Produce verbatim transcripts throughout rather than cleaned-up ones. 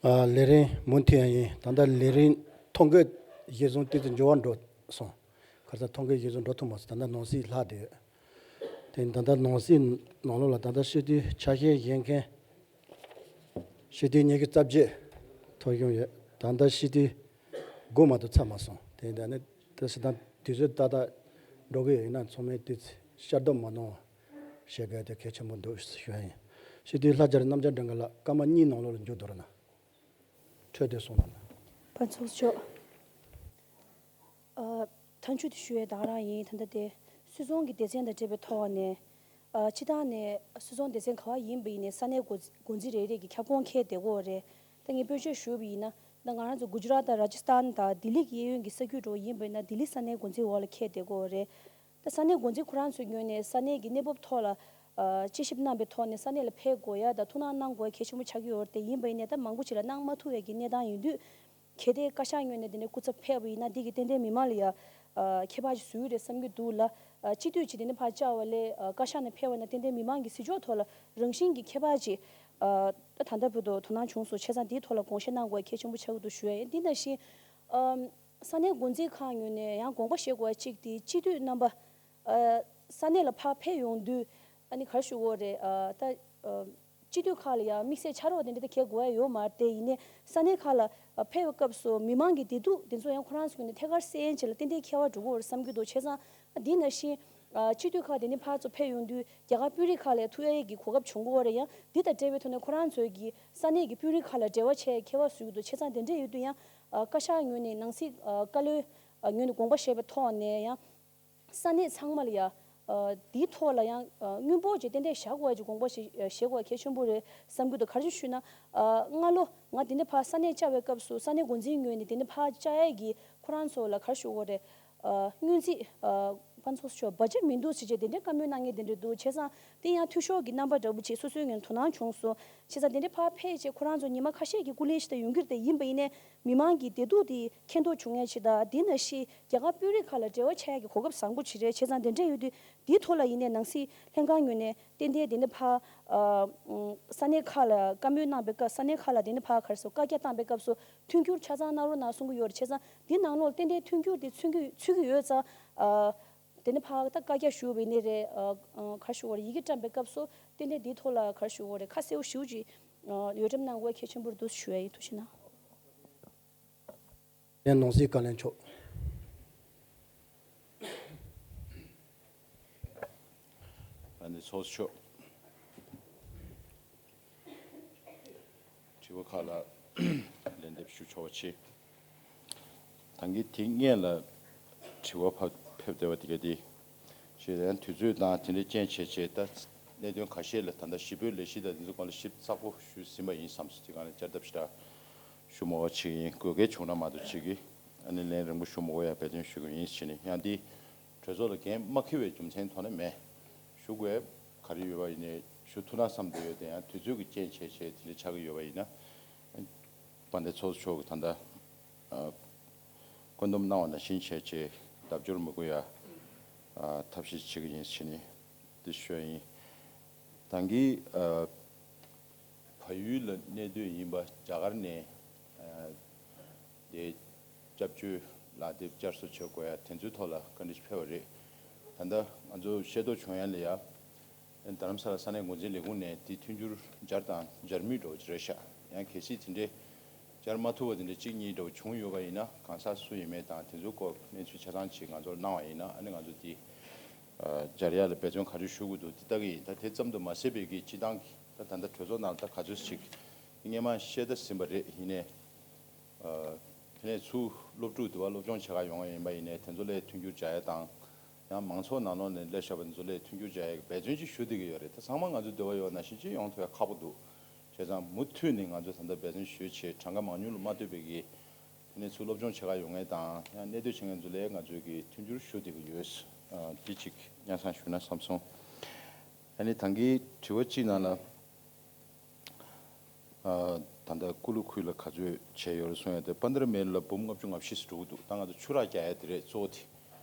ཨ། ལས་རིམ་མུ་མཐུད་ཡང་ཡིན། ད་ལྟ་ལས་རིམ་ཐོ་འགོད་གཞིར་བཟུང་ཏོག་ཙམ་འགྱུར་བ་འགྲོ་སོང་། ག་རེ་ཟེར། ཐོ་འགོད་གཞིར་བཟུང་འགྲོ་ཐུབ་མ་སོང་། ད་ལྟ་ནང་གསེས་ལྷག་བསྡད་ཡོད། དེ་ད་ལྟ་ནང་གསེས་ནང་ལོགས་ལ་ད་ལྟ་སྤྱི་འཐུས་ཆ་ཤས་བཞེས་མཁན་སྤྱི་འཐུས་ཉི་ཤུ་རྩ་བརྒྱད་ཐོབ་བྱུང་ཡོད། ད་ལྟ་སྤྱི་འཐུས་དགུ་མ་གཏོགས་ཚར་མ་སོང་། དེ་ཡིན་ད་ནི་ད་ཞེ་དྲག་དུས་ཚོད་ཏག་ཏག་འགྲོ་གི་ཡོད། ཡིན་ན་ཚང་མས་ཏོག་ཙམ་ཤར་སྡོམ་མ་གནང་བ་བྱེད་དགོས་དེ་གལ་ཆེན་པོ་འདུག་ཞུ་ཡ་ཡིན། སྤྱི་འཐུས་ལྷ་རྒྱལ་རྣམ་རྒྱལ་སྒྲོལ་དཀར་ལགས། སྐར་མ་གཉིས་ནང་ལོགས་ལ་མཇུག་བསྡུ་རོགས་གནང་། འཕྲོས་དེ་གསུངས་གནང་། ཕར་ཚུར་ཕྱོགས། ཨ། མཐའ་མཇུག་ཏུ་ཞུ་ཡས་ད་ག་རང་ཡིན། ད་ལྟ་དེ་སུད་ཚོང་གི་སྡེ་ཚན་དང་འབྲེལ་བའི་ཐོག་ནས། ཨ། སྤྱིར་བཏང་ནས་སུད་ཚོང་སྡེ་ཚན་ག་བ་ཡིན་པ་ཡིན་ནའི་ས་གནས་འགོ་འགོ་འཛིན་རེ་རེ་གི་ཁྱབ་ཁོངས་འཁེལ་བསྡད་ཀྱི་ཡོད་རེད། ད་ངས་དཔེར་བརྗོད་ཞུས་པ་ཡིན་ན། ད་ང་རང་ཚོ་གུ་ཇི་རཱཏ་དང་ར་ཇི་སི་ཐན་དང་ལྡི་ལི་གི་གཡས་གཡོན་གྱི་ས་ཁུལ་འདྲ་བོ་ཡིན་པ་ཡིན་ན། ལྡི་ལི་ས་གནས་འགོ་འཛིན་འོག་ལ་འཁེལ་བསྡད་ཀྱི་ཡོད་རེད། ད་ས་གནས་འགོ་འཛིན་ཁོ་རང་ཚོའི་ངོས་ནས་ས་གནས་ཀྱི་གནས་བབ་ཐོག་ལ། ཨ། དཔྱད་ཞིབ་གནང་པའི་ཐོག་ནས་ས་གནས་ལ་ཕེབས་དགོས་ཡ་དང་ཐུགས་སྣང་གནང་དགོས་ཡ་གལ་ཆེན་པོ་ཆགས་ཀྱི་ཡོད་རེད། དེ་ཡིན་པ་ཡིན་ནའི་ད་མང་པོ་ཅིག་ལ་གནང་མ་ཐུབ་ཡ་གི་གནས་སྟངས་ཡིན་དུས། གལ་ཏེ་བཀའ་ཤག་ངོས་ནས་དེ་ནས་སྐུ་ཚབ་ཕེབས་པ་ཡིན་ན། འདི་གིས་ཏན་ཏན་མི་མང་ལ་ཡ། ཨ། ཁྱད་པར་ཅིག་བཟོ་གི་རེད་བསམ་གྱི་འདུག་ལ། ཨ། སྤྱི་འཐུས་ཅིག་དེ་ནས་ཕར་བཅར་བ་ལས། ཨ། བཀའ་ཤག་ནས་ཕེབས་པ་ན་ཏན་ཏན་མི་མང་གི་གཟིགས་ཕྱོགས་ཐོག་ལ་རང་བཞིན་གྱི་ཁྱད་པར་ཅིག་ཨ། ད་ད་ལྟ་བར་དུ་དོ་སྣང་བྱུང་སོང་། བྱས་ཙང་འདིའི་ཐོག་ལ་དགོངས་བཞེས་གནང་དགོས་ཡ་གལ་ཆེན་པོ་ཆགས་ཀྱི་འདུག་ཞུ་ཡ་ཡིན། འདི་ནང་བཞིན། ཨམ། ས་གནས་འགོ་འཛིན་ཁག་ངོས་ནས་ཡང་དགོངས་པ་བཞེས་དགོས་ཡ་གཅིག་དེ་སྤྱི་འཐུས་རྣམ་པ། ཨ། ས་གནས་ལ་ཕར་ཕེབས་ཡོང་དུས། ཨ་ནི་ག་རེ་ཞུ་དགོས་རེད། ཨ། ད། ཨ། སྤྱི་འཐུས་ཁག་ལ་ཡང་དམིགས་བསལ་ཕྱག་རོགས་དེ་འདྲ་དེ་གས་དགོས་ཡ་ཡོད་མ་རེད། དེ་ཡིན་ནའི་ས་གནས་ཁག་ལ་ཕེབས་པའི་སྐབས་སུ་མི་མང་གི་བདེ་སྡུག་དེ་ཚོ་ཡང་ཁོ་རང་ཚོའི་ངོས་ནས་ཐད་ཀར་གསལ་ཡན་ཆེད་ལ་ཏན་ཏན་ཁྱད་པར་འགྲོ་གི་ཡོད་རེད་བསམ་གྱི་འདུག་བྱས་ཙང་འདི་ནང་བཞིན། ཨ། སྤྱི་འཐུས་ཁག་དེ་ནི་ཕར་ཚུར་ཕེབས་ཡོང་དུས་རྒྱ་གར་དཔོན་རིགས་ཁག་ལ་ཐུག་ཡས་ཀྱི་གོ་སྐབས་བྱུང་གི་ཡོད་རེད། ཡང་འདི་དང་འབྲེལ་བའི་ཐོག་ནས་ཁོ་རང་ཚོའི་གི་ས་གནས་ཀྱི་དཔོན་རིགས་ཁག་ལ་འབྲེལ་བ་བྱས་ཁྱད་པར་བཟོ་གི་འདུག་བྱས་ཙང་དེ་འདྲ་ཡོད་དུས་ཡང་། ཨ། བཀའ་ཤག་ངོས་ནས་ནང་སྲིད། ཨ། བཀའ་བློན། ཨ། ངོས་ནས་དགོངས་པ་བཞེས་པའི་ཐོག་ནས་ཡང་། ས་གནས་ཚང་མ་ལ་ཡ། ཨ། འདིའི་ཐོག་ལ་ཡང་། ཨ། སྔོན་དཔག་ཅིག་ཏན་ཏན་བཞག་དགོས་ཡ་ཅིག་དགོངས་པ་ཞིག་ཨ། བཞེས་དགོས་ཡ་གལ་ཆེན་པོ་རེད་བསམ་གྱི་འདུག་ག་རེ་ཞུ་ན། ཨ། སྔ་ལོ་ང་དེ་ནས་ཕར་ས་གནས་བཅར་བའི་སྐབས་སུ་ས་གནས་འགོ་འཛིན་ངོས་ནས་དེ་ནས་ཕར་བཅར་ཡ་གི་ཁོ་རང་ཚོ་ལ་ག་རེ་ཞུ་དགོས་རེད། ཨ། སྔོན་རྩིས། ཨ། ཕར་ཚུར་ཕྱོགས་བ་ཇེཊ་མི་འདུག་ཟེར་བྱས་དེ་འདྲའི་བཀའ་མོལ་གནང་མཁན་དེ་འདྲ་འདུག་བྱས་ཙང་དེ་ཡང་འཐུས་ཤོར་གྱི་རྣམ་པ་འདྲ་པོ་ཅིག་སོ་སོའི་ངོས་ནས་དོ་སྣང་བྱུང་སོང་། བྱས་ཙང་དེ་འདྲའི་ཕར་ཕེབས་བྱས་ཁོ་རང་ཚོ་ཉི་མ་ཁ་ཤས་ཀྱི་སྐུ་ལས་ཞིག་ད་ཡོང་གི་རེད། དེ་ཡིན་པ་ཡིན་ནའི་མི་མང་གི་བདེ་སྡུག་དེ་མཁྱེན་རྟོགས་བྱུང་མཁན་ཞིག་དང་། དེ་ནང་བཞིན་རྒྱ་གར་དཔོན་རིགས་ཁག་ལ་འབྲེལ་བ་བྱེད་ཡ་གི་གོ་སྐབས་བཟང་པོ་ཅིག་རེད། བྱས་ཙང་དེ་འདྲ་ཡོད་དུས་དེའི་ཐོག་ལ་ཡིན་ནའི་ནང་སྲིད་ལྷན་ཁང་ངོས་ནས་ཏན་ཏན་དེ་འདྲ་ཕར། ཨ། ས་གནས་ཁག་ལ་བཀའ་མོལ་གནང་པའི་སྐབས་ས་གནས་ཁག་ལ་དེ་འདྲ་ཕར་ག་རེ་ཟེར་བཀའ་རྒྱ་བཏང་པའི་སྐབས་སུ་མཐུན་འགྱུར་ཆ་ཚང་གནང་རོགས་གནང་གསུང་གི་ཡོད་རེད། བྱས་ཙང་འདི་ནང་ལོགས་ཏན་ཏན་མཐུན་འགྱུར་དེ་མཚོན་གྱི་ཚུད་ཀྱི་ཡོད་ཙང་། ཨ། དེ་ནས་ཕར་ད་བཀའ་རྒྱ་ཞུ་བ་ཡིན་ནའི་རེད། ཨ། ཨ། ག་རེ་ཞུ་དགོས་རེད། ཡི་གེ་བཀྲམ་པའི་སྐབས་སུ་ཏན་ཏན་འདིའི་ཐོག་ལ་ག་རེ་ཞུ་དགོས་རེད། ཁ་གསལ་པོ་ཞེ་པོ་ཅིག་ཨ། ཡོ་བསྲང་གནང་དགོས་གལ་ཆེན་པོ་རེད་འདུག་ཞུ་ཡ་ཡིན། ཐུགས་རྗེ་གནང་། ཡང་ནང་སྲིད་བཀའ་བློན་མཆོག་ཨ་ནི་ཚོགས་གཙོ་མཆོག་དྲི་བ་ཁག་ལ་ལན་འདེབས་ཞུ་ཆོག་པ་བྱེད། ད་གིན་དེ་སྔོན་ལ་དྲི་བ་ཕ་ཕེབས་བསྡད་པ་དེ་ག་དེ། ཞེས་ཡང་དུས་ཚོད་དང་དེ་འདྲའི་རྐྱེན་བྱས་བྱས་ད་གནད་དོན་ཁ་ཤས་ལ་ད་ལྟ་ཞིབ་པོའི་ལས་གཞི་དང་དེ་ཚོ་སྒང་ལ་ཞིབ་ཚགས་པོ་ཞུས་ཟིན་པ་ཡིན་བསམ་སོང་། དེ་སྒང་ལ་བསྐྱར་ལྡབ་ཞེ་དྲག་ཞུ་མ་དགོས་ཅིག་ཡིན། དགོས་གལ་བྱུང་ན་མ་གཏོགས་ཅིག་གིས་ཨ་ནི་ལན་རིང་པོ་ཞུ་མ་དགོས་ཡ་འབད་བརྩོན་ཞུ་གི་ཡིན་ཟེར་ནས། ཡང་འདི་གྲོས་ཚོགས་ལ་འགན་མ་འཁྱེར་བའི་རྒྱུ་མཚན་ཐོག་ནས་མེད། ཞུ་དགོས་ག་རེ་ཡོད་པ་ཡིན་ནའི་ཞུ་ཐུབ་ན་བསམ་བསྡད་ཡོད། དེ་ཡང་དུས་ཚོད་ཀྱི་རྐྱེན་བྱས་བྱས་དེ་འདྲ་ཆགས་ཀྱི་ཡོད་པ་ཡིན་ན། དཔལ་ལྡན་ཚོགས་གཙོ་མཆོག་གིས་ད་ལྟ་ཨ་བཀོད་འདོམས་གནང་བ་ནང་བཞིན་བྱས་བྱས་ལྡབ་འགྱུར་མི་དགོས་ཡ་ཨ་ཐབས་ཤེས་བྱེད་ཀྱི་ཡིན་ཟེར་ནས་འདི་ཞུ་ཡ་ཡིན། ད་གིན་ཨ་བལ་ཡུལ་ལ་གནས་སྡོད་ཡིན་པ་རྒྱ་གར་ནས་ཨ་དེ་སྐྱབས་བཅོལ་ལག་དེབ་བསྐྱར་གསོ་བྱེད་དགོས་ཡ་དེ་ཚོའི་ཐོག་ལ་བཀའ་འདྲི་ཕེབས་པ་རེད། ད་ལྟ་ང་ཚོ་ཤེས་རྟོགས་བྱུང་ཡ་ལ་ཡ། རྡ་རམ་ས་ལ་ས་གནས་འགོ་འཛིན་ལས་ཁུངས་ནས་དེ་མཐུན་འགྱུར་སྦྱར་དང་སྦྱར་མུས་འདྲ་བོ་ཅིག་རེད་ཤག་ཡང་གལ་སྲིད་དེ་འདྲའི་སྦྱར་མ་ཐུབ་པ་དེ་འདྲ་གཅིག་གཉིས་འདྲ་བོ་བྱུང་ཡོད་པ་ཡིན་ན། གང་ཟག་སུ་ཡིན་མིན་དང་དེ་ཚོའི་སྐོར་གནས་ཚུལ་ཆ་ཚང་ཅིག་ང་ཚོར་གནང་བ་ཡིན་ན། ཨ་ནི་ང་ཚོ་དེ་ཨ་སྦྱར་ཡ་ལ་འབད་བརྩོན་ག་རེ་ཞུ་དགོས་འདུག་དེ་ལྟ་གི་ཡིན། ད་དེ་ཙམ་དུ་མ་ཟད་པའི་གི་སྤྱི་བཏང་གི་ད་ད་ལྟ་གྲོས་ཚོགས་ནང་ལ་ད་ག་ཚོད་ཅིག་སྔོན་མ་བཤད་ད་ཟིན་པ་རེད། ཡིན་ནའི་ཨ་དེ་ནས་ཚུར་སློབ་ཕྲུག་དུ་བ་སློབ་སྦྱོང་བྱེད་ག་ཡོང་བ་ཡིན་པ་ཡིན་ནའི་དེ་ཚོ་ལ་མཐུན་འགྱུར་སྦྱར་ཡ་དང་། ཡང་མང་ཚོགས་ནང་ལོགས་ནས་སླེབས་བཞག་པ་ཚོ་ལ་མཐུན་འགྱུར་སྦྱར་ཡག་འབད་བརྩོན་ཅིག་ཞུ་བསྡད་ཀྱི་ཡོད་རེད། ད་ཚང་མ་ང་ཚོ་འདོད་པ་ཡོད་ནང་བཞིན་ཅིག་ཡོང་ཐུབ་ཡག་ཁག་པོ་འདུག་བྱས་ཙང་མུ་མཐུད་ནས་ང་ཚོ་ད་ལྟ་འབད་བརྩོན་ཞུས་བྱས་གྲངས་ཀ་མང་ཉུང་ལ་མ་ལྟོས་པའི་གི་དེ་ནས་ཚུར་སློབ་སྦྱོང་བྱེད་ག་ཡོང་མཁན་དང་ཡང་གནས་སྡོད་བྱེད་མཁན་ཚོ་ལ་ང་ཚོས་གི་མཐུན་འགྱུར་ཞུ་བསྡད་ཀྱི་ཡོད། ཨ་འདི་གཅིག་སྙན་སེང་ཞུ་ན་བསམ་སོང་། ཨ་ནི་ད་གིན་དྲི་བ་གཅིག་ནང་ལ། ཨ་ད་ལྟ་ཀུ་ལུ་ཁུལ་ལ་ག་ཚོད་བྱས་ཡོད་རེད་གསུང་ཡ་དེ་པན་དར་མེལ་ལ་འབུམ་ལྔ་བཅུ་ང་བཞི་ཙམ་འགྲོ་གི་འདུག་ད་ང་ཚོ་ཆུ་རགས་རྒྱག་ཡ་དེ་རེད་གཙོ་བོ་དེ།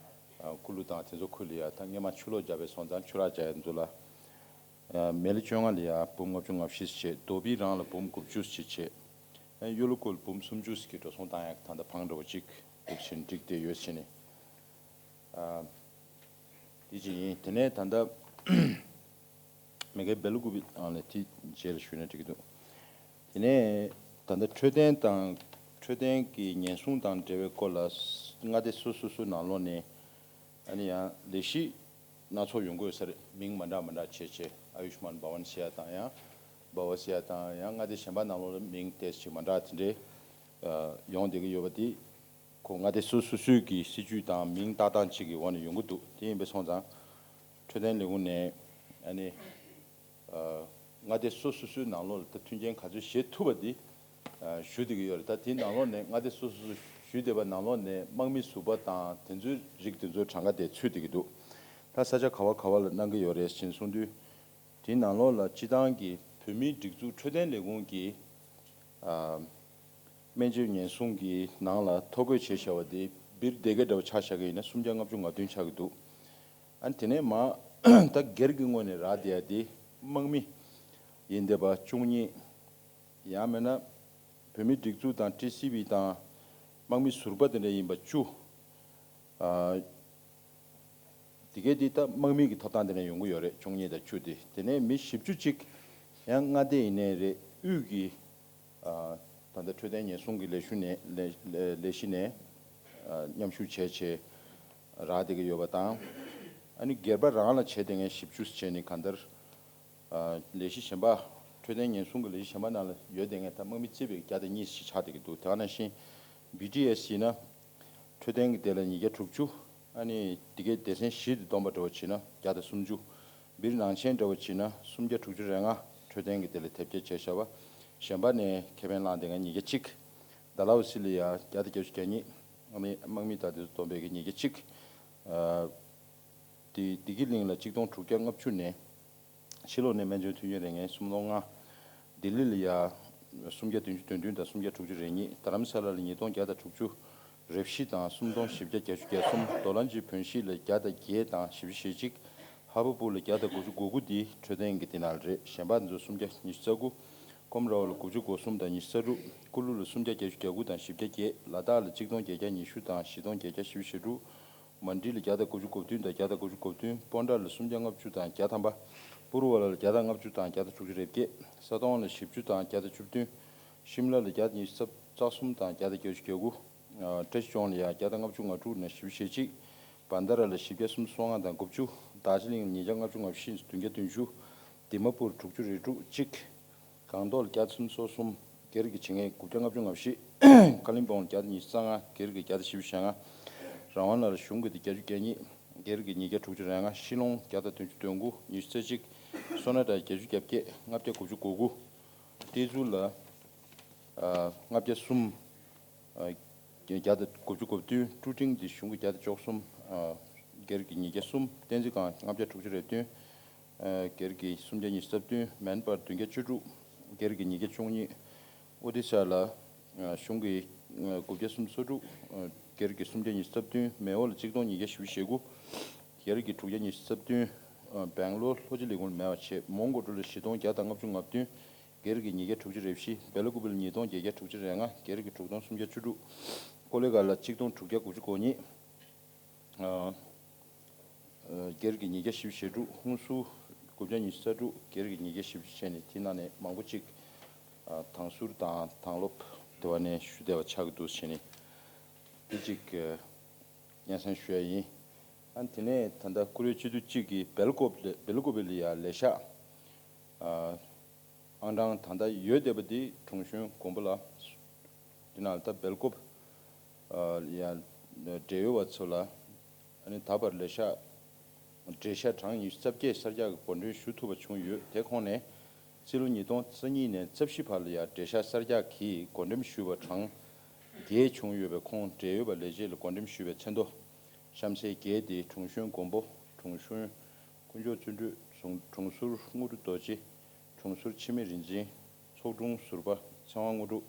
ཨ་ཀུ་ལུ་དང་དེ་ཚོ་ཁུལ་ལ་ཡ་ད་སྔོན་མ་ཆུ་ལོག་བརྒྱབ་པའི་སོང་ཙང་ཆུ་རགས་རྒྱག་ཡ་ཚོ་ལ། ཨ་མེལ་བཅོ་ལྔ་ལ་ཡ་འབུམ་ལྔ་བཅུ་ང་བཞི་ཙམ་བྱས། རྡོ་སྦིས་རང་ལ་འབུམ་དགུ་བཅུ་ཙམ་བྱས། ཡང་གཡོ་ལོ་སྐོར་འབུམ་སུམ་ཅུ་ཟེར་གྱི་འགྲོ་སོང་བཏང་ཡག་ད་ལྟ་བང་འདྲ་བོ་གཅིག་འདུག་བྱས་ནས་བསྒྲིགས་བསྡད་ཡོད་བྱས་ནས། ཨ། དེ་གཅིག་ཡིན། དེ་ནས་ད་ལྟ་མི་ཁའི་སྦེལ་ཀོབ་ཨང་ལས་དེ་རྗེས་ལ་ཞུས་ན་འགྲིག་གི་འདུག་དེ་ནས་ད་ལྟ་འཕྲོད་བསྟེན་དང་འཕྲོད་བསྟེན་གྱི་ཉེན་སྲུང་དང་འབྲེལ་བའི་སྐོར་ལ་མངའ་སྡེ་སོ་སོ་སོའི་ནང་ལོགས་ནས་ཨ་ནི་ཡང་ལས་གཞི་སྣ་ཚོགས་ཡོང་གི་ཡོད་ས་རེད། མིང་མ་འདྲ་མ་འདྲ་བྱས་བྱས་ཨ་ཡུཤ་མན་བྷ་ཝན་ཟེར་ཡ་དང་ཡང་བྷ་ཝ་ཟེར་ཡ་དང་ཡང་མངའ་སྡེ་གཞན་པ་ནང་ལོགས་ལ་མིང་ཏོག་ཙམ་མ་འདྲ་དེ་འདྲའི་ཡོང་བསྡད་ཀྱི་ཡོད་པ་དེ། ཁོ་མངའ་སྡེ་སོ་སོ་སོའི་གི་སྲིད་ཇུས་དང་མིང་བཏགས་སྟངས་གཅིག་གི་འོག་ནས་ཡོང་གི་འདུག་དེ་ཡིན་པ་སོང་ཙང་འཕྲོད་བསྟེན་ལས་ཁུངས་ནས་ཨ་ནི་ཨ་མངའ་སྡེ་སོ་སོ་སོའི་ནང་ལོགས་ལ་ད་མཐུན་རྐྱེན་ག་ཚོད་བཞེས་ཐུབ་པ་དེ་ཨ་ཞུ་བསྡད་ཀྱི་ཡོད་རེད། ད་དེའི་ནང་ལོགས་ནས་མངའ་སྡེ་སོ་སོ་སོ་ཞུས་བསྡད་པ་ནང་ལོགས་ནས་དམག་མི་ཟུར་པ་དང་དེ་ཚོའི་རིགས་དེ་ཚོའི་གྲངས་ཀ་དེ་ཚུད་བསྡད་ཀྱི་འདུག་ད་ས་ཆ་ག་བ་ག་བ་ལ་གནང་གི་ཡོད་རེད་ཅེས་གསུངས་དུས། དེའི་ནང་ལོགས་ལ་སྤྱི་བཏང་གི་བོད་མིའི་སྒྲིག་འཛུགས་འཕྲོད་བསྟེན་ལས་ཁུངས་ཀྱི་ཨ་སྨན་བཅོས་ཉེན་སྲུང་གི་ནང་ལ་ཐོ་འགོད་བྱས་བཞག་པ་དེ་སྦིར་སྡེ་དགེ་འདྲ་བོ་ཆ་བཞག་གི་ཡིན་ན་སུམ་བརྒྱ་ལྔ་བཅུ་ང་བདུན་ཆགས་ཀྱི་འདུག་ཨ་ནི་དེ་ནས་མ་ད་སྒེར་གྱི་ངོས་ནས་རག་བསྡད་ཡ་དེ་དམག་མི་ཡིན་བསྡད་པ་བཅུ་གཉིས། ཡང་མིན་ན་བོད་མིའི་སྒྲིག་འཛུགས་དང་ཊི་སི་ཝི་དང་དམག་མི་ཟུར་པ་དེ་འདྲ་ཡིན་པ་བཅུ། ཨ། དེ་གའི་འདི་ད་དམག་མི་གི་ཐོབ་ཐང་དེ་ནས་ཡོང་གི་ཡོད་རེད། བཅུ་གཉིས་དང་བཅུ་དེ། དེ་ནས་མི་བཞི་བཅུ་གཅིག་ཡང་མངའ་སྡེ་ཡིན་ནའི་རེད། དབུས་ཀྱི་ཨ་ད་ལྟ་འཕྲོད་བསྟེན་ཉེན་སྲུང་གི་ལས་ཞུ་ནས་ལས་ལས་ལས་གཞི་ནས་ཨ་མཉམ་ཞུགས་བྱས་བྱས་རག་བསྡད་ཀྱི་ཡོད་པ་དང་། ཨ་ནི་སྒེར་པ་རང་ལ་བྱས་བསྡད་མཁན་བཞི་བཅུ་བྱས་ནས་གང་ལྟར། ཨ་ལས་གཞི་གཞན་པ། འཕྲོད་བསྟེན་ཉེན་སྲུང་གི་ལས་གཞི་གཞན་པ་ནང་ལ་ཡོད་བསྡད་མཁན་ད་དམག་མི་བརྩིས་པའི་བརྒྱ་དང་གཉིས་ཤིག་ཆགས་བསྡད་ཀྱི་འདུག་དེ་ག་ནང་བཞིན་བི་ཌི་ཨེ་སི་ཡིན་ན། འཕྲོད་བསྟེན་གྱི་དེ་ལ་ཉིས་བརྒྱ་དྲུག་ཅུ། ཨ་ནི་འདི་གའི་སྡེ་ཚན་བཞི་དེ་བསྡོམས་པ་འདྲ་བོ་བྱས་ན་བརྒྱ་དང་སུམ་ཅུ། སྦིར་ནང་ཆེན་འདྲ་བོ་བྱས་ན་སུམ་བརྒྱ་དྲུག་ཅུ་རེ་ལྔ་འཕྲོད་བསྟེན་གྱི་དེ་ལ་དེབ་སྐྱེལ་བྱས་བཞག་པ། གཞན་པ་ནས་ཁེ་ཕན་བླངས་བསྡད་མཁན་ཉིས་བརྒྱ་གཅིག་ཌལ་ཧོ་སི་ལ་ཡ་བརྒྱ་དང་བརྒྱད་ཅུ་གྱ་གཉིས། ཨ་ནི་དམག་མི་དང་དེ་ཚོ་བསྡོམས་པའི་གི་ཉིས་བརྒྱ་གཅིག་ཨ་དེ་བདེ་སྐྱིད་གླིང་ལ་གཅིག་སྟོང་དྲུག་བརྒྱ་ལྔ་བཅུ་ནས། ཕྱི་ལོགས་ནས་སྨན་བཅོས་མཐུན་རྐྱེན་རག་མཁན་སུམ་སྟོང་ལྔ། ལྡི་ལི་ལ་ཡ་སུམ་བརྒྱ་བདུན་ཅུ་དོན་བདུན་དང་སུམ་བརྒྱ་དྲུག་ཅུ་རེ་གཉིས། རྡ་རམ་ས་ལ་ལ་ཉིས་སྟོང་བརྒྱ་དང་དྲུག་ཅུ་རེ་བཞི་དང་སུམ་སྟོང་བཞི་བརྒྱ་བརྒྱད་ཅུ་གྱ་གསུམ། རྡོ་ལ་ཇི་བོན་ཤིས་ལ་བརྒྱ་དང་བརྒྱད་དང་བཞི་བཅུ་ཞེ་གཅིག་ཧ་བ་པུར་ལ་བརྒྱ་དང་དགུ་བཅུ་གོ་དགུ་འདི་འཕྲོད་བསྟེན་གྱི་འདི་ནང་ལ་རེད། གཞན་པ་འདི་ཚོ་སུམ་བརྒྱ་ཉི་ཤུ་རྩ་དགུ། ཀོམ་ར་བ་ལ་དགུ་བཅུ་གོ་གསུམ་དང་ཉི་ཤུ་རྩ་དྲུག་ཀུ་ལུ་ལ་སུམ་བརྒྱ་བརྒྱད་ཅུ་གྱ་དགུ་དང་བཞི་བརྒྱ་བརྒྱད། ལ་དྭགས་ལ་གཅིག་སྟོང་བརྒྱད་བརྒྱ་ཉི་ཤུ་དང་བཞི་སྟོང་བརྒྱད་བརྒྱ་བཞི་བཅུ་ཞེ་དྲུག་མན་ཌི་ལ་བརྒྱ་དང་དགུ་བཅུ་གོ་བདུན་དང་བརྒྱ་དང་དགུ་བཅུ་གོ་བདུན། སྤོན་ཊ་ལ་སུམ་བརྒྱ་ལྔ་བཅུ་དང་བརྒྱ་ཐམ་པ། པུར་བ་ལ་བརྒྱ་དང་ལྔ་བཅུ་དང་བརྒྱ་དང་དྲུག་ཅུ་རེ་བརྒྱད། ས་དོང་ལ་བཞི་བཅུ་དང་བརྒྱ་དང་བཅུ་བདུན། ཤིམ་ལ་ལ་བརྒྱ་དང་ཉི་ཤུ་རྩ་གསུམ་དང་བརྒྱ་དང་བརྒྱད་ཅུ་གྱ་དགུ་ཨ་བཀྲ་ཤིས་ལྗོངས་ལ་ཡ་བརྒྱ་དང་ལྔ་བཅུ་ང་དྲུག་ནས་བཞི་བཅུ་ཞེ་གཅིག་བན་ད་ར་ལ་བཞི་བརྒྱ་སུམ་ཅུ་སོ་ལྔ་དང་དགུ་བཅུ། རྡོ་རྗེ་གླིང་ལ་ཉིས་བརྒྱ་ལྔ་བཅུ་ང་བཞི་བདུན་བརྒྱ་བདུན་ཅུ། དི་མ་པུར་དྲུག་ཅུ་རེ་དྲུག་གཅིག་སྒང་ཏོག་ལ་བརྒྱ་སུམ་ཅུ་སོ་གསུམ། སྒེར་གྱི་བྱེད་མཁན་དགུ་བརྒྱ་ལྔ་བཅུ་ང་བཞི། ཀ་ལིམ་པོང་ལ་བརྒྱ་དང་ཉི་ཤུ་རྩ་ལྔ། སྒེར་གྱི་བརྒྱ་དང་བཞི་བཅུ་ཞེ་ལྔ། རང་དབང་ལ་གཞུང་གི་དེ་བརྒྱད་ཅུ་གྱ་གཉིས། སྒེར་གྱི་ཉིས་བརྒྱ་དྲུག་ཅུ་རེ་ལྔ། ཤི་ལོང་བརྒྱ་དང་བདུན་ཅུ་དོན་དགུ། ཉི་ཤུ་རྩ་གཅིག་སོ་ན་ཊ་བརྒྱད་ཅུ་གྱ་བརྒྱད། ལྔ་བརྒྱ་དགུ་བཅུ་གོ་དགུ། ཏེ་ཛུ་ལ་ཨ་ལྔ་བརྒྱ་གསུམ། ཨ་བརྒྱ་དང་དགུ་བཅུ་གོ་བདུན། ཀྲུ་ཀྲིང་འདི་གཞུང་གི་བརྒྱ་དང་བཅུ་གསུམ། ཨ་སྒེར་གྱི་ཉིས་བརྒྱ་གསུམ། བསྟན་འཛིན་སྒང་ལྔ་བརྒྱ་དྲུག་ཅུ་རེ་བདུན། ཨ་སྒེར་གྱི་སུམ་བརྒྱ་ཉི་ཤུ་རྩ་བདུན། མན་པར་བདུན་བརྒྱ་བཅུ་དྲུག་སྒེར་གྱི་ཉིས་བརྒྱ་བཅུ་གཉིས། ཨོ་ཏི་ཤ་ལ་ཨ་གཞུང་གི་ཨ་དགུ་བརྒྱ་སུམ་ཅུ་སོ་དྲུག་ཨ་སྒེར་གྱི་སུམ་བརྒྱ་ཉི་ཤུ་རྩ་བདུན། མེ་འོ་ལ་གཅིག་སྟོང་ཉིས་བརྒྱ་བཞི་བཅུ་ཞེ་དགུ་སྒེར་གྱི་དྲུག་བརྒྱ་ཉི་ཤུ་རྩ་བདུན། ཨ་སྦེང་ལོར་ལྷོ་སྤྱི་ལས་ཁུངས་ལ་མེད་པ་བྱས། མོན་གྷོ་ཀྲུ་ལ་བཞི་སྟོང་བརྒྱ་དང་ལྔ་བཅུ་ང་བདུན། སྒེར་གྱི་ཉིས་བརྒྱ་དྲུག་ཅུ་རེ་བཞི། སྦེ་ལ་ཀུ་པེ་ལ་ཉིས་སྟོང་བརྒྱད་བརྒྱ་དྲུག་ཅུ་རེ་ལྔ། སྒེར་གྱི་དྲུག་སྟོང་སུམ་བརྒྱ་བཅུ་དྲུག་ཀོ་ལི་གྷལ་ལ་གཅིག་སྟོང་དྲུག་བརྒྱ་དགུ་བཅུ་གོ་གཉིས། ཨ་ཨ་སྒེར་གྱི་ཉིས་བརྒྱ་བཞི་བཅུ་ཞེ་དྲུག་ཧུན་སུར་དགུ་བརྒྱ་ཉི་ཤུ་རྩ་དྲུག་སྒེར་གྱི་ཉིས་བརྒྱ་བཞི་བཅུ་བྱས་ནས་དེ་ནང་ནས་མང་པོ་གཅིག་ཨ་དྭང་ཟུར་དང་དྭང་སློབ་དེ་བ་ནས་ཞུ་བདེ་བ་ཆགས་ཀྱི་འདུག་བྱས་ནས་དེ་གཅིག་ཨ་སྙན་སེང་ཞུ་ཡ་ཡིན། ཨ་དེ་ནས་ད་ལྟ་ཀུ་རེ་སྤྱི་འཐུས་གཅིག་གིས་སྦེལ་ཀོབ་ལ་སྦེལ་ཀོབ་ལ་ཡ་ལས་ཤག་ཨ་ཨང་གྲངས་ད་ལྟ་ཡོད་བསྡད་པ་འདི་དྲུང་གཞོན་མགོན་པོ་ལགས། འདི་ནང་ལ་ད་སྦེལ་ཀོབ་ཨ་ཡ་འབྲེལ་ཡོད་པ་ཚོ་ལ་ཨ་ནི་ད་བར་ལས་ཤག་འབྲེལ་ཤག་གྲངས་ཉི་ཤུ་རྩ་བརྒྱད་གསར་རྒྱག་གི་འགོ་འདྲེན་ཞུ་ཐུབ་པ་བྱུང་ཡོད། དེ་ཁོངས་ནས་ཕྱི་ལོ་ཉིས་སྟོང་རྩ་གཉིས་ནས་རྩ་བཞི་བར་ལ་ཡ་འབྲེལ་ཤག་གསར་རྒྱག་གི་འགོ་འདེམས་ཞུས་པ་གྲངས་བརྒྱད་བྱུང་ཡོད་པའི་ཁོངས་འབྲེལ་ཡོད་པ་ལས་བྱེད་ལ་འགོ་འདེམས་ཞུས་པའི་མཚན་ཐོ། གཤམ་གསལ་བརྒྱད་དེ། དྲུང་གཞོན་མགོན་པོ། དྲུང་གཞོན་དཀོན་མཆོག་བརྩོན་འགྲུས། དྲུང་ཟུར་དངོས་གྲུབ་རྡོ་རྗེ། དྲུང་ཟུར་འཆི་མེད་རིག་འཛིན། ཚོགས་དྲུང་ཟུར་པ་ཚེ་དབང་དངོས་གྲུབ།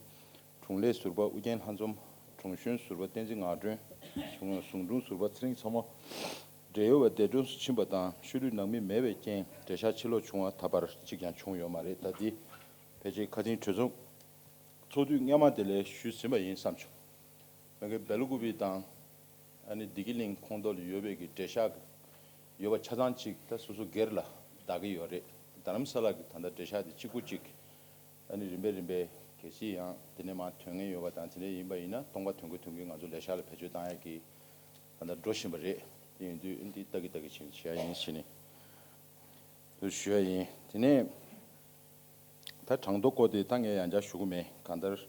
དྲུང་ལས་ཟུར་པ་ཨུ་རྒྱན་ལྷ་འཛོམས། དྲུང་གཞོན་ཟུར་པ་བསྟན་འཛིན་ངག་སྒྲོན། ཟུང་ཟུང་དྲུང་ཟུར་པ་ཚེ་རིང་མཚོ་མོ། འབྲེལ་ཡོད་པ་འདས་གྲོངས་སུ་ཕྱིན་པ་དང་ཤུལ་ལུས་ནང་མི་མེད་པའི་རྐྱེན་འབྲེལ་ཤག་ཕྱིར་ལོག་བྱུང་བ་ད་བར་གཅིག་ཀྱང་བྱུང་ཡོད་མ་རེད། ད་འདི་ཕལ་ཆེར་ཁ་སང་གྲོས་ཚོགས་ ཚོགས་དུས་སྔ་མ་དེ་ལས་ཞུས་ཟིན་པ་ཡིན་བསམ་བྱུང་། ང་གི་སྦེལ་ཀུ་པི་དང་ཨ་ནི་བདེ་སྐྱིད་གླིང་ཁོངས་གཏོགས་ལ་ཡོད་པའི་གི་འབྲེལ་བཞག་ཡོད་པ་ཆ་ཚང་ཅིག་ད་སོ་སོ་སྒེར་ལ་བདག་གི་ཡོད་རེད། རྡ་རམ་ས་ལ་གི་ད་ལྟ་འབྲེལ་བཞག་དེ་གཅིག་པུ་གཅིག་ཨ་ནི་རིམ་པས་རིམ་པས་གལ་སྲིད་ཡང་དེ་ནས་མར་ཐོན་མཁན་ཡོད་པ་དང་དེ་འདྲ་ཡིན་པ་ཡིན་ན་སྟོང་པ་ཐོན་གི་ཐོན་གི་ང་ཚོ་ལས་ཤག་ལ་བེད་སྤྱོད་བཏང་ཡག་གི་ད་ལྟ་འགྲོ་བཞིན་པ་རེད། དེ་ཡིན་དུས་འདི་ལྟ་གི་ལྟ་གི་བྱེད་བྱེད་ཡ་ཡིན་ཟེར་ནས་དུ་ཞུ་ཡ་ཡིན། དེ་ནས་ད་གྲངས་ཐོ་སྐོར་དེ་ད་ངས་ཡང་བསྐྱར་ཞུ་གི་མེད། གང་ལྟར་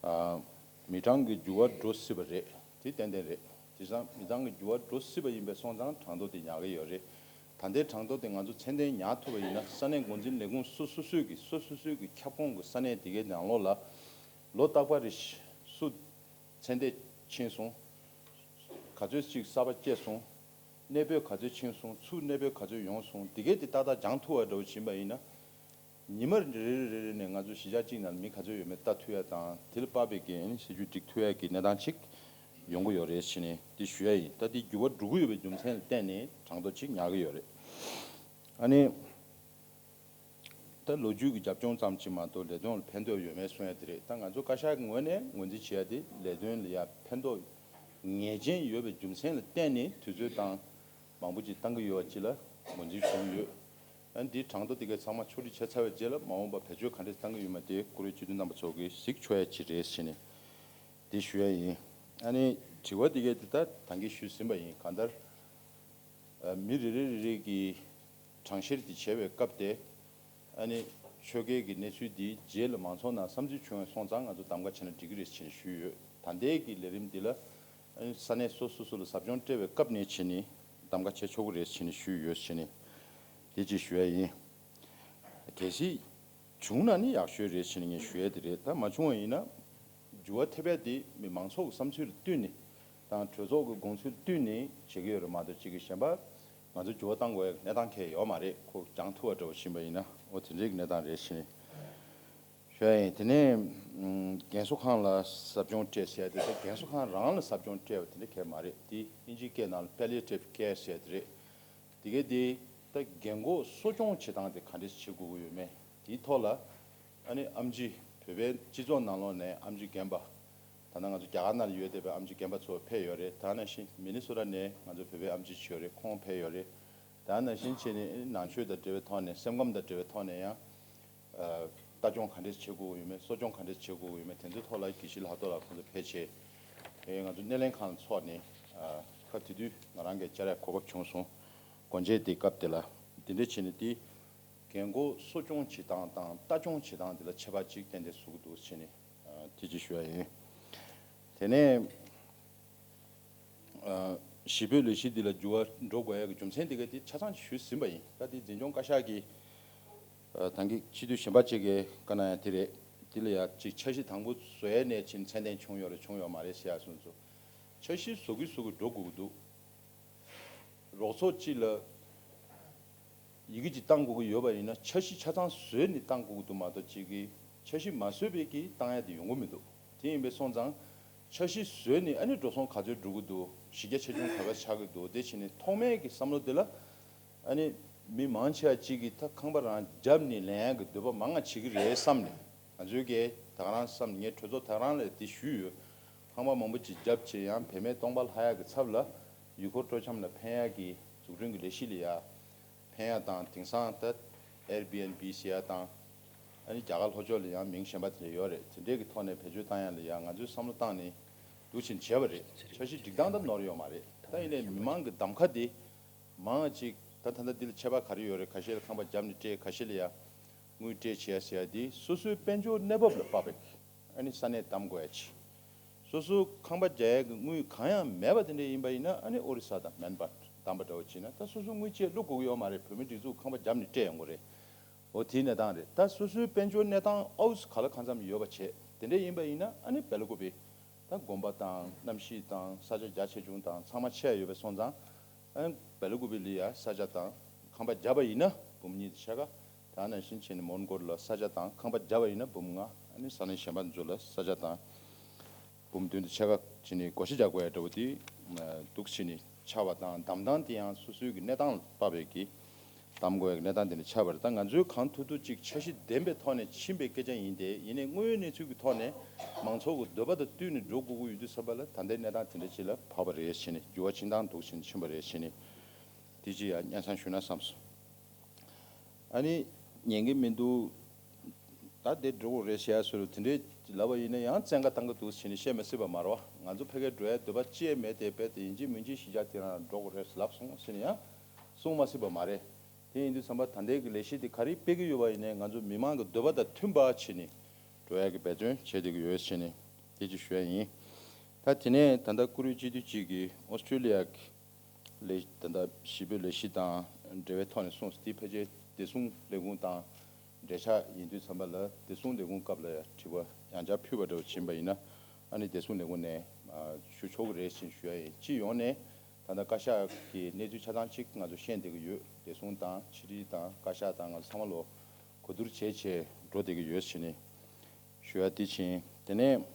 ཨ། མི་གྲངས་ཀྱི་འགྱུར་བ་འགྲོ་སྲིད་པ་རེད། དེ་ཏན་ཏན་རེད། དེང་སང་མི་གྲངས་ཀྱི་འགྱུར་བ་འགྲོ་སྲིད་པ་ཡིན་པས་སོང་ཙང་གྲངས་ཐོ་དེ་ཉར་གི་ཡོད་རེད། ད་ལྟའི་གྲངས་ཐོ་དེ་ང་ཚོ་ཚད་ལྡན་ཉར་ཐུབ་པ་ཡིན་ན་ས་གནས་འགོ་འཛིན་ལས་ཁུངས་སོ་སོ་སོའི་གི་སོ་སོ་སོའི་གི་ཁྱབ་ཁོངས་ཀྱི་ས་གནས་དེ་གའི་ནང་ལོགས་ལ་ལོ་རྟག་པར་རེ་བཞིན་སུ་ཚད་ལྡན་ཕྱིན་སོང་། ག་ཚོད་ཅིག་གསར་པ་སྐྱེས་སོང་། གནས་སྤོས་ག་ཚོད་ཕྱིན་སོང་། ཚུར་གནས་སྤོས་ག་ཚོད་ཡོང་སོང་། དེ་གའི་དེ་ཏག་ཏག་སྦྱང་ཐུབ་པ་འདྲ་བོ་ཕྱིན་པ་ཡིན་ན། ཉི་མ་རེ་རེ་རེ་རེ་ནས་ང་ཚོ་གཞིས་ཆགས་གཅིག་ནང་ལ་མི་ག་ཚོད་ཡོད་མེད་ལྟ་ཐུབ་ཡ་དང་དེ་ལ་དཔག་པའི་གི་ཨ་ནི་སྲིད་ཇུས་སྒྲིག་ཐུབ་ཡ་གི་གནས་སྟངས་ཅིག་ཡོང་གི་ཡོད་རེད་ཟེར་ནས་འདི་ཞུ་ཡ་ཡིན། ད་འདི་འགྱུར་བ་འགྲོ་གི་ཡོད་པའི་རྒྱུ་མཚན་ལ་བརྟེན་ནས་གྲངས་ཐོ་ཅིག་ཉར་གི་ཡོད་རེད། ཨ་ནི་ད་ལོ་རྒྱུས་ཀྱི་རྒྱབ་ལྗོངས་ཙམ་ཅིག་མ་གཏོགས་ལས་དོན་ལ་ཕན་ཐོགས་ཡོད་མེད་གསུང་ཡ་དེ་རེད། ད་ང་ཚོ་བཀའ་ཤག་གི་ངོས་ནས་ངོས་འཛིན་བྱེད་ཡ་དེ་ལས་དོན་ལ་ཡ་ཕན་ཐོགས་ངེས་ཅན་ཡོད་པའི་རྒྱུ་མཚན་ལ་བརྟེན་ནས་དུས་ཚོད་དང་མང་པོ་ཅིག་བཏང་གི་ཡོད་པ་ཅིག་ལ་ངོས་འཛིན་བྱུང་ཡོད། ཨ་ནི་འདིའི་གྲངས་ཐོ་དེ་གའི་ཚང་མ་ཕྱོགས་སྒྲིག་བྱས་ཚར་བའི་རྗེས་ལ་མ་འོངས་པ་བེད་སྤྱོད་ག་འདྲས་བཏང་གི་ཡོད་མེད་དེ་བཀུར་འོས་སྤྱི་འཐུས་རྣམ་པ་ཚོ་གིས་གཟིགས་ཆོག་ཡ་ཅིག་རེད་ཟེར་ནས་འདི་ཞུ་ཡ་ཡིན། ཨ་ནི་དྲི་བ་དེ་གའི་དེ་ད་ད་གིན་ཞུས་ཟིན་པ་ཡིན། གང་ལྟར་ཨ་མི་རེ་རེ་རེ་རེ་གིས་གྲངས་བཤེར་དེ་བྱས་པའི་སྐབས་དེ། ཨ་ནི་ཆོལ་ཁའི་གི་གནས་ཚུལ་འདིའི་རྗེས་ལ་མང་ཚོགས་ནང་བསམ་ཚུལ་བྱུང་བ་སོང་ཙང་ང་ཚོ་གདམ་ག་བྱས་ན་འགྲིག་གི་རེད་ཅེས་ཞུས་ཡོད། ད་ལྟའི་གི་ལས་རིམ་འདི་ལ་ཨ་ནི་ས་གནས་སོ་སོ་སོ་ལ་ཟབ་སྦྱོང་སྤྲད་པའི་སྐབས་ནས་བྱས་ནས་གདམ་ག་བྱེད་ཆོག་གི་རེད་ཅེས་ཞུས་ཡོད་ཅེས་དེ་ཅིག་ཞུ་ཡ་ཡིན། གལ་སྲིད་བྱུང་ན་ནི་ཡག་ཤོས་རེད་ཅེས་ངས་ཞུ་ཡ་དེ་རེད། ད་མ་བྱུང་བ་ཡིན་ན། འགྱུར་བ་ཐེབས་ཡ་དེ་མི་མང་ཚོགས་ཀྱི་བསམ་ཚུལ་ལ་བསྟུན་ནས་དང་གྲོས་ཚོགས་ཀྱི་དགོངས་ཚུལ་ལ་བསྟུན་ནས་བྱེད་ཀྱི་ཡོད་རེད་མ་གཏོགས་གཅིག་གིས་གཞན་པ་ང་ཚོ་འགྱུར་བ་གཏང་དགོས་ཡ་གནས་སྟངས་གང་ཡང་ཡོད་མ་རེད། ཁོ་སྦྱང་ཐུབ་པ་འདྲ་བོ་ཕྱིན་པ་ཡིན་ན་འོ་དེ་འདྲའི་གི་གནས་སྟངས་རེད་ཟེར་ནས་ཞུ་ཡ་ཡིན། དེ་ནས་རྒན་གསོ་ཁང་ལ་ཟབ་སྦྱོང་སྤྲད་ཟེར་ཡ་དེ་ད་རྒན་གསོ་ཁང་རང་ལ་ཟབ་སྦྱོང་སྤྲད་པ་དེ་འདྲ་གང་ཡང་མ་རེད། དེ་དབྱིན་ཇིའི་སྐད་ནང་ལ་palliative care་ཟེར་ཡ་དེ་རེད། དེ་གའི་དེ་ད་རྒན་གོག་གསོ་སྐྱོང་བྱེད་སྟངས་དེ་ག་འདྲས་བྱེད་དགོས་ཀྱི་ཡོད་མེད་དེའི་ཐོག་ལ་ཨ་ནི་ཨེམ་ཆི་བོད་པའི་སྤྱི་ཚོགས་ནང་ལོགས་ནས་ཨེམ་ཆི་རྒན་པ། ད་ནང་ང་ཚོ་རྒྱ་གར་ནང་ལ་ཡོད་བསྡད་པའི་ཨེམ་ཆི་རྒན་པ་ཚོ་ཕེབས་ཡོད་རེད། ད་ནང་བཞིན་མི་ནི་སོ་ཊ་ནས་ང་ཚོ་བོད་པའི་ཨེམ་ཆི་ཅིག་ཡོད་རེད། ཁོང་ཕེབས་ཡོད་རེད། ད་ནང་བཞིན་བྱས་ནས་ནང་ཆོས་དང་འབྲེལ་བའི་ཐོག་ནས་སེམས་ཁམས་དང་འབྲེལ་བའི་ཐོག་ནས་ཡང་ལྟ་སྐྱོང་ག་འདྲས་བྱེད་དགོས་ཀྱི་ཡོད་མེད། གསོ་སྐྱོང་ག་འདྲས་བྱེད་དགོས་ཀྱི་ཡོད་མེད་དེ་ཚོའི་ཐོག་ལ་དགེ་བཤེས་ལྷག་རྡོར་ལགས་ཁོང་ཚོ་ཕེབས་བྱས་ང་ཚོ་སྣེ་ལེན་ཁང་ལ་འཚོགས་ནས་སྐབས་དེ་དུས་ང་རང་གིས་བཅར་ཡ་གོ་སྐབས་བྱུང་སོང་། སྒོ་འབྱེད་དེ་སྐབས་དེ་ལ་དེ་འདྲས་བྱས་ནས་དེ་རྒན་གོག་གསོ་སྐྱོང་བྱེད་སྟངས་དང་ལྟ་སྐྱོང་བྱེད་སྟངས་དེ་ལ་ཁྱད་པར་ཅིག་ཏན་ཏན་བཟོ་གི་འདུག་ཟེར་ནས་དེ་ཅིག་ཞུ་ཡ་ཡིན། དེ་ནས་གཞིས་སྤོའི་ལས་གཞི་འདི་ལ་འགྱུར་བ་འགྲོ་དགོས་ཡ་གི་རྒྱུ་མཚན་དེ་ག་དེ་ཆ་ཚང་ཞུས་ཟིན་པ་ཡིན། ད་དེ་འཛིན་སྐྱོང་བཀའ་ཤག་གིས་ད་གིན་སྤྱི་འཐུས་གཞན་པ་ཅིག་གིས་བཀའ་གནང་ཡ་དེ་རེད། དེ་ལ་ཡ་ཅིག་འཆར་གཞི་དང་པོ་བཟོ་ཡ་ནས་ཕྱིན་ཚད་ལྡན་བྱུང་ཡོད་རེད་བྱུང་ཡོད་མ་རེད་ཟེར་ཡ་སོང་ཚོ། འཆར་གཞི་བཟོ་གི་བཟོ་གི་འགྲོ་དགོས་ཀྱི་འདུག་རོགས་ཚོགས་གཅིག་ལ་ཡི་གེ་གཅིག་བཏང་དགོས་ཀྱི་ཡོད་པ་ཡིན་ན་འཆར་གཞི་ཆ་ཚང་བཟོས་ནས་བཏང་དགོས་ཀྱི་འདུག་མ་གཏོགས་གཅིག་གིས་འཆར་གཞི་མ་བཟོས་པའི་གི་བཏང་ཡ་དེ་ཡོང་གི་མི་འདུག་དེ་ཡིན་པས་སོང་ཙང་འཆར་གཞི་བཟོས་ནས་ཨ་ནི་འགྲོ་སོང་ག་ཚོད་འགྲོ་གི་འདུག་གཞི་རྒྱ་ཆེ་ཆུང་ག་ག་ཆགས་ཀྱི་འདུག་དེ་བྱས་ནས་ཐོག་མའི་གི་བསམ་བློ་དེ་ལ་ཨ་ནི་མི་མང་ཆེ་བ་གཅིག་གིས་ད་ཁང་པ་རང་བརྒྱབ་ནས་ལེན་ཡ་གི་འདོད་པ་མང་ང་བྱེད་ཀྱི་རེད་བསམ་ནས་ང་ཚོའི་གི་ད་ག་རང་བསམ་ངས་གྲོས་ཚོགས་ད་ག་རང་ལ་དེ་ཞུས་ཡོད། ཁང་པ་མང་པོ་ཅིག་བརྒྱབ་བྱས་ཡང་བེད་མེད་སྟོང་པ་ལྷག་ཡ་གི་ཚབ་ལ་ཡུལ་སྐོར་སྤྲོ་འཆམ་ལ་ཕན་ཡ་གི་འཛུགས་སྐྲུན་གྱི་ལས་གཞི་ལ་ཡ་ཕན་ཡ་དང་དེང་སང་ད་Airbnb་ཟེར་ཡ་དང་ཨ་ནི་རྒྱ་གར་ལྷོ་ཕྱོགས་ལ་ཡང་མིང་གཞན་པ་དེ་འདྲ་ཡོད་རེད། དེ་འདྲས་ཀྱི་ཐོག་ནས་བེད་སྤྱོད་བཏང་ཡ་ལ་ཡ་ང་ཚོས་བསམ་བློ་བཏང་ནས་འདུག་ཕྱིན་བྱས་པ་རེད། འཆར་གཞི་སྒྲིག་སྟངས་ད་ནོར་ཡོད་མ་རེད། ད་ཡིན་ནའི་མི་མང་གི་གདམ་ཁ་དེ་མང་ཅིག་ད་ད་ལྟ་འདི་ལ་ཆད་པ་ག་རེ་ཡོད་རེད། ཁ་ཤས་ལ་ཁང་པ་བརྒྱབ་ནས་སྤྲད། ཁ་ཤས་ལ་ཡ་དངུལ་སྤྲད་བྱས་ཟེར་ཡ་དེ་སོ་སོའི་དཔལ་འབྱོར་གནས་བབ་ལ་དཔག་པའི་ཨ་ནི་ས་གནས་བདམས་དགོས་ཡ་ཆེ། སོ་སོ་ཁང་པ་རྒྱག་ཡ་གི་དངུལ་གང་ཡང་མེད་པ་དེ་འདྲ་ཡིན་པ་ཡིན་ན་ཨ་ནི་ཨོ་རི་ས་དང་མེན་པ་བདམས་པ་འདྲ་བོ་བྱས་ན་ད་སོ་སོ་དངུལ་ཅིག་བླུག་དགོས་ཀྱི་ཡོད་མ་རེད། བོད་མིའི་སྒྲིག་འཛུགས་ཁང་པ་བརྒྱབ་ནས་སྤྲད་ཡོང་གི་རེད། འོ་དེའི་གནས་སྟངས་རེད། ད་སོ་སོའི་དཔལ་འབྱོར་གནས་སྟངས་ཨའུ་ས་ག་ལ་གང་འཚམ་ཡོད་པ་བྱས་དེ་འདྲ་ཡིན་པ་ཡིན་ན་ཨ་ནི་བེ་ལ་ཀུ་པེ་ད་དགོན་པ་དང་གནམ་གཤིས་དང་ས་ཆ་རྒྱ་ཆེ་ཆུང་དང་ཚང་མ་ཆེ་ཡ་ཡོད་པའི་སོང་ཙང་། ཨ་ནི་བེ་ལ་ཀུ་པེ་ལ་ཡ་ས་ཆ་དང་ཁང་པ་བརྒྱབ་པ་ཡིན་ན་འབུམ་གཉིས་དང་ཕྱེད་ཀ། ད་ནང་བཞིན་བྱས་ནས་མོན་གྷོ་ལ་ས་ཆ་དང་ཁང་པ་བརྒྱབ་པ་ཡིན་ན་འབུམ་ལྔ། ཨ་ནི་ས་གནས་གཞན་པ་ཚོ་ལ་ས་ཆ་དང་འབུམ་བདུན་དང་ཕྱེད་ཀ་བྱས་ནས་བགོ་བཤའ་རྒྱག་དགོས་ཡ་འདྲ་བོ་དེ་འདུག་བྱས་ནས་ཆགས་པ་དང་། གདམ་སྟངས་དེ་ཡང་སོ་སོའི་གི་གནས་སྟངས་ལ་དཔག་པའི་གི་ གཏམ་དགོས་ཡག་གནས་སྟངས་དེ་འདྲ་ཆགས་པ་རེད། ད་ང་ཚོའི་གང་ཐུབ་ཐུབ་ཅིག་འཆར་གཞི་ལྡན་པའི་ཐོག་ནས་ཕྱིན་པའི་སྐད་ཆ་ཡིན་ཏེ། ཡིན་ནའི་དངོས་ཡོད་གནས་ཚུལ་གྱི་ཐོག་ནས་མང་ཚོགས་ཀྱི་འདོད་པ་དང་བསྟུན་ནས་འགྲོ་དགོས་ཀྱི་ཡོད་དུས་ཙམ་པ་ལ། ད་ལྟའི་གནས་སྟངས་དེ་འདྲ་ཅིག་ལ་བབས་པ་རེད་ཟེར་ནས། འགྱུར་བ་ཕྱིན་སྟངས་འདུག་ཟེར་ནས་ཕྱིན་པ་རེད་ཟེར་ནས། དེ་ཅིག་ཡང་སྙན་སེང་ཞུ་ན་བསམས་སོང་། ཨ་ནི་ཉན་གྱི་མི་འདུག་ད་དེ་འགྲོ་དགོས་རེད་ཟེར་ཡ་སུ་ལ་དེ་འདྲས་ལབ་པ་ཡིན་ན་ཡང་བཙན་བཀའ་བཏང་གི་འདུག་ཟེར་ནས་བཤད་མི་སྲིད་པ་མ་རེད་བ། ང་ཚོ་ཕ་གིར་འགྲོ་ཡ་འདོད་པ་ཅི་ཡང་མེད་དེ། རྦད་དེ་ཡིན་གཅིག་མིན་གཅིག་གཞིས་ཆགས་དེ་རང་འགྲོ་དགོས་རེད་ལབ་སོང་ཟེར་ནས་ཡང་གསུང་མ་སྲིད་པ་མ་རེད། དེ་ཡིན་དུས་ཙམ་པ་ད་ལྟའི་གི་ལས་གཞི་དེ་ག་རེ་སྤེལ་གི་ཡོད་པ་ཡིན་ནའི་ང་ཚོ་མི་མང་གི་འདོད་པ་དང་མཐུན་པ་བྱས་ནས་འགྲོ་ཡ་གི་འབད་བརྩོན་བྱེད་བསྡད་ཀྱི་ཡོད་ཟེར་ནས་དེ་ཅིག་ཞུ་ཡ་ཡིན། ད་དེ་ནས་ད་ལྟ་བཀུར་འོས་སྤྱི་འཐུས་གཅིག་གིས་ཨོ་སི་ཀྲི་ལི་ཡ་གི་ལས། ད་ལྟ་གཞིས་སྤོའི་ལས་གཞི་དང་འབྲེལ་བའི་ཐོག་ནས་གསུངས། དེ་ཕལ་ཆེར་བདེ་སྲུང་ལས་ཁུངས་དང་འབྲེལ་ཆགས་ཡིན་དུས་ཙམ་པ་ལ། བདེ་སྲུང་ལས་ཁུངས་སྐབས་ལ་ཡང་དྲི་བ་ཡང་བསྐྱར་ཕུལ་བ་འདྲ་བོ་ཕྱིན་པ་ཡིན་ན། ཨ་ནི་བདེ་སྲུང་ལས་ཁུངས་ནས་ཞུ་ཆོག་གི་རེད་ཅེས་ཞུ་ཡ་ཡིན། སྤྱི་ཡོངས་ནས་ད་ལྟ་བཀའ་ཤག་གི་གནས་ཚུལ་ཆ་ཚང་གཅིག་ང་ཚོ་ཤེས་བསྡད་ཀྱི་ཡོད། བདེ་སྲུང་དང་ཕྱི་དྲིལ་དང་བཀའ་ཤག་དང་ང་ཚོ་ཚང་མ་ལོ་གོ་བསྡུར་བྱས་བྱས་འགྲོ་བསྡད་ཀྱི་ཡོད་ཅེས་ནས་ཞུ་ཡ་དེ་ཕྱིན། དེ་ནས།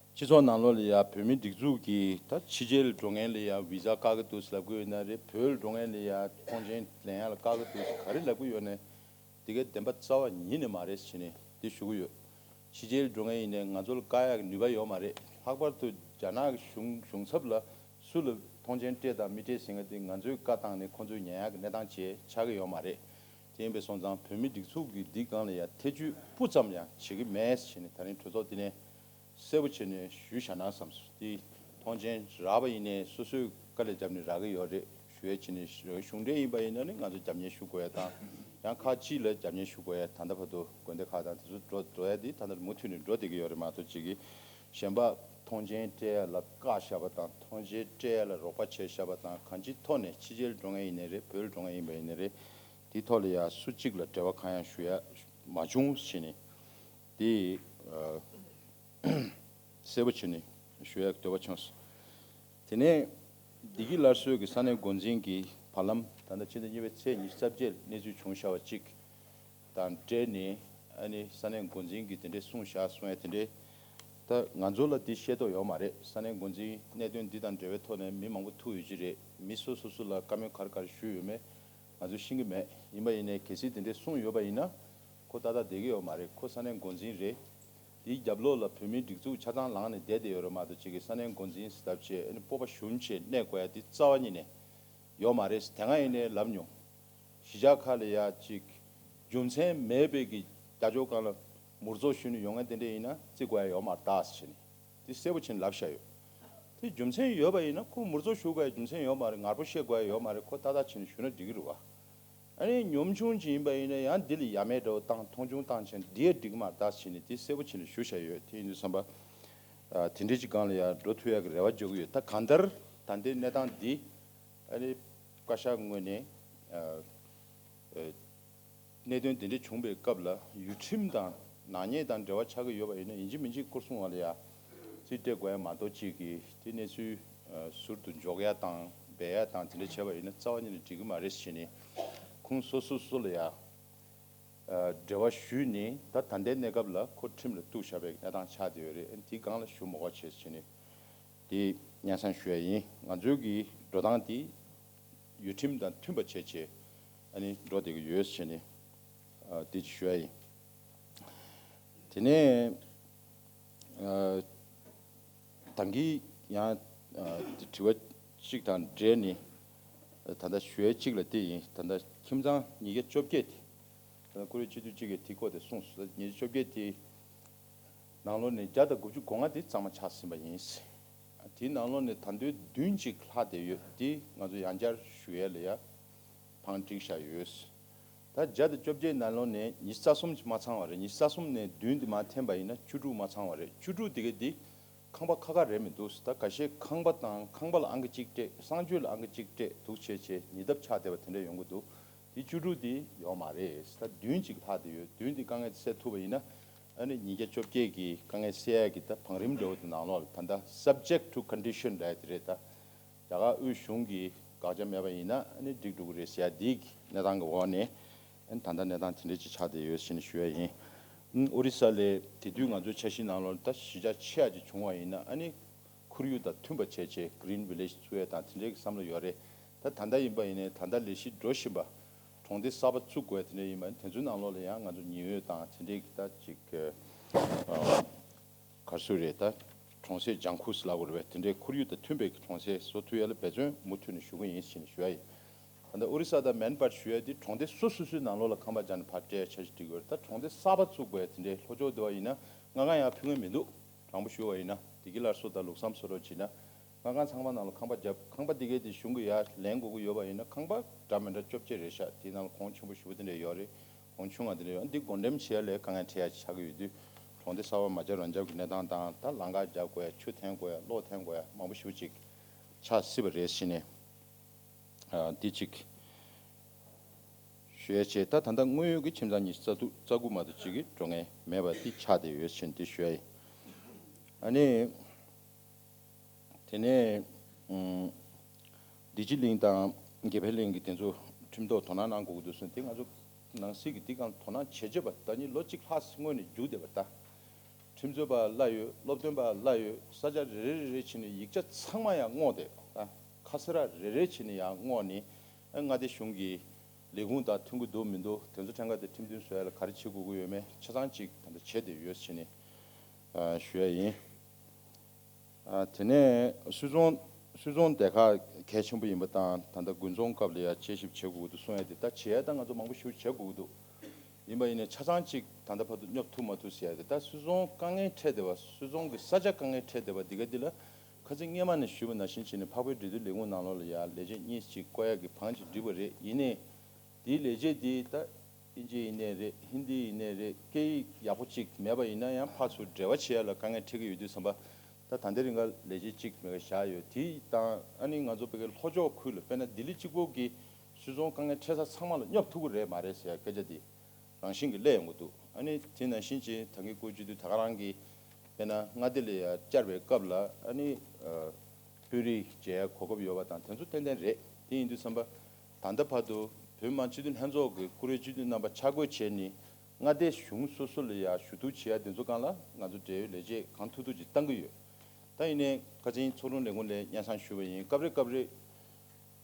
སྤྱི་ཚོགས་ནང་ལོགས་ལ་ཡ་བོད་མིའི་སྒྲིག་འཛུགས་ཀྱིས་ད་ཕྱི་རྒྱལ་འགྲོ་མཁན་ལ་ཡ་བི་ཟ་བཀག་གི་འདུག་ཟེར་ལབ་ཀྱི་ཡོད་ན་རེད། བོད་ལ་འགྲོ་མཁན་ལ་ཡ་ཐོངས་མཆན་ལེན་ཡ་ལ་བཀག་གི་འདུག་ཟེར་ག་རེ་ལབ་ཀྱི་ཡོད་ནའི། དེ་གའི་བདེན་པ་རྩ་བ་ཉིད་ནས་མ་རེད་ཟེར་ནས་དེ་ཞུ་གི་ཡོད། ཕྱི་རྒྱལ་འགྲོ་མཁན་ཡིན་ནའི་ང་ཚོ་ལ་བཀག་ཡག་གི་ནུས་པ་ཡོད་མ་རེད། ལྷག་པར་དུ་རྒྱ་ནག་གི་གཞུང་གཞུང་ཚབ་ལ་སུ་ལ་ཐོངས་མཆན་སྤྲད་དང་མི་སྤྲད་ཟེར་མཁན་དེ་ང་ཚོས་བཀའ་བཏང་ནས་ཁོང་ཚོས་ཉན་ཡག་གི་གནས་སྟངས་བཅས་ཆགས་ཀྱི་ཡོད་མ་རེད། དེ་ཡིན་པས་སོང་ཙང་བོད་མིའི་སྒྲིག་འཛུགས་ཀྱིས་འདི་སྒང་ལ་ཡང་ཐེ་བྱུས་སྤུ་ཙམ་ཡང་བྱེད་ཀྱི་མེད་ཟེར་ནས་ད་རིང་གྲོས་ཚོགས་འདི་ནས་གསལ་པོ་བྱས་ནས་ཞུས་བཞག་ན་བསམས་སོང་། དེ་ཐོངས་མཆན་རག་པ་ཡིན་ནའི་སོ་སོས་དཀའ་ལས་བརྒྱབ་ནས་རག་གི་ཡོད་རེད། ཞུ་ཡས་བྱས་ནས་གཞུང་འབྲེལ་ཡིན་པ་ཡིན་ན་ནི་ང་ཚོ་རྒྱབ་གཉེར་ཞུ་དགོས་ཡ་དང་། ཡང་ཁག་ཅིག་ལ་རྒྱབ་གཉེར་ཞུ་དགོས་ཡ། ད་ལྟ་བར་དུ་དགོན་སྡེ་ཁག་དང་དེ་ཚོ་འགྲོ་འགྲོ་ཡ་དེ་ད་ལྟ་མུ་མཐུད་ནས་འགྲོ་བསྡད་ཀྱི་ཡོད་རེད་མ་གཏོགས། གཅིག་གིས་གཞན་པ་ཐོངས་མཆན་སྤྲད་ཡ་ལ་བཀག་བཞག་པ་དང་། ཐོངས་མཆན་སྤྲད་ཡ་ལ་རོགས་པ་བྱས་བཞག་པ་དང་། གང་ཅིའི་ཐོག་ནས་ཕྱི་རྒྱལ་འགྲོ་མཁན་ཡིན་ནའི་རེད། བོད་ལ་འགྲོ་མཁན་ཡིན་པ་ཡིན་ནའི་རེད། དེའི་ཐོག་ལ་ཡ་སུ་གཅིག་ལ་འབྲེལ་བ་གང་ཡང་ཞུ་ཡ་མ་བྱུང་ཟེར་ནས་དེ་ཨ་གསལ་པོ་བྱས་ནས་ཞུ་ཡ་འདོད་པ་བྱུང་སོང་། དེ་ནས་བདེ་སྐྱིད་སླར་གསོའི་གི་ས་གནས་འགོ་འཛིན་གྱི་བར་ལམ། ད་ལྟ་ཕྱི་ཟླ་གཉིས་པའི་ཚེས་ཉི་ཤུ་རྩ་བརྒྱད་གནས་ཚུལ་བྱུང་བཞག་པ་གཅིག་དང་འབྲེལ་ནས། ཨ་ནི་ས་གནས་འགོ་འཛིན་གྱིས་དེ་འདྲས་གསུངས་བཞག་གསུང་ཡ་དེ་འདྲས། ད་ང་ཚོ་ལ་འདི་ཤེས་རྟོགས་ཡོད་མ་རེད། ས་གནས་འགོ་འཛིན་གནད་དོན་འདི་དང་འབྲེལ་བའི་ཐོག་ནས་མི་མང་པོ་ཐུག་ཡོད་ཀྱི་རེད། མི་སོ་སོ་སོ་ལ་བཀའ་མོལ་ག་རེ་ག་རེ་ཞུས་ཡོད་མེད་ང་ཚོས་ཤེས་ཀྱི་མེད། ཡིན་པ་ཡིན་ནའི་གལ་སྲིད་དེ་འདྲས་གསུངས་ཡོད་པ་ཡིན་ན། ཁོ་ཏག་ཏག་བསྡད་ཀྱི་ཡོད་མ་རེད། ཁོ་ས་གནས་འགོ་འཛིན་རེད། དེའི་རྒྱབ་ལོགས་ལ་བོད་མིའི་སྒྲིག་འཛུགས་ཆ་ཚང་ལངས་ནས་བསྡད་བསྡད་ཡོད་རེད་མ་གཏོགས། གཅིག་གིས་ས་གནས་འགོ་འཛིན་ཟེར་ཐབས་བྱས། ཨ་ནི་སྤོབས་པ་ཞུམ་བྱས་གནས་དགོས་ཡ་དེ་རྩ་བ་ཉིད་ནས་ཡོད་མ་རེད། དེ་སྔ་ཡིན་ནའི་ལབ་མྱོང་། གཞིས་ཆགས་ཁག་ལ་ཡ་གཅིག་རྒྱུ་མཚན་མེད་པའི་གི་རྒྱ་ཕྱོགས་སྒང་ལ་མུར་ཚོགས་ཞུས་ནས་ཡོང་མཁན་དེ་འདྲས་ཡིན་ན་བརྩི་དགོས་ཡ་ཡོད་མ་རེད་ད་ཟེར་ནས་དེ་གསལ་པོ་བྱས་ནས་ལབ་བཞག་ཡོད། དེ་རྒྱུ་མཚན་ཡོད་པ་ཡིན་ན་ཁོ་མུར་ཚོགས་ཞུ་དགོས་ཡ་རྒྱུ་མཚན་ཡོད་མ་རེད། ངར་པོ་བཤད་དགོས་ཡ་ཡོད་མ་རེད། ཁོ་ཏག་ཏག་བྱས་ནས་ཞུས་ན་འགྲིག་གི་རེད་བ། ཨ་ནི་ཉམ་ཆུང་ཅིག་ཡིན་པ་ཡིན་ན་ཡང་འདི་ལ་ཡ་མེད་འདྲ་བོ་བཏང་། མཐོང་ཆུང་བཏང་བྱས་ནས་འདི་ཡ་འགྲིག་གི་མ་རེད་ད་ཟེར་ནས་དེ་གསལ་པོ་བྱས་ནས་ཞུ་བཞག་ཡོད། དེ་ཡིན་དུས་ཙམ་པ། ཨ་དེ་འདྲའི་ཅིག་སྒང་ལ་ཡ་འགྲོ་ཐུབ་ཡ་གི་རེ་བ་འཇོག་གི་ཡོད། ད་གང་ལྟར་ད་ལྟའི་གནས་སྟངས་འདི་ཨ་ནི་བཀའ་ཤག་ངོས་ནས་ཨ་ཨ་གནད་དོན་འདི་འདྲ་བྱུང་བའི་སྐབས་ལ་ཡུལ་ཁྲིམས་དང་ནག་ཉེས་དང་འབྲེལ་བ་ཆགས་ཀྱི་ཡོད་པ་ཡིན་ན། ཡིན་གཅིག་མིན་གཅིག་སྐོར་སྲུང་བ་ལ་ཡ་རྩིས་སྤྲད་དགོས་ཡ་མ་གཏོགས། གཅིག་གིས་དེ་གནས་ཚུལ་ཨ་ཟུར་དུ་འཇོག་ཡ་དང་སྦས་ཡ་དང་དེ་འདྲ་བྱས་པ་ཡིན་ན་རྩ་བ་ཉིད་ནས་འགྲིག་གི་མ་རེད་ཟེར་ནས་ཁོང་སོ་སོ་སོ་ལ་ཡ། ཨ་འབྲེལ་བ་ཞུས་ནས་ད་ད་ལྟའི་གནས་སྐབས་ལ་ཁོ་ཁྲིམས་ལ་གཏུགས་བཞག་པའི་གནས་སྟངས་ཆགས་བསྡད་ཡོད་རེད། དེའི་སྒང་ལ་ཞུ་མི་དགོས་བྱས་ཟེར་ནས་དེ་སྙན་སེང་ཞུ་ཡ་ཡིན། ང་ཚོའི་གི་འགྲོ་སྟངས་དེ་ཡུལ་ཁྲིམས་དང་མཐུན་པ་བྱས་བྱས་ཨ་ནི་འགྲོ་བསྡད་ཀྱི་ཡོད་ཟེར་ནས་ཨ་དེ་ཅིག་ཞུ་ཡ་ཡིན། དེ་ནས་ཨ་ད་གིན་ཡང་ཨ་དྲི་བ་གཅིག་དང་འབྲེལ་ནས་ད་ལྟ་ཞུ་ཡ་གཅིག་ལ་དེ་ཡིན། ད་ལྟ་ཁྱིམ་ཚང་ཉིས་བརྒྱ་བཅོ་བརྒྱད་དེ། ད་ལྟ་བཀུར་འོས་སྤྱི་འཐུས་གཅིག་གིས་དེའི་སྐོར་དེ་གསུངས་སོང་། ཉིས་བརྒྱ་བཅོ་བརྒྱད་དེའི་ནང་ལོགས་ནས་བརྒྱ་དང་དགུ་བཅུ་གོ་ལྔ་དེ་གཙང་མ་ཆགས་ཟིན་པ་ཡིན། དེའི་ནང་ལོགས་ནས་ད་དུང་བདུན་གཅིག་ལྷག་བསྡད་ཡོད། དེ་ང་ཚོ་ཡང་བསྐྱར་ཞུ་ཡ་ལ་ཡ་བང་བསྒྲིགས་བཞག་ཡོད། ད་བརྒྱ་དང་བཅོ་བརྒྱད་ནང་ལོགས་ནས་ཉི་ཤུ་རྩ་གསུམ་ཅིག་མ་ཚང་བ་རེད། ཉི་ཤུ་རྩ་གསུམ་ནས་བདུན་དེ་མར་འཐེན་པ་ཡིན་ན་བཅུ་དྲུག་མ་ཚང་བ་རེད། བཅུ་དྲུག་དེ་ག་དེ་ཁང་པ་ཁ་ཁ་རེད་མི་འདུག་ད་ཁ་ཤས་ཁང་པ་དང་ཁང་པ་ལ་ཨང་ཀི་གཅིག་སྤྲད། གསང་སྤྱོད་ལ་ཨང་ཀི་གཅིག་སྤྲད་འདུག་བྱས་བྱས་ཉེ་འདབས་ཆགས་བསྡད་པ་དེ་འདྲ་ཡོང་གི་འདུག་དེ་བཅུ་དྲུག་དེ་ཡོད་མ་རེད། ད་བདུན་གཅིག་ལྷག་བསྡད་ཡོད། བདུན་དེ་དཀའ་ངལ་སེལ་ཐུབ་པ་ཡིན་ན། ཨ་ནི་ཉིས་བརྒྱ་བཅོ་བརྒྱད་ཀྱི་དཀའ་ངལ་སེལ་ཡག་གི་ད་བང་རིམ་འདྲ་བོ་དེ་ནང་ལོགས་ལ་ད་ལྟ་subject to condition རེད་དེ་རེད། ད་རྒྱ་གར་དབུས་གཞུང་གི་དགག་བྱ་མེད་པ་ཡིན་ན་ཨ་ནི་འགྲིག་འགྲོ་གི་རེད་ཟེར་ཡ་འདི་གི་གནས་སྟངས་ཀྱི་འོག་ནས་ཨ་ནི་ད་ལྟ་གནས་སྟངས་དེ་འདྲ་ཅིག་ཆགས་བསྡད་ཡོད་ཟེར་ནས་ཞུ་ཡ་ཡིན། ཨ་ནི་ཨོ་རི་ས་ལའི་དེ་དུས་ང་ཚོའི་འཆར་གཞི་ནང་ལོགས་ལ་ད་གཞིས་ཆགས་ཆེ་བ་ཅིག་བྱུང་བ་ཡིན་ན་ཨ་ནི་ཁོར་ཡུག་དང་མཐུན་པ་བྱས་བྱས་Green Village བཙུགས་ཡ་དང་དེ་འདྲའི་བསམ་བློ་ཡོད་རེད། ད་ད་ལྟ་ཡིན་པ་ཡིན་ནའི་ད་ལྟ་ལས་གཞི་འགྲོ་བཞིན་པ་གྲོང་སྡེ་གསར་པ་བཙུགས་དགོས་དེ་འདྲ་ཡིན་པ་དེ་ཚོའི་ནང་ལོགས་ལ་ཡང་ང་ཚོ་ཉི་འོད་དང་དེ་འདྲའི་གི་ད་ཅིག་ཨ། ག་རེ་ཟེར་རེད། ད་གྲོང་གསེབ་ལྗང་ཁུ་ཟེར་ལབ་དགོས་རེད་པས། དེ་འདྲའི་ཁོར་ཡུག་དང་མཐུན་པའི་གྲོང་གསེབ་བཟོ་ཐུབ་ཡ་ལ་འབད་བརྩོན་མུ་མཐུད་ནས་ཞུ་གི་ཡིན་ཞེས་ནས་ཞུ་ཡ་ཡིན། ད་ལྟ་ཨོ་རི་ས་དང་མན་པར་ཞུ་ཡ་དེ་གྲོང་སྡེ་སོ་སོ་སོའི་ནང་ལོགས་ལ་ཁང་པ་བརྒྱབ་ནས་ཕར་སྤྲད་ཡ་འཆར་གཞི་སྒྲིག་དགོས་རེད། ད་གྲོང་སྡེ་གསར་པ་བཙུགས་པའི་དེ་འདྲའི་ལྷོ་ཕྱོགས་དེ་བ་ཡིན་ན་ང་གང་ཡང་ཕུལ་མཁན་མི་འདུག་དྲང་པོ་ཞུ་བ་ཡིན་ན་བདེ་སྐྱིད་སླར་གསོ་དང་ལུགས་བསམ་བཟོ་འདྲ་བྱས་ན། ང་གང་ཚང་མ་ནང་ལ་ཁང་པ་བརྒྱབ། ཁང་པ་འདི་གའི་དེ་གཞུང་གི་ཡར་ལེན་དགོས་ཀྱི་ཡོད་པ་ཡིན་ན་ཁང་པ་འདྲ་མི་འདྲ་བཅོ་བརྒྱད་རེད་ཤག་དེའི་ནང་ལ་གོང་ཆེན་པོ་ཞེ་པོ་དེ་འདྲ་ཡོད་རེད། གོང་ཆུང་བ་དེ་འདྲ་ཡོད། འདི་བགོ་འགྲེམས་བྱེད་ཡ་ལས་དཀའ་ངལ་འཕྲད་ཡ་ཆགས་ཀྱི་ཡོད་དུས། གྲོང་སྡེ་གསར་པ་མ་འཇབ་རང་འཇབ་ཀྱི་གནས་སྟངས་དང་། ད་ལམ་ཁ་རྒྱག་དགོས་ཡ། ཆུ་འཐེན་དགོས་ཡ། གློག་འཐེན་དགོས་ཡ། མང་པོ་ཞེ་པོ་ཅིག་ཆགས་སྲིད་པ་རེད་ཟེར་ནས། ཨ། འདི་གཅིག་ཞུ་ཡ་བྱས། ད་ད་ལྟ་དངོས་ཡོད་ཀྱི་ཁྱིམ་ཚང་ཉི་ཤུ་རྩ་དྲུག་རྩ་དགུ་མ་གཏོགས་གཅིག་གི་འགྲོ་མཁན་མེད་པ་འདི་ཆགས་བསྡད་ཡོད་ཟེར་ནས་འདི་ཞུ་ཡ་ཡིན། ཨ་ནི། དེ་ནས་ཨུམ། བདེ་སྐྱིད་གླིང་དང་དགེ་འཕེལ་གླིང་གི་དེ་ཚོ་ཁྲིམས་ཐོག་དོ་སྣང་གནང་དགོས་ཀྱི་འདུག་གསུངས་ཏེ། ང་ཚོ་ནང་སྲིད་ཀྱི་འདི་སྒང་དོ་སྣང་བྱེད་བྱེད་པ་ད་ནི་ལོ་གཅིག་ལྷག་སྔོན་ནས་མཇུག་བསྡད་པ། ད་ཁྲིམས་རྩོད་པ་གླ་ཡོད། སློབ་སྟོན་པ་གླ་ཡོད། ས་ཆ་རེ་རེ་རེ་རེ་བྱས་ནས་ཡིག་ཆ་ཚང་མ་ཡང་བསྔོགས་ཏེ། ད་ཁ་ས་ར་རེ་རེ་བྱས་ནས་ཡང་བསྔོགས་ནས། ཨ། མངའ་སྡེ་གཞུང་གི་ལས་ཁུངས་དང་མཐུན་གྱི་འདུག་མི་འདུག་དེ་ཚོ་ཕྲན་ཁ་དེ་ཁྲིམས་མཐུན་བཟོ་ཡ་ལ་ག་རེ་བྱེད་དགོས་ཀྱི་ཡོད་མེད་ཆ་ཚང་གཅིག་ད་ལྟ་བྱེད་བསྡད་ཡོད་ཟེར་ནས། ཨ། ཞུ་ཡ་ཡིན། ཨ། དེ་ནས་སུད་ཚོང་། སུད་ཚོང་སྡེ་ཁག་གལ་ཆེན་པོ་ཡིན་པ་དང་། ད་ལྟ་དགུན་ཚོང་སྐབས་ལ་ཡ་དཔྱད་ཞིབ་བྱེད་དགོས་ཀྱི་འདུག་གསུང་ཡ་དེ། ད་བྱེད་ཡ་ད་ང་ཚོ་མང་པོ་ཞིག་བྱེད་དགོས་ཀྱི་འདུག་ཡིན་པ་ཡིན་ནའི་ཆ་ཚང་གཅིག་ད་ལྟ་བར་དུ་སྙོབ་ཐུབ་མ་ཐུབ་ཟེར་ཡ་དེ། ད་སུད་ཚོང་དཀའ་ངལ་འཕྲད་བསྡད་པ། སུད་ཚོང་གི་ས་ཆ་དཀའ་ངལ་འཕྲད་བསྡད་པ་འདི་ག་འདི་ལ། ཁ་སང་སྔོན་མ་ནས་ཞུས་པ་ནང་བཞིན་བྱས་ནས་འཕགས་བོད་འབྲེལ་མཐུད་ལས་ཁུངས་ནང་ལོགས་ལ་ཡ་ལས་བྱེད་གཉིས་ཅིག་བསྐོ་ཡ་གི་བང་ཅིག་བསྒྲིགས་པ་རེད། ཡིན་ནའི། དེའི་ལས་བྱེད་དེ་ད་ཨིན་ཇི་ཡིན་ནའི་རེད། ཧིན་དི་ཡིན་ནའི་རེད། སྐད་ཡིག་ཡག་པོ་ཅིག་མེད་པ་ཡིན་ན་ཡང་ཕར་ཚུར་འབྲེལ་བ་བྱེད་ཡ་ལ་དཀའ་ངལ་འཕྲད་ཀྱི་ཡོད་དུས་ཙམ་པ། ད་ད་ལྟའི་རིང་ག་ལས་བྱེད་གཅིག་མེད་པ་བཞག་ཡོད། དེ་དང་ཨ་ནི་ང་ཚོ་བོད་ཀྱི་ལྷོ་ཕྱོགས་ཁུལ་ལ། དཔེར་ན་ལྡི་ལི་གཅིག་པོ་གི་སུད་ཚོང་དཀའ་ངལ་འཕྲད་ས་ཚང་མ་ལ་སྙོབ་ཐུབ་ཀྱི་རེད་མ་རེད་ཟེར་ཡ་སྐད་ཆ་དེ་རང་བཞིན་གྱིས་སླེབས་ཡོང་གི་འདུག་ཨ་ནི་དེ་ནང་བཞིན་བྱས་ད་གིན་སྐུ་མཁྱེན་དུས་ད་ག་རང་གིས། དཔེར་ན་མངའ་སྡེ་ལ་ཡ་བཅར་བའི་སྐབས་ལ་ཨ་ནི། ཨ། དཔོན་རིགས་མཇལ་གོ་སྐབས་ཡོད་པ་དང་དེ་ཚོ་ཏན་ཏན་རེད། དེ་ཡིན་དུས་ཙམ་པ། ད་ལྟ་བར་དུ་བོད་མི་མང་སྤྱི་འཐུས་ལྷན་ཚོགས་ཀྱི་བཀུར་འོས་སྤྱི་འཐུས་རྣམ་པ་ཆ་བགོས་བྱས་ནས་མངའ་སྡེ་གཞུང་སོ་སོ་ལ་ཡ་ཞུ་གཏུག་བྱེད་ཡ་དེ་ཚོ་སྒང་ལ་ང་ཚོ་འབྲེལ་ཡོད་ལས་བྱེད་གང་ཐུབ་ཐུབ་ཅིག་བཏང་གི་ཡོད། ད་ཡིན་ནའི་ཁ་སང་ཚོགས་དྲུང་ལས་ཁུངས་ནས་སྙན་སེང་ཞུས་པ་ཡིན། སྐབས་རེ་སྐབས་རེ་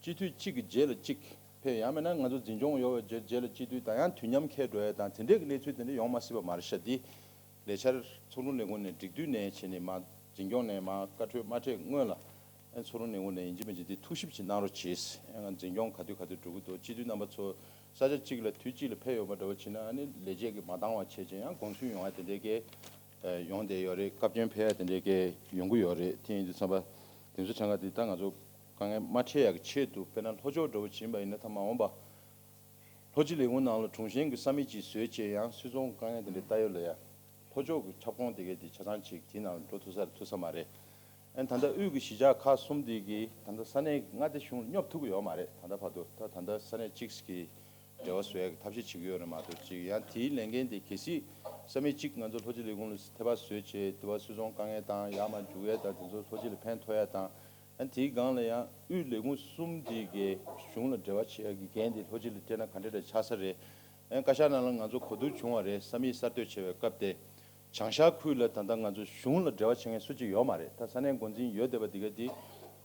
སྤྱི་འཐུས་གཅིག་གི་རྗེས་ལ་གཅིག་ཕེབས། ཡང་མིན་ན་ང་ཚོ་འཛིན་སྐྱོང་ཡོད་པའི་རྗེས་རྗེས་ལ་སྤྱི་འཐུས་དང་ཡང་དུས་མཉམ་འཁེལ་འགྲོ་ཡ་དང་དེ་འདྲའི་གི་གནས་ཚུལ་དེ་འདྲ་ཡོང་མ་སྲིད་པ་མ་རེད་ཤག་འདི་ལས་འཆར་ཚོགས་དྲུང་ལས་ཁུངས་ནས་སྒྲིག་དུས་ནས་བྱས་ནས་མར་འཛིན་སྐྱོང་ནས་མར་བཀའ་འཁྲོལ་མ་འཕྲད་སྔོན་ལ། ཨ། ཚོགས་དྲུང་ལས་ཁུངས་ནས་ཡིན་གཅིག་མིན་གཅིག་འདི་ཐུགས་ཞིབ་ཅིག་གནང་རོགས་གྱིས། ཨ། འཛིན་སྐྱོང་ག་དུས་ག་དུས་འགྲོ་གི་འདུག་སྤྱི་འཐུས་རྣམ་པ་ཚོ་ས་ཆ་གཅིག་ལ་དུས་གཅིག་ལ་ཕེབས་ཡོང་པ་འདྲ་བོ་བྱས་ན། ཨ་ནི་ལས་བྱེད་ཀྱིས་མ་འདང་བ་བྱས་བྱས་ཡང་དགོངས་ཞུ་ཡོང་ཡ་དེ་འདྲའི་གི་ཡོང་བསྡད་ཡོད་རེད། བཀའ་བཀྱོན་ཕེབས་ཡ་དེ་འདྲའི་གི་ཡོང་གི་ཡོད་རེད། དེ་ཡིན་དུས་ཙམ་པ་དེ་ཚོ་གྲངས་ཀ་དེ་ད་ང་ཚོ་དཀའ་ངལ་མ་འཕྲད་ཡག་གི་ཆེད་དུ། དཔེར་ན་ལྷོ་ཕྱོགས་འདྲ་བོ་ཕྱིན་པ་ཡིན་ན་ད་མ་འོངས་པ་ལྷོ་སྤྱི་ལས་ཁུངས་ནང་ལ་དྲུང་ཆེན་གྱི་ས་མིག་ཅིག་བཟོས་བྱས་ཡང་སུད་ཚོང་དཀའ་ངལ་དེ་འདྲ་ལྟ་ཡོད་ལ་ཡ། ལྷོ་ཕྱོགས་ཀྱི་ཁྱབ་ཁོངས་དེ་གའི་དེ་ཆ་ཚང་ཅིག་དེའི་ནང་ལ་འགྲོ་ཐུབ་ས་རེད་ཐུབ་ས་མ་རེད། ཨ་ནི་ད་ལྟ་དབུས་ཀྱི་གཞིས་ཆགས་ཁག་གསུམ་དེ་གིས་ད་ལྟ་ས་གནས་ཀྱི་མངའ་སྡེ་གཞུང་ལ་སྙོབ་ཐུབ་ཀྱི་ཡོད་མ་རེད། ད་ལྟ་བར་དུ་ད་ད་ལྟ་ས་གནས་གཅིག་གི་འབྲེལ་བ་བཟོ་ཡག་གི་ཐབས་ཤེས་བྱེད་ཀྱི་ཡོད་རེད་མ་གཏོགས། ཅིག་ཡང་དེའི་ལས་འགན་དེ་གལ་སྲིད་ས་མིག་གཅིག་ང་ཚོ་ལྷོ་སྤྱི་ལས་ཁུངས་ལ་ཐད་པ་བཟོས་བྱས་དེ་བ་སུད་ཚོང་དཀའ་ངལ་དང་ཡར་མར་འཇུག་ཡས་དང་དེ་ཚོ་ལྷོ་སྤྱི་ལ་ཕན་ཐོགས་ཡས་དང་། ཨ་ནི་དེའི་སྒང་ལ་ཡང་དབུས་ལས་ཁུངས་གསུམ་དེ་གའི་གཞུང་ལ་འབྲེལ་བ་བྱེད་ཡས་ཀྱི་འགན་དེ་ལྷོ་སྤྱི་ལ་སྤྲད་ན་ག་འདྲ་འདྲ་ཆགས་ས་རེད། ཨ་ནི་བཀའ་ཤག་ནང་ལ་ང་ཚོ་གོ་བསྡུར་བྱུང་བ་རེད། ས་མིག་གསར་གཏོད་བྱེད་པའི་སྐབས་དེ། བྱང་ཤར་ཁུལ་ལ་ད་ལྟ་ང་ཚོ་གཞུང་ལ་འབྲེལ་བ་བྱེད་མཁན་སུ་གཅིག་ཡོད་མ་རེད། ད་ས་གནས་འགོ་འཛིན་ཡོད་བསྡད་པ་འདི་ག་འདི་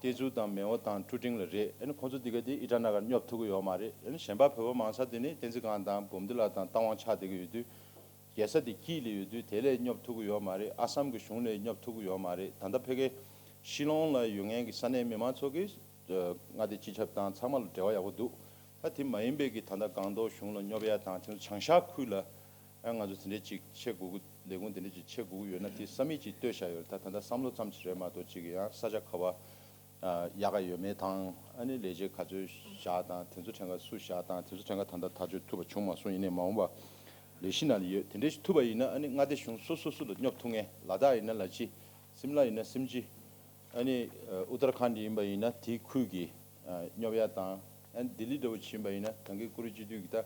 ཏེ་ཙུའུ་དང་མེའོ་དང་ཀྲུ་ཀྲིང་ལ་རེད། ཨ་ནི་ཁོང་ཚོ་འདི་ག་འདི་ཨི་ཊ་ན་གར་སྙོབ་ཐུབ་ཀྱི་ཡོད་མ་རེད། ཨ་ནི་གཞན་པ་བོད་པ་མང་ས་དེ་ནི་བསྟན་འཛིན་སྒང་དང་འབུམ་སྡེ་ལ་དང་རྟ་དབང་ཆགས་བསྡད་ཀྱི་ཡོད་དུས། རྒྱལ་ས་དེ་དཀྱིལ་ལ་ཡོད་དུས་དེ་ལས་སྙོབ་ཐུབ་ཀྱི་ཡོད་མ་རེད། ཨ་སམ་གྱི་གཞུང་ལས་སྙོབ་ཐུབ་ཀྱི་ཡོད་མ་རེད། ད་ལྟ་ཕ་གི་ཤི་ལོང་ལ་ཡོད་མཁན་གྱི་ས་གནས་མི་མང་ཚོ་གིས་མངའ་སྡེ་སྤྱི་ཁྱབ་དང་ཚང་མ་ལ་འབྲེལ་བ་ཡག་པོ་འདུག་ད་དེ་མ་ཡིན་པའི་གི་ད་ལྟ་སྒང་ཏོག་གཞུང་ལ་སྙོབ་ཡ་དང་དེ་ཚོ་བྱང་ཤར་ཁུལ་ལ་ཨ་ང་ཚོ་དེ་འདྲས་ཅིག་ཆེ་དགོས་ཀྱི་ལས་ཁུངས་དེ་འདྲས་ཅིག་ཆེ་དགོས་ཀྱི་ཡོད་ན་དེ་ས་མིག་ཅིག་བཏོད་བཞག་ཡོད་རེད། ད་ད་ལྟ་བསམ་བློ་ཙམ་ཅིག་རེད་མ་གཏོགས་ཅིག་ཡང་ས་ཆ་ག་བ་ཨ་ཡག་ག་ཡོད་མེད་དང་། ཨ་ནི་ལས་བྱེད་ག་ཚོད་བཞག་དང་དེ་ཚོ་གྲངས་ཀ་སུ་བཞག་དང་དེ་ཚོ་གྲངས་ཀ་ད་ལྟ་ཐག་གཅོད་ཐུབ་པ་བྱུང་མ་སོང་། ཡིན་ནའི་མ་འོངས་པ་ལས་གཞི་ནང་ལ་ཡོད། དེ་འདྲས་ཞིག་ཐུབ་པ་ཡིན་ན་ཨ་ནི་མངའ་སྡེ་གཞུང་སོ་སོ་སོ་ལ་སྙོབ་ཐུབ་མཁན། ལ་དྭགས་ཡིན་ན་ལ་ཅི། སིམ་ལ་ཡིན་ན་སིམ་ཅི། ཨ་ནི་ཨུ་ཏར་ཁཱན་ཌི་ཡིན་པ་ཡིན་ན་དེའི་ཁུལ་གྱི་སྙོབ་ཡ་དང་། ཨ་ནི་ལྡི་ལི་འདྲ་བོ་ཕྱིན་པ་ཡིན་ན་ད་གིན་བཀུར་འོས་སྤྱི་འཐུས་ཀྱི་ད་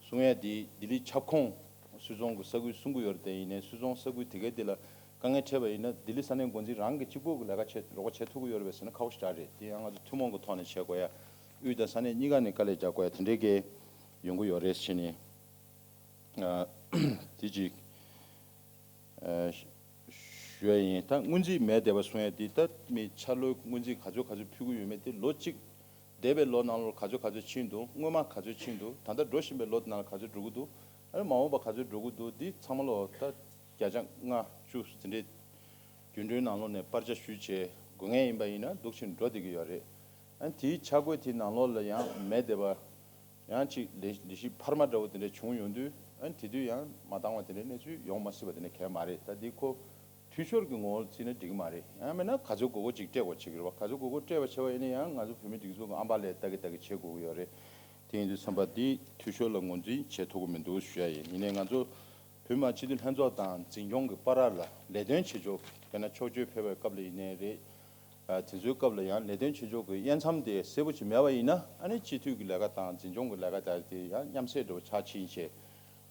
གསུང་ཡ་དེ་ལྡི་ལི་ཁྱབ་ཁོངས་སུད་ཚོང་གི་ས་ཁུལ་གསུང་གི་ཡོད་རེད། དེ་ཡིན་ནའི་སུད་ཚོང་ས་ཁུལ་དེ་གའི་དེ་ལ་དཀའ་ངལ་འཕྲད་པ་ཡིན་ན་ལྡི་ལི་ས་གནས་འགོ་འཛིན་རང་གི་གཅིག་པོ་གི་ལས་ཀ་བྱེད་རོགས་པ་བྱེད་ཐུབ་ཀྱི་ཡོད་རེད་པས་ཟེར་ན་ཁག་པོ་ཞེ་དྲག་རེད། དེ་ཡང་ང་ཚོ་ཐུན་མོང་གི་ཐོག་ནས་བྱེད་དགོས་ཡ། དབུས་དང་ས་གནས་གཉིས་ཀ་ནས་དཀའ་ལས་རྒྱག་དགོས་ཡ་དེ་འདྲའི་གི་ཡོང་གི་ཡོད་རེད་ཟེར་ནས། ཨ། དེ་གཅིག་ཨ། ཞུ་ཡ་ཡིན། ད་སྔོན་རྩིས་མེད་བསྡད་པ་གསུང་ཡ་དེ། ད་མི་འཆར་ལོའི་སྔོན་རྩིས་ག་ཚོད་ག་ཚོད་ཕུལ་གྱི་ཡོད་མེད་དེ་ལོ་གཅིག་ འདས་པའི་ལོ་ནང་ལོགས་ག་ཚོད་ག་ཚོད་ཕྱིན་འདུག་སྔོན་མ་ག་ཚོད་ཕྱིན་འདུག་ད་ལྟ་འགྲོ་བཞིན་པའི་ལོ་དེ་ནང་ལ་ག་ཚོད་འགྲོ་གི་འདུག་ཨ་ནི་མ་འོངས་པ་ག་ཚོད་འགྲོ་གི་འདུག་འདི་ཚང་མ་ལོ་ད་བརྒྱ་ཆ་ལྔ་བཅུ་དེ་འདྲའི་རྒྱུན་གྲོན་ནང་ལོགས་ནས་སྤར་ཆ་ཞུས་བྱས་དགོས་ངེས་ཡིན་པ་ཡིན་ན་འདུག་ཕྱིན་འགྲོ་བསྡད་ཀྱི་ཡོད་རེད། ཨ་ནི་དེའི་ཆ་བགོས་དེའི་ནང་ལོགས་ལ་ཡང་མེད་བསྡད་པ། ཡང་ཅིག་ལས་ལས་གཞི་འཕར་མ་འདྲ་བོ་དེ་འདྲ་བྱུང་ཡོང་དུས་ཨ་ནི་དེ་དུས་ཡང་མ་འདང་བ་དེ་འདྲའི་གནས་ཚུལ་ཡོང་མ་སྲིད་པ་དེ་འདྲ་གལ་མ་རེད། ད་འདི་ཁོ་འཐུས་ཤོར་གྱི་ངོ་བོར་བརྩིས་ན་འགྲིག་གི་མ་རེད། ཡང་མིན་ན་ག་ཚོད་དགོས་མཁོ་ཅིག་སྤྲད་དགོས་བྱེད་ཀྱི་རེད་བ། ག་ཚོད་དགོས་མཁོ་སྤྲད་པ་བྱས་པ་ཡིན་ན་ཡང་ང་ཚོ་བོད་མི་སྒྲིག་འཛུགས་ཀྱི་ཨམ་པ་ལས་ལྟ་གི་ལྟ་གི་བྱེད་དགོས་ཀྱི་ཡོད་རེད། དེ་ཡིན་དུས་ཙམ་པ་འདི་འཐུས་ཤོར་ལ་ངོས་འཛིན་བྱེད་ཐུབ་ཀྱི་མི་འདུག་ཞུ་ཡ་ཡིན། ཡིན་ནའི་ང་ཚོ་བོད་མི་མང་སྤྱི་འཐུས་ལྷན་ཚོགས་དང་འཛིན་སྐྱོང་གི་བར་ལ་ལས་དོན་བྱེད་ཕྱོགས་དཔེར་ན་ཕྱོགས་བསྐྱོད་ཕེབས་པའི་སྐབས་ལ་ཡིན་ནའི་རེད། ཨ་དེ་ཚོའི་སྐབས་ལ་ཡང་ལས་དོན་བྱེད་ཕྱོགས་ཀྱི་དབྱེ་མཚམས་དེ་གསལ་པོ་ཅིག་མེད་པ་ཡིན་ན་ཨ་ནི་སྤྱི་འཐུས་ཀྱི་ལས་ཀ་དང་འཛིན་སྐྱོང་གི་ལས་ཀ་དེ་ཡང་མཉམ་བསྲེས་འདྲ་བོ་ཆགས་ཕྱིན་བྱས་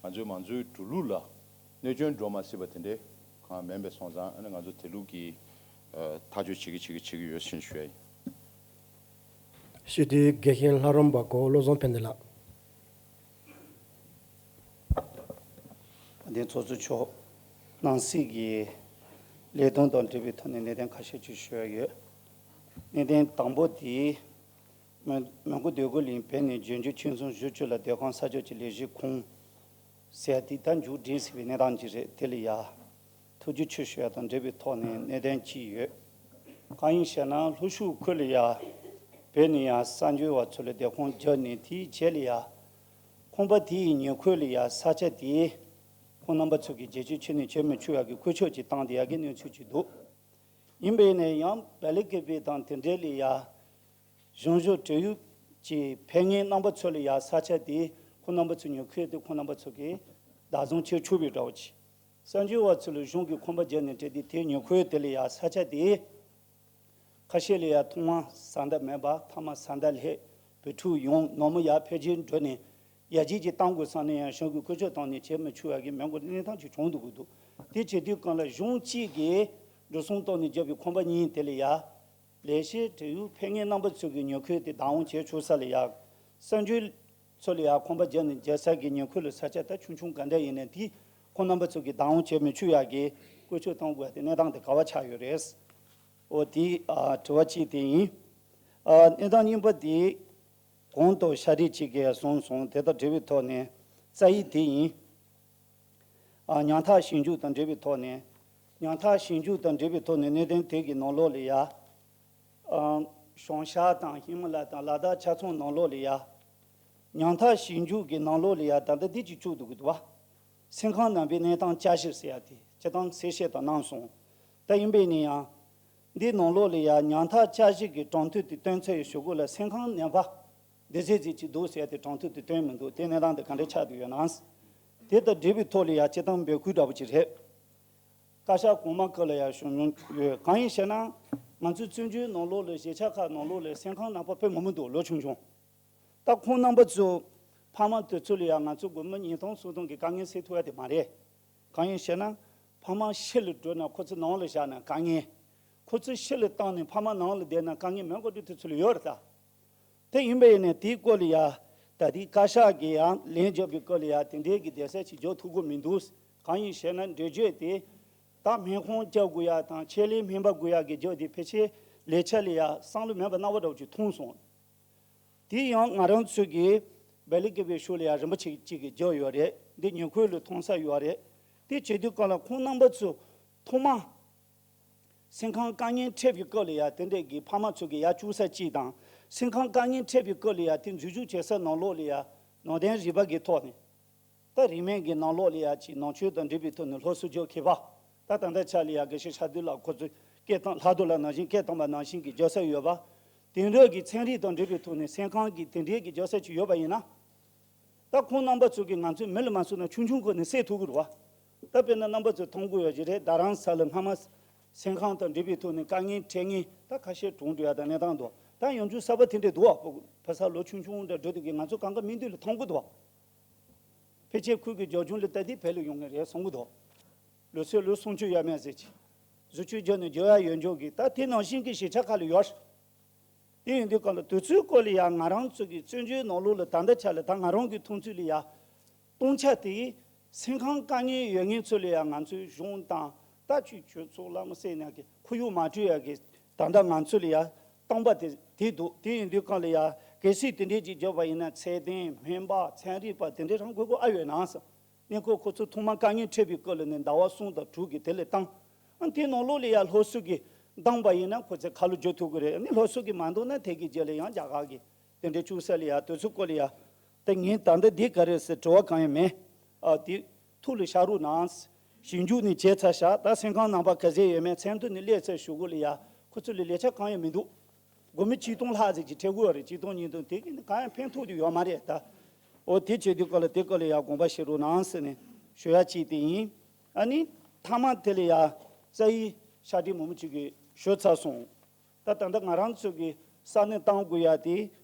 ང་ཚོའི་མང་གཙོའི་འགྲོ་ལུགས་ལ་གནོད་སྐྱོན་འགྲོ་མ་སྲིད་པ་དེ་འདྲའི་གང་མིན་པ་སོང་ཙང་ཨ་ནི་ང་ཚོ་དེ་ལུགས་ཀྱི་ཨ་ཐག་གཅོད་བྱེད་ཀྱི་བྱེད་ཀྱི་བྱེད་ཀྱི་ཡོད་ཕྱིན་ཞུ་ཡ་ཡིན། སྤྱི་འཐུས་དགེ་བཤེས་ལྷ་རམས་པ་གོ་བློ་བཟང་ཕན་བདེ་ལགས། དེ་ཚོགས་གཙོ་མཆོག་ནང་སྲིད་ཀྱི་ལས་དོན་དང་འབྲེལ་བའི་ཐོག་ནས་གནད་དོན་ཁ་ཤས་ཅིག་ཞུ་ཡ་ཡོད། གནད་དོན་དང་པོ་དེ་མོན་མོན་གྷོ་འདོད་རྒུ་གླིང་བོད་ནས་འབྱོར་འབྱོར་ཆོས་འཛོམས་བཞི་བཅུ་ལ་སྡོད་ཁང་ས་ཕྱོགས་ཀྱི་ལས་གཞི་ཁུངས་ཟེར་དེ་ད་མཇུག་སྒྲིལ་ཟེར་བའི་གནས་སྟངས་ཅིག་རེད། དེ་ལ་ཡ་ཐུགས་རྗེ་ཆེ་ཞུ་ཡ་དང་འབྲེལ་བའི་ཐོག་ནས་གནད་དོན་གཅིག་ཡོད། གང་ཡིན་ཞེ་ན་ལྷོ་ཕྱོགས་ཁུལ་ལ་ཡ་བོད་ནས་ཡ་གསར་འབྱོར་བ་ཚོ་ལ་སྡོད་ཁང་བརྒྱབ་ནས་དེའི་རྗེས་ལ་ཡ་ཁང་པ་དེའི་ཉེ་འཁོར་ལ་ཡ་ས་ཆ་དེ་ཁོང་རྣམ་པ་ཚོ་གི་རྒྱལ་སྤྱིའི་ཆོས་ནས་བྱེད་མི་ཆོག་ཡ་གི་བཀོད་ཆོག་ཅིག་བཏང་བསྡད་ཡ་གི་གནས་ཚུལ་ཅིག་འདུག་ཡིན་པས་ནས་ཡང་བལ་ཀེ་པི་དང་དེ་འབྲེལ་ལ་ཡ་གཞུང་ཞབས་བྲེལ་ཡོད་ཀྱི་ཕེབས་མཁན་རྣམ་པ་ཚོ་ལ་ཡ་ས་ཆ་དེ་ཁོང་རྣམ་པ་ཚོ་ཉོ་མཁན་དེ་ཁོང་རྣམ་པ་ཚོ་གི་བདག་བཟུང་བྱེད་ཆོག་པའི་འདྲ་བོ་ཅིག་གསར་འབྱོར་བ་ཚོ་ལ་གཞུང་གི་ཁང་པ་བརྒྱབ་ནས་སྤྲད་དེ་དེ་ཉོ་མཁན་དེ་ལ་ཡ་ས་ཆ་དེ་ཁ་ཤས་ལ་ཡ་ཐོག་མ་བཟའ་ཟླ་མེད་པ་ཐ་མ་བཟའ་ཟླ་ལྷག་བུ་ཕྲུག་ཡོང་ནོར་མོ་ཡར་ཕལ་ཆེར་འགྲོ་ནས་ཡར་རྒྱས་ཀྱི་གཏང་དགོས་བསམ་ནས་ཡང་གཞུང་གི་བཀོད་ཆོག་བཏང་ནས་བྱེད་མི་ཆོག་ཡ་གི་མི་མགོ་གནས་སྟངས་ཅིག་བྱུང་འདུག་གི་འདུག་དེ་བྱེད་དུས་གང་ལ་གཞུང་གཅིག་གིས་འགྲོ་སོང་བཏང་ནས་བརྒྱབ་པའི་ཁང་པ་གཉིས་དེ་ལ་ཡ། ལས་བྱེད་བྲེལ་ཡོད་ཕེབས་མཁན་རྣམ་པ་ཚོ་གི་ཉོ་མཁན་དེ་བདག་དབང་བྱས་ཆོག་ས་ལ་ཡ། གསར་འབྱོར་ཚོ་ལ་ཡ་ཁང་པ་བརྒྱབ་ནས་རྒྱག་ས་གི་ཉེ་འཁོར་ལ་ས་ཆ་ད་ཆུང་ཆུང་ག་འདྲ་ཡིན་ནའི་དེ་ཁོང་རྣམ་པ་ཚོ་གི་བདག་དབང་བྱས་མི་ཆོག་ཡ་གི་བཀོད་ཆོག་གཏོང་དགོས་ཡ་དེ་གནས་སྟངས་དེ་ག་བ་ཆགས་ཡོད་རེད། འོ་དེ་ཨ་དྲི་བ་གཅིག་དེ་ཡིན། ཨ་གནས་སྟངས་གཉིས་པ་དེ་གོང་དུ་ཤ་རིགས་གཅིག་གིས་གསུངས་སོང་། དེ་དང་འབྲེལ་བའི་ཐོག་ནས་རྩ་ཡིག་དེ་ཡིན། ཨ་ཉམ་ཐག་ཞིབ་འཇུག་དང་འབྲེལ་བའི་ཐོག་ནས། ཉམ་ཐག་ཞིབ་འཇུག་དང་འབྲེལ་བའི་ཐོག་ནས་གནད་དོན་དེ་གི་ནང་ལོགས་ལ་ཡ། ཨ་བྱང་ཤར་དང་ཧི་མ་ལ་དང་ལ་དྭགས་ཆ་ཚང་ནང་ལོགས་ལ་ཡ། ཉམ་ཐག་ཞིབ་འཇུག་གི་ནང་ལོགས་ལ་ཡ་ད་ལྟ་འདི་གཅིག་བཅུག་འདུག་གི་འདུག་བ། སེམས་ཁམས་ནང་པའི་གནས་སྟངས་བསྐྱར་ཞིབ་ཟེར་ཡ་དེ་སྤྱིར་བཏང་གསལ་བཤད་དང་གནང་སོང་། ད་ཡིན་པས་ནི་ཡང་། འདི་ནང་ལོགས་ལ་ཡ་ཉམ་ཐག་བསྐྱར་ཞིབ་ཀྱི་གྲངས་ཐོ་དེ་བཏོན་ཚར་ཡོད་ཞུ་དགོས་ལ་སེམས་ཁམས་ནད་པ་འདི་ཟེར་ཟེར་གྱི་འདུག་ཟེར་ཏེ་གྲངས་ཐོ་དེ་བཏོན་མི་འདུག་དེ་གནས་སྟངས་དེ་ག་འདྲ་ཆགས་བསྡད་ཡོད་ན། དེ་དང་འབྲེལ་བའི་ཐོག་ལ་ཡ་སྤྱིར་བཏང་འབོད་སྐུལ་འདྲ་པོ་ཅིག་རེད། བཀའ་ཤག་གོང་མ་སྐབས་ལ་ཡ་ཞུ་མྱོང་ཡོད། གང་ཡིན་ཞེ་ན། ང་ཚོའི་བཙན་བྱོལ་ནང་ལོགས་ལ་གཞིས་ཆགས་ཁག་ནང་ལོགས་ལ་སེམས་ཁམས་ནད་པ་དཔེ་མང་པོ་འདུག་ལོ་ཆུང་ཆུང་། ད་ཁོང་རྣམ་པ་ཚོ་ཕ་མ་དེ་ཚོ་ལ་ཡང་ང་ཚོ་སྒོར་མོ་ཉིས་སྟོང་སུམ་སྟོང་གི་དཀའ་ངལ་སེལ་ཐུབ་ཡ་དེ་མ་རེད། གང་ཡིན་ཞེ་ན། ཕ་མ་ཕྱི་ལ་འགྲོ་ན་ཁོ་ཚོ་ནང་ལ་བཞག་ན་དཀའ་ངལ། ཁོ་ཚོ་ཕྱི་ལ་བཏང་ནས་ཕ་མ་ནང་ལ་བསྡད་ན་དཀའ་ངལ་མི་མགོ་འདྲ་དེ་ཚོ་ལ་ཡོད་རེད་ད། དེ་ཡིན་པ་ཡིན་ནས་དེའི་སྐོར་ལ་ཡ། ད་ལྟའི་བཀའ་ཤག་གིས་ཡང་ལན་རྒྱབ་པའི་སྐོར་ལ་ཡ་དེ་འདྲའི་གི་བསྡད་ས་ཅིག་འཇོག་ཐུབ་ཀྱི་མི་འདུག་གང་ཡིན་ཞེ་ན་འགྲེལ་བརྗོད་དེ། ད་སྨན་ཁང་བསྐྱར་དགོས་ཡ་དང་ཆེད་ལས་སྨན་པ་དགོས་ཡ་གི་རྒྱབ་དེ་ཕལ་ཆེར་ལས་འཆར་ལ་ཡ་བསམ་བློ་མེད་པ་སྣང་བ་འདྲ་བོ་ཅིག་མཐོང་སོང་། དེ་ཡང་ང་རང་ཚོ་གིས་སྦེལ་ཀོབ་པའི་ཕྱོགས་ལ་ཡང་རིན་པོ་ཆེ་གཅིག་གིས་བརྒྱབ་ཡོད་རེད། འདི་ཉེ་འཁོར་ལ་མཐོང་ས་ཡོད་རེད། དེ་བྱེད་དུས་སྐབས་ལ་ཁོང་རྣམ་པ་ཚོ་ཐོག་མ་སེམས་ཁམས་དཀའ་ངལ་འཕྲད་པའི་སྐབས་ལ་ཡང་དེ་འདྲས་ཀྱི་ཕ་མ་ཚོ་གིས་ཡར་བཅུག་ས་གཅིག་དང་། སེམས་ཁམས་དཀའ་ངལ་འཕྲད་པའི་སྐབས་ལ་ཡང་དེ་འཛུལ་ཞུགས་བྱེད་ས་ནང་ལོགས་ལ་ཡང་ནང་བསྟན་རིག་པ་གི་ཐོག་ནས། ད་རིས་མེད་ཀྱི་ནང་ལོགས་ལ་ཡ་ཅིག་ནང་ཆོས་དང་འབྲེལ་བའི་ཐོག་ནས་སློབ་གསོ་རྒྱག་མཁས་པ། ད་ད་ལྟ་ཆ་ལ་ཡ་དགེ་བཤེས་ཤ་དུལ་ལགས་ཁོ་ཚོས་སྐད་བཏང་ལྷག་རྡོ་ལ་ནང་བཞིན་སྐད་བཏང་པ་ནང་བཞིན་གྱི་རྒྱག་ས་ཡོད་པ། དེང་རབས་ཀྱི་ཚན་རིག་དང་འབྲེལ་བའི་ཐོག་ནས་སེམས་ཁམས་ཀྱི་དེ་འདྲའི་གི་རྒྱག་ས་ཅིག་ཡོད་པ་ཡིན་ན། ད་ཁོང་རྣམ་པ་ཚོ་གིས་ང་ཚོའི་མི་ལ་མ་སོང་ན་ཆུང་ཆུང་སྒང་ནས་སེལ་ཐུབ་ཀྱི་རེད་བ། ད་དཔེར་ན་རྣམ་པ་ཚོས་མཐོང་གི་ཡོད་ཀྱི་རེད། རྡ་རམ་ས་ལ་སྔ་མ་སེམས་ཁམས་དང་འབྲེལ་བའི་ཐོག་ནས་དཀའ་ངལ་འཕྲད་མཁན་ད་ཁ་ཤས་གྲོངས་འགྲོ་ཡ་དང་གནས་སྟངས་འདུག་ད་ཡང་བསྐྱར་གསར་པ་དེ་འདྲས་འདུག་བ། ཕ་ས་ལོ་ཆུང་ཆུང་འདྲ་འགྲོ་དུས་ཀྱི་ང་ཚོ་གང་ག་མིག་མདུན་ལ་མཐོང་གི་འདུག་བ། ཕལ་ཆེར་ཁུལ་གྱི་རྒྱབ་ལྗོངས་ལ་ལྟ་དུས་བལ་ལ་ཡོང་ངེས་རེད་གསུང་གི་འདུག་ལོ་ཚོད་ལོ་སུམ་ཅུ་ཡས་མས་ཟེར་གྱི། བཟོ་བཅོས་རྒྱག་ནས་རྒྱག་ཡ་ཡོད་འཇོག་གི་ད་དེ་ནང་བཞིན་གྱི་གཞིས་ཆགས་ཁག་ལ་ཡོད། དེ་ཡིན་དུས་སྐབས་ལ་དུས་ཚོད་སྐོར་ལ་ཡ་ང་རང་ཚོ་གི་བཙན་བྱོལ་ནང་ལོགས་ལ་ད་ལྟ་ཆ་ལ་ད་ང་རང་གི་མཐོང་ཚུལ་ལ་ཡ། སྟོང་ཆ་དེ་སེམས་ཁམས་དཀའ་ངལ་ཡོད་མཁན་ཚོ་ལ་ཡ་ང་ཚོའི་གཞུང་དང་ད་ཅིག་གྲོས་ཚོགས་བླ་མ་སེ་ནས་ཀྱི་ཁོར་ཡུག་མ་སྤྲོད་ཡ་གི་ད་ལྟ་ང་ཚོ་ལ་ཡ་སྟོང་པ་དེ། དེ་འདུག་དེ་ཡིན་དུས་གང་ལ་ཡ་གལ་སྲིད་དེ་འདྲའི་ཅིག་བརྗོད་པ་ཡིན་ན། ཚད་ལྡན་སྨན་པ་ཚན་རིག་པ་དེ་འདྲའི་རང་དགོས་མཁོ་ཨ་ཡོད་ན་ཟེར། གནས་སྐབས་ཁོ་ཚོ་ཐོག་མར་དཀའ་ངལ་འཕྲད་པའི་སྐབས་ལ་ནི་ཟླ་བ་གསུམ་དང་དྲུག་གི་དེ་ལས་བཏང་། ཨ་དེ་ནང་ལོགས་ལ་ཡ་སློབ་གསོ་གི་བཏང་པ་ཡིན་ན་ཁོ་ཚོས་ཁ་ལོ་བསྒྱུར་ཐུབ་ཀྱི་རེད། ཨ་ནི་སློབ་གསོ་གི་མ་འདང་ན་དེ་གི་རྗེས་ལ་ཡང་རྒྱ་གར་གི་དེ་འདྲའི་ཅུང་ཟད་ལ་ཡ་དུས་ཚོད་སྐོར་ལ་ཡ། ད་ངས་ད་ལྟ་འདི་ག་རེ་ཟེར་དྲི་བ་གང་ཡང་མེད། ཨ་དེ་ཐུགས་ལ་བཞག་རོགས་གནང་། ཞིབ་འཇུག་ནི་བྱས་ཚར་ཤག་ད་སེམས་ཁམས་ནང་པ་ག་ཚད་ཡོད་མེད་མཚན་ཐོ་ནི་སླེབས་ཚར་ཞུ་གོ་ལ་ཡ། ཁོ་ཚོ་ལ་ལས་འཆར་གང་ཡང་མི་འདུག་སྒོར་མོ་ཆིག་སྟོང་ལྷག་ཙམ་ཅིག་སྤྲད་དགོས་རེད། ཆིག་སྟོང་ཉིས་སྟོང་དེ་གི་ནི་གང་ཡང་ཕན་ཐོགས་རྒྱུ་ཡོད་མ་རེད་ད། འོ་དེ་བྱེད་དུས་སྐབས་ལ་དེ་སྐོར་ལ་ཡ་དགོངས་པ་བཞེས་རོགས་གནང་ཟེར་ནས་ཞུ་ཡ་གཅིག་དེ་ཡིན། ཨ་ནི་མཐའ་མ་དེ་ལ་ཡ་རྩ་བའི་ཕྱག་བྲིས་མང་པོ་ཅིག་གིས་ཞུས་ཚར་སོང་། ད་ད་ལྟ་ང་རང་ཚོ་གི་ས་གནས་བཏང་དགོས་ཡ་དེ་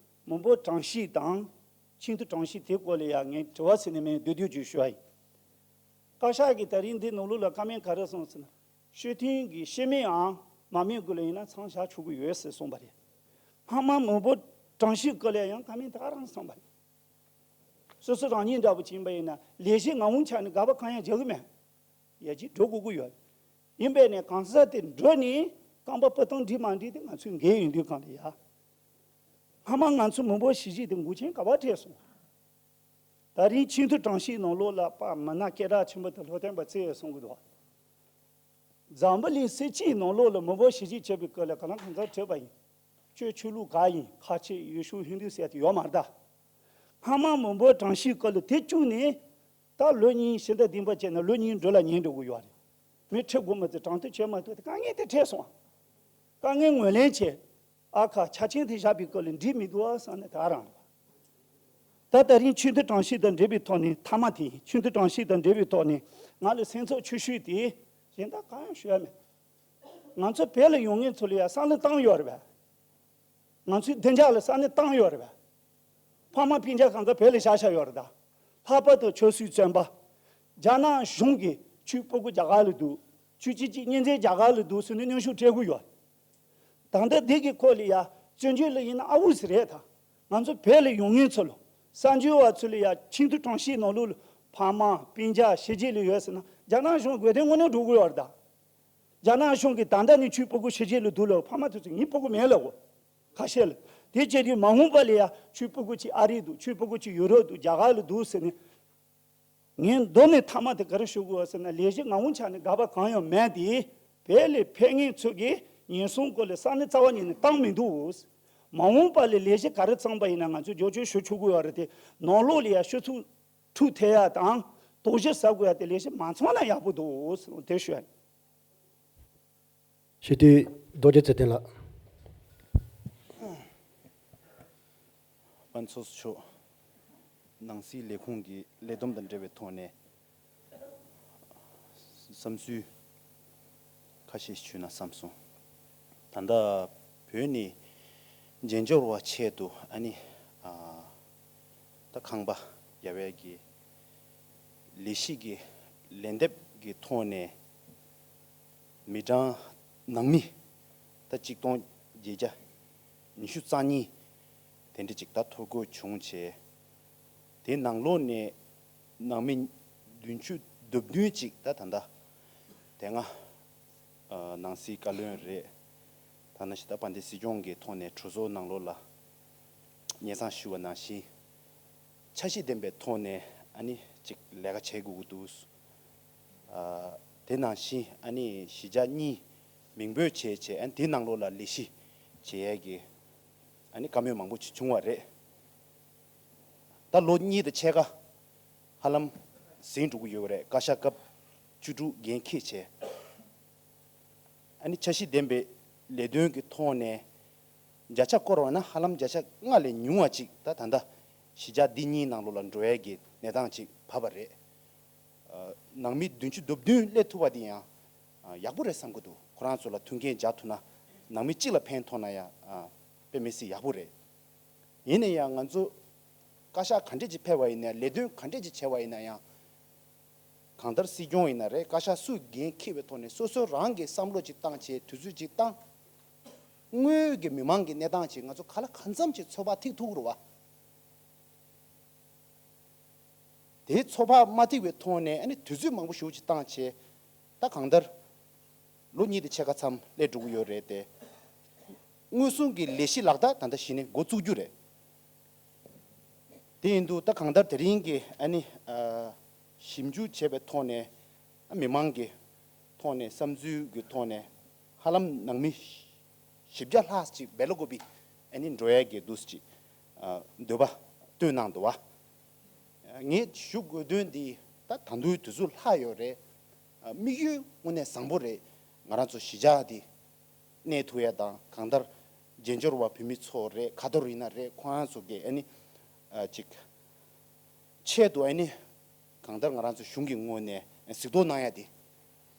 མི་འབོར་གྲངས་གཤིས་དང་ཆེས་མཐོའི་གྲངས་གཤིས་དེ་སྐོར་ལ་ཡ་ངས་དྲི་བ་ཟེར་ནས་མིན། བསྡུས་བསྡུས་ཅིག་ཞུ་ཡ་ཡིན། བཀའ་ཤག་གིས་ད་རིང་འདི་ནང་ལོགས་ལ་བཀའ་མོལ་ག་རེ་གསུངས་ཟེར་ན། སྤྱི་མཐུན་གྱི་སྤྱི་མིང་འམ་མ་མིང་དགོས་ལ་ཡིན་ན་ཚང་བཞག་ཆོག་གི་ཡོད་ཟེར་གསུངས་པ་རེད། སྔ་མ་མི་འབོར་གྲངས་གཤིས་སྐོར་ལ་ཡང་བཀའ་མོལ་ད་ག་རང་གསུངས་པ་རེད། སོ་སོ་རང་ཉིད་འདྲ་པོ་ཕྱིན་པ་ཡིན་ན་ལས་གཞི་ངང་པོ་ཆགས་ནས་དགག་པ་གང་ཡང་རྒྱག་གི་མེད། ཡར་རྒྱས་འགྲོ་དགོས་ཀྱི་ཡོད། ཡིན་པས་ནས་གང་ཟག་དེ་འགྲོ་ནས་རྐང་པ་སྤུ་ཐང་འགྲིག་མ་འགྲིག་དེ་ང་ཚོའི་འགན་ཡིན་དུས་གང་ལ་ཡ། སྔ་མ་ང་ཚོ་མི་འབོར་གཞི་གཅིག་དེ་འགོག་རྐྱེན་ག་པར་འཕྲད་སོང་། ད་རིང་ཆེས་མཐོའི་གྲངས་གཤིས་ནང་ལོགས་ལ་དཔེ་མི་སྣ་སྐད་གྲགས་ཆེན་པོ་དེ་བློ་བརྟན་པ་བརྩིས་ཡོད་གསུང་གི་འདུག་འཛམ་བུ་གླིང་སྲིད་སྤྱིའི་ནང་ལོགས་ལ་མི་འབོར་གཞི་གཅིག་བྱས་པའི་སྐབས་ལ་ག་ལ་གང་ཟག་བྲིས་པ་ཡིན། ཆོས་ཆོས་ལུགས་ག་ཡིན། ཁ་ཆེ་ཡུལ་ཤུལ་ཧིན་དུ་ཟེར་དེ་ཡོད་མ་རེད་ད། སྔ་མ་མི་འབོར་གྲངས་གཤིས་སྐབས་ལ་དེ་བཅུག་ནས། ད་ལོ་གཉིས་ཕྱི་ཟླ་བདུན་པ་བྱས་ན་ལོ་གཉིས་འགྲོ་ལ་ཉེ་འགྲོ་གི་ཡོད་རེད། མི་ཁྲི་དགུ་མི་ཚོ་གྲངས་ཐོ་བྱས་མ་ཐུབ་དེ་དཀའ་ངལ་དེ་འཕྲད་སོང་། དཀའ་ངལ་ངོས་ལེན་བྱས། ཨ་ཁ་ཆ་རྐྱེན་དེ་བཞག་པའི་སྐོར་ལ་འགྲིག་མི་འདུག་ཨ་བསམ་ནས་ད་རང་རེད། ད་ད་རིང་ཆེས་མཐོའི་གྲངས་གཤིས་དང་འབྲེལ་བའི་ཐོག་ནས་མཐའ་མ་དེ་ཡིན། ཆེས་མཐོའི་གྲངས་གཤིས་དང་འབྲེལ་བའི་ཐོག་ནས་ང་ལ་སེམས་ཚོར་ཆེ་ཤོས་དེ་གཞན་དག་གང་ཡང་ཞུ་ཡ་མེད། ང་ཚོ་བོད་ལ་ཡོང་མཁན་ཚོ་ལ་ཡ་བསམ་བློ་བཏང་ཡོད་རེད་པས། ང་ཚོའི་བདེ་འཇགས་ལ་བསམ་བློ་བཏང་ཡོད་རེད་པས། ཕ་མ་སྤུན་ཀྱག་གང་ག་བོད་ལ་བཞག་བཞག་ཡོད་རེད་ད། ལྷག་པར་དུ་ཆབ་སྲིད་བཙོན་པ། རྒྱ་ནག་གཞུང་གིས་ཁྱོད་སྤུ་གུ་རྒྱ་གར་ལ་འདུག་ཁྱོད་ཅི་ཅི་གཉེན་ཚན་རྒྱ་གར་ལ་འདུག་ཟེར་ནས་གནོན་ཤུགས་སྤྲད་གི་ཡོད། ད་ལྟ་འདི་གི་སྐོར་ལ་ཡ་བཙན་བྱོལ་ལ་ཡིན་ན་ཨ་འུ་ཟེར་རེད་ད། ང་ཚོ་བོད་ལ་ཡོང་མཁན་ཚོ་ལ་གསར་འབྱོར་བ་ཚོ་ལ་ཡ་ཆེས་མཐོའི་གྲངས་གཤིས་ནང་ལོགས་ལ་ཕ་མ་སྤུན་ཀྱག་ཕྱི་རྒྱལ་ལ་ཡོད་ཟེར་ན་རྒྱ་ནག་གཞུང་དགོས་དོན་དངོས་གནས་འགྲོ་གི་ཡོད་རེད་ད། རྒྱ་ནག་གཞུང་གིས་ད་ལྟ་ནས་ཁྱོད་སྤུ་གུ་ཕྱི་རྒྱལ་ལ་འདུག་ལབ། ཕ་མ་དེ་ཚོ་ངའི་སྤུ་གུ་མེད་ལབ་གོ། ཁ་ཤས་ལ། དེ་བྱས་དུས་མ་འོངས་པ་ལ་ཡ་ཁྱོད་སྤུ་གུ་གཅིག་ཨ་རི་འདུག་ཁྱོད་སྤུ་གུ་གཅིག་ཡུ་རོབ་འདུག་རྒྱ་གར་ལ་འདུག་ཟེར་ནས། ངས་མདོ་ནས་མཐའ་མ་དེ་ག་རེ་ཞུ་དགོས་ཟེར་ན་ལས་གཞི་ངང་པོ་ཆགས་ནས་དགག་པ་གང་ཡང་མེད་དེ། བོད་ལ་ཕེབས་མཁན་ཚོ་གིས་ཉེན་སྲུང་སྐོར་ལ་བསམ་བློ་རྩ་བ་ཉིད་ནས་བཏང་མི་འདུག་མ་འོངས་པ་ལ་ལས་གཞི་ག་རེ་བརྩམས་པ་ཡིན་ན་ང་ཚོས་རྒྱབ་སྐྱོར་ཞུ་ཆོག་གི་ཡོད་རེད་དེ། ནང་ལོགས་ལ་ཡ་ཤོག་ཚུགས་འཐུ་ཐེ་ཡ་དང་དོགས་གཞི་ཟ་དགོས་ཡ་དེ་ལས་གཞི་མ་ཚང་ན་ཡག་པོ་འདུག་དེ་ཞུ་ཡ་ཡིན། སྤྱི་འཐུས་རྡོ་རྗེ་ཚེ་བརྟན་ལགས། དཔལ་ཚོགས་གཙོ་མཆོག་ནང་སྲིད་ལས་ཁུངས་ཀྱི་ལས་བསྡོམས་དང་འབྲེལ་བའི་ཐོག་ནས་བསམ་ཚུལ་ཁ་ཤས་ཞུས་ན་བསམ་སོང་། ད་ལྟ་བོད་ནས་རྒྱན་སྦྱོར་བ་ཆེད་དུ་ཨ་ནི་ཨ་ད་ཁང་པ་རྒྱག་པའི་གི་ལས་གཞི་གི་ལན་འདེབས་ཀྱི་ཐོག་ནས་མི་གྲངས་ནང་མི་ད་གཅིག་སྟོང་བརྒྱད་བརྒྱ་ཉི་ཤུ་རྩ་གཉིས་དེ་འདྲ་ཅིག་ད་ཐོ་འགོད་བྱུང་བྱས། དེའི་ནང་ལོགས་ནས་ནང་མི་བདུན་ཅུ་དོན་བདུན་ཅིག་ད་ད་ལྟ་དེ་སྔ་ཨ་ནང་སྲིད་བཀའ་བློན་རེད། ཐ་ན་ཞིག་ད་དཔལ་ལྡན་སྲིད་སྐྱོང་གི་ཐོག་ནས་གྲོས་ཚོགས་ནང་ལོགས་ལ་སྙན་སེང་ཞུ་བ་ནང་བཞིན། འཆར་གཞི་ལྡན་པའི་ཐོག་ནས་ཨ་ནི་ཅིག་ལས་ཀ་བྱེད་དགོས་ཀྱི་འདུག་ཨ་དེ་ནང་བཞིན་ཨ་ནི་གཞིས་ཆགས་གཉིས་མིང་འབོད་བྱས་བྱས་ཨ་ནི་དེའི་ནང་ལོགས་ལ་ལས་གཞི་བྱེད་ཡས་ཀྱི་ཨ་ནི་བཀའ་མོལ་མང་པོ་ཅིག་བྱུང་བ་རེད། ད་ལོ་གཉིས་དང་ཕྱེད་ཀ་ཧ་ལམ་ཟིན་འགྲོ་གི་ཡོད་རེད། བཀའ་ཤག་སྐབས་བཅུ་དྲུག་འགན་འཁྱེར་བྱས། ཨ་ནི་འཆར་གཞི་ལྡན་པའི་ལས་དོན་གྱི་ཐོག་ནས་བརྒྱ་ཆ་བསྐོར་བ་ན་ཧ་ལམ་བརྒྱ་ཆ་ལྔ་ལས་ཉུང་བ་ཅིག་ད་ད་ལྟ་གཞིས་ཆགས་འདི་གཉིས་ནང་ལོགས་ལ་འགྲོ་ཡས་ཀྱི་གནས་སྟངས་ཅིག་བབས་པ་རེད། ཨ་ནང་མི་བདུན་ཅུ་དོན་བདུན་སླེབས་ཐུབ་པ་འདི་ཡང་ཨ་ཡག་པོ་རེད་བསམ་གྱི་འདུག་ཁོ་རང་ཚོ་ལ་མཐུན་རྐྱེན་སྦྱར་ཐུབ་ན་ནང་མི་གཅིག་ལ་ཕན་ཐོགས་ན་ཡང་ཨ་དཔེ་མི་སྲིད་ཡག་པོ་རེད། ཡིན་ན་ཡང་ང་ཚོ་བཀའ་ཤག་ག་འདྲས་ཅིག་ཕེབས་པ་ཡིན་ན་ཡང་ལས་དོན་ག་འདྲས་ཅིག་བྱས་པ་ཡིན་ན་ཡང་། གང་ལྟར་སྲིད་སྐྱོང་ཡིན་ན་རེད། བཀའ་ཤག་སུས་འགན་འཁྱེར་བའི་ཐོག་ནས་སོ་སོ་རང་གི་བསམ་བློ་ཅིག་བཏང་བྱས་དུས་ཚོད་ཅིག་བཏང་། དངོས་ཡོད་ཀྱི་མི་མང་གི་གནས་སྟངས་ཅིག་ང་ཚོ་ག་ལ་གང་འཚམ་ཅིག་ཚོད་དཔག་ཐིག་ཐུག་རུ་བ། དེའི་ཚོད་དཔག་མ་ཐིག་པའི་ཐོག་ནས་ཨ་ནི་དུས་ཚོད་མང་པོ་ཞེ་པོ་ཅིག་བཏང་བྱས། ད་གང་ལྟར་ལོ་གཉིས་དང་ཕྱེད་ཀ་མཚམས་སླེབས་འགྲོ་གི་ཡོད་རེད་དེ། མངོན་སུམ་གྱི་ལས་གཞི་ལག་བསྟར་ད་ལྟ་གཞི་ནས་འགོ་བཙུགས་རྒྱུ་རེད། དེ་ཡིན་དུས་ད་གང་ལྟར་དེ་རིང་གི་ཨ་ནི་ཨ་ཞིབ་འཇུག་བྱས་པའི་ཐོག་ནས། མི་མང་གི་ཐོག་ནས་བསམ་ཚུལ་གྱི་ཐོག་ནས་ཧ་ལམ་ནང་མི་བཞི་བརྒྱ་ལྷག་ཅིག་སྦེལ་ཀོབ་པི་ཨ་ནི་འགྲོ་ཡས་ཀྱི་འདུག་ཅིག་ཨ་འདོད་པ་བཏོན་གནང་འདུག་བ། ངས་ཞུ་དགོས་དོན་འདི་ད་ད་དུང་དུས་ཚོད་ལྷག་ཡོད་རེད། ཨ་དམིགས་ཡུལ་དངོས་གནས་བཟང་པོ་རེད། ང་རང་ཚོ་གཞིས་ཆགས་འདི་གནས་ཐུབ་ཡ་དང་། གང་ལྟར་རྒྱལ་འབྱོར་བ་བོད་མི་ཚོ་རེད། ཁ་ཐོར་ཡིན་ན་རེད། ཁོ་རང་ཚོ་གི་ཨ་ནི་ཨ་ཅིག་ཆེད་དུ་ཨ་ནི་གང་ལྟར་ང་རང་ཚོ་གཞུང་གི་ངོས་ནས་གཟིགས་རྟོག་གནང་ཡ་དེ།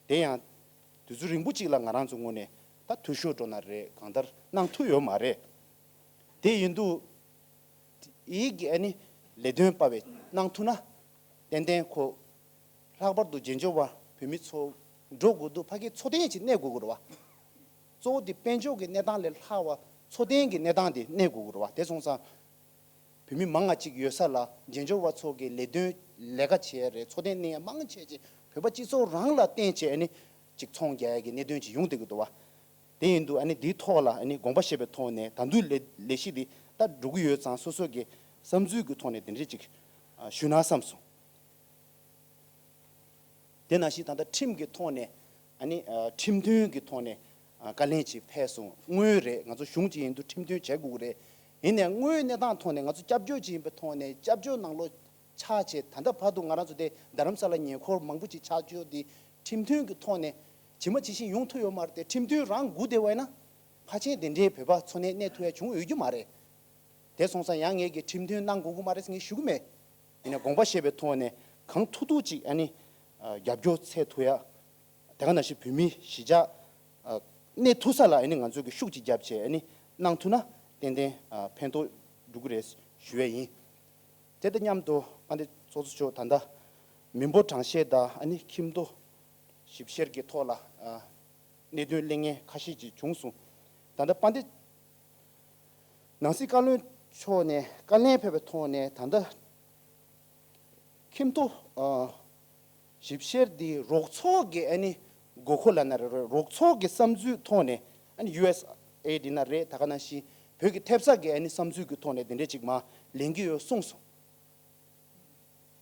དེ་ཡང་དུས་ཚོད་རིང་པོ་ཅིག་ལ་ང་རང་ཚོ་ངོས་ནས་ད་འཐུས་ཤོར་འགྲོ་ན་རེད། གང་ལྟར་གནང་ཐུབ་ཡོད་མ་རེད། དེ་ཡིན་དུས་ཡིག་གི་ཨ་ནི་ལས་དོན་པ་བས་གནང་ཐུབ་ན། ཏན་ཏན་ཁོ་ལྷག་པར་དུ་རྒྱལ་འབྱོར་བ་བོད་མི་ཚོ་འགྲོ་དགོས་དུས་ཕ་གིའི་འཚོ་རྟེན་ཅིག་གནས་དགོས་ཀྱི་རེད་བ། གཙོ་བོ་དེ་དཔལ་འབྱོར་གྱི་གནས་སྟངས་ལས་ལྷག་པ་འཚོ་རྟེན་གྱི་གནས་སྟངས་དེ་གནས་དགོས་ཀྱི་རེད་བ། དེ་སོང་ཙང་བོད་མི་མང་ང་ཅིག་ཡོད་ས་ལ་རྒྱལ་འབྱོར་བ་ཚོ་གི་ལས་དོན་ལས་ཀ་བྱེད་ཡ་རེད། འཚོ་རྟེན་གནས་ཡ་མང་ཆེ་ཅིག་བོད་པ་སྤྱི་ཚོགས་རང་ལ་བརྟེན་བྱས་ཨ་ནི་ཅིག་ཚོང་རྒྱག་ཡ་གི་གནད་དོན་ཅིག་ཡོང་བསྡད་ཀྱི་འདུག་བ། དེ་ཡིན་དུས་ཨ་ནི་འདིའི་ཐོག་ལ་ཨ་ནི་དགོངས་པ་བཞེས་པའི་ཐོག་ནས་ད་དུང་ལས་ལས་གཞི་འདི་ད་འགྲོ་གི་ཡོད་ཙང་། སོ་སོ་གི་བསམ་ཚུལ་གྱི་ཐོག་ནས་དེ་འདྲས་ཅིག་ཨ་ཞུ་ན་བསམ་སོང་། དེ་ནང་བཞིན་ད་ལྟ་ཁྲིམས་ཀྱི་ཐོག་ནས་ཨ་ནི་ཨ་ཁྲིམས་མཐུན་གྱི་ཐོག་ནས་ཨ་བཀའ་ལན་ཅིག་ཕེབས་སོང་། དངོས་རེད། ང་ཚོ་གཞུང་ཅིག་ཡིན་དུས་ཁྲིམས་མཐུན་བྱེད་དགོས་ཀྱི་རེད། ཡིན་ནའི་དངོས་ཡོད་གནས་སྟངས་ཐོག་ནས་ང་ཚོ་སྐྱབས་བཅོལ་ཅིག་ཡིན་པའི་ཐོག་ནས་སྐྱབས་བཅོལ་ནང་ལོགས་ཆགས་བྱས། ད་ལྟ་བར་དུ་ང་རང་ཚོ་དེ་རྡ་རམ་ས་ལ་ཉེ་འཁོར་མང་པོ་ཅིག་ཆགས་བཅུག་དེ་ཁྲིམས་མཐུན་གྱི་ཐོག་ནས་ཇི་མ་ཇི་བཞིན་ཡོང་ཐུབ་ཡོད་མ་རེད་དེ། ཁྲིམས་མཐུན་རང་སྒུག་བསྡད་པ་ཡིན་ན་ཕལ་ཆེར་དེ་འདྲའི་བོད་པ་འཚོ་གནས་གནས་ཐུབ་ཡ་བྱུང་ཡོད་རྒྱུ་མ་རེད། དེ་སོང་ཙང་ཡང་ངས་ཀྱི་ཁྲིམས་མཐུན་གནང་དགོས་ཀྱི་མ་རེད་ཟེར་ངས་ཞུ་གི་མེད། ཡིན་ནའི་དགོངས་པ་བཞེས་པའི་ཐོག་ནས་གང་ཐུབ་ཐུབ་ཅིག་ཨ་ནི་ཨ་རྒྱབ་སྐྱོར་འཚོལ་ཐུབ་ཡ། དེ་ག་ནང་བཞིན་བོད་མི་གཞིས་ཆགས་ཨ་གནས་ཐུབ་ས་ལ་ཨ་ནི་ང་ཚོས་ཀྱི་ཤུགས་ཅིག་བརྒྱབ་བྱས་ཨ་ནི་གནང་ཐུབ་ན་ཏན་ཏན་ཨ་ཕན་ཐོགས་འགྲོ་གི་རེད་ཞུ་ཡས་ཡིན། དེ་དང་མཉམ་དུ་དཔལ་ལྡན་ཚོགས་གཙོ་མཆོག་ད་ལྟ་མི་འབོར་གྲངས་བཤེར་དང་ཨ་ནི་ཁྱིམ་ཐོ་ཞིབ་བཤེར་གྱི་ཐོག་ལ་ཨ་གནད་དོན་གླེང་མཁན་ཁ་ཤས་ཅིག་བྱུང་སོང་། ད་ལྟ་དཔལ་ལྡན་ནང་སྲིད་བཀའ་བློན་མཆོག་ནས་བཀའ་ལན་ཕེབས་པའི་ཐོག་ནས་ད་ལྟ་ཁྱིམ་ཐོ་ཨ་ཞིབ་བཤེར་འདི་རོགས་ཚོགས་ཀྱི་ཨ་ནི་དགོས་མཁོ་ལབ་ན་རེད། རོགས་ཚོགས་ཀྱི་བསམ་ཚུལ་ཐོག་ནས་ཨ་ནི་ཡུ་ཨེས་ཨེ་ཌི་ཡིན་ན་རེད། ད་ག་ནང་བཞིན་བོད་ཀྱི་ཐེབས་རྩ་གི་ཨ་ནི་བསམ་ཚུལ་གྱི་ཐོག་ནས་དེ་འདྲས་ཅིག་མར་ལེན་གྱི་ཡོད་གསུངས་སོང་།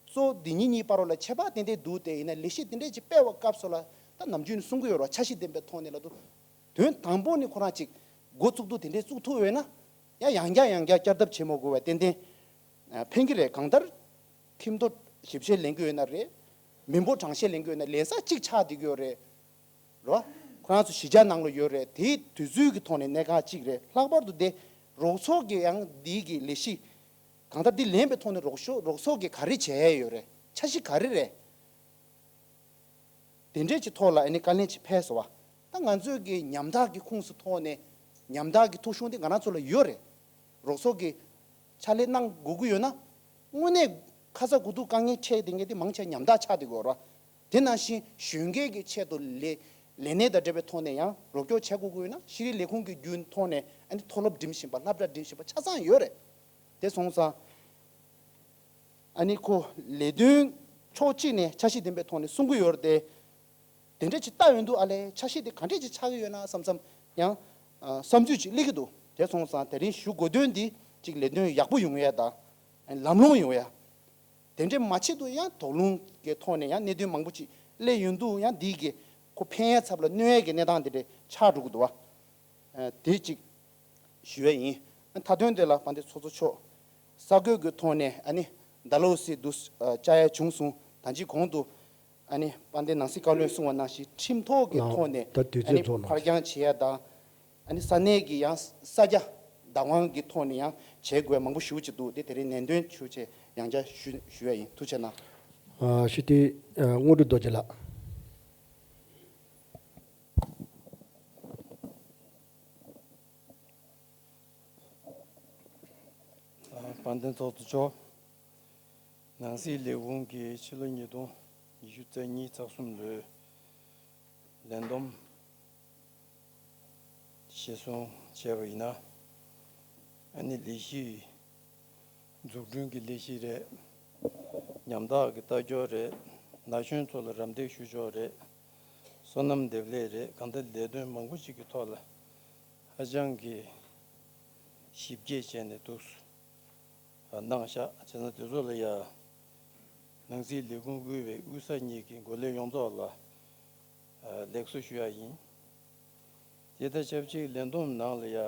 གཙོ་བོ་འདི་གཉིས་གཉིས་བར་ལ་ཁྱད་པར་ཏན་ཏན་འདུག་དེ་ཡིན་ན་ལས་གཞི་དེ་འདྲས་ཅིག་སྤེལ་བའི་སྐབས་སུ་ལ་ད་ནམ་རྒྱུན་ནས་གསུང་གི་ཡོད་རེད་བ། འཆར་གཞི་ལྡན་པའི་ཐོག་ནས་ལབ་དུས། དོན་དང་པོ་ནས་ཁོ་རང་ཅིག་འགོ་བཙུགས་དུས་དེ་འདྲས་བཙུགས་ཐུབ་ཡོད་ན། ཡང་ཡང་བསྐྱར་ཡང་བསྐྱར་བསྐྱར་ལྡབ་བྱེད་མ་དགོས་པ་ཏན་ཏན་ཨ་ཕན་གྱི་རེད། གང་ལྟར་ཁྱིམ་ཐོ་ཞིབ་བཤེར་ལེན་གྱི་ཡོད་ན་རེད། མི་འབོར་གྲངས་བཤེར་ལེན་གྱི་ཡོད་ན་ལེན་ས་གཅིག་ཆགས་བསྡད་ཀྱི་ཡོད་རེད། རེད་བ། ཁོ་རང་ཚོ་གཞིས་ཆགས་ནང་ལ་ཡོད་རེད། དེའི་དུས་ཚོད་ཀྱི་ཐོག་ནས་གནད་འགག་གཅིག་རེད། ལྷག་པར་དུ་དེ་རོགས་ཚོགས་ཀྱི་ཡང་འདི་གི་ལས་གཞི་གང་ལྟར་འདི་ལེན་པའི་ཐོག་ནས་རོགས་ཤོ་རོགས་ཚོགས་ཀྱིས་ག་རེ་བྱས་ཡོད་རེད། འཆར་གཞི་ག་རེ་རེད། དེ་འདྲས་ཀྱི་ཐོག་ལ་ཨ་ནི་བཀའ་ལན་ཅིག་ཕེབས་སོང་བ། ད་ང་ཚོས་ཀྱི་ཉམ་ཐག་གི་ཁོངས་སུ་ཐོག་ནས་ཉམ་ཐག་གི་ཐོ་གཞུང་དེ་ང་རང་ཚོ་ལ་ཡོད་རེད། རོགས་ཚོགས་ཀྱིས་ཕྱག་ལས་གནང་དགོས་ཀྱི་ཡོད་ན། དངོས་གནས་ཁ་ཚ་དགོས་གཏུགས་དཀའ་ངལ་འཕྲད་བསྡད་མཁན་དེ་མང་ཆེ་ཉམ་ཐག་ཆགས་བསྡད་ཀྱི་ཡོད་རེད། དེ་ནང་བཞིན་གཞོན་སྐྱེས་ཀྱི་ཆེད་དུ་ལས་ལས་གནས་དང་འབྲེལ་བའི་ཐོག་ནས་ཡང་རོགས་སྐྱོར་བྱེད་དགོས་ཀྱི་ཡོད་ན་ཤེས་རིག་ལས་ཁུངས་ཀྱི་བརྒྱུད་ཐོག་ནས་ཨ་ནི་མཐོ་སློབ་འགྲིམ་བཞིན་པ་སློབ་གྲྭ་འགྲིམ་བཞིན་པ་ཆ་ཚང་ཡོད་རེད། དེ་སོང་ཙང་། ཨ་ནི་ཁོ་ལས་དོན་ཕྱོགས་གཅིག་ནས་འཆར་གཞི་ལྡན་པའི་ཐོག་ནས་གསུང་གི་ཡོད་རེད་དེ། དེ་འདྲ་ཅིག་ལྟ་ཡོང་དུས་ཨ་ལས་འཆར་གཞི་དེ་ག་འདྲས་ཅིག་ཆགས་ཀྱི་ཡོད་ན་བསམ་བསམ་ཡང་ཨ་བསམ་ཚུལ་ཅིག་སླེབས་ཀྱི་འདུག་དེ་སོང་ཙང་དེ་རིང་ཞུ་དགོས་དོན་འདི་ཅིག་ལས་དོན་ཡག་པོ་ཡོང་ཡ་དང་། ལམ་ལྷོང་ཡོང་ཡ། དེ་འདྲས་མ་བྱེད་དུས་ཡང་དོགས་སློང་གི་ཐོག་ནས་ཡང་གནད་དོན་མང་པོ་ཅིག་སླེབས་ཡོང་དུས་ཡང་འདི་གི་ཁོ་ཕན་ཡ་ཚབ་ལ་གནོད་ཡ་གི་གནས་སྟངས་དེ་འདྲས་ཆགས་འགྲོ་གི་འདུག་བ། ཨ་དེ་གཅིག་ཞུ་ཡ་ཡིན། མཐའ་དོན་དེ་ལ་དཔལ་ལྡན་ཚོགས་གཙོ་མཆོག་ས་བགོས་ཀྱི་ཐོག་ནས་ཨ་ནི་ཌལ་ཧོ་སི་དུ་ཨ་བཅར་ཡ་བྱུང་སོང་། ད་ཅི་གོང་དུ་ཨ་ནི་དཔལ་ལྡན་ནང་སྲིད་བཀའ་བློན་གསུངས་པ་ནང་བཞིན་ཁྲིམས་ཐོག་གི་ལགས། ཐོག་ནས་ད་དུས་ཨ་ཚོད་ནི་རྫོགས་ལ། ཕར་འགྱངས་བྱེད་ཡ་དང་། ཨ་ནི་ས་གནས་ཀྱི་ཡང་ས་རྒྱ་བདག་དབང་གི་ཐོག་ནས་ཡང་བྱེད་དགོས་མང་པོ་ཞེ་པོ་ཅིག་འདུག་དེ་དེ་རིང་ནན་ཏན་ཞུ་ཆེད་ཡང་བསྐྱར་ཞུ་ཞུ་ཡ་ཡིན། ཐུགས་རྗེ་གནང་། ཨ་ཞུ་དེ་ཨ་དངོས་གྲུབ་རྡོ་རྗེ་ལགས། དཔལ་ལྡན་ཚོགས་གཙོ་མཆོག་ནང་སྲིད་ལས་ཁུངས་ཀྱིས་ཕྱི་ལོ་ཉིས་སྟོང་ཉི་ཤུ་རྩ་གཉིས་ཚེས་གསུམ་ལོའི་ལས་བསྡོམས་གཞིར་བཟུང་བྱས་པ་ཡིན་ན། ཨ་ནི་ལས་གཞི་འཛུགས་སྐྲུན་གྱི་ལས་གཞི་རེད། ཉམ་ཐག་གི་ལྟ་སྐྱོང་རེད། ན་གཞོན་ཚོ་ལ་རམ་འདེགས་ཞུ་ཕྱོགས་རེད། སོ་ནམ་འདེབས་ལས་རེད། གང་ལྟར་ལས་དོན་མང་པོ་ཞིག་གི་ཐོག་ལ་ཧ་ཅང་གི་ ཞིབ་རྒྱས་བྱས་ནས་འདུག་གནང་བཞག་བྱས་ཙང་དེ་ཚོ་ལ་ཡ་ནང་སྲིད་ལས་ཁུངས་དབུས་པའི་དབུས་ས་གཉིས་ཀྱི་འགོ་ལས་ཡོངས་རྫོགས་ལ་ལེགས་གསོ་ཞུ་ཡ་ཡིན། དེ་དང་ཆབས་ཅིག་ལས་བསྡོམས་ནང་ལ་ཡ་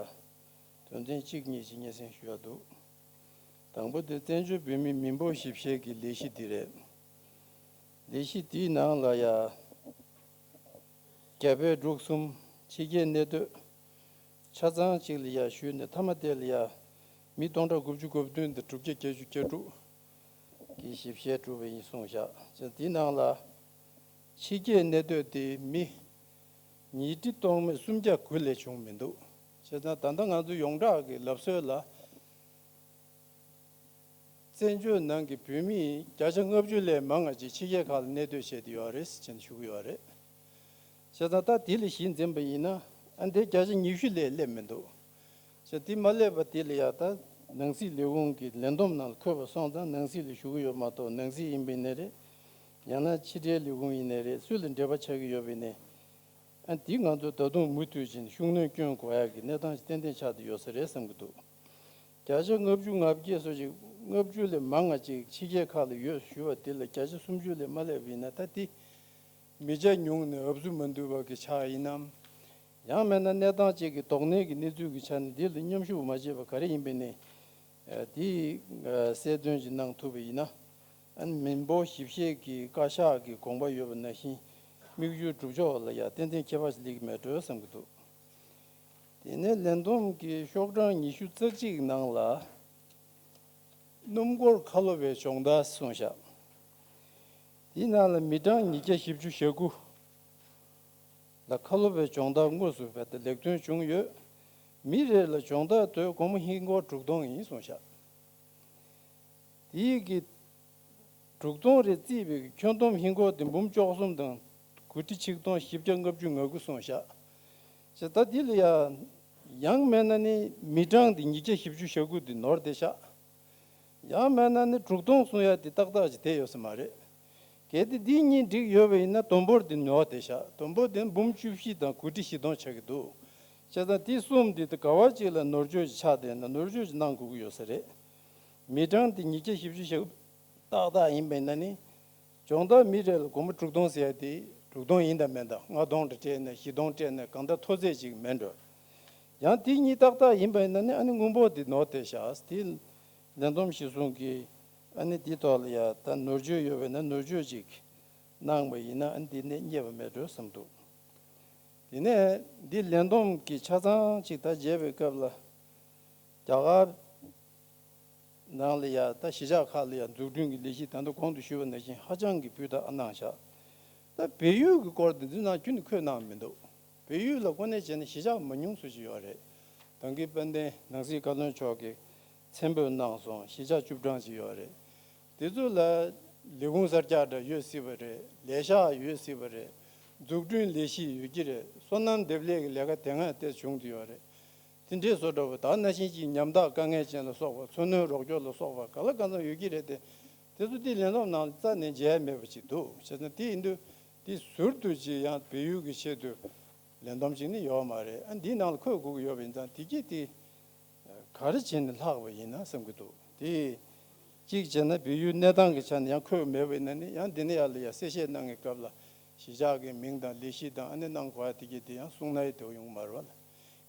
དོན་ཚན་གཅིག་གཉིས་ཤིག་སྙན་སེང་ཞུ་ཡ་འདུག་དང་པོ་དེ་བཙན་བྱོལ་བོད་མིའི་མི་འབོར་ཞིབ་བཤེར་གྱི་ལས་གཞི་འདི་རེད། ལས་གཞི་འདིའི་ནང་ལ་ཡ་རྒྱ་བལ་འབྲུག་གསུམ་ཕྱི་རྒྱལ་གནས་སྡོད་ཆ་ཚང་གཅིག་ལ་ཡ་ཞུས་ནས་མཐའ་མ་དེ་ལ་ཡ་མི་སྟོང་ཕྲག་དགུ་བཅུ་གོ་བདུན་དང་དྲུག་བརྒྱ་བརྒྱད་ཅུ་གྱ་དྲུག་གི་ཞིབ་བཤེར་གྲུབ་པ་ཡིན་གསུངས་བཞག་བྱས་ཙང་འདིའི་ནང་ལ་ཕྱི་རྒྱལ་གནས་སྡོད་དེ་མི་ཉིས་ཁྲི་སྟོང་མེད་སུམ་བརྒྱ་དགུ་ལས་བྱུང་མི་འདུག་བྱས་ཙང་ད་ལྟ་ང་ཚོ་ཡོངས་གྲགས་ཀྱི་ལབ་སྲོལ་ལ། བཙན་བྱོལ་ནང་གི་བོད་མིས་བརྒྱ་ཆ་ལྔ་བཅུ་ལས་མང་བ་ཅིག་ཕྱི་རྒྱལ་ཁག་ལ་གནས་སྡོད་བྱས་ཏེ་ཡོད་རེད་ཟེར་ནས་ཞུ་གི་ཡོད་རེད། བྱས་ཙང་ད་དེ་ལ་གཞི་འཛིན་པ་ཡིན་ན་ཨ་འདི་བརྒྱ་ཆ་ཉི་ཤུ་ལས་སླེབས་མི་འདུག་བྱས་དེ་མ་སླེབས་པ་དེ་ལ་ཡ་ད་ནང་སྲིད་ལས་ཁུངས་ཀྱི་ལས་བསྡོམས་ནང་ལ་འཁོད་པ་སོང་ཙང་ནང་སྲིད་ལ་ཞུ་གི་ཡོད་མ་གཏོགས་ནང་སྲིད་ཡིན་པ་ཡིན་ནའི་རེད། ཡང་ན་ཕྱི་འབྲེལ་ལས་ཁུངས་ཡིན་ནའི་རེད། སུ་ལ་འབྲེལ་བ་ཆགས་ཀྱི་ཡོད་པ་ཡིན་ནའི། ཨ་འདི་ང་ཚོ་ད་དུང་མུ་མཐུད་ཕྱིན་ཤུགས་སྣོན་སྐྱོན་དགོས་ཡག་གི་གནས་སྟངས་ཏན་ཏན་ཆགས་བསྡད་ཡོད་ས་རེད་བསམ་གྱི་འདུག་བརྒྱ་ཆ་ལྔ་བཅུ་ང་བརྒྱད་སོགས་ཅིག་ལྔ་བཅུ་ལས་མང་བ་ཅིག་ཕྱི་རྒྱལ་ཁག་ལ་ཡོད་ཞུ་བ་དེ་ལ་བརྒྱ་ཆ་སུམ་ཅུ་ལས་མ་སླེབས་པ་ཡིན་ན་ད་འདི་མི་ཆ་ཉུང་ནས་ཨབ་སུ་མ་འདུས་པ་གི་ཆགས་ཡིན་ནམ། ཡང་མིན་ན་གནས་སྟངས་ཅིག་གི་དོགས་གནས་ཀྱི་གནས་ཚུལ་གྱི་ཆ་ནས་འདི་ལ་མཉམ་ཞུགས་མ་བྱས་པ་ག་རེ་ཡིན་པ་ནས་འདི་གསལ་སྟོན་ཅིག་གནང་ཐུབ་པ་ཡིན་ན། ཨ་ནི་མི་འབོར་ཞིབ་བཤེར་གྱི་བཀའ་ཤག་གི་དགོངས་པ་ཡོད་པ་ནང་བཞིན་དམིགས་ཡུལ་སྒྲུབ་ཕྱོགས་ལ་ཡང་ཏན་ཏན་ཁྱད་པར་ཞིག་སླེབས་ཀྱི་མེད་འགྲོ་བསམ་གྱི་འདུག་དེ་ནས་ལས་བསྡོམས་ཀྱི་ཤོག་གྲངས་ཉི་ཤུ་རྩ་གཅིག་ནང་ལ་སྣུམ་འཁོར་ཁ་ལོ་བའི་སྦྱོང་བརྡར་གསུངས་བཞག་དེའི་ནང་ལ་མི་གྲངས་ཉིས་བརྒྱ་བཞི་བཅུ་ཞེ་དགུ་ལ་ཁ་ལོ་བའི་སྦྱོང་བརྡར་དངོས་སུ་ལེགས་ཐོན་བྱུང་ཡོད། མི་རེ་ལ་སྦྱོང་བརྡར་དོན་སྒོར་མོ་ཧིན་སྒོར་དྲུག་སྟོང་ཡིན་གསུངས་བཞག་དེའི་གི་དྲུག་སྟོང་རེ་རྩིས་པའི་ཁྱོན་བསྡོམས་ཧིན་སྒོར་དེ་འབུམ་བཅུ་གསུམ་དང་དགུ་ཁྲི་ཆིག་སྟོང་བཞི་བརྒྱ་ལྔ་བཅུ་ང་དགུ་སོང་ཤག་བྱས་ད་འདི་ལ་ཡ་ཡང་མེད་ན་ནི་མི་གྲངས་འདི་ཉིས་བརྒྱ་བཞི་བཅུ་ཞེ་དགུ་འདི་ནོར་བསྡད་ཤག་ཡང་མེད་ན་ནི་དྲུག་སྟོང་སོང་ཡ་འདི་ཏག་ཏག་ཅིག་བསྡད་ཡོད་ས་མ་རེད། གལ་ཏེ་འདི་གཉིས་འགྲིག་ཡོད་པ་ཡིན་ན་བསྡོམས་འབོར་འདི་ནོར་བསྡད་ཤག་བསྡོམས་འབོར་འདི་འབུམ་བཅུ་བཞི་དང་དགུ་ཁྲི་བཞི་སྟོང་ཆགས་ཀྱི་འདུག་བྱས་ཙང་དེ་གསུམ་དེ་དེ་ག་བ་ཅིག་ལ་ནོར་བཅོས་ཆགས་བསྡད་ན་ནོར་བཅོས་ཅིག་གནང་དགོས་ཀྱི་ཡོད་ས་རེད། མི་གྲངས་དེ་ཉིས་བརྒྱ་བཞི་བཅུ་ཞེ་དགུ་ཏག་ཏག་ཡིན་པས་ན་ནི། སྦྱོང་བརྡར་མི་རེ་ལ་སྒོར་མོ་དྲུག་སྟོང་ཟེར་ཡ་དེ་དྲུག་སྟོང་ཡིན་དང་མིན་དང་ལྔ་སྟོང་འདྲ་སྤྲད་ན་བཞི་སྟོང་སྤྲད་ན་གང་ལྟར་མཐོ་ཚད་ཅིག་མིན་འགྲོ། ཡང་དེ་གཉིས་ཏག་ཏག་ཡིན་པས་ན་ནི་ཨ་ནི་དངུལ་འབོར་དེ་ནོར་བསྡད་ཤག་དེ་ལས་བསྡོམས་གཞི་བཟུང་གིས་ཨ་ནི་དེ་ཐོག་ལ་ཡ་ད་ནོར་བཅོས་ཡོད་པས་ན་ནོར་བཅོས་ཅིག་གནང་བ་ཡིན་ན་ཨ་ནི་དེ་ནས་རྙེད་པ་མེད་འགྲོ་བསམ་འདུག་དེ་ནས་འདི་ལས་བསྡོམས་ཀྱི་ཆ་ཚང་ཅིག་ད་མཇལ་བའི་སྐབས་ལ་རྒྱ་གར་ནང་ལ་ཡ་ད་གཞིས་ཆགས་ཁག་ལ་ཡ་འཛུགས་སྐྲུན་གྱི་ལས་གཞི་ད་ལྟ་གོང་དུ་ཞུས་པ་ནང་བཞིན་ཧ་ཅང་གི་སྤུས་དག་གནང་བཞག་ད་བལ་ཡུལ་གྱི་སྐོར་དེ་འདི་ནང་ཁྱོན་ནས་འཁོད་གནང་མི་འདུག་བལ་ཡུལ་ལ་དངོས་གནས་བྱས་ན་གཞིས་ཆགས་མང་ཉུང་སུ་ཞིག་ཡོད་རེད། ད་གིན་དཔལ་ལྡན་ནང་སྲིད་བཀའ་བློན་མཆོག་གིས་མཚན་འབོད་གནང་སོང་། གཞིས་ཆགས་བཅུ་གྲངས་ཅིག་ཡོད་རེད། དེ་ཚོ་ལ་ལས་ཁུངས་གསར་རྒྱག་འདྲ་ཡོད་སྲིད་པ་རེད། ལས་ཤག་ཡོད་སྲིད་པ་རེད། འཛུགས་སྐྲུན་ལས་གཞི་ཡོད་ཀྱི་རེད། སོ་ནམ་འདེབས་ལས་ཀྱི་ལས་ཀ་དེ་སྔ་དེ་བྱུང་དུ་ཡོད་རེད། དེ་འདྲའི་བཟོ་འདྲ་བོ་ད་ནང་བཞིན་གྱི་ཉམ་ཐག་དཀའ་ངལ་ཅན་ལ་སོགས་པ་ཚོ་སྣོན་རོགས་སྐྱོར་ལ་སོགས་པ་ག་ལ་གང་འཚམ་ཡོད་ཀྱི་རེད་དེ། དེ་ཚོ་དེ་ལས་བསྡོམས་ནང་རྩ་ནས་མཇལ་ཡ་མེད་པ་ཅིག་འདུག་བྱས་ཙང་དེ་ཡིན་དུས་དེ་ཟུར་དུ་ཅིག་ཡང་བལ་ཡུལ་གྱི་ཆེད་དུ་ལས་བསྡོམས་ཅིག་ནི་ཡོད་མ་རེད། ཨ་འདིའི་ནང་ལ་འཁོད་དགོས་ཀྱི་ཡོད་པ་ཡིན་ཙང་དེ་གྱིས་དེ་ག་རེ་བྱས་ནས་ལྷག་པ་ཡིན་ན་བསམ་གྱི་འདུག་དེ་གཅིག་བྱས་ན་བལ་ཡུལ་གནས་སྟངས་ཀྱི་ཆ་ནས་ཡང་འཁོད་མེད་པ་ཡིན་ན་ནི་ཡང་འདི་ནས་ཡར་ལ་ཡ་གསལ་བཤད་གནང་གི་སྐབས་ལ་གཞིས་ཆགས་ཀྱི་མིང་དང་ལས་གཞི་དང་ཨ་ནི་གནང་དགོས་ཡ་དེ་གྱིས་དེ་ཡང་གསུང་ན་ཡི་དེ་ཡོང་མ་རེད་བ་ལ།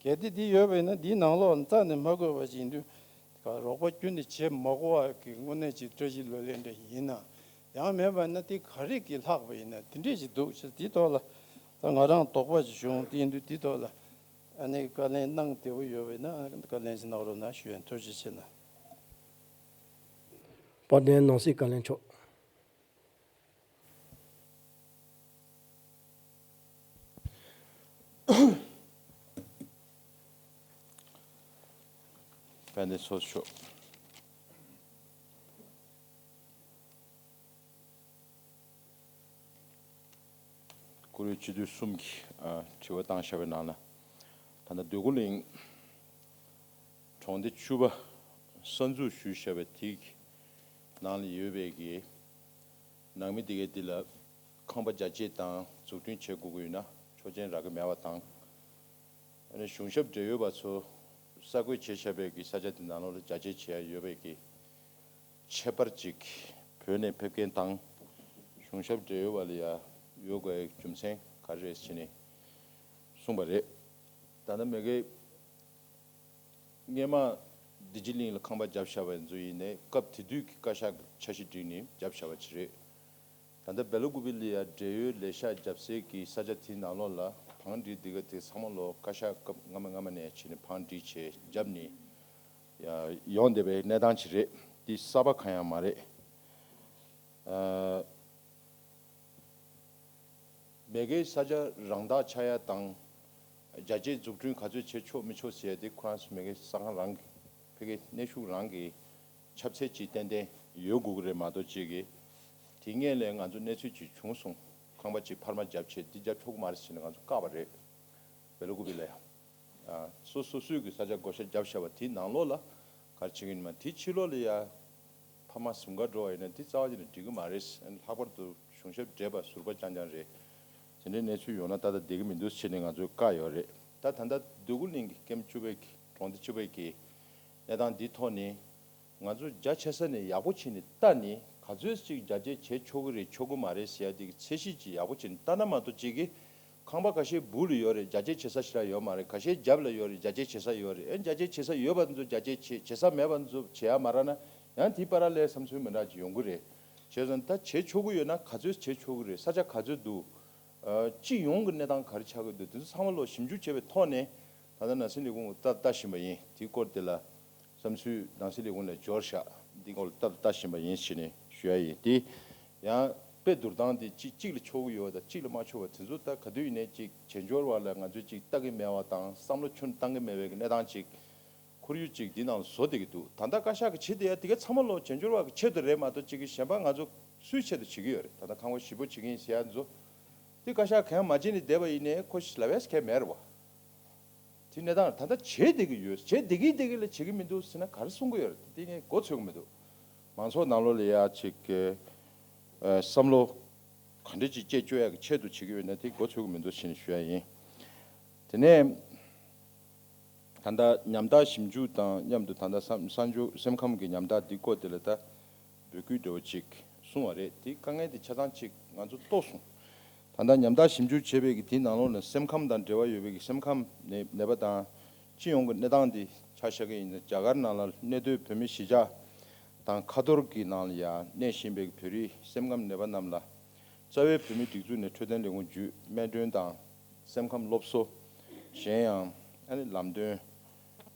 གལ་ཏེ་འདི་ཡོད་པ་ཡིན་ན་འདིའི་ནང་ལོགས་ལ་རྩ་ནས་མ་བཀོད་པ་ཞིག་ཡིན་དུས་རོགས་པ་ཁྱོན་ནས་བྱེད་མ་དགོས་པ་གི་དངོས་གནས་ཀྱི་བཀྲ་ཤིས་ལོ་ལེགས་འདྲ་ཞིག་ཡིན་ན། ཡང་མེད་པ་ན་དེ་ག་རེ་གི་ལྷག་པ་ཡིན་ན་དེ་འདྲས་ཞིག་འདུག་ཅེས་དེའི་ཐོག་ལ་ད་ང་རང་དོགས་པ་ཞིག་བྱུང་། དེ་ཡིན་དུས་དེའི་ཐོག་ལ་ཨ་ནི་བཀའ་ལན་གནང་བདེ་པོ་ཡོད་པ་ཡིན་ན་བཀའ་ལན་ཞིག་གནང་རོགས་གནང་ཞུ་ཡིན། ཐུགས་རྗེ་ཆེ་གནང་། དཔལ་ལྡན་ནང་སྲིད་བཀའ་བློན་མཆོག་དཔལ་ལྡན་ཚོགས་གཙོ་མཆོག་བཀུར་འོས་སྤྱི་འཐུས་གསུམ་གྱིས་ཨ་དྲི་བ་བཏང་བཞག་པའི་ནང་ལ། ད་ལྟ་འདོད་རྒུ་གླིང་གྲོང་སྡེ་བཅུ་པ་གསར་འཛུགས་ཞུས་བཞག་པའི་དེའི་ནང་ལ་ཡོད་པའི་གི་ནང་མི་དེ་གའི་འདི་ལ་ཁང་པ་རྒྱ་སྐྱེད་དང་འཛུགས་སྐྲུན་བྱེད་དགོས་ཀྱི་ཡོད་ན་ཆོག་མཆན་རག་གི་མེད་པ་དང་། ཨ་ནི་གཞུང་ཞབས་འབྲེལ་ཡོད་པ་ཚོ་ གསར་འགོད་བྱས་བཞག་པའི་གི་ས་ཆ་དེ་ནང་ལོགས་ལ་རྒྱ་སྐྱེད་བྱེད་ཡ་ཡོད་པའི་གི་ཁྱད་པར་ཅིག་བོད་ནས་ཕེབས་མཁན་དང་གཞུང་ཞབས་འབྲེལ་ཡོད་པ་ལ་ཡ་ཡོད་དགོས་ཡའི་རྒྱུ་མཚན་ག་རེ་རེད་ཟེར་ནས་གསུངས་པ་རེད། ད་ལྟ་མ་གི་སྔས་མ་བདེ་སྐྱིད་གླིང་ལ་ཁང་པ་བརྒྱབ་བཞག་པ་ཚོ་ཡིན་ནའི་སྐབས་དེ་དུས་ཀྱི་བཀའ་ཤག་གི་འཆར་གཞི་བསྒྲིགས་ནས་བརྒྱབ་བཞག་པ་ཅིག་རེད། ད་ལྟ་སྦེ་ལ་ཀུ་པེ་ལ་ཡ་འབྲེལ་ཡོད་ལས་ཤག་བརྒྱབ་སའི་གི་ས་ཆ་དེའི་ནང་ལོགས་ལ་བང་སྒྲིག་འདི་ག་དེ་ཚང་མ་ལོ་བཀའ་ཤག་སྐབས་སྔ་མ་སྔ་མ་ནས་བྱས་ནས་བང་སྒྲིག་བྱས་བརྒྱབ་ནས་ཡ་ཡོང་བསྡད་པའི་གནས་སྟངས་ཅིག་རེད། འདི་གསར་པ་གང་ཡང་མ་རེད། ཨ། མ་གིའི་ས་ཆ་རང་བདག་ཆགས་ཡ་དང་རྒྱ་སྐྱེད་འཛུགས་སྐྲུན་ག་ཚོད་བྱེད་ཆོག་མི་ཆོག་ཟེར་ཡ་དེ་ཁོ་རང་ཚོ་མ་གིའི་ས་ཁང་རང་གི་ཕ་གིའི་གནས་ཤུགས་རང་གི་ཁྱབ་ཚད་ཅིག་ཏན་ཏན་ཡོད་དགོས་ཀྱི་རེད་མ་གཏོགས་ཅིག་གི་དེ་སྔོན་ལས་ང་ཚོ་གནས་ཚུལ་ཅིག་བྱུང་སོང་། ཁང་པ་ཅིག་འཕར་མ་བརྒྱབ་བྱས་འདི་བརྒྱབ་ཆོག་གི་མ་རེད་ཟེར་ནས་ང་ཚོ་བཀག་པ་རེད། སྦེ་ལ་ཀུ་པེ་ལ་ཡ། ཨ། སོ་སོ་སོའི་གི་ས་ཆ་བགོ་བཤའ་བརྒྱབ་བཞག་པ་དེའི་ནང་ལོགས་ལ་ག་རེ་བྱེད་ཀྱི་ཡིན་མ་དེའི་ཕྱི་ལོགས་ལ་ཡ་ཕ་མ་ཟུང་ག་འགྲོ་བ་ཡིན་ན་དེ་རྩ་བ་ཉིད་ནས་འགྲིག་གི་མ་རེད། ལྷག་པར་དུ་གཞུང་ཞབས་བགྲེས་པ་ཟུར་པ་རྐྱང་རྐྱང་རེད། དེ་འདྲའི་གནས་ཚུལ་ཡོང་ན་ཏག་ཏག་བསྡད་ཀྱི་མི་འདུག་ཟེར་ནས་ང་ཚོས་བཀག་ཡོད་རེད། ད་ད་ལྟ་འདོད་རྒུ་གླིང་གི་ཀེམ་བཅུ་པའི་གི་གྲོང་སྡེ་བཅུ་པའི་གི་གནས་སྟངས་འདིའི་ཐོག་ནས་ང་ཚོ་རྒྱ་ཆེ་ས་ནས་ཡག་པོ་བྱས་ནས་ལྟ་ནས་ག་ཚོད་ཅིག་རྒྱ་སྐྱེད་བྱེད་ཆོག་གི་རེད་ཆོག་གི་མ་རེད་ཟེར་ཡ་དེ་གི་ཚད་གཞི་ཅིག་ཡག་པོ་བྱས་ནས་ལྟ་ན་མ་གཏོགས་ཅིག་གི་ཁང་པ་ཁ་ཤས་སྦུག་ལ་ཡོད་རེད། རྒྱ་སྐྱེད་བྱེད་ས་ཞིག་ལ་ཡོད་མ་རེད། ཁ་ཤས་རྒྱབ་ལ་ཡོད་རེད། རྒྱ་སྐྱེད་བྱེད་ས་ཡོད་རེད། ཨེ་རྒྱ་སྐྱེད་བྱེད་ས་ཡོད་པ་ཚོ་རྒྱ་སྐྱེད་བྱེད་བྱེད་ས་མེད་པ་ཚོ་བྱེད་ཡ་མ་རག་ན་ཡང་དེའི་བར་ལ་བསམ་ཚུལ་མི་འདྲ་ཅིག་ཡོང་གི་རེད། བྱས་ཙང་ད་བྱེད་ཆོག་གི་ཡོད་ན་ག་ཚོད་བྱེད་ཆོག་གི་རེད། ས་ཆ་ག་ཚོད་འདུག་ཨ། སྤྱི་ཡོངས་ཀྱི་གནས་སྟངས་ག་རེ་ཆགས་ཀྱི་འདུག་དེ་ཚོ་ཚང་མ་ལོ་ཞིབ་འཇུག་བྱས་པའི་ཐོག་ནས་ད་ལྟ་ནང་སྲིད་ལས་ཁུངས་ལ་ལྟ་ལྟ་བཞིན་པ་ཡིན། དེའི་སྐོར་དེ་ལ་བསམ་ཚུལ་ནང་སྲིད་ལས་ཁུངས་ནས་འབྱོར་བཞག་འདིའི་སྐོར་ལ་ལྟ་ལྟ་བཞིན་པ་ཡིན་ཞེས་ནས་ཞུ་ཡ་ཡིན། དེ་ཡང་དཔེ་བསྡུར་སྟངས་དེ་གཅིག་གཅིག་ལ་ཆོག་གི་ཡོད་པ་དང་གཅིག་ལ་མ་ཆོག་པ་དེ་ཚོ་ད་ག་དུས་ཡིན་ནའི་གཅིག་བྱེད་འབྱོར་བ་ལ་ང་ཚོས་གཅིག་ལྟ་གི་མེད་པ་དང་བསམ་བློ་ཁྱོན་བཏང་གི་མེད་པའི་གནས་སྟངས་གཅིག་ཁོར་ཡུག་ཅིག་འདི་ནང་བཟོ་བསྡད་ཀྱི་འདུག་ད་ལྟ་བཀའ་ཤག་གི་བྱེད་བསྡད་ཡ་དེ་ག་ཚང་མ་ལོ་བྱེད་འབྱོར་བ་གི་ཆེད་དུ་རེད་མ་གཏོགས་ཅིག་གི་གཞན་པ་ང་ཚོ་སུའི་ཆེད་དུ་བྱེད་ཀྱི་ཡོད་རེད། ད་ལྟ་ཁང་པ་ཞེ་པོ་བྱེད་ཀྱི་ཡིན་ཟེར་ཡ་ཚོ་དེ་བཀའ་ཤག་གང་ཡང་མ་བྱེད་ནས་བསྡད་པ་ཡིན་ནའི་ཁོ་ལབ་ཡས་གང་ཡང་མེད་རེད་བ། དེ་གནས་སྟངས་ད་ལྟ་བྱེད་བསྡད་ཀྱི་ཡོད། བྱེད་བསྡད་ཀྱི་བསྡད་ཀྱི་ལ་བྱེད་ཀྱི་མི་འདུག་ཟེར་ན་ག་རེ་གསུང་གི་ཡོད་རེད། དེ་ངས་མགོ་ཚོད་ཀྱི་མི་འདུག་མང་ཚོགས་ནང་ལོགས་ལ་ཡ་ཅིག་གི་ཨ་བསམ་བློ་ག་འདྲ་ཅིག་སྐྱེ་བཅུག་ཡ་གི་ཆེད་དུ་བྱེད་ཀྱི་ཡོད་ན་དེ་མགོ་ཚོད་ཀྱི་མི་འདུག་ཟེར་ནས་ཞུ་ཡ་ཡིན། དེ་ནས། ད་ལྟ་ཉམ་ཐག་ཞིབ་འཇུག་དང་མཉམ་དུ་ད་ལྟ་བསམ་བསམ་བློ་སེམས་ཁམས་ཀྱི་ཉམ་ཐག་འདི་སྐོར་དེ་ལ་ད་འབོད་སྐུལ་འདྲ་བོ་ཅིག་གསུངས་པ་རེད། དེ་དཀའ་ངལ་དེ་ཆ་ཚང་ཅིག་ང་ཚོ་རྟོགས་སོང་། ད་ལྟ་ཉམ་ཐག་ཞིབ་འཇུག་བྱས་པའི་གི་དེའི་ནང་ལོགས་ནས་སེམས་ཁམས་དང་འབྲེལ་བ་ཡོད་པའི་གི་སེམས་ཁམས་ནད་ནད་པ་དང་སྤྱི་ཡོངས་ཀྱི་གནས་སྟངས་དེ་ཆ་བཞག་གི་ཡིན་ན་རྒྱ་གར་ནང་ལ་གནས་སྡོད་བོད་མི་གཞིས་ཆགས་དང་ཁ་ཐོར་གྱི་ནང་ལ་ཡང་གནས་བཞིན་པའི་གི་བོད་རིགས་སེམས་ཁམས་ནད་པ་རྣམས་ལ། རྩ་བའི་བོད་མིའི་སྒྲིག་འཛུགས་ནས་འཕྲོད་བསྟེན་ལས་ཁུངས་བརྒྱུད་སྨན་གྲོན་དང་སེམས་ཁམས་སློབ་གསོ། གཞན་ཡང་ཨ་ནི་ལམ་སྟོན་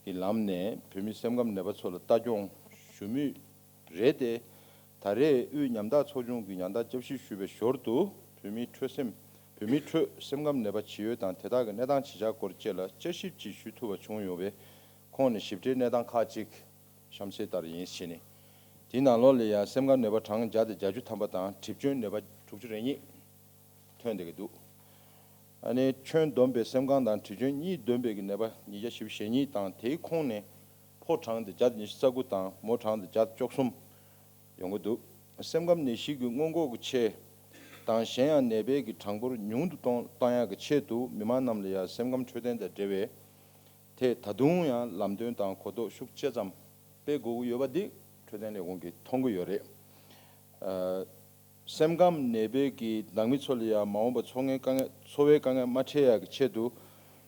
གྱི་ལམ་ནས་བོད་མིའི་སེམས་ཁམས་ནད་པ་ཚོ་ལ་ལྟ་སྐྱོང་ཞུ་མུས་རེད་དེ། ད་རེས་དབུས་ཉམ་ཐག་ཚོགས་ཆུང་གི་ཉམ་ཐག་བསྐྱར་ཞིབ་ཞུས་པའི་ཞོར་དུ་བོད་མིའི་འཕྲོད་སེམས་བོད་མིའི་ཁྲོད་སེམས་ཁམས་ནད་པ་ཇི་ཡོད་དང་དེ་དག་གི་གནས་སྟངས་ཇི་ཆགས་སྐོར་བཅས་ལ་བསྐྱར་ཞིབ་ཅིག་ཞུ་ཐུབ་པ་བྱུང་ཡོད་པས་ཁོང་ནས་ཞིབ་ཕྲའི་གནས་སྟངས་ཁག་ཅིག་གཤམ་གསལ་ལྟར་ཡིན་ཞེས་ནས། དེའི་ནང་ལོགས་ལ་ཡང་སེམས་ཁམས་ནད་པ་གྲངས་བརྒྱ་དང་བརྒྱད་ཅུ་ཐམ་པ་དང་གྲིབ་སྐྱོན་ནད་པ་དྲུག་ཅུ་རེ་གཉིས་ཐོན་བསྡད་ཀྱི་འདུག་ཨ་ནི་ཁྱོན་བསྡོམས་པའི་སེམས་ཁམས་དང་གྲིབ་སྐྱོན་གཉིས་བསྡོམས་པའི་གི་ནད་པ་ཉིས་བརྒྱ་བཞི་བཅུ་ཞེ་གཉིས་དང་དེའི་ཁོངས་ནས་ཕོ་གྲངས་དེ་བརྒྱ་དང་ཉི་ཤུ་རྩ་དགུ་དང་མོ་གྲངས་དེ་བརྒྱ་དང་བཅུ་གསུམ་ཡོང་གི་འདུག་སེམས་ཁམས་ནད་གཞི་གི་སྔོན་འགོག་གི་ཆེད་དང་གཞན་ཡང་ནད་པའི་གི་གྲངས་འབོར་ཉུང་དུ་གཏོང་བཏང་ཡག་གི་ཆེད་དུ་མི་མང་རྣམས་ལ་ཡང་སེམས་ཁམས་འཕྲོད་བསྟེན་དང་འབྲེལ་བའི་ཐད་ད་དུང་ཡང་ལམ་སྟོན་དང་གོ་རྟོགས་ཤུགས་ཆེ་ཙམ་སྤེལ་དགོས་ཀྱི་ཡོད་པ་འདི་འཕྲོད་བསྟེན་ལས་ཁུངས་ཀྱིས་མཐོང་གི་ཡོད་རེད། ཨ། སེམས་ཁམས་ནད་པའི་གི་ནང་མི་ཚོ་ལ་ཡང་མ་འོངས་པར་འཚོ་ངན་དཀའ་ངལ་འཚོ་བའི་དཀའ་ངལ་མ་འཕྲད་ཡག་གི་ཆེད་དུ་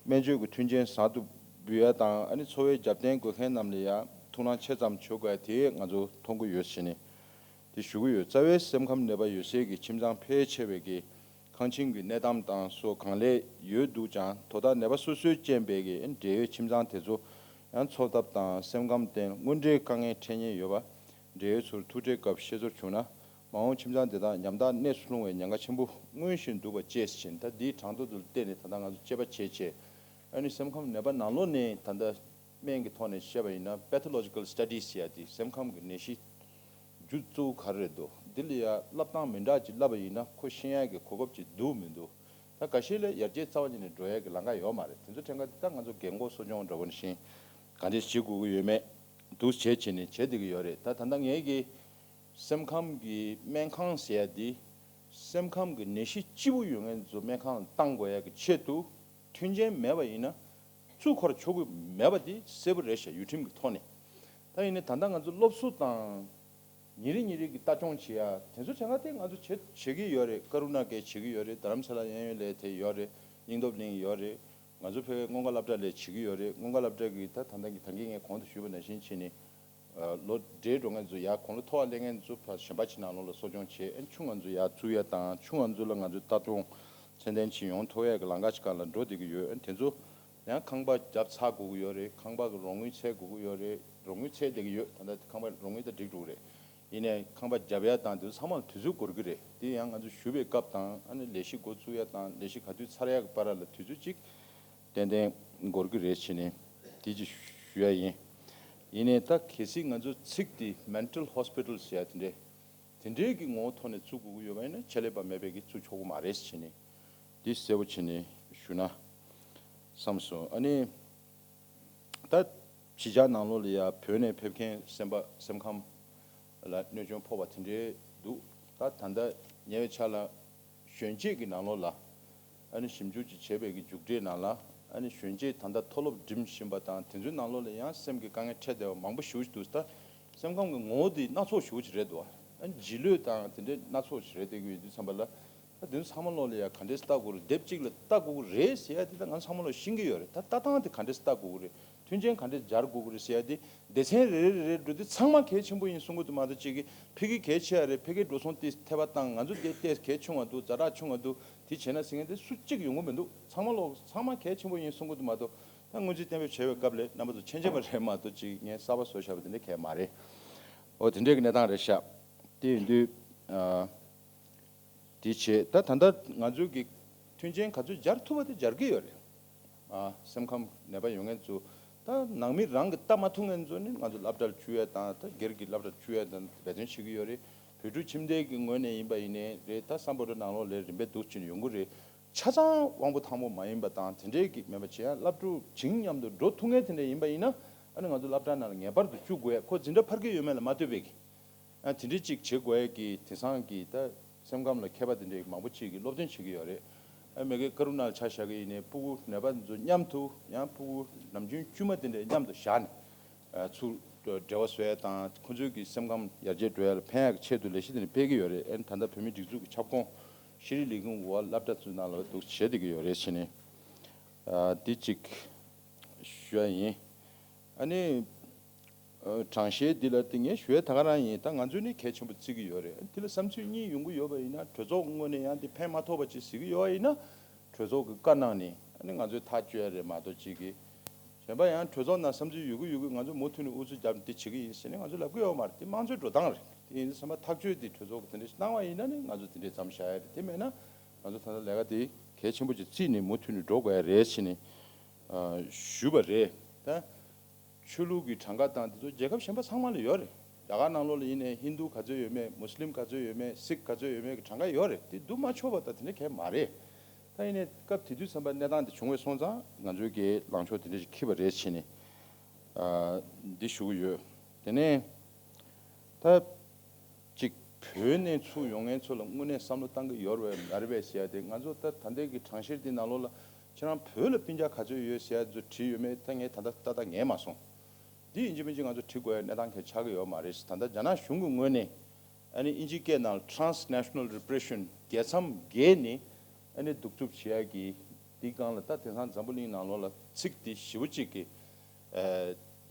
སྨན་བཅོས་ཀྱི་མཐུན་རྐྱེན་བཟང་དུ་འབུལ་ཡ་དང་ཨ་ནི་འཚོ་བའི་རྒྱབ་རྟེན་དགོས་མཁན་རྣམས་ལ་ཡང་ཐུགས་སྣང་ཆེ་ཙམ་བྱེད་དགོས་ཡ་དེ་ང་ཚོ་མཐོང་གི་ཡོད་ཟེར་ནས། དེ་ཞུ་གི་ཡོད། རྩ་བའི་སེམས་ཁམས་ནད་པ་ཡོད་སའི་གི་ཁྱིམ་ཚང་ཕལ་ཆེ་བའི་གི་ཁང་ཁྱིམ་གྱི་གནས་སྟངས་དང་སོགས་གང་ལེགས་ཡོད་འདུག་ཀྱང་དོ་བདག་ནད་པ་སོ་སོའི་རྐྱེན་པས་ཀྱི་འབྲེལ་ཡོད་ཁྱིམ་ཚང་དེ་ཚོ་ཡང་འཚོ་ཐབས་དང་སེམས་ཁམས་སྟེང་དངོས་འབྲེལ་དཀའ་ངལ་འཕྲད་ཉེན་ཡོད་པ། འབྲེལ་ཡོད་ཚོར་ཐུག་འཕྲད་སྐབས་ཤེས་ཚོར་བྱུང་ན་མ་འོངས་ཁྱིམ་ཚང་དེ་དག་ཉམ་ཐག་གནས་སུ་ལྷུང་བའི་ཉེན་ཁ་ཆེན་པོ་མངོན་བཞིན་འདུག་པ་བཅས་ཕྱིན། ད་འདིའི་གྲངས་ཐོ་དེ་ལ་བལྟས་ནས་ད་ལྟ་ང་ཚོ་དཔྱད་པ་བྱས་བྱས་ཨ་ནི་སེམས་ཁམས་ནད་པ་ནང་ལོགས་ནས་ད་ལྟ་སྨན་གྱི་ཐོག་ནས་བཤད་པ་ཡིན་ན་Pathological Studies ཟེར་ཡ་དེ་སེམས་ཁམས་ཀྱི་ནད་གཞི་རྒྱུ་གཙོ་བོ་ག་རེ་རེད་འདུག་འདི་ལ་ཡ་བསླབ་སྟངས་མི་འདྲ་ཅིག་བསླབ་པ་ཡིན་ན་ཁོ་ཤེས་ཡ་གི་གོ་སྐབས་ཅིག་འདུག་མི་འདུག་ད་འགའ་ཤས་ལ་ཡར་རྒྱས་རྩ་བ་ཉིད་ནས་འགྲོ་ཡ་གི་ལམ་ཁ་ཡོད་མ་རེད། དེ་ཚོ་ཕྲན་ཁ་ད་ང་ཚོ་རྒན་གོག་གསོ་སྦྱོང་འདྲ་པོ་ནང་བཞིན་ག་འདྲས་བྱེད་དགོས་ཀྱི་ཡོད་མེད་འདུག་བྱས་བྱས་ནས་བྱེད་བསྡད་ཀྱི་ཡོད་རེད། ད་ད་ལྟ་ངའི་གི་སེམས་ཁམས་ཀྱི་སྨན་ཁང་ཟེར་ཡ་འདི་སེམས་ཁམས་ཀྱི་ནད་གཞི་ལྕི་པོ་ཡོད་མཁན་ཚོ་སྨན་ཁང་ལ་བཏང་དགོས་ཡ་གི་ཆེད་དུ་མཐུན་རྐྱེན་མེད་པ་ཡིན་ན། ཚུར་འཁོར་ཆོག་གི་མེད་པ་དེ་གསལ་པོ་རེད་ཤག་ཡུལ་ཁྲིམས་ཀྱི་ཐོག་ནས། ད་ཡིན་ནའི་ད་ལྟ་ང་ཚོ་སློབ་གསོ་དང་ཉིན་རེ་ཉིན་རེ་གི་ལྟ་སྐྱོང་བྱེད་ཡ་དེ་ཚོ་བྱེད་ང་དེ་ང་ཚོ་བྱེད་བྱེད་ཀྱི་ཡོད་རེད། ཀ་རུ་ན་གས་བྱེད་ཀྱི་ཡོད་རེད། རྡ་རམ་ས་ལ་གཡས་གཡོན་ལ་དེ་ཡོད་རེད། སྙིང་སྟོབས་གླིང་ཡོད་རེད། ང་ཚོ་ཕ་གིའི་སྔོན་འགོག་སློབ་གྲྭ་ལ་བྱེད་ཀྱི་ཡོད་རེད། སྔོན་འགོག་སློབ་གྲྭ་གི་ད་ད་ལྟ་གི་ད་གིན་ངས་གོང་དུ་ཞུས་པ་ནང་བཞིན་བྱས་ནས། ལོ་བགྲེས་འགྲོ་མཁན་ཚོ་ཡར་དགུང་ལོ་མཐོ་བ་སླེབས་མཁན་ཚོ་ཕར་གཞན་པ་ཅིག་ནང་ལོགས་ལ་གསོ་སྐྱོང་བྱེད། ཨ་ཆུང་ང་ཚོ་ཡར་བཙུགས་ཡ་དང་ཆུང་ང་ཚོ་ལ་ང་ཚོ་ལྟ་སྐྱོང་ཚད་ལྡན་ཅིག་ཡོང་ཐུབ་ཡ་གི་ལམ་ཁ་ཅིག་སྒང་ལ་འགྲོ་བསྡད་ཀྱི་ཡོད། ཨ་དེ་ཚོ་ཡང་ཁང་པ་བརྒྱབ་ཚར་དགོས་ཀྱི་ཡོད་རེད། ཁང་པ་གི་རོགས་དངུལ་འཚོལ་དགོས་ཀྱི་ཡོད་རེད། རོགས་དངུལ་འཚོལ་བསྡད་ཀྱི་ཡོད། ད་ལྟ་ཁང་པ་རོགས་དངུལ་ད་འགྲིག་འགྲོ་གི་རེད། ཡིན་ནའི་ཁང་པ་བརྒྱབ་ཡ་དང་དེ་ཚོ་ཚང་མ་ལ་དུས་ཚོད་འགོར་གྱི་རེད། དེ་ཡང་ང་ཚོ་ཞུ་བའི་སྐབས་དང་ཨ་ནི་ལས་གཞི་འགོ་བཙུགས་ཡ་དང་ལས་གཞི་ག་དུས་ཚར་ཡ་གི་བར་ལ་དུས་ཚོད་ཅིག་ཏན་ཏན་འགོར་གྱི་རེད་བྱས་ནས་དེ་ཅིག་ཞུ་ཡ་ཡིན། ཡིན་ནའི་ད་གལ་སྲིད་ང་ཚོ་ཚིག་དེ་mental hospital ཟེར་ཡ་དེ་འདྲས་དེ་འདྲས་ཀྱི་ངོ་བོ་ཐོག་ནས་བཙུགས་དགོས་ཀྱི་ཡོད་པ་ཡིན་ན་ཆེད་ལས་པ་མེད་པའི་གི་བཙུགས་ཆོག་གི་མ་རེད་བྱས་ནས་འདི་གསལ་པོ་བྱས་ནས་ཞུ་ན་བསམ་སོང་། ཨ་ནི་ད་གཞིས་ཆགས་ནང་ལོགས་ལ་ཡ་བོད་ནས་ཕེབས་མཁན་སེམས་པ་སེམས་ཁམས་ལ་གནོད་སྐྱོན་ཕོག་པ་དེ་འདྲས་འདུག་ད་ད་ལྟ་ཉེ་བའི་ཆར་ལ། གཞོན་སྐྱེས་ཀྱི་ནང་ལོགས་ལ་ཨ་ནི་ཞིབ་འཇུག་ཅིག་བྱས་པའི་གི་མཇུག་འབྲས་ནང་ལ་ཨ་ནི་གཞོན་སྐྱེས་ད་ལྟ་མཐོ་སློབ་འགྲིམ་བཞིན་པ་དང་དེ་ཚོའི་ནང་ལོགས་ལ་ཡང་སེམས་ཀྱི་དཀའ་ངལ་འཕྲད་བསྡད་པ་མང་པོ་ཞེ་པོ་ཅིག་འདུག་ད་སེམས་ཁམས་ཀྱི་ངོ་བོ་དེ་སྣ་ཚོགས་ཞེ་པོ་ཅིག་རེད་འདུག་ཨ་ནི་རྗེས་ལུས་དང་དེ་འདྲའི་སྣ་ཚོགས་ཅིག་རེད་བསྡད་ཀྱི་ཡོད་དུས་ཙམ་པ་ལ་ད་དེ་ཚོ་ཚང་མ་ལོགས་ལ་ཡང་ག་འདྲས་ལྟ་དགོས་རེད། དེབ་གཅིག་ལ་ལྟ་དགོས་ཀྱི་རེད་ཟེར་ཡ་དེ་ད་ང་ཚོ་ཚང་མ་ལོགས་ཤེས་ཀྱི་ཡོད་རེད། ད་ལྟ་སྟངས་དེ་ག་འདྲས་ལྟ་དགོས་ཀྱི་རེད། མཐུན་རྐྱེན་ག་འདྲས་སྦྱར་དགོས་ཀྱི་རེད་ཟེར་ཡ་དེ་སྡེ་ཚན་རེ་རེ་རེ་རེ་འགྲོ་དུས་ཚང་མ་གལ་ཆེན་པོ་ཡིན་གསུང་གི་འདུག་མ་གཏོགས་གཅིག་གིས་ཕ་གི་གལ་ཆེ་བ་རེད། ཕ་གིའི་འགྲོ་སོང་དེ་ཐེབས་པ་བཏང་། ང་ཚོ་དེ་ལྟས་གལ་ཆུང་བ་འདུག་ཛ་དྲག་ཆུང་བ་འདུག་དེ་བྱས་ན་ཟེར་མཁན་དེ་སུ་གཅིག་ཡོང་གི་མི་འདུག་ཚང་མ་ལོག་ཚང་མ་གལ་ཆེན་པོ་ཡིན་གསུང་གི་འདུག་མ་གཏོགས་ད་སྔོན་རྩིས་གཏན་འབེབས་བྱས་པའི་སྐབས་ལ་རྣམ་པ་ཚོ་མཁྱེན་མཁྱེན་པ་རེད་མ་གཏོགས་གཅིག་ངས་གསར་པ་བཟོ་བཞག་པ་དེ་འདྲ་གལ་མ་རེད། འོ་དེ་འདྲའི་གི་གནས་སྟངས་རེད་ཤག་དེ་ཡིན་དུས་ཨ། དེ་བྱས་ད་ད་ལྟ་ང་ཚོའི་གི་མཐུན་རྐྱེན་ག་ཚོད་སྦྱར་ཐུབ་པ་དེ་སྦྱར་གྱི་ཡོད་རེད། ཨ་སེམས་ཁམས་ནད་པ་ཡོད་མཁན་ཚོ་ད་ནང་མི་རང་གི་ལྟ་མ་ཐུབ་མཁན་ཚོ་ནི་ང་ཚོ་སློབ་གྲྭར་བཅུག་ཡ་དང་ད་སྒེར་གྱི་སློབ་གྲྭར་བཅུག་ཡ་དང་འབད་བརྩོན་བྱེད་ཀྱི་ཡོད་རེད། བོད་ཕྲུག་ཁྱིམ་སྡེ་གི་ངོས་ནས་ཡིན་པ་ཡིན་ནའི་རེད། ད་སམ་བྷོ་ཊ་ནང་ལོགས་ལ་རིམ་པས་འདུག་ཅིག་ཡོང་གི་རེད། ཆ་ཚང་དབང་པོ་ཐང་པོ་མ་ཡིན་པ་དང་དེ་འདྲའི་གི་མེད་པ་བྱས་ཡང་སློབ་ཕྲུག་བྱིངས་མཉམ་དུ་འགྲོ་ཐུབ་མཁན་དེ་འདྲ་ཡིན་པ་ཡིན་ན་ཨ་ནི་ང་ཚོ་སློབ་གྲྭ་ནང་ལ་ངེས་པར་དུ་བཅུག་དགོས་ཡ། ཁོ་འཛིན་གྲྭ་འཕར་གྱི་ཡོད་མེད་ལ་མ་ལྟོས་པའི་གི་ཨ་དེ་འདྲའི་ཅིག་བྱེད་དགོས་ཡས་ཀྱི་དེང་སང་གི་ད་སེམས་ཁམས་ལ་མཁས་པ་དེ་འདྲའི་མང་པོ་ཅིག་གིས་སློབ་སྟོན་བྱེད་ཀྱི་ཡོད་རེད། ཨ་མ་གི་ཀ་རུ་ནཱ་ལ་ཆ་བཞག་གི་ཡིན་ནའི་ཕྲུ་གུ་ནད་པ་ཚོ་མཉམ་དུ་ཡང་ཕྲུ་གུ་ནམ་རྒྱུན་དཀྱུས་མ་དེ་འདྲ་མཉམ་དུ་བཞག་ནས་ཨ་ཚུར་འབྲེལ་བ་བཟོ་ཡས་དང་ཁོ་ཚོའི་གི་སེམས་ཁམས་ཡར་རྒྱས་འགྲོ་ཡས་ལ་ཕན་ཡས་ཀྱི་ཆེད་དུ་ལས་གཞི་དེ་འདྲ་སྤེལ་གྱི་ཡོད་རེད། ཨ་ནི་ད་ལྟ་བོད་མིའི་སྒྲིག་འཛུགས་ཀྱི་ཁྱབ་ཁོངས་ཤེས་རིག་ལས་ཁུངས་འོག་སློབ་གྲྭ་ཚོའི་ནང་ལ་འདུག་བྱེད་བསྡད་ཀྱི་ཡོད་རེད་བྱས་ནས་ཨ་འདི་གཅིག་ཞུ་ཡ་ཡིན། ཨ་ནི། ཨ་གྲངས་བཤེར་འདི་ལ་དེ་ངས་ཞུ་ཡ་ད་ག་རང་ཡིན། ད་ང་ཚོས་ནི་གལ་ཆེན་པོ་བརྩི་གི་ཡོད་རེད། འདི་ལ་བསམ་ཚུལ་གཉིས་ཡོང་གི་ཡོད་པ་ཡིན་ན་གྲོས་ཚོགས་ངོས་ནས་ཡང་འདི་ཕན་མ་ཐོགས་པ་ཅིག་གཟིགས་ཀྱི་ཡོད་པ་ཡིན་ན་གྲོས་ཚོགས་ཀྱི་བཀའ་གནང་ནས་ཨ་ནི་ང་ཚོས་ཐག་གཅོད་ཡ་རེད་མ་གཏོགས་ཅིག་གིས། གཞན་པ་ཡང་གྲོས་ཚོགས་ནང་བསམ་ཚུལ་ཡོད་གི་ཡོད་གི་ང་ཚོ་མུ་མཐུད་ནས་ཨུ་ཚུགས་བརྒྱབ་འདི་བྱེད་ཀྱི་ཡིན་ཟེར་ནས་ང་ཚོ་ལབ་གི་ཡོད་མ་རེད། དེ་དམངས་གཙོའི་འགྲོ་སྟངས་རེད། དེ་ཡིན་དུས་ཚང་མ་ཐག་གཅོད་འདི་གྲོས་ཚོགས་ཀྱིས་དེ་འདྲ་ཞིག་གནང་བ་ཡིན་ན་ནི་ང་ཚོ་དེ་འདྲའི་མཚམས་བཞག་ཡ་རེད། དེ་མེད་ན་ང་ཚོ་ད་ལྟ་ལས་ཀ་དེ་གལ་ཆེན་པོ་ཅིག་བརྩིས་ནས་མུ་མཐུད་ནས་འགྲོ་དགོས་ཡ་རེད་ཟེར་ནས། ཨ་ཞུས་པ་རེད། ད་ཆོས་ལུགས་ཀྱི་གྲངས་ཀ་དང་དེ་ཚོ་རྒྱལ་ཁབ་གཞན་པ་ཚང་མ་ལ་ཡོད་རེད། རྒྱ་གར་ནང་ལོགས་ལ་ཡིན་ནའི་ཧིན་དུ་ག་ཚོད་ཡོད་མེད། མུ་སི་ལིམ་ག་ཚོད་ཡོད་མེད། སིག་ག་ཚོད་ཡོད་མེད་ཀྱི་གྲངས་ཀ་ཡོད་རེད། དེ་བསྡུ་མ་ཆོག་པ་དང་དེ་འདྲ་གང་ཡང་མ་རེད། ད་ཡིན་ནའི་སྐབས་དེ་དུས་ཙམ་པ་གནས་སྟངས་དེ་བྱུང་བའི་སོང་ཙང་ང་ཚོའི་གི་ལངས་ཕྱོགས་དེ་འདྲ་ཞིག་འཁྱེར་པ་རེད་བྱས་ནས་ཨ་འདི་ཞུ་གི་ཡོད། དེ་ནས་ད། གཅིག་བོད་ནས་ཚུར་ཡོང་མཁན་ཚོ་ལ་དངོས་གནས་བསམ་བློ་བཏང་གི་ཡོད་རེད་མ་རེད་པས་ཟེར་ཡ་དེ་ང་ཚོ་ད་ད་ལྟའི་གི་གྲངས་བཤེར་འདི་ནང་ལོགས་ལ་ཁྱེད་རང་བོད་ལ་སྤུན་ཀྱག་ག་ཚོད་ཡོད་ཟེར་ཡ་ཚོ་བྲིས་ཡོད་མེད་ད་ངས་ད་ལྟ་ཏག་ཏག་ངེས་མ་སོང་། འདི་ཡིན་གཅིག་མིན་གཅིག་ང་ཚོ་བྲིས་དགོས་ཡ་གནས་སྟངས་གང་ཡང་ཆགས་ཀྱི་ཡོད་མ་རེད། ད་ལྟ་རྒྱ་ནག་གཞུང་གི་ངོས་ནས་ཨ་ནི་ཨིན་ཇིའི་སྐད་ནང་ལ་transnational repression རྒྱལ་མཚམས་བརྒལ་ནས་ཨ་ནི་གདུག་རྩུབ་བྱེད་ཡ་གི་འདི་སྒང་ལ་ད་དེང་སང་འཛམ་བུ་གླིང་ནང་ལོགས་ལ་ཚིག་འདི་ཞེ་པོ་གཅིག་གི་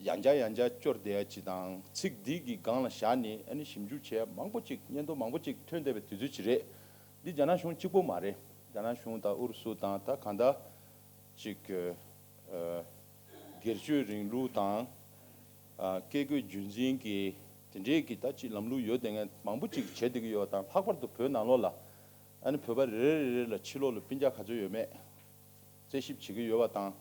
ཡང་བསྐྱར་ཡང་བསྐྱར་སྐྱོར་བསྡད་ཡ་ཅིག་དང་ཚིག་འདི་གི་སྒང་ལ་བཞག་ནས་ཨ་ནི་ཞིབ་འཇུག་བྱས་མང་པོ་ཅིག་སྙན་ཐོ་མང་པོ་ཅིག་ཐོན་བསྡད་པའི་དུས་ཚོད་ཅིག་རེད། འདི་རྒྱ་ནག་གཞུང་གཅིག་པོ་མ་རེད། རྒྱ་ནག་གཞུང་དང་ཨུ་རུ་སུ་དང་ད་གང་ལྟར་ཅིག་ཨ་སྒེར་གཅོད་རིང་ལུགས་དང་ཨ་བཀས་བཀོད་རྒྱུད་འཛིན་གྱི་དེ་འདྲའི་གི་ད་ཅིག་ལམ་ལུགས་ཡོད་བསྡད་མཁན་མང་པོ་ཅིག་བྱེད་བསྡད་ཀྱི་ཡོད་པ་དང་ལྷག་པར་དུ་བོད་ནང་ལོགས་ལ་ཨ་ནི་བོད་པ་རེ་རེ་རེ་རེ་ལ་ཕྱི་ལོགས་ལ་སྤུན་ཀྱག་ག་ཚོད་ཡོད་མེད། རྩད་ཞིབ་བྱེད་ཀྱི་ཡོད་པ་དང་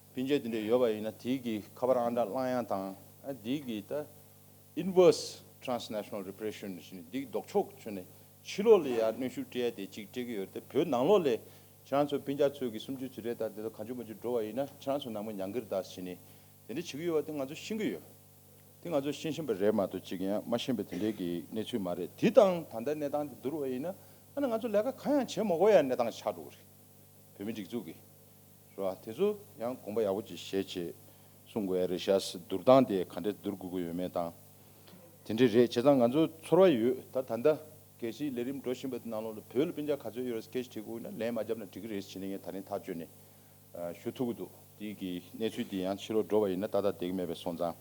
སྤུན་མཆེད་དེ་འདྲ་ཡོད་པ་ཡིན་ན་དེའི་གི་ཁ་པར་ཨང་གྲངས་བླངས་ཡ་དང་ཨ་དེའི་གི་ད་inverse transnational repression ཞེས་ནས་དེའི་ལྡོག་ཕྱོགས་ཀྱི་ཆོས་ནས་ཕྱི་ལོགས་ལ་ཡ་གནོན་ཤུགས་སྤྲད་ཡ་དེ་གཅིག་སྤྲད་ཀྱི་ཡོད་རེད། དེ་བོད་ནང་ལོགས་ལ་ཁྱེད་རང་ཚོ་སྤུན་ཀྱག་ཚོས་གི་སུམ་ཅུ་ཅིག་རེད་ད་དེ་ཚོ་གང་བྱུང་མང་བྱུང་འགྲོ་བ་ཡིན་ན་ཁྱེད་རང་ཚོ་ནང་མི་མྱང་གི་རེད་ད་ཞེས་ནས་དེ་འདྲ་བྱེད་ཀྱི་ཡོད་པ་དེ་ང་ཚོ་ཤེས་ཀྱི་ཡོད། དེ་ང་ཚོ་ཤེས་བཞིན་པ་རེད་མ་གཏོགས་གཅིག་ཡང་མ་ཤེས་པའི་དེ་འདྲའི་གི་གནས་ཚུལ་མ་རེད། དེ་དང་ད་ལྟ་གནས་སྟངས་དེ་བསྡུར་བ་ཡིན་ན་ཨ་ནི་ང་ཚོ་ལས་ཀ་གང་ཡང་བྱེད་མ་དགོས་ཡ་གནས་སྟངས་ཆགས་འགྲོ་གི་རེད། བོད་མི་སྒྲིག་འཛུགས་ཀྱི་ རེད་བ། དེ་ཚོ་ཡང་དགོངས་པ་ཡག་པོ་ཅིག་བཞེས་བྱས་གསུང་དགོས་ཡ་རེད་ཤག་བསྡུར་སྟངས་དེ་ག་འདྲས་བསྡུར་དགོས་ཀྱི་ཡོད་མེད་དང་། དེ་འདྲས་རེད། བྱས་ཙང་ང་ཚོ་ཚོར་བ་ཡོད། ད་ད་ལྟ་གལ་སྲིད་ལས་རིམ་འགྲོ་བཞིན་པའི་ནང་ལོགས་ལ་བོད་ལ་སྤུན་ཀྱག་ག་ཚོད་ཡོད་རེད་སྐད་ཆ་དྲི་དགོས་ན་ལན་མ་བརྒྱབ་ན་འགྲིག་གི་རེད་ཟེར་ནས་ངས་ད་རིང་ཐག་གཅོད་ནས་ཞུ་ཐུབ་ཀྱི་འདུག་དེ་གི་གནས་ཚུལ་དེ་ཡང་ཕྱི་ལོགས་འགྲོ་བ་ཡིན་ན་ཏག་ཏག་བསྡད་ཀྱི་མེད་པའི་སོང་ཙང་།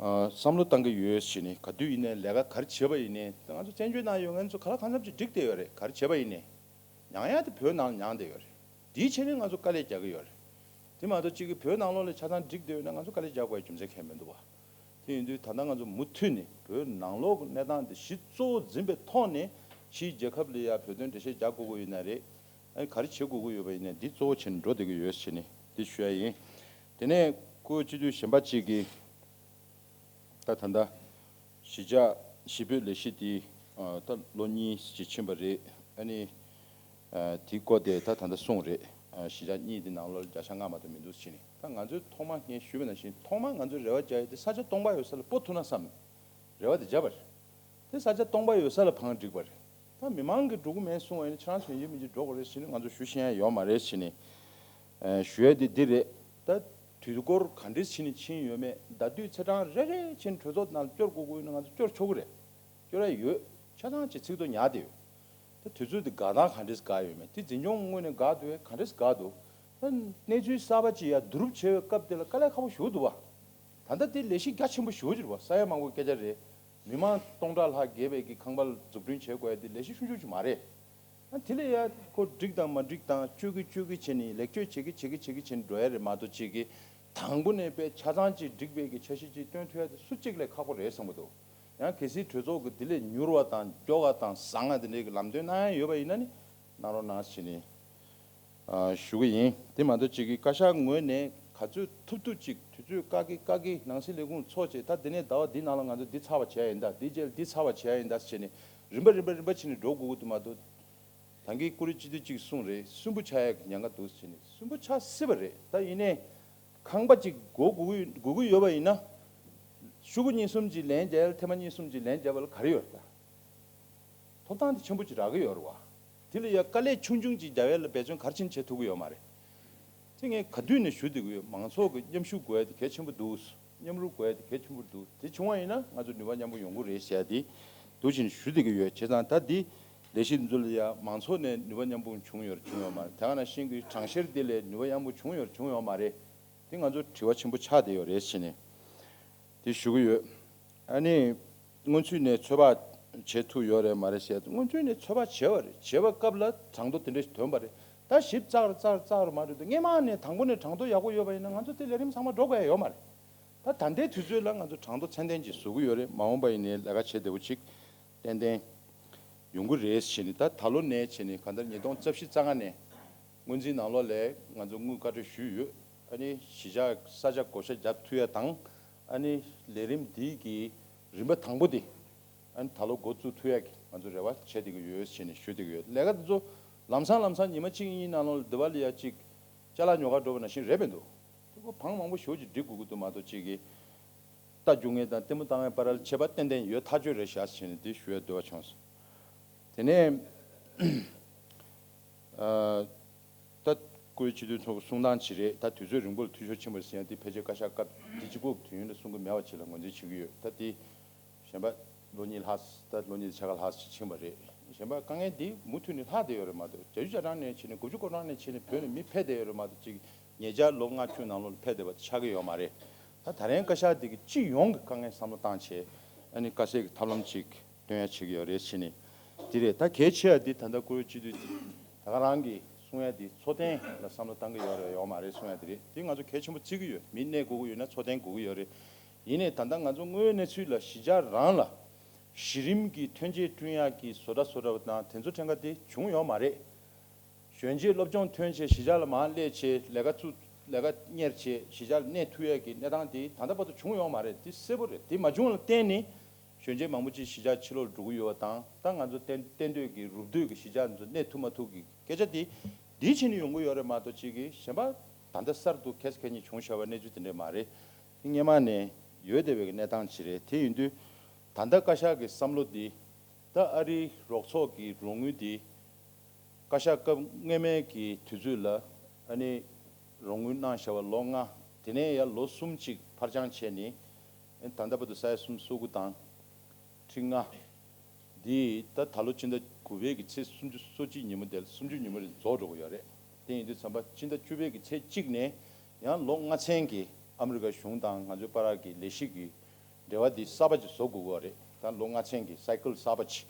བསམ་བློ་བཏང་གི་ཡོད་ཟེར་ནས། ག་དུས་ཡིན་ནའི་ལས་ཀ་ག་རེ་བྱས་པ་ཡིན་ནའི། ང་ཚོ་བཙན་བྱོལ་ནང་ཡོད་མཁན་ཚོ་ག་ལ་གང་འཚམ་ཅིག་འགྲིག་བསྡད་ཡོད་རེད། ག་རེ་བྱས་པ་ཡིན་ནའི་མྱངས་ཡ་དེ་བོད་ནང་ལ་མྱངས་བསྡད་ཡོད་རེད། དེའི་ཆ་ནས་ང་ཚོ་དཀའ་ལས་རྒྱག་གི་ཡོད་རེད། དེ་མ་གཏོགས་གཅིག་གི་བོད་ནང་ལོགས་ལ་ཆ་ཚང་འགྲིག་བསྡད་ཡོད་ན་ང་ཚོ་དཀའ་ལས་རྒྱག་དགོས་པའི་རྒྱུ་མཚན་གང་ཡང་མི་འདུག་བ། དེ་ཡིན་དུས་ད་ལྟ་ང་ཚོ་མུ་མཐུད་ནས་བོད་ནང་ལོགས་ཀྱི་གནས་སྟངས་འདི་གཞི་གཙོ་བོ་འཛིན་པའི་ཐོག་ནས་ཕྱིའི་རྒྱལ་ཁབ་ལ་ཡ་བོད་དོན་འགྲེལ་བཤད་རྒྱག་དགོས་ཀྱི་ཡོད་ན་རེད། ཨ་ནི་ག་རེ་བྱེད་དགོས་ཀྱི་ཡོད་པ་ཡིན་ནའི་འདི་གཙོ་བོ་བྱས་ནས་འགྲོ་བསྡད་ཀྱི་ཡོད་ཟེར་ནས་འདི་ཞུ་ཡ་ཡིན། དེ་ནས་སྐུ་སྤྱི་འཐུས་གཞན་པ་གཅིག་གིས་ད་ད་ལྟ་གཞིས་ཆགས་གཞིས་སྤོས་ལས་གཞི་འདི་ད་ལོ་གཉིས་ཅིག་ཕྱིན་པ་རེད། ཨ་ནི་དེའི་སྐོར་དེ་ད་ད་ལྟ་གསུངས་རེད། གཞིས་ཆགས་གཉིས་དེ་ནང་ལོགས་ལ་བརྒྱ་ཆ་ལྔ་མ་གཏོགས་མི་འདུག་ཟེར་ནས། ད་ང་ཚོས་ཐོག་མ་ངས་ཞུས་པ་ནང་བཞིན་ཐོག་མ་ང་ཚོས་རེ་བ་བརྒྱབ་ཡ་དེ་ས་ཆ་སྟོང་པ་ཡོད་ས་ལ་སྤོ་ཐུབ་ན་བསམ་རེ་བ་དེ་བརྒྱབ་པ་རེད། དེ་ས་ཆ་སྟོང་པ་ཡོད་ས་ལ་བང་བསྒྲིགས་པ་རེད། ད་མི་མང་གིས་འགྲོ་གི་མེད་གསུང་བ་ཡིན་ན་ཁྱེད་རང་ཚོ་ཡིན་གཅིག་མིན་གཅིག་འགྲོ་དགོས་རེད་ཟེར་ནས་ང་ཚོ་ཞུ་ཤེས་ཡ་ཡོད་མ་རེད་ཟེར་ནས་ཞུ་ཡ་དེ་འདི་རེད། ད་དུས་འཁོར་ག་འདྲས་ཕྱིན་ནས་ཕྱིན་ཡོད་མེད། ཟླ་དུས་ཚེས་གྲངས་རེ་རེ་བྱས་ནས་གྲོས་ཚོགས་ནང་སྐྱོར་དགོས་ཀྱི་ཡོད་ན་ང་ཚོ་སྐྱོར་ཆོག་གི་རེད། སྐྱོར་ཡ་ཡོད། ཆ་ཚང་ཅིག་ཚིག་ཐོ་ཉར་བསྡད་ཡོད། ད་དུས་ཚོད་དེ་འགག་སྟངས་ག་འདྲས་འགག་ཡོད་མེད། དེ་འཛིན་སྐྱོང་དངོས་ནས་འགག་འདུག་གས། ག་འདྲས་འགག་འདུག་ད་གནས་ཚུལ་གསར་པ་ཅིག་ཡར་བསྡུ་རུབ་བྱེད་པའི་སྐབས་དེ་ལ་དཀའ་ལས་ཁག་པོ་ཞེ་པོ་འདུག་བ། ད་ལྟ་དེ་ལས་གཞི་རྒྱ་ཆེན་པོ་ཞེ་པོ་ཅིག་རེད་བ། ས་ཡ་མང་པོའི་སྐད་ཆ་རེད། མི་མང་སྟོང་ཕྲག་ལྷག་བརྒལ་བའི་གི་ཁང་པ་འཛུགས་སྐྲུན་བྱེད་དགོས་ཡ་དེ་ལས་གཞི་ཆུང་ཆུང་ཅིག་མ་རེད། ཨ་དེ་ལ་ཡ་ཁོ་འགྲིག་དང་མ་འགྲིག་དང་བཅོས་ཀྱི་བཅོས་ཀྱི་བྱས་ནས་ལེགས་བཅོས་བྱེད་ཀྱི་བྱེད་ཀྱི་བྱེད་ཀྱི་བྱས་ནས་འགྲོ་ཡ་རེད་མ་གཏོགས་ཅིག་གི་དང་པོ་ནས་དཔེ་ཆ་ཚང་ཅིག་འགྲིག་པའི་གི་འཆར་གཞི་ཅིག་སྟོན་ཐུབ་ཡ་དེ་སུ་གཅིག་ལས་ཁག་པོ་རེད་བསམ་གྱི་འདུག་ཡང་གལ་སྲིད་གྲོས་ཚོགས་ཀྱི་དེ་ལས་མྱུར་བ་དང་མགྱོགས་པ་དང་བཟང་ང་དེ་འདྲའི་གི་ལམ་སྟོན་གནང་ཡ་ཡོད་པ་ཡིན་ན་ནི་གནང་རོགས་གནང་ཟེར་ནས་ཨ་ཞུ་གི་ཡིན། དེ་མ་གཏོགས་ཅིག་གི་བཀའ་ཤག་ངོས་ནས་ག་ཚོད་ཐུབ་ཐུབ་ཅིག་དུས་ཚོད་བཀག་གི་བཀག་གི་ནང་སྲིད་ལས་ཁུངས་ཚོགས་བྱས། ད་དེ་ནས་ཟླ་བ་འདི་ནང་ལ་ང་ཚོ་འདི་ཚར་བ་བྱེད་ཡ་ཡིན་ད། འདི་རྗེས་ལ་འདི་ཚར་བ་བྱེད་ཡ་ཡིན་ད་ཟེར་ནས་རིམ་པ་རིམ་པ་རིམ་པ་བྱས་ནས་འགྲོ་དགོས་ཀྱི་འདུག་མ་གཏོགས། ད་གིན་ཀུ་རེ་སྤྱི་འཐུས་གཅིག་གསུངས་རེད། སུན་པོ་ཆགས་ཡག་གི་ཉེན་ཁ་འདུག་ཟེར་ནས། སུན་པོ་ཆགས་སྲིད་པ་རེད། ད་ཡིན་ནའི་ཁང་པ་གཅིག་སྒོ་དགོས་ཀྱི་དགོས་ཀྱི་ཡོད་པ་ཡིན་ན། ཤོག་གུ་གཉིས་གསུམ་གྱིས་ལན་རྒྱག་ཡ་ལ་ཐེངས་མ་གཉིས་གསུམ་གྱིས་ལན་རྒྱབ་པ་ལ་ག་རེ་ཡོད་རེད་ད། ཐོབ་ཐང་དེ་ཆེན་པོ་ཅིག་རག་གི་ཡོད་རེད་བ། དེ་ལ་ཡ་དཀའ་ལས་ཆུང་ཆུང་ཅིག་རྒྱག་ཡ་ལ་འབད་བརྩོན་ག་རེ་བྱས་ནས་བྱེད་ཐུབ་ཀྱི་ཡོད་མ་རེད། དེ་ངས་ག་དུས་ནས་ཞུ་བསྡད་ཀྱི་ཡོད། མང་ཚོགས་ཀྱི་མཉམ་ཞུགས་དགོས་ཡ་དེ་གལ་ཆེན་པོ་འདུག་མཉམ་རུབ་དགོས་ཡ་དེ་གལ་ཆེན་པོ་འདུག་དེ་བྱུང་བ་ཡིན་ན་ང་ཚོ་ནུས་པ་མཉམ་སྤུངས་ཡོང་གི་རེད་ཟེར་ཡ་དེ་འདུག་བྱས་ནས་ཞུ་བསྡད་ཀྱི་ཡོད། བྱས་ཙང་ད་འདི་ལས་གཞི་འདི་ཚོ་ལ་ཡ་མང་ཚོགས་ནས་ནུས་པ་མཉམ་སྤུངས་བྱུང་ཡོད་རེད་བྱུང་ཡོད་མ་རེད། དེ་ག་ནང་བཞིན་གྱི་གྲངས་བཤེར་དེ་ལས་ནུས་པ་མཉམ་སྤུངས་བྱུང་ཡོད་རེད་བྱུང་ཡོད་མ་རེད། དེ་ང་ཚོ་དྲི་བ་ཆེན་པོ་ཆགས་བསྡད་ཡོད་རེད་ཟེར་ནས། དེ་ཞུ་གི་ཡོད། ཨ་ནི་སྔོན་ཚུད་ནས་ཚོད་དཔག་བྱེད་ཐུབ་ཡོད་རེད་མ་རེད་ཟེར། སྔོན་ཚུད་ནས་ཚོད་དཔག་བྱས་པ་རེད། བྱས་པ་སྐབས་ལ་གྲངས་ཐོ་དེ་འདྲ་ཞིག་ཐོན་པ་རེད། ད་ཞིབ་ཚགས་རུ་ཚགས་རུ་ཚགས་རུ་མ་འགྲོ་དུས་སྔས་མ་ནས་དང་པོ་ནས་གྲངས་ཐོ་ཡག་པོ་ཡོད་པ་ཡིན་ན་ང་ཚོ་དེ་ལས་རིམ་ཚང་མ་འགྲོ་དགོས་ཡ་ཡོད་མ་རེད། ད་ད་ལྟའི་དུས་ཚོད་ལ་ང་ཚོ་གྲངས་ཐོ་ཚད་ལྡན་ཅིག་བཟོ་གི་ཡོད་རེད། མ་འོངས་པ་ཡིན་ནའི་ལས་ཀ་བྱེད་བདེ་པོ་ཅིག་ཏན་ཏན་ཡོང་གི་རེད་ཟེར་ནས། ད་ད་ལོ་ནས་བྱས་ནས་གང་ལྟར་ཉིས་སྟོང་རྩ་བཞི་རྩ་ལྔ་ནས་སྔོན་རྩིས་ནང་ལོགས་ལ་ང་ཚོ་དངུལ་བཀའ་འཁྲོལ་ཞུས་ཡོད། ཨ་ནི་གཞིས་ཆགས་ས་ཆ་བགོ་བཤའ་རྒྱག་ཐུབ་ཡ་དང་། ཨ་ནི་ལས་རིམ་འདི་གི་རིམ་པ་དང་པོ་དེ་ཨ་ནི་ད་ལོ་འགོ་བཙུགས་ཐུབ་ཡ་གི་ང་ཚོ་རེ་བ་བྱེད་བསྡད་ཀྱི་ཡོད་ཟེར་ནས་ཞུ་བསྡད་ཀྱི་ཡོད། ལས་ཀ་འདི་ཚོ་ལམ་སང་ལམ་སང་ཉི་མ་གཅིག་གཉིས་ནང་ལོགས་ལ་འདི་བ་ལ་ཡ་གཅིག་ཅ་ལག་ཉོ་གར་འགྲོ་བ་ནང་བཞིན་རེད་པས་འདུག་དེ་ཁོ་བང་མང་པོ་ཞེ་པོ་ཅིག་སྒྲིག་དགོས་ཀྱི་འདུག་མ་གཏོགས་གཅིག་གིས་རྟ་རྒྱུག་མཁན་དང་ལྟད་མོ་ལྟ་མཁན་བར་ལ་ཁྱད་པར་ཏན་ཏན་ཡོད་ཐག་ཆོད་རེད་ཤག་ཟེར་ནས་འདི་ཞུ་ཡ་འདོད་པ་བྱུང་སོང་། དེ་ནས་ཨ་ད་སྐུའི་སྤྱི་འཐུས་ཚོགས་གསུང་སྟངས་ཅིག་རེད། ད་དུས་ཚོད་རིང་པོ་ལ་འཐུས་ཤོར་ཕྱིན་པ་ཟེར་ཡ་འདི་ཕལ་ཆེར་བཀའ་ཤག་སྐབས་འདི་གཅིག་པོ་གི་དུས་ཡུན་ལ་གསུང་གི་མེད་པ་ཅིག་ལ་ངོས་འཛིན་བྱེད་ཀྱི་ཡོད། ད་འདི་གཞན་པ་ལོ་གཉིས་ལྷག་ད་ལོ་གཉིས་དང་ཕྱེད་ཀ་ལྷག་ཅིག་ཕྱིན་པ་རེད། གཞན་པ་དཀའ་ངལ་འདི་མུ་མཐུད་ནས་ལྷག་བསྡད་ཡོད་རེད་མ་གཏོགས། བརྒྱད་ཅུ་གྱ་གྲངས་ནས་བྱས་ནས་དགུ་བཅུ་གོ་གྲངས་ནས་བྱས་ནས་བོད་ནས་མི་ཕེབས་བསྡད་ཡོད་རེད་མ་གཏོགས་ཅིག་ཉེ་ཆར་ལོ་ལྔ་བཅུ་ནང་ལོགས་ལ་ཕེབས་བསྡད་པ་དེ་ཆགས་ཀྱི་ཡོད་མ་རེད། ད་ད་རིང་བཀའ་ཤག་འདི་གི་སྤྱི་ཡོངས་ཀྱི་དཀའ་ངལ་བསམ་བློ་བཏང་བྱས་ཨ་ནི་དཀའ་སེལ་གྱི་ཐབས་ལམ་ཅིག་སྟོན་ཡ་བྱེད་ཀྱི་ཡོད་རེད་ཟེར་ནས་འདི་རེད། ད་གལ་ཆེ་བ་འདི་ད་ལྟ་སྐུ་ངོ་སྤྱི་འཐུས་ད་ག་རང་གིས་གསུང་ཡ་འདི་འཚོ་རྟེན་ལ་བསམ་བློ་བཏང་གི་ཡོད་རེད་ཡོད་མ་རེད་གསུང་ཡ་འདི་རེད། འདི་ང་ཚོ་གལ་ཆེན་པོ་བརྩི་གི་ཡོད། མི་གནས་དགོས་ཀྱི་ཡོད་ན་འཚོ་རྟེན་དགོས་ཀྱི་ཡོད་རེད། ཡིན་ནའི་ད་ལྟ་ང་ཚོ་དངོས་ཡོད་གནས་ཚུལ་ལ་གཞིས་ཆགས་རང་ལ་གཞི་རིམ་གྱི་ཐོན་སྐྱེད་བསྐྲུན་ཡག་གི་བཟོ་གྲྭ་བཟོ་གྲྭ་དང་དེ་ཚོ་ཕྲན་ཁ་དེ་བྱུང་ཡོད་མ་རེད། གཞོན་སྐྱེས་སློབ་སྦྱོང་ཐོན་བྱས་གཞིས་ཆགས་ལ་མར་སླེབས་བྱས་ལས་ཀ་བཙུགས་ལས་ཀ་གཉེར་བྱས་གཞིས་ཆགས་ལ་གནས་ཐུབ་ཡས་ཀྱི་གནས་སྟངས་དེ་ད་ལྟ་བར་དུ་བྱུང་ཡོད་མ་རེད། དེ་གསལ་པོ་རེད། དེ་མ་བྱུང་ལ་བརྟེན་ནས་གཞོན་སྐྱེས་མང་པོ་ཅིག་གཞིས་ཆགས་ཕྱི་ལོགས་འགྲོ་གི་ཡོད་པ་དང་། ད་ང་ཚོ་གཏན་གཏན་སྡོད་ཀྱི་རུབ་སྡོད་ཀྱི་གཞིས་ཆགས་འདི་ཚོ་གནས་ཐུབ་མ་ཐུབ་ཀྱི་སྐད་ཆ་དེ་འདིའི་ཆེད་ནས་ཡོང་གི་ཡོད་རེད་མ་གཏོགས་ཅིག་གི་གཞན་པ་ད་ལྟ་གསར་དུ་ཁ་སང་ཁ་ཉིན་བྱུང་བཞག་པའི་གནས་ཚུལ་དེ་འདྲས་མ་རེད། དེ་སྔོན་མ་ནས་ཡོད་བསྡད་པའི་གནས་སྟངས་ཅིག་རེད། དེ་ཡིན་དུས་ད་ལྟ་བཀའ་ཤག་གི་བསམ་བློ་འདི་ད་ཨ་རིའི་རོགས་ཚོགས་ཀྱི་རོགས་དངུལ་འདི་བཀའ་ཤག་སྐབས་སྔོན་མའི་གི་དུས་ཚོད་ལ་ ཨ་ནི་རོགས་དངུལ་གནང་བཞག་པ་ལོ་ལྔ། དེ་ནས་ཡང་ལོ་གསུམ་ཅིག་ཕར་འགྱངས་བྱས་ནས། ཨ་ནི་ད་ལྟ་བར་དུ་ས་ཡ་གསུམ་སོ་དགུ་དང་ཁྲི་ལྔ། འདི་ད་ད་ལོ་སྤྱི་ཟླ་དགུ་པའི་གི་ཚེས་སུམ་ཅུ་སོ་གཅིག་ཉིན་མོ་དེ་ལ་སུམ་ཅུ་ཉིན་མོ་རེ་རྫོགས་འགྲོ་གི་ཡོད་རེད། དེ་ཡིན་དུས་ཙམ་པ་སྤྱི་ཟླ་བཅུ་པའི་གི་ཚེས་གཅིག་ནས་ཡང་ལོ་ལྔ་ཚན་གྱི་ཨ་མི་རི་ཀ་གཞུང་དང་ང་ཚོའི་བར་གྱི་ལས་གཞི་གི་འབྲེལ་བ་འདི་གསར་པ་ཅིག་བཟོ་དགོས་ཀྱི་ཡོད་རེད། ད་ལོ་ལྔ་ཚན་གྱི་སའི་ཀལ་གསར་པ་ཅིག་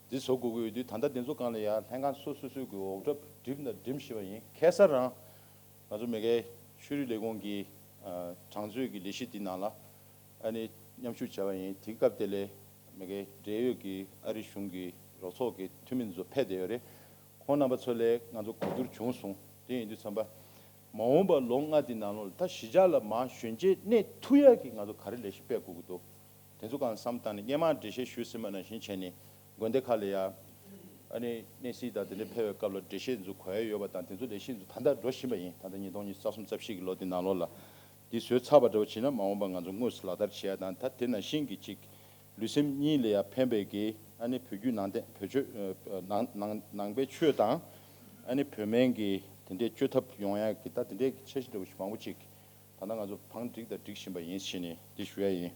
འདི་བཟོ་དགོས་ཀྱི་ཡོད་དུས། ད་ལྟ་འདི་ཚོ་སྒང་ལ་ཡང་ལྷན་ཁང་སོ་སོ་སོའི་གི་འོག་གྲབས་འགྲིམ་དང་འགྲིམ་བཞིན་པ་ཡིན། ཁ་སང་རང་ང་ཚོ་མ་གིའི་ཆོས་རིག་ལས་ཁུངས་ཀྱི་ཨ་གྲངས་མཛོད་ཀྱི་ལས་གཞི་འདི་ནང་ལ་ཨ་ནི་མཉམ་ཞུགས་བྱས་པ་ཡིན། དེའི་སྐབས་དེ་ལ་མ་གིའི་འབྲེལ་ཡོད་ཀྱི་ཨ་རི་གཞུང་གི་རོགས་ཚོགས་ཀྱི་འཐུས་མི་ཚོ་ཕེབས་བསྡད་ཡོད་རེད། ཁོང་རྣམ་པ་ཚོ་ལ་ང་ཚོ་གོ་བསྡུར་བྱུང་སོང་། དེ་ཡིན་དུས་ཙམ་པ་མ་འོངས་པ་ལོ་ལྔ་འདི་ནང་ལོགས་ལ་ད་གཞིས་ཆགས་ལ་མར་ཞོན་ཆས་གནས་ཐུབ་ཡག་གི་ང་ཚོ་ག་རེ་ལས་གཞི་སྤེལ་དགོས་ཀྱི་འདུག་དེ་ཚོ་གང་བསམ་བཏང་ནས། སྔོན་མ་འགྲེལ་བཤད་ཞུས་ཟིན་པ་ནང་བཞིན་བྱས་ནས་དགོན་སྡེ་ཁག་ལ་ཡ་ཨ་ནི་གནས་གཟིགས་དང་དེ་འདྲ་ཕེབས་པའི་སྐབས་ལ་འགྲེལ་བཤད་ཚོ་གོ་ཡ་ཡོད་པ་དང་། དེ་ཚོ་ལས་གཞི་ཚོ་ད་ལྟ་འགྲོ་བཞིན་པ་ཡིན། ད་ལྟ་ཉིས་སྟོང་ཉི་ཤུ་རྩ་གསུམ་རྩ་བཞི་གི་ལོ་འདི་ནང་ལོགས་ལ་འདི་བཟོས་ཚར་བ་འདྲ་བོ་བྱས་ན་མ་འོངས་པ་ང་ཚོ་དངོས་སུ་ལག་བསྟར་བྱེད་ཡ་དང་། ད་དེ་ནང་བཞིན་གྱི་ཅིག་ལུས་སེམས་གཉིས་ལ་ཡ་ཕན་པའི་གི་ཨ་ནི་བོད་བརྒྱུད་ནང་བསྟན་བོད་ཆོས་ཨ་ནང་ནང་ནང་པའི་ཆོས་དང་། ཨ་ནི་བོད་སྨན་གྱི་དེ་འདྲའི་བཅོས་ཐབས་ཡོང་ཡ་གི་ད་དེ་འདྲའི་འཆར་གཞི་འདྲ་བོ་ཞིག་མང་པོ་ཅིག་ད་ལྟ་ང་ཚོ་བང་བསྒྲིགས་དང་སྒྲིག་བཞིན་པ་ཡིན་ཞེས་ནས་འདི་ཞུ་ཡ་ཡིན།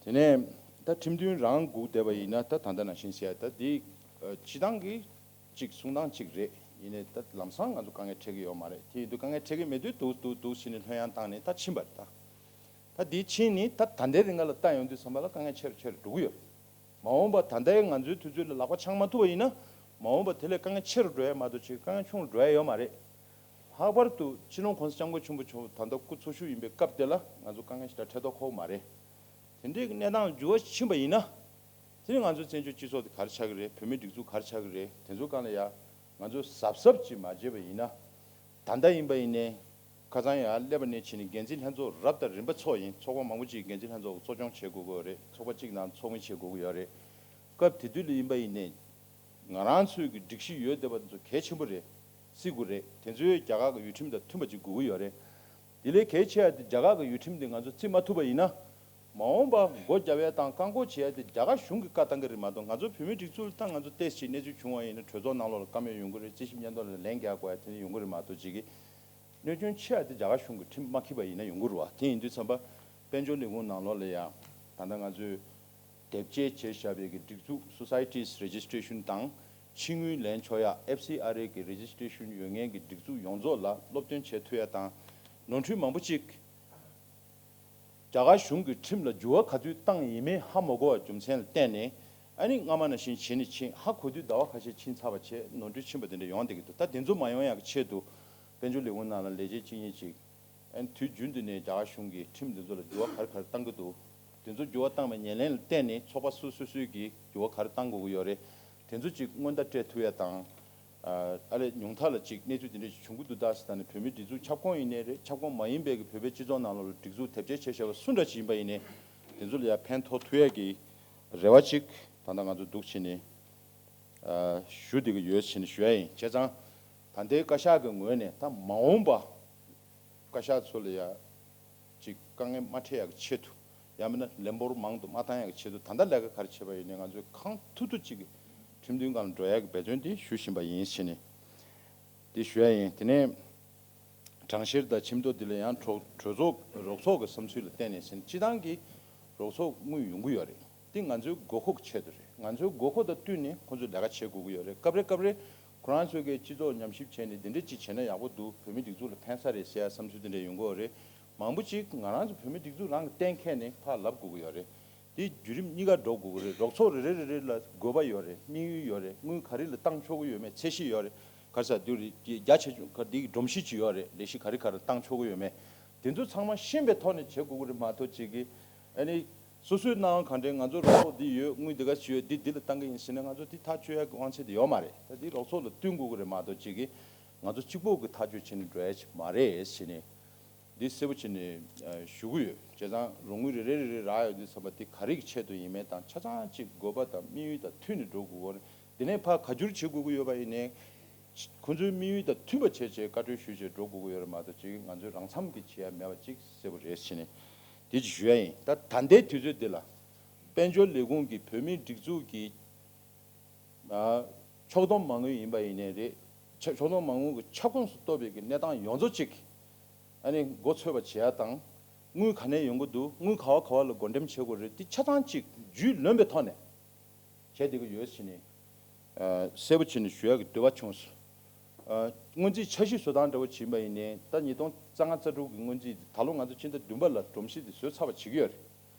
དེ་ནས་ད་ཁྲིམས་མཐུན་རང་སྒུག་བསྡད་པ་ཡིན་ན། ད་ད་ལྟ་ནང་བཞིན་ཟེར་ཡ་ད་འདི་ཨ་སྤྱི་བཏང་གི་གཅིག་གསུང་སྟངས་གཅིག་རེད། ཡིན་ནའི་ད་ལམ་སང་ང་ཚོ་དཀའ་ངལ་འཕྲད་ཀྱི་ཡོད་མ་རེད། དེ་ཡིན་དུས་དཀའ་ངལ་འཕྲད་ཀྱི་མེད་དུས་འདུག་འདུག་འདུག་ཟེར་ནས་ལྷོད་ཡངས་བཏང་ནས་ད་ཕྱིན་པ་རེད། ད་ད་འདི་ཕྱིན་ནས་ད་ད་ལྟའི་རིང་ལ་ལྟ་ཡོང་དུས་ཙམ་པ་ལ་དཀའ་ངལ་ཆེ་རུ་ཆེ་རུ་འགྲོ་གི་ཡོད། མ་འོངས་པ་ད་ལྟའི་ང་ཚོའི་དུས་ཚོད་ལ་ལག་པ་འཆང་མ་ཐུབ་པ་ཡིན་ན། མ་འོངས་པ་དེ་ལས་དཀའ་ངལ་ཆེ་རུ་འགྲོ་ཡ་མ་གཏོགས་ཅིག་དཀའ་ངལ་ཆུང་རུ་འགྲོ་ཡ་ཡོད་མ་རེད། ལྷག་པར་དུ་སྤྱི་ནོར་༸གོང་ས་༸སྐྱབས་མགོན་ཆེན་པོ་མཆོག་ད་ལྟ་སྐུ་འཚོ་བཞུགས་ཡིན་པའི་སྐབས་དེ་ལ་ང་ཚོ་དཀའ་ངལ་ཞེ་དྲག་འཕྲད་མདོག་ཁ་པོ་མ་རེད། དེ་འདྲའི་གནས་སྟངས་ལ་འགྱུར་བ་ཕྱིན་པ་ཡིན་ན། དེ་ནི་ང་ཚོའི་བཙན་བྱོལ་སྤྱི་ཚོགས་དེ་ག་རེ་ཆགས་ཀྱི་རེད། བོད་མིའི་སྒྲིག་འཛུགས་ག་རེ་ཆགས་ཀྱི་རེད། དེ་ཚོ་སྒང་ལ་ཡ་ང་ཚོས་གཟབ་གཟབ་ཅིག་མ་བྱས་པ་ཡིན་ན། ད་ལྟ་ཡིན་པ་ཡིན་ནའི་ཁ་སང་ཡར་སླེབས་པ་ནས་བྱས་ནས་འགན་འཛིན་ལྷན་ཚོགས་རབ་དང་རིམ་པ་ཚོགས་ཡིན། ཚོགས་པ་མང་པོ་ཅིག་འགན་འཛིན་ལྷན་ཚོགས་གཙོ་སྐྱོང་བྱེད་དགོས་ཀྱི་ཡོད་རེད། ཚོགས་པ་གཅིག་ནང་ཚོགས་མི་བྱེད་དགོས་ཀྱི་ཡོད་རེད། སྐབས་དེ་དུས་ལ་ཡིན་པ་ཡིན་ནའི་ང་རང་ཚོའི་གི་སྒྲིག་གཞི་ཡོད་བསྡད་པ་དེ་ཚོ་གལ་ཆེན་པོ་རེད། བརྩི་དགོས་རེད། དེ་ཚོའི་རྒྱ་གར་གི་ཡུལ་ཁྲིམས་དང་མཐུན་པ་ཅིག་དགོས་ཀྱི་ཡོད་རེད། དེ་ལས་གལ་ཆེ་བ་དེ་རྒྱ་གར་གི་ཡུལ་ཁྲིམས་དེ་ང་ཚོ་བརྩི་མ་ཐུབ་པ་ཡིན་ན། མ་འོངས་པ་སྒོ་རྒྱབ་ཡ་དང་བཀག་འགོག་བྱེད་ཡ་དེ་རྒྱ་གར་གཞུང་གིས་བཀའ་བཏང་གི་རེད་མ་གཏོགས། ང་ཚོ་བོད་མིའི་སྒྲིག་འཛུགས་ལ་ད་ང་ཚོ་ཏོག་ཙམ་གནས་ཚུལ་བྱུང་བ་ཡིན་ན་གྲོས་ཚོགས་ནང་ལོགས་ལ་བཀའ་མོལ་ཡོང་གི་རེད། རྩིས་ཞིབ་སྙན་ཐོ་ལ་ལན་རྒྱག་དགོས་ཡ་དེ་འདྲ་ཡོང་གི་རེད་མ་གཏོགས། ཅིག་གི་གནོད་སྐྱོན་ཆེ་བ་དེ་རྒྱ་གར་གཞུང་གིས་ཁྲིམས་མ་འཁྱེར་བ་ཡིན་ན་ཡོང་གི་རེད་བ། དེ་ཡིན་དུས་ཙམ་པ་དཔལ་འབྱོར་ལས་ཁུངས་ནང་ལོགས་ལ་ཡ་ད་ལྟ་ང་ཚོས་དེབ་སྐྱེལ་བྱས་བཞག་པའི་གི་སྒྲིག་འཛུགས་Societies Registration དང་ཕྱི་དངུལ་ལེན་ཆོག་ཡ་F C R A གི་Registration ཡོད་མཁན་གྱི་སྒྲིག་འཛུགས་ཡོངས་རྫོགས་ལ་སློབ་སྟོན་བྱེད་ཐུབ་ཡ་དང་། ནོར་འཁྲུལ་མང་པོ་ཅིག་རྒྱ་གར་གཞུང་གི་ཁྲིམས་ལ་འགྱུར་བ་ག་དུས་བཏང་ཡིན་མིན་ཧ་མ་གོ་བའི་རྒྱུ་མཚན་ལ་བརྟེན་ནས། ཨ་ནི་སྔ་མ་ནང་བཞིན་བྱས་ནས་ཕྱིན། ཧ་གོ་དུས་ཟླ་བ་ཁ་ཤས་ཕྱིན་ཚར་བ་བྱས། ནོར་འཁྲུལ་ཕྱིན་པ་དེ་འདྲ་ཡོང་བསྡད་ཀྱི་འདུག་ད་དེ་ཚོ་མ་ཡོང་ཡག་གི་ཆེད་དུ་དཔལ་འབྱོར་ལས་ཁུངས་ནང་ལ་ལས་བྱེད་གཅིག་གཉིས་ཅིག་ཨ་ནི་དུས་རྒྱུན་དུ་ནས་རྒྱ་གར་གཞུང་གི་ཁྲིམས་འདི་ཚོ་ལ་འགྱུར་བ་ག་རེ་ག་རེ་བཏང་གི་འདུག་དེ་ཚོ་འགྱུར་བ་བཏང་བའི་ཉེར་ལེན་ལ་བརྟེན་ནས་ཚོགས་པ་སོ་སོ་སོ་སོའི་གི་འགྱུར་བ་ག་རེ་བཏང་དགོས་ཀྱི་ཡོད་རེད། དེ་ཚོ་ཅིག་སྔོན་བརྡ་སྤྲད་ཐུབ་ཡ་དང་། ཨ་ཨ་ལས་ཉུང་མཐའ་ལ་ཅིག་གནས་ཚུལ་དེ་འདྲ་ཞིག་བྱུང་གི་འདུག་ད་ཟེར། ད་ནི་བོད་མིའི་སྒྲིག་འཛུགས་ཁྱབ་ཁོངས་ཡིན་ནའི་རེད། ཁྱབ་ཁོངས་མ་ཡིན་པའི་གི་བོད་པའི་སྤྱི་ཚོགས་ནང་ལོགས་ལ་སྒྲིག་འཛུགས་དེབ་སྐྱེལ་བྱས་བཞག་པ་སུ་འདྲ་ཞིག་ཡིན་པ་ཡིན་ནའི་དེ་ཚོ་ལ་ཡ་ཕན་ཐོགས་ཐུབ་ཡ་གི་རེ་བ་ཅིག་ད་ལྟ་ང་ཚོ་འདུག་བྱས་ནས་ཨ་ཞུ་བསྡད་ཀྱི་ཡོད་ཟེར་ནས་ཞུ་ཡ་ཡིན། བྱས་ཙང་ད་ལྟའི་བཀའ་ཤག་གི་ངོས་ནས་ད་མ་འོངས་པ་བཀའ་ཤག་ཚོ་ལ་ཡ་ཅིག་དཀའ་ངལ་མ་འཕྲད་ཡག་གི་ཆེད་དུ། ཡང་མིན་ན་ལན་འབོར་མང་དུ་མ་བཏང་ཡག་གི་ཆེད་དུ། ད་ལྟ་ལས་ཀ་ག་རེ་བྱས་པ་ཡིན་ནའི་ང་ཚོས་གང་ཐུབ་ཐུབ་ཅིག་གིས་ཁྲིམས་མཐུན་སྒང་ལ་འགྲོ་ཡག་གི་འབད་བརྩོན་དེ་ཞུ་བཞིན་པ་ཡིན་ཟེར་ནས་དེ་ཞུ་ཡ་ཡིན། དེ་ནས་གྲངས་བཤེར་དང་ཁྲིམས་ཐོག་འདི་ལ་ཡང་གྲོས་གྲོས་ཚོགས་རོགས་ཚོགས་ཀྱི་བསམ་ཚུལ་ལ་བརྟེན་ནས་ཟེར་ནས་སྤྱི་བཏང་གི་རོགས་ཚོགས་དངུལ་ཡོང་གི་ཡོད་རེད། འདི་ང་ཚོའི་དགོས་མཁོ་གི་ཆེད་དུ་རེད། ང་ཚོའི་དགོས་མཁོ་དང་བསྟུན་ནས་ཁོང་ཚོས་ལས་ཀ་བྱེད་དགོས་ཀྱི་ཡོད་རེད། སྐབས་རེ་སྐབས་རེ་ཁོ་རང་ཚོའི་གི་སྤྱི་ཚོགས་ཉམས་ཞིབ་བྱས་ནས་འདི་འདྲ་ཅིག་བྱས་ན་ཡག་པོ་འདུག་བོད་མི་སྒྲིག་འཛུགས་ལ་ཕན་ས་རེད་ཟེར་ཡ་བསམ་ཚུལ་འདི་འདྲ་ཡོང་གི་ཡོད་རེད། མང་པོ་ཅིག་ང་རང་ཚོ་བོད་མི་སྒྲིག་འཛུགས་རང་གི་གཏན་འཁེལ་ནས་ཕར་ལབ་དགོས་ཀྱི་ཡོད་རེད། དེ་བརྒྱུད་རིམ་གཉིས་ཀ་འགྲོ་དགོས་ཀྱི་རེད། རོགས་ཚོགས་རེ་རེ་རེ་རེ་ལ་དགོས་པ་ཡོད་རེད། དམིགས་ཡུལ་ཡོད་རེད། དངུལ་ག་རེ་ལ་བཏང་ཆོག་གི་ཡོད་མེད། ཚད་གཞི་ཡོད་རེད། ག་རེ་ཟེར་དུས་རེད། རྒྱ་ཆེ་ཆུང་ག་དེའི་སྒྲོམ་གཞི་ཅིག་ཡོད་རེད། ལས་གཞི་ག་རེ་ག་རེ་བཏང་ཆོག་གི་ཡོད་མེད། དེ་ཚོ་ཚང་མ་ཤེས་པའི་ཐོག་ནས་བྱེད་དགོས་ཀྱི་རེད་མ་གཏོགས། ཅིག་གིས་ཨ་ནི་སོ་སོའི་སྣང་བ་གང་དྲན། ང་ཚོ་རོགས་ཚོགས་འདི་ཡོད། དངུལ་འདི་ག་ཅིག་ཡོད། འདི་འདི་ལ་བཏང་གི་ཡིན་ཟེར་ནས་ང་ཚོ་འདི་ཐག་གཅོད་ཡ་གི་དབང་ཆ་དེ་ཡོད་མ་རེད། ད་འདི་རོགས་ཚོགས་ལ་བསྟུན་དགོས་ཀྱི་རེད་མ་གཏོགས། ཅིག་གིས་ང་ཚོ་གཅིག་པོ་གི་ཐག་གཅོད་བྱས་ནས་འགྲོ་ཡ་ཅིག་མ་རེད་ཟེར་ནས། འདི་གསལ་པོ་བྱས་ནས་ཨ་ཞུ་གི་ཡོད། བྱས་ཙང་རོགས་དངུལ་རེ་རེ་རེ་རེ་རག་ཡོང་དུས་ཙམ་པ་འདི་ག་རེ་གི་ཆེད་དུ་ཡིན་མིན་དང་། ཆ་ཚང་གཅིག་དགོས་པ་དང་དམིགས་ཡུལ་དང་མཐུན་ནས་འགྲོ་དགོས་ཀྱི་ཡོད་རེད། འདི་ནས་ཕར་ག་འགྱུར་བྱེད་དགོས་ཀྱི་ཡོད་པ་ཡིན་ནའི་ཁོང་ཚོའི་དམིགས་ཡུལ་དང་མཐུན་པ་བྱས་བྱས་བཀའ་འཁྲོལ་ཞུས་བྱས་འགྲོ་དགོས་ཀྱི་ཡོད་རེད་མ་གཏོགས། ཅིག་ང་ཚོའི་རང་འཚམ་གྱི་བྱེད་ཡ་མེད་པ་ཅིག་གསལ་པོ་རེད་ཟེར་ནས་དེ་ཅིག་ཞུ་ཡ་ཡིན། ད་ད་ལྟའི་དུས་ཚོད་འདི་ལ་དཔལ་འབྱོར་ལས་ཁུངས་ཀྱི་བོད་མིའི་སྒྲིག་འཛུགས་ཀྱི་ཨ་ཕྱོགས་བསྡོམས་མ་དངུལ་ཡིན་པ་ཡིན་ནའི་རེད། ཆ་ཕྱོགས་མཐུན་མ་དངུལ་གྱི་ཁྱབ་ཁོངས་སུ་གཏོགས་པའི་གི་གནས་སྟངས་ཡོངས་རྫོགས་གཅིག་ཨ་ནི་མགོ་ཚོད་པ་བྱེད་ཡ་དང་། དངུལ་ག་ནས་ཡོང་གི་འདུག་དངུལ་ག་བ་ག་བ་ལ་བགོ་འགྲེམས་བྱེད་དགོས་རེད། འདི་ཆ་ཚང་གཅིག་རྒྱུས་ལོན་པའི་ཐོག་ནས་བྱས་བསྡད་ཀྱི་ཡོད་ཟེར་ནས། ཨ། གསལ་པོ་བྱས་ནས་ཞུ་ཡག་གི་འདོད་པ་བྱུང་སོང་། ཨ། སྔོན་རྩིས་འཆར་གཞི་བཟོ་སྟངས་འདྲ་བོ་བྱས་པ་ཡིན་ནའི། ད་ཉིས་སྟོང་རྩ་ལྔ་རྩ་དྲུག་གི་སྔོན་རྩིས་ད་ལོ་ང་ཚོ་སྤྱི་ཟླ་བདུན་པ་ལ་སྒྲོམ་གཞི་དེ་བཟོས་ཚར་བ་བྱེད་ཀྱི་ཡོད་རེད།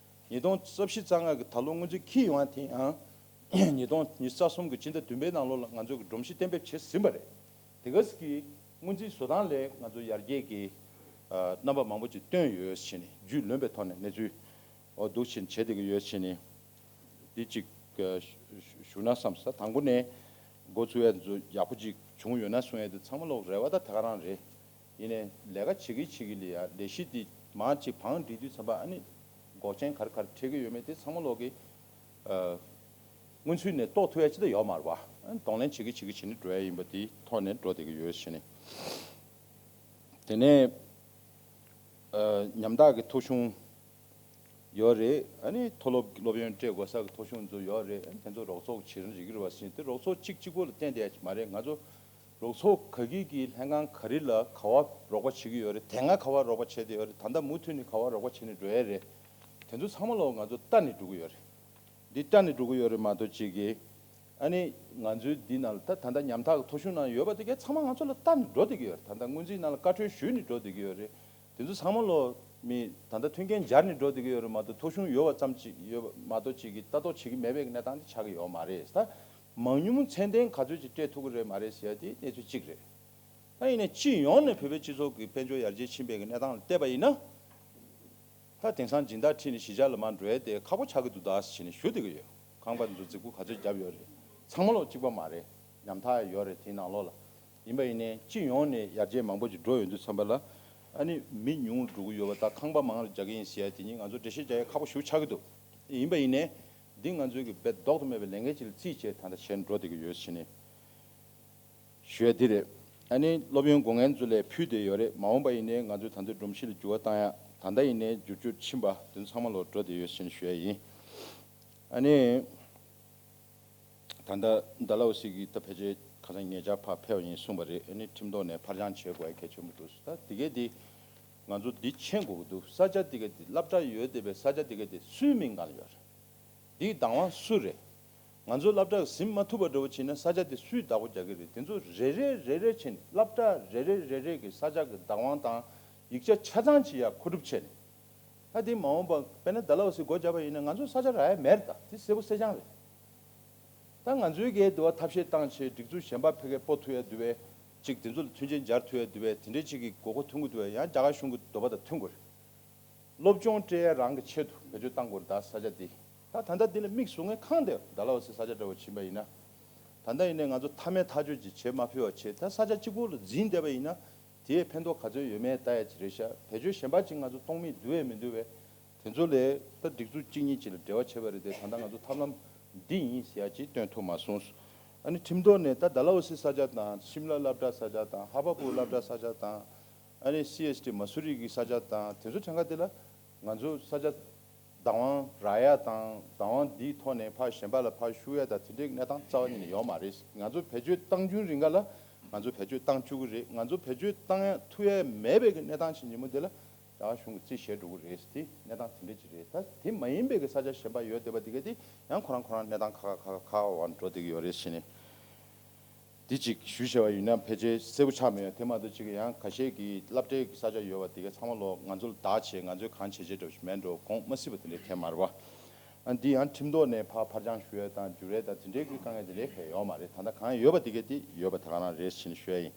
ཉིས་སྟོང་རྩ་བཞི་རྩ་ལྔ་གི་ད་ལོ་སྔོན་རྩིས་འཁྱེར་ཡོང་བ་དེ་ཡང་ཉིས་སྟོང་ཉི་ཤུ་རྩ་གསུམ་གི་སྤྱི་ཟླ་བདུན་པའི་ནང་ལོགས་ལ་ང་ཚོ་གི་སྒྲོམ་གཞི་གཏན་འབེབས་བྱས་ཟིན་པ་རེད། དེ་ག་ཙམ་གྱི་སྔོན་རྩིས་བཟོ་སྟངས་ལས་ང་ཚོ་ཡར་རྒྱས་ཀྱི་ཨ་རྣམ་པ་མང་པོ་ཅིག་བཏོན་ཡོད་ཟེར་ནས། རྒྱུས་ལོན་པའི་ཐོག་ནས་གནས་ཚུལ། འོ། འདུག་བྱས་བྱས་བསྡད་ཀྱི་ཡོད་བྱས་ནས། འདི་གཅིག་ཨ་ཞུ་ཞུ་ན་བསམ་ས། དང་པོ་ནས་འགོ་ཚུགས་ཡ་ཚོ་ཡག་པོ་ཅིག་བྱུང་ཡོད་ན་གསུང་ཡ་དེ་ཚང་མ་ལོག་རེ་བ་ད་དེ་ག་རང་རེད། ཡིན་ནའི་ལས་ཀ་བྱེད་ཀྱི་བྱེད་ཀྱི་ལ་ཡ་ལས་གཞི་འདི་མར་ཅིག་བང་སྒྲིག་དུས་ཙམ་པ། ཨ་ནི་འགོག་རྐྱེན་ག་རེ་ག་རེ་འཕྲད་ཀྱི་ཡོད་མེད་དེ་ཚང་མ་ལོག་གི་ཨ་སྔོན་ཚུད་ནས་རྟོགས་ཐུབ་ཡ་ཅི་ད་ཡོད་མ་རེད་པ། ཨ་ནི་གདོང་ལེན་བྱེད་ཀྱི་བྱེད་ཀྱི་བྱེད་ནས་འགྲོ་ཡ་ཡིན་པ་དེའི་ཐོག་ནས་འགྲོ་བསྡད་ཀྱི་ཡོད་བྱས་ནས། དེ་ནས་ཨ་ཉམ་ཐག་གི་ཐོ་གཞུང་ཡོད་རེད། ཨ་ནི་མཐོ་སློབ་སློབ་ཡོན་སྤྲད་དགོས་ས་གི་ཐོ་གཞུང་ཚོ་ཡོད་རེད། ཨ་ནི་དེ་ཚོ་རོགས་ཚོགས་བྱེད་རིན་རེག་གི་རེད་པ་ཟེར་ནས། དེ་རོགས་ཚོགས་གཅིག་གཅིག་པོ་ལ་བརྟེན་བསྡད་ཡ་ཅིག་མ་རེད། ང་ཚོ་རོགས་ཚོགས་ག་གི་གི་ལྷན་ཁང་ག་རེ་ལ་ག་བ་རོགས་པ་བྱེད་ཀྱི་ཡོད་རེད། དེ་སྔ་ག་བ་རོགས་པ་བྱས་བསྡད་ཡོད་རེད། ད་ལྟ་མུ་མཐུད་ནས་ག་བ་རོགས་པ་བྱེད་ནས་འགྲོ་ཡ་རེད། དེ་ཚོ་ཚང་མ་ལོག་ང་ཚོ་ལྟ་ནས་འགྲོ་གི་ཡོད་རེད། འདི་ལྟ་ནས་འགྲོ་གི་ཡོད་རེད་མ་གཏོགས་ཅིག་གི། ཨ་ནི་ང་ཚོའི་འདི་ནང་ལ་ད་ད་ལྟ་ཉམ་ཐག་གི་ཐོ་གཞུང་ནང་ཡོད་པ་དེ་གས་ཚང་མ་ང་ཚོ་ལ་ལྟ་ནས་འགྲོ་བསྡད་ཀྱི་ཡོད་རེད། ད་ལྟ་སྔོན་རྩིས་ནང་ལ་བཀའ་འཁྲོལ་ཞུས་ནས་འགྲོ་བསྡད་ཀྱི་ཡོད་རེད། དེ་ཚོ་ཚང་མ་ལོ་མི་ད་ལྟ་མཐུན་རྐྱེན་སྦྱར་ནས་འགྲོ་བསྡད་ཀྱི་ཡོད་རེད་མ་གཏོགས། ཐོ་གཞུང་ཡོད་པ་ཙམ་ཅིག་ཡོད་པ་མ་གཏོགས་ཅིག་གི་ལྟ་རྟོག་བྱེད་ཀྱི་མེད་པའི་གནས་སྟངས་དེ་ཆགས་ཀྱི་ཡོད་མ་རེད། ད་མང་ཉུང་ཚད་ལྡན་ག་ཚོད་ཅིག་སྤྲད་ཐུབ་ཀྱི་རེད་མ་རེད་ཟེར་ཡ་དེ་གནས་ཚུལ་གཅིག་རེད། ད་ཡིན་ནའི་སྤྱི་ཡོངས་ནས་བོད་པའི་སྤྱི་ཚོགས་ཀྱི་དཔལ་འབྱོར་ཡར་རྒྱས་ཕྱིན་པའི་གནས་སྟངས་ལ་བལྟས་པ་ཡིན་ན། ད་དེང་སང་སྦྱིན་བདག་ཁྲིད་ནས་གཞིས་ཆགས་ལ་མར་འགྲོ་ཡ་དེ་ཁག་པོ་ཆགས་ཀྱི་འདུག་ད་ཟེར་ནས་ཞུ་བསྡད་ཀྱི་ཡོད། ཁང་པ་འདི་ཚོ་རྫིག་པོ་ག་ཚོད་བརྒྱབ་ཡོད་རེད། ཚང་མ་ལོག་གཅིག་པ་མ་རེད། ཉམ་ཐག་ཡོད་རེད་དེའི་ནང་ལོགས་ལ། ཡིན་པ་ཡིན་ནའི་སྤྱི་ཡོངས་ནས་ཡར་རྒྱས་མང་པོ་ཅིག་འགྲོ་ཡོང་དུས་ཙམ་པ་ལ། ཨ་ནི་མི་ཉུང་རུ་འགྲོ་གི་ཡོད་པ་དང་། ཁང་པ་མང་རུ་རྒྱག་གི་ཡིན་ཟེར་ཡ་དེ་གཉིས་ང་ཚོ་འགྲེལ་བཤད་རྒྱག་ཡ་ཁག་པོ་ཞེ་པོ་ཆགས་ཀྱི་འདུག་ཡིན་པ་ཡིན་ནའི་འདི་ང་ཚོའི་གི་རྦད་ལྡོག་ཏུ་མེད་པའི་ལས་འགན་ཅིག་ལ་བརྩིས་བྱས་ད་ལྟ་བྱས་ནས་འགྲོ་བསྡད་ཀྱི་ཡོད་ཟེར་ནས། ཞུ་ཡ་འདི་རེད། ཨ་ནི་སློབ་ཡོན་དགོས་མཁན་ཚོ་ལ་ཕུལ་བསྡད་ཡོད་རེད། མ་འོངས་པ་ཡིན་ནའི་ང་ཚོས་ད་ཚོད་སྒྲོམ་གཞི་ལ་འགྱུར་བ་བཏང་ཡ། ད་ལྟ་ཡིན་ནའི་བསྒྱུར་བཅོས་ཕྱིན་པ་དེ་ཚོ་ཚང་མ་ལོག་འགྲོ་བསྡད་ཡོད་ཟེར་ནས་ཞུ་ཡ་ཡིན། ཨ་ནི་ད་ལྟ་ཌལ་ཧོ་སི་གི་ད་ཕལ་ཆེར་ཁ་སང་ཉེ་ཆར་ཕར་ཕེབས་པ་ཡིན་གསུངས་པ་རེད། ཨ་ནི་ཁྲིམས་ཐོག་ནས་ཕར་འགྱངས་བྱེད་དགོས་ཡ་གལ་ཆེན་པོ་འདུག་ད་དེ་གས་དེ་ང་ཚོ་འདི་མཁྱེན་དགོས་ཀྱི་འདུག་ས་ཆ་དེ་གས་དེ། སློབ་གྲྭ་ཡོད་བསྡད་པའི་ས་ཆ་དེ་གས་དེ་སུའི་མིང་སྒང་ལ་ཡོད་རེད། འདིའི་བདག་དབང་སུ་རེད། ང་ཚོ་སློབ་གྲྭ་གི་ཟིན་མ་ཐུབ་པ་འདྲ་བོ་བྱས་ན་ས་ཆ་དེ་སུས་བདག་པོ་རྒྱག་གི་རེད། དེ་ཚོ་རེ་རེ་རེ་རེ་བྱས་ནས། སློབ་གྲྭ་རེ་རེ་རེ་རེ་གི་ས་ཆ་གི་བདག་དབང་དང་ཡིག་ཆ་ཆ་ཚང་ཅིག་ཡར་མཁོ་སྒྲུབ་བྱས་ནས། ད་དེ་མ་འོངས་པ་དཔེར་ན་ཌལ་ཧོ་སི་སྒོ་བརྒྱབ་པ་ཡིན་ན་ང་ཚོ་ས་ཆ་རག་ཡ་མེད་རེད། ད་དེ་གསལ་པོ་གསལ་རྐྱང་རེད། ད་ང་ཚོའི་གི་འདི་བ་ཐབས་ཤེས་བཏང་བྱས་སྒྲིག་འཛུགས་གཞན་པ་ཕ་གིར་སྤོ་ཐུབ་ཡ་འདུག་པས། ཅིག་དེ་ཚོ་ལ་མཐུན་རྐྱེན་སྦྱར་ཐུབ་ཡ་འདུག་པས། དེ་འདྲའི་ཅིག་གི་དགོས་མཁོ་ཐོན་གྱི་འདུག་པས། ཡང་རྒྱ་གར་གཞུང་གི་འདོད་པ་དང་མཐུན་དགོས་རེད། སློབ་སྦྱོང་སྤྲད་ཡ་རང་གི་ཆེད་དུ་བེད་སྤྱོད་བཏང་དགོས་རེད་ད་ས་ཆ་འདི། ད་ད་ལྟ་འདི་ལ་མིག་བཟུང་མཁན་གང་དེ་ཌལ་ཧོ་སི་ས་ཆ་འདྲ་བོ་ཕྱིན་པ་ཡིན་ན། ད་ལྟ་ཡིན་ནའི་ང་ཚོ་མཐའ་མའི་ཐག་གཅོད་ཅིག་བྱེད་མ་ཕོད་པ་བྱས། ད་ས་ཆ་གཅིག་པོ་ལ་འཛིན་བསྡད་པ་ཡིན་ན། དེའི་ཕན་ཐོགས་ག་ཚོད་ཡོད་མེད་ལྟ་ཡ་ཅིག་རེད་ཤག་བེད་སྤྱོད་གཞན་པ་ཅིག་ང་ཚོ་གཏོང་མི་འདུག་པས་མི་འདུག་པས། དེ་ཚོ་ལས་ད་སྒྲིག་འཛུགས་གཅིག་གཉིས་ཅིག་ལ་འབྲེལ་བ་བྱས་པ་རེད་དེ། ད་ལྟ་ང་ཚོ་ཐབས་ལམ་འདི་ཡིན་ཟེར་ཡ་ཅིག་སྟོན་ཐུབ་མ་སོང་། ཨ་ནི་ཁྲིམས་ཐོག་ནས་ད་ཌལ་ཧོ་སི་ས་ཆ་དང་། ཤིམ་ལ་སློབ་གྲྭ་ས་ཆ་དང་། ཧ་བ་པུར་སློབ་གྲྭ་ས་ཆ་དང་། ཨ་ནི་སི་ཨེས་ཊི་མ་སུ་རི་གི་ས་ཆ་དང་། དེ་ཚོ་གྲངས་ཀ་དེ་ལ་ང་ཚོ་ས་ཆ་བདག་དབང་རག་ཡ་དང་། བདག་དབང་འདིའི་ཐོག་ནས་ཕར་གཞན་པ་ལ་ཕར་ཤུགས་ཡ་དང་དེ་འདྲའི་གནས་སྟངས་རྩ་བ་ཉིད་ནས་ཡོད་མ་རེད། ང་ཚོ་བེད་སྤྱོད་བཏང་རྒྱུའི་རིང་ག་ལ་ང་ཚོ་བེད་སྤྱོད་བཏང་བཅུག་གི་རེད། ང་ཚོ་བེད་སྤྱོད་བཏང་ཡ་ཐུབ་ཡ་མེད་པའི་གི་གནས་སྟངས་ཤིག་ཉིན་མོ་དེ་ལ་རྒྱ་གར་གཞུང་གིས་རྩིས་བཞེས་འགྲོ་གི་རེད། དེ་གནས་སྟངས་དེ་འདྲ་ཅིག་རེད། ད་དེ་མ་ཡིན་པའི་གི་ས་ཆ་གཞན་པ་ཡོད་བསྡད་པ་དེ་ག་དེ་ཡང་ཁོ་རང་ཁོ་རང་གནས་སྟངས་ཁག་ཁག་ཁག་ཁག་ཁག་འགྲོ་བསྡད་ཀྱི་ཡོད་རེད་ཟེར་ནས། འདི་གཅིག་ཞུ་བྱས་པ་ཡིན་ན་ཕལ་ཆེར་གསལ་པོ་ཆགས་མེད། དེ་མ་གཏོགས་གཅིག་ཡང་ཁ་ཤས་ཀྱི་སློབ་གྲྭའི་གི་ས་ཆ་ཡོད་པ་དེ་ག་ཚང་མ་ལོག་ང་ཚོ་ལ་བདག་བྱས། ང་ཚོས་གང་བྱས་བྱས་འགྲོ་ཞིག་མེད་འགྲོ། དགོངས་མ་སྲིད་པ་དེ་འདྲའི་ཐེབས་མ་རེད་པ། ཨ། འདི་ཡང་ཁྲིམས་ཐོག་ནས་ཕར་ཕར་འགྱངས་ཞུ་ཡ་དང་འགྱུར་ཡ་དང་དེ་འདྲའི་གི་དཀའ་ངལ་དེ་འདྲའི་ག་ཡོད་མ་རེད། ད་ལྟ་གང་ཡོད་པ་དེ་ག་དེ་ཡོད་པ་ད་ག་རང་རེད་ཟེར་ནས་ཞུ་ཡ་ཡིན།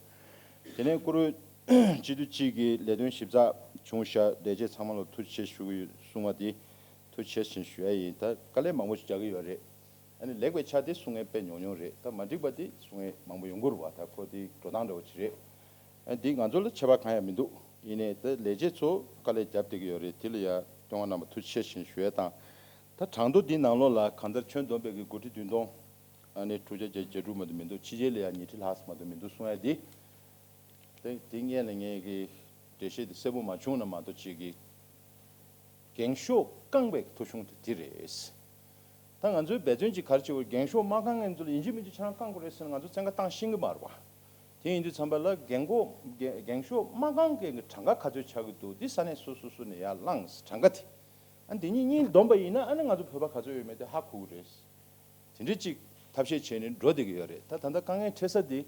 དེ་ནས་བཀུར་འོས་སྤྱི་འཐུས་གཅིག་གི་ལས་དོན་ཞིབ་ཚགས་བྱུང་ཤག་ལས་བྱེད་ཚང་མ་ལ་ཐུགས་རྗེ་ཆེ་ཞུ་གི་ཡོད་གསུང་བ་དེ་ཐུགས་རྗེ་ཆེ་ཟེར་ནས་ཞུ་ཡ་ཡིན། ད་དཀའ་ལས་མང་པོ་ཞིག་རྒྱག་གི་ཡོད་རེད། ཨ་ནི་ལེགས་པའི་ཆ་དེ་གསུང་མཁན་དཔེ་ཉུང་ཉུང་རེད། ད་མ་འགྲིག་པ་དེ་གསུང་མཁན་མང་པོ་ཡོང་གི་རེད་པ། ད་ཁོ་དེ་འགྲོ་སྟངས་འདྲ་བོ་ཅིག་རེད། ཨ། འདི་ང་ཚོ་ལ་ཁྱད་པར་གང་ཡང་མི་འདུག་ཡིན་ནའི་ད་ལས་བྱེད་ཚོ་དཀའ་ལས་བརྒྱབ་བསྡད་ཀྱི་ཡོད་རེད། དེ་ལ་ཡ་སྐྱོ་བ་རྣམ་པ་ཐུགས་རྗེ་ཆེ་ཟེར་ནས་ཞུ་ཡ་དང་། ད་གྲངས་ཐོ་འདི་ནང་ལོགས་ལ་གང་ལྟར་ཁྱོན་བསྡོམས་པའི་གི་སྒོར་ཁྲི་བདུན་སྟོང་། ཨ་ནི་དྲུག་བརྒྱ་བརྒྱད་ཅུ་གྱ་དྲུག་མ་གཏོགས་མི་འདུག་ཕྱི་རྒྱལ་ལ་ཡ་ཉིས་ཁྲི་ལྷག་ཙམ་མ་གཏོགས་མི་འདུག་གསུང་ཡ་འདི། དེ་དེ་སྔོན་ལ་ངས་ཀྱི་འགྲེལ་བཤད་དེ་གསལ་པོ་མ་བྱུང་ན་མ་གཏོགས་ཅིག་གི་འགེངས་ཤོག་བཀང་བའི་ཐོ་གཞུང་དེ་དེ་རེད། ད་ང་ཚོའི་འབད་བརྩོན་ཅིག་ག་རེ་བྱེད་དགོས། འགེངས་ཤོག་མ་བཀང་མཁན་ཚོ་ལ་ཡིན་གཅིག་མིན་གཅིག་ཁྱེད་རང་བཀང་དགོས་རེད་ཟེར་ན་ང་ཚོ་བཙན་བཀའ་བཏང་ཤེས་ཀྱི་མ་རེད་པ། དེ་ཡིན་དུས་ཙམ་པ་ལ་རྒན་གོག་རྒན་རྒན་ཤོས་མ་རྐང་གི་གྲངས་ཀ་ག་ཚོད་ཆགས་ཀྱི་འདུག་འདི་ས་གནས་སོ་སོ་སོ་ནས་ཡར་བླངས་གྲངས་ཀ་དེ། ཨ་འདི་གཉིས་གཉིས་བསྡོམས་པ་ཡིན་ན་ཨ་ནི་ང་ཚོ་བོད་པ་ག་ཚོད་ཡོད་མེད་དེ་ཧ་གོ་གི་རེད། དེ་འདྲ་ཅིག་ཐབས་ཤེས་བྱས་ནས་འགྲོ་བསྡད་ཀྱི་ཡོད་རེད། ད་ད་ལྟ་དཀའ་ངལ་འཕྲད་ས་འདི་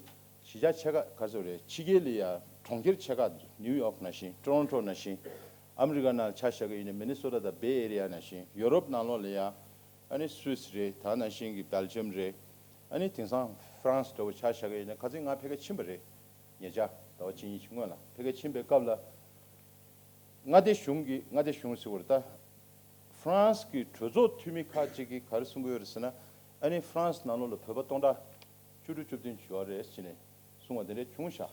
གཞིས་ཆགས་ཆེ་ཁག་ག་ཚོད་རེད། ཕྱི་རྒྱལ་ལ་ཡ་གྲོང་ཁྱེར་ཆེ་ཁག་ནིའུ་ཡོག་ནང་བཞིན་ཊོ་རོན་ཊོ་ནང་བཞིན་ཨ་མི་རི་ཀ་ནང་ཆ་བཞག་གི་ཡིན་ན་མི་ནི་སོ་ཊ་དང་བེ་ཨེ་རི་ཡ་ནང་བཞིན་ཡོ་རོབ་ནང་ལོགས་ལ་ཡ་ཨ་ནི་སུད་སི་རེད། ད་ནང་བཞིན་གྱི་སྦེལ་ཇམ་རེད། ཨ་ནི་དེང་སང་ཧྥ་རན་སི་འདྲ་བོ་ཆ་བཞག་གི་ཡིན་ན་ཁ་སང་ང་ཕ་གིར་ཕྱིན་པ་རེད། ཉེ་ཆར་ཟླ་བ་གཅིག་གཉིས་ཀྱི་སྔོན་ལ་ཕ་གིར་ཕྱིན་པའི་སྐབས་ལ། མངའ་སྡེ་གཞུང་གི་མངའ་སྡེ་གཞུང་ཟེར་བ་རེད་ད། ཧྥ་རན་སི་གི་གྲོས་ཚོགས་འཐུས་མི་ཁག་ཅིག་གིས་ག་རེ་གསུང་གི་ཡོད་རེད་ཟེར་ན། ཨ་ནི་ཧྥ་རན་སི་ནང་ལོགས་ལ་བོད་པ་སྟོང་ཕྲག་བཅུ་དྲུག་བཅུ་བདུན་ཅིག་ཡོད་རེད་ཟེར་ནས་གསུང་བ་དེ་འདྲ་བྱུང་ཤག་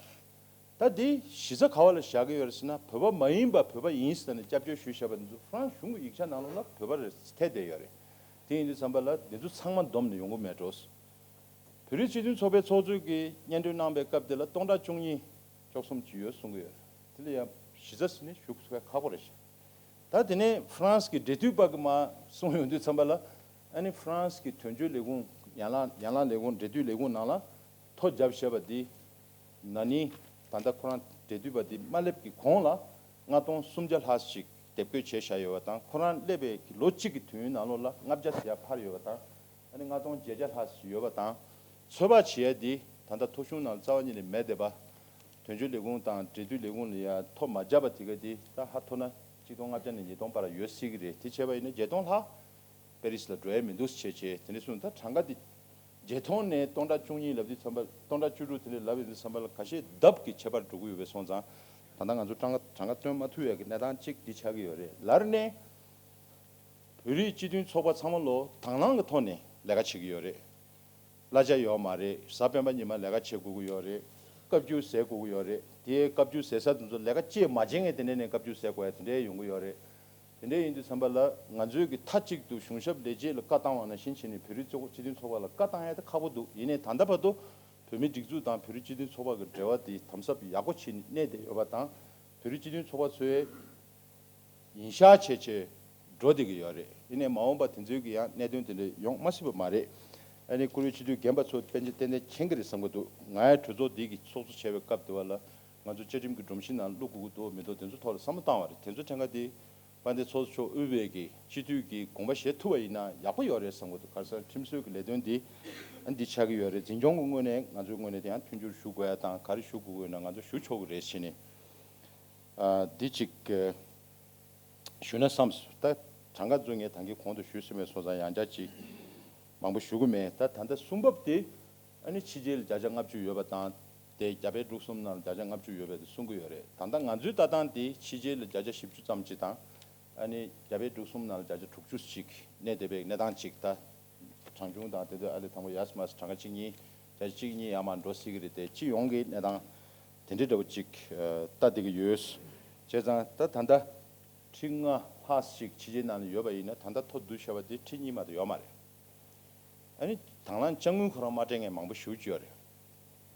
ད་འདི་གཞི་རྩ་ག་བ་ལ་བཞག་གི་ཡོད་རེད་ཟེར་ན། བོད་པ་མ་ཡིན་པ་བོད་པ་ཡིན་ཟེར་ནས་སྐྱབས་བཅོལ་ཞུས་བཞག་པ་འདི་ཚོ་ཧྥ་རན་སི་གཞུང་གི་ཡིག་ཆ་ནང་ལོགས་ལ་བོད་པ་རེད་ཐེ་བསྡད་ཡོད་རེད། དེ་ཡིན་དུས་ཙམ་པ་ལ་འདི་ཚོ་ཚང་མ་བསྡོམས་ནས་ཡོང་གི་མེད་འགྲོ། བོད་རིགས་སྤྱི་མཐུན་ཚོགས་པའི་ཚོགས་གཙོ་གིས་སྙན་སྒྲོན་གནང་པའི་སྐབས་དེ་ལ་སྟོང་ཕྲག་བཅུ་གཉིས་བཅུ་གསུམ་ཅིག་ཡོད་གསུང་གི་ཡོད་རེད། དེ་ལ་ཡང་གཞི་རྩ་ཟེར་ནས་ཞུ་ཐུབ་པ་ཁག་པོ་རེད་ཤག་ད་དེ་ནས་ཧྥ་རན་སི་གི་འབྲེལ་མཐུད་པ་གི་མར་གསུང་ཡོང་དུས་ཙམ་པ་ལ། ཨ་ནི་ཧྥ་རན་སི་གི་དོན་གཅོད་ལས་ཁུངས་ཡན་ལག་ཡན་ལག་ལས་ཁུངས་འབྲེལ་མཐུད་ལས་ཁུངས་ནང་ལ་ཐོ་བརྒྱབ་བཞག་པ་འདི། ན་ནིང་ད་ལྟ་ཁོ་རང་འབྲེལ་མཐུད་པ་འདི་མ་སླེབས་ཀྱི་གོང་ལ་ལྔ་སྟོང་སུམ་བརྒྱ་ལྷག་ཞིག་དེབ་འགོད་བྱས་བཞག་ཡོད་པ་དང་། ཁོ་རང་སླེབས་པའི་ལོ་གཅིག་གི་དུས་ཡུན་ནང་ལོགས་ལ་ལྔ་བརྒྱ་ཟེར་ཡ་འཕར་ཡོད་པ་དང་། ཨ་ནི་ལྔ་སྟོང་བརྒྱད་བརྒྱ་ལྷག་ཞིག་ཡོད་པ་དང་། ཚོད་དཔག་བྱེད་ཡ་འདི་ད་ལྟ་ཐོ་གཞུང་ནང་རྩ་བ་ཉིད་ནས་མེད་བསྡད་པ། དོན་གཅོད་ལས་ཁུངས་དང་འབྲེལ་མཐུད་ལས་ཁུངས་ལ་ཡ་ཐོ་མ་བརྒྱབ་པ་དེ་ག་དེ་ད་ཧ་ཐོ་ན་གཅིག་སྟོང་ལྔ་བརྒྱ་ནས་ཉིས་སྟོང་བར་ཡོད་སྲིད་ཀྱི་རེད། དེ་བྱས་པ་ཡིན་ན་བརྒྱད་སྟོང་ལྷག་པེ་རི་སི་ལ་འགྲོ་ཡ་མི་འདུག་ཟེར་བྱས་བྱས་དེ་འདྲ་གསུངས། ད་གྲངས་ཀ་དེ་བརྒྱད་སྟོང་ནས་སྟོང་ཕྲག་བཅུ་གཉིས་ལབ་དུས་ཙམ་པ། སྟོང་ཕྲག་བཅུ་དྲུག་དེ་འདྲ་ལབ་ཡོང་དུས་ཙམ་པ་ལ་ཁ་ཤས་ལྡབ་ཀྱི་ཁྱད་པར་འགྲོ་གི་ཡོད་པས་སོང་ཙང་། ད་ལྟ་ང་ཚོ་གྲངས་ཀ་གྲངས་ཀ་སྟོན་མ་ཐུབ་ཡ་གི་གནས་སྟངས་གཅིག་འདི་ཆགས་ཀྱི་ཡོད་རེད། ལར་ནས་བོད་རིགས་སྤྱི་མཐུན་ཚོགས་པ་ཚང་མ་ལོ་དང་བླངས་ཀྱི་ཐོག་ནས་ལས་ཀ་བྱེད་ཀྱི་ཡོད་རེད། གླ་ཆ་ཡོད་མ་རེད། གཟའ་སྤེན་པ་ཉི་མ་ལས་ཀ་བྱེད་དགོས་ཀྱི་ཡོད་རེད། བཀའ་བཀྱོན་ཟ་དགོས་ཀྱི་ཡོད་རེད། དེའི་བཀའ་བཀྱོན་ཟ་ས་དེ་ཚོ་ལས་ཀ་བྱེད་མ་བྱེད་མཁན་དེ་འདྲ་ནས་བཀའ་བཀྱོན་ཟ་དགོས་ཡ་དེ་འདྲ་ཡོང་གི་ཡོད་རེད། དེ་འདྲ་ཡིན་དུས་ཙམ་པ་ལ་ང་ཚོས་ཀྱི་མཐའ་གཅིག་ཏུ་གཞུང་ཞབས་ལས་བྱེད་ལ་བཀའ་བཏང་བ་ནང་བཞིན་བྱས་ནས་བོད་རིགས་ཚོགས་སྤྱི་མཐུན་ཚོགས་པ་ལ་བཀའ་བཏང་ཡ་དེ་ཁག་པོ་འདུག་ཡིན་ནའི་ད་ལྟ་བར་དུ་བོད་མིའི་སྒྲིག་འཛུགས་དང་བོད་རིགས་སྤྱི་མཐུན་ཚོགས་པ་གི་འབྲེལ་བ་དེ་དམ་ཟབ་ཡག་པོ་བྱས་ནས་གནས་བསྡད་ཡོད་པ་དང་། བོད་རིགས་སྤྱི་མཐུན་ཚོགས་པ་ཚོས་ཡིན་ཤག་བྱས་བྱས་འགྲོ་བསྡད་ཀྱི་ཡོད་རེད། ཡིན་ནའི་མ་འོངས་པ་དེ་ཚོའི་གི་ཡང་གནད་དོན་དེ་འདྲ་ཡོང་མ་སྲིད་པ་མ་རེད། ཨ་ནི་བཀུར་འོས་སྤྱི་འཐུས་རྒན་པ་ཚོ་དཔལ་འབྱོར་ཏན་ཏན་མཁྱེན་གྱི་རེད་བསམ་གྱི་འདུག་ང་ཡང་གྲོས་ཚོགས་འདི་གི་ཚོགས་གཙོ་བྱས་པའི་སྐབས་དེ་བ་ལ་ང་ཚོ་བཅའ་ཁྲིམས་ཀྱི་སྒྲོམ་གཞི་ནང་བླུག་དགོས་ཀྱི་འདུག་མི་འདུག་དེ་ཚོ་ཐོག་ལ་བསམ་བློ་བཏང་བ་རེད། དེ་ཚོ་ཐད་ཀ་དེ་དཔལ་ལྡན་ཚོགས་གཙོ་མཆོག་དབུས་པའི་གི་སྤྱི་འཐུས་ཀྱི་དགོངས་པ་བཞེས་ཐུབ་པ་ཡིན་ན་ཡག་པོ་ཡོད་རེད་བསམ་གྱི་འདུག་ག་རེ་ཟེར་ན་ཁྲིམས་བཟོའི་གི་ལས་དོན་འདི་ཨ་འདི་ཆགས་ཀྱི་ཡོད་རེད། འཛིན་སྐྱོང་གི་ངོས་ནས་ང་ཚོའི་ངོས་ནས་དེ་ཡང་མཐུན་འགྱུར་ཞུ་དགོས་ཡ་དང་། ག་རེ་ཞུ་དགོས་ཀྱི་ཡོད་ན་ང་ཚོ་ཞུ་ཆོག་གི་རེད་ཟེར་ནས། ཨ་འདི་གཅིག་ཞུས་ན་བསམས། ད་གྲངས་ཀ་ཚོ་ངས་ད་གིན་གོང་དུ་ཞུས་ཟིན་པའི་སོང་ཙང་ཡང་བསྐྱར་ཅིག་མང་པོ་ཞུ་གི་མེད། ད་ད་ལྟ་གསུང་བབ་དེ་ཨ་ནི་ཕྱི་རྒྱལ་ལ་བརྒྱ་ཆ་ལྔ་བཅུ་ཡོད་པ་དང་། དེ་རྒྱ་བལ་འབྲུག་གསུམ་ནང་ལ་བརྒྱ་ཆ་ལྔ་བཅུ་ཡོད་པ་དེ་གསུང་གི་ཡོད་རེད། ད་ལྟ་ང་ཚོའི་ལྟ་སྟངས་དེ་ཕྱི་རྒྱལ་ལ་བརྒྱ་ཆ་བཞི་བཅུ་ཙམ་ཅིག་དང་། ཨ་ནི་རྒྱ་བལ་འབྲུག་གསུམ་ནང་ལ་བརྒྱ་ཆ་དྲུག་ཅུ་ཅིག་གནས་བསྡད་པའི་གནས་སྟངས་ཅིག་ད་གྲངས་ཆུང་དང་དེ་ཚོ་ཨ་ལས་དང་པོ་ཡར་སོང་མར་སོང་གྲངས་ཀ་གཅིག་གཉིས། བརྒྱ་ཆ་གཅིག་གཉིས་ཡར་མར་འགྲོ་སྲིད་ཀྱི་རེད་དེ། སྤྱི་ཡོངས་ཀྱི་གནས་སྟངས་དེ་འདྲའི་འདྲ་བོ་ཅིག་ཨ་ལྟ་བསྡད་ཀྱི་ཡོད། བྱས་ཙང་ད་ད་ལྟ་ཁྲི་ལྔ་ལྷག་ཞིག་ཕྱི་རྒྱལ་ནང་ལ་ཡོད་པ་ཡིན་ན་ད་ལྟ་ཐོ་བསྡུ་བྱས་པ་དེ་ཁྲི་གཉིས་མ་གཏོགས་ཡོད་མ་རེད། ཨ་ནི་དང་བླངས་དཔྱ་དངུལ་ཁོ་རང་མ་སྤྲད་མཁན་མང་པོ་ཞེ་པོ་ཅིག་ཡོད་རེད།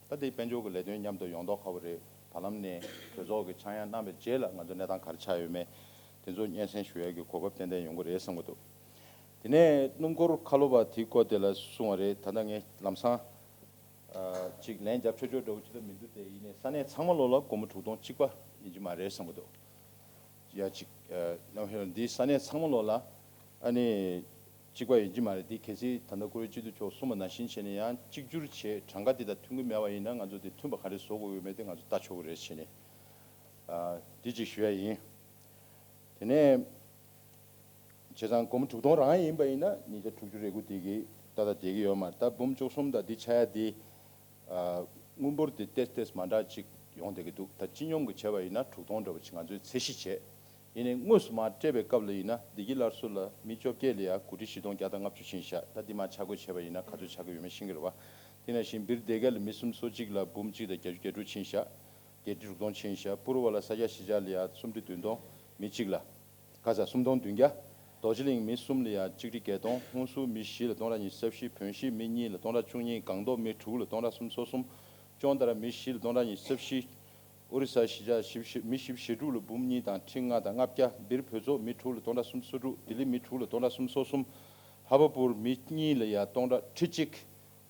ད་དེ་དཔལ་འབྱོར་གྱི་ལས་དོན་མཉམ་དུ་ཡོང་མདོག་ཁ་པོ་རེད། བར་ལམ་ནས་གྲོས་ཚོགས་ཀྱི་ཆག་ཡང་གནང་བའི་རྗེས་ལ་ང་ཚོ་གནས་སྟངས་ག་རེ་ཆགས་ཡོད་མེད་དེ་ཚོ་སྙན་སེང་ཞུ་ཡག་གི་གོ་སྐབས་ཏན་ཏན་ཡོང་གི་རེད་བསམ་གྱི་འདུག་དེ་ནས་སྣུམ་འཁོར་ཁ་ལོ་བ་དེའི་སྐོར་དེ་ལ་གསུངས་པ་རེད། ད་ལྟ་ངས་ལམ་སང་ཨ་ཅིག་ལན་རྒྱབ་ཆོག་ཆོག་འདྲ་བོ་ཅི་ལྟར་མི་འདུག་དེ་ཡིན་ནའི་ས་གནས་ཚང་མ་ལོག་ལ་སྒོར་མོ་དྲུག་སྟོང་གཅིག་པ་ཡིན་གྱི་མ་རེད་བསམ་གྱི་འདུག་ཡ་ཅིག་ཨ་ནམ་ཧེ་འདི་ས་གནས་ཚང་མ་ལོག་ལ་ཨ་ནི་གཅིག་པ་ཡིན་གྱི་མ་རེད། འདི་གལ་སྲིད་ད་ལྟ་བཀུར་འོས་སྤྱི་འཐུས་མཆོག་གསུངས་པ་ནང་བཞིན་བྱས་ནས་ཡང་གཅིག་གྱུར་བྱས་གྲངས་ཀ་འདི་དང་མཐུན་གྱི་མེད་པ་ཡིན་ན་ང་ཚོ་འདི་མཐུན་པ་ག་རེ་བཟོ་དགོས་ཡོད་མེད་དེ་ང་ཚོ་ལྟ་ཆོག་གི་རེད་བྱས་ནས་ཨ་འདི་གཅིག་ཞུ་ཡ་ཡིན། དེ་ནས་བྱས་ཙང་སྒོར་མོ་དྲུག་སྟོང་རང་ཡིན་པ་ཡིན་ན་ཉིས་བརྒྱ་དྲུག་ཅུ་རེ་དགུ་དེ་གི་ཏག་ཏག་བསྡད་ཀྱི་ཡོད་མ་རེད། ད་འབུམ་བཅུ་གསུམ་དང་འདི་ཆགས་ཡ་དེ་ཨ་དངུལ་འབོར་དེ་ཏོག་ཙམ་ཏོག་ཙམ་མ་འདྲ་ཅིག་ཡོང་བསྡད་ཀྱི་འདུག་ད་སྤྱི་སྙོམས་ཀྱི་བྱས་པ་ཡིན་ན་དྲུག་སྟོང་འདྲ་བོ་ཅིག་ང་ཚོས་ཚད་གཞི་བྱས། ཡིན་ནའི་དངོས་སུ་མར་སྤྲད་པའི་སྐབས་ལ་ཡིན་ན་བདེ་སྐྱིད་སླར་གསོ་ལ་མི་བཅོ་བརྒྱད་ལ་ཡ་སྒོར་ཁྲི་བཞི་སྟོང་བརྒྱ་དང་ལྔ་བཅུ་ཕྱིན་ཤག་ད་འདི་མར་ཆ་བགོས་བྱས་པ་ཡིན་ན་ག་ཚོད་ཆགས་ཀྱི་ཡོད་མེད་ཤེས་ཀྱི་རེད་བ། དེ་ནང་བཞིན་སྦིར་སྡེ་དགེ་ལ་མི་སུམ་ཅུ་སོ་གཅིག་ལ་འབུམ་གཅིག་དང་བརྒྱད་ཅུ་གྱ་དྲུག་ཕྱིན་ཤག་བརྒྱད་ཁྲི་དྲུག་སྟོང་ཕྱིན་ཤག་པུ་རུ་བ་ལ་ས་སྐྱ་གཞིས་ཆགས་ལ་ཡ་སུམ་ཁྲི་བདུན་སྟོང་མི་གཅིག་ལ། ག་ས་སུམ་སྟོང་བདུན་བརྒྱ། རྡོ་རྗེ་གླིང་མི་གསུམ་ལ་ཡ་གཅིག་ཁྲི་བརྒྱད་སྟོང་། ཧུན་སུར་མི་བཞི་ལ་སྟོང་ཕྲག་ཉི་ཤུ་རྩ་བཞི། བོད་ཤིང་མི་གཉིས་ལ་སྟོང་ཕྲག་བཅུ་གཉིས། སྒང་ཏོག་མི་དྲུག་ལ་སྟོང་ཕྲག་སུམ་ཅུ་སོ་གསུམ། ཅོང་ཏ་ར་མི་བཞི་ལ་སྟོང་ཕྲག་ཉི་ཤུ་རྩ་བཞི། ཨོ་རི་ས་གཞིས་ཆགས་བཞི་བཞི་མི་བཞི་བཞི་དྲུག་ལ་འབུམ་གཉིས་དང་ཁྲི་ལྔ་དང་ལྔ་བརྒྱ། སྦིར་བོད་ཚོགས་མི་དྲུག་ལ་སྟོང་ཕྲག་སུམ་ཅུ་སོ་དྲུག་ལྡི་ལི་མི་དྲུག་ལ་སྟོང་ཕྲག་སུམ་ཅུ་སོ་གསུམ། ལྷག་པ་པུར་མི་གཉིས་ལ་ཡ་སྟོང་ཕྲག་ཁྲི་གཅིག་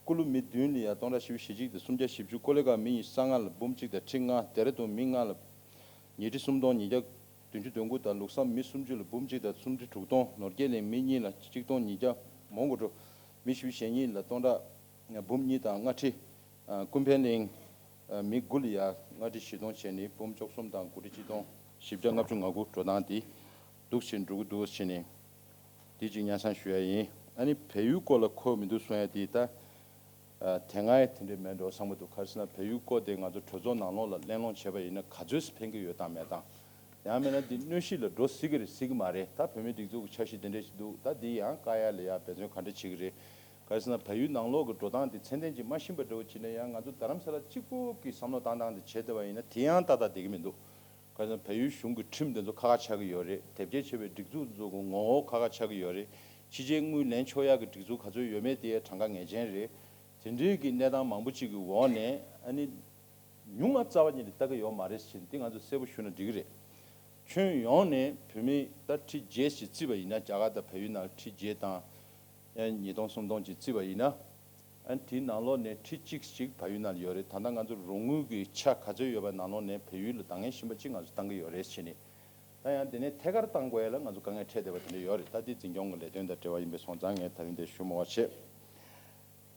ཀུ་ལུ་མི་བདུན་ལ་ཡ་སྟོང་ཕྲག་བཞི་བཅུ་ཞེ་གཅིག་དང་སུམ་བརྒྱ་བཞི་བཅུ། ཀོ་ལི་གྷལ་མི་ཉི་ཤུ་རྩ་ལྔ་ལ་འབུམ་གཅིག་དང་ཁྲི་ལྔ། ལྡེ་ར་ལྡུན་མི་ལྔ་ལ་ཉིས་ཁྲི་སུམ་སྟོང་ཉིས་བརྒྱ་བདུན་ཅུ་དོན་དགུ་དང་། ལུགས་བསམ་མི་སུམ་ཅུ་ལ་འབུམ་གཅིག་དང་སུམ་ཁྲི་དྲུག་སྟོང་། ནོར་རྒྱས་གླིང་མི་གཉིས་ལ་གཅིག་སྟོང་ཉིས་བརྒྱ། མོན་གྷོ་གྲོང་མི་བཞི་བཅུ་ཞེ་གཉིས་ལ་སྟོང་ཕྲག་འབུམ་གཉིས་དང་ལྔ་ཁྲི། ཨ། ཀུན་ཕན་གླིང་། ཨ། མི་དགུ་ལ་ཡ་ལྔ་ཁྲི་བཞི་སྟོང་བྱས་ནས་འབུམ་བཅུ་གསུམ་དང་དགུ་ཁྲི་གཅིག་སྟོང་བཞི་བརྒྱ་ལྔ་བཅུ་ང་དགུ། འགྲོ་སྟངས་དེ་འདུག་བྱས་འགྲོ་གི་འདུག་བྱས་ནས། དེ་གཅིག་སྙན་སེང་ཞུ་ཡ་ཡིན། ཨ་ནི་བལ་ཡུལ་སྐོར་ལ་གོ་མི་འདུག་གསུང་ཡ་དེ་ད། ཨ། དེ་སྔ་ཡ་དེ་འདྲས་མེད་འགྲོ་བསམ་གྱི་འདུག་ག་རེ་ཟེར་ན་བལ་ཡུལ་སྐོར་དེ་ང་ཚོ་གྲོས་ཚོགས་ནང་ལོགས་ལ་གླེང་སློང་བྱས་པ་ཡིན་ན་ག་ཚོད་ཕན་གྱི་ཡོད་དང་མེད་དང་། ཡང་མིན་ན་འདི་གནོད་གཞི་ལ་འགྲོ་སྲིད་ཀྱི་རེད་སྲིད་ཀྱི་མ་རེད། ད་བོད་མིའི་སྒྲིག་འཛུགས་ཀྱི་འཆར་གཞི་དེ་འདྲས་ཞིག་འདུག་ད་འདི་ཡང་བཀག་ཡ་ལ་ཡ་འབད་བརྩོན་ག་འདྲས་བྱེད་ཀྱི་རེད། ག་རེ་ཟེར་ན་བལ་ཡུལ་ནང་ལོགས་ཀྱི་འགྲོ་སྟངས་དེ་ཚད་ལྡན་ཅིག་མ་ཤེས་པ་འདྲ་བོ་བྱས་ན་ཡང་ང་ཚོ་རྡ་རམ་ས་ལ་གཅིག་པུ་གི་བསམ་བློ་བཏང་སྟངས་དེ་བྱས་བསྡད་པ་ཡིན་ན་དེ་ཡང་ཏག་ཏག་བསྡད་ཀྱི་མི་འདུག་ག་རེ་ཟེར་ན་བལ་ཡུལ་གཞུང་གི་ཁྲིམས་དེ་ཚོ་ཁ་ཁ་ཆགས་ཀྱི་ཡོད་རེད། དེབ་སྐྱེལ་བྱས་པའི་སྒྲིག་འཛུགས་དེ་ཚོ་གི་ངོ་བོ་ཁ་ཁ་ཆགས་ཀྱི་ཡོད་རེད། ཕྱི་རྒྱལ་དངུལ་ལེན་ཆོག་ཡག་གི་སྒྲིག་འཛུགས་ག་ཚོད་ཡོད་མེད་དེ་གྲངས་ཀ་ངེས་ཅན་རེད། དེ་འདྲའི་གི་གནས་སྟངས་མང་པོ་ཅིག་གི་འོག་ནས་ཨ་ནི་ཉུང་ང་རྩ་བ་ཉིད་ནས་ལྟ་གི་ཡོད་མ་རེད་ཟེར་འདི་ང་ཚོ་གསལ་པོ་ཞུ་ན་འགྲིག་གི་རེད། ཁྱོན་ཡོངས་ནས་བོད་མི་ད་ཁྲི་བརྒྱད་ཅིག་བརྩིས་པ་ཡིན་ན། རྒྱ་གར་དང་བལ་ཡུལ་ནང་ཁྲི་བརྒྱད་དང་ཨ་ཉིས་སྟོང་སུམ་སྟོང་ཅིག་བརྩིས་པ་ཡིན་ན། ཨ་དེའི་ནང་ལོགས་ནས་ཁྲི་གཅིག་ཅིག་བལ་ཡུལ་ནང་ལ་ཡོད་རེད། ད་ལྟ་ང་ཚོ་རོགས་དངུལ་གྱི་ཆ་ག་ཚོད་ཡོད་པ་ནང་ལོགས་ནས་བལ་ཡུལ་ལ་འདང་ངེས་གཞན་པ་ཅིག་ང་ཚོ་བཏང་གི་ཡོད་རེད་ཟེར་ནས། ད་ཡང་དེ་ནས་ཐད་ཀར་བཏང་དགོས་ཡ་ལ་ང་ཚོ་དཀའ་ངལ་འཕྲད་བསྡད་པ་དེ་འདྲ་ཡོད་རེད། ད་དེ་འཛིན་སྐྱོང་གི་ལས་དོན་དང་འབྲེལ་བ་ཡིན་པས་སོང་ཙང་ངས་ད་རིང་འདིར་ཞུ་མི་དགོས་པ་བྱས།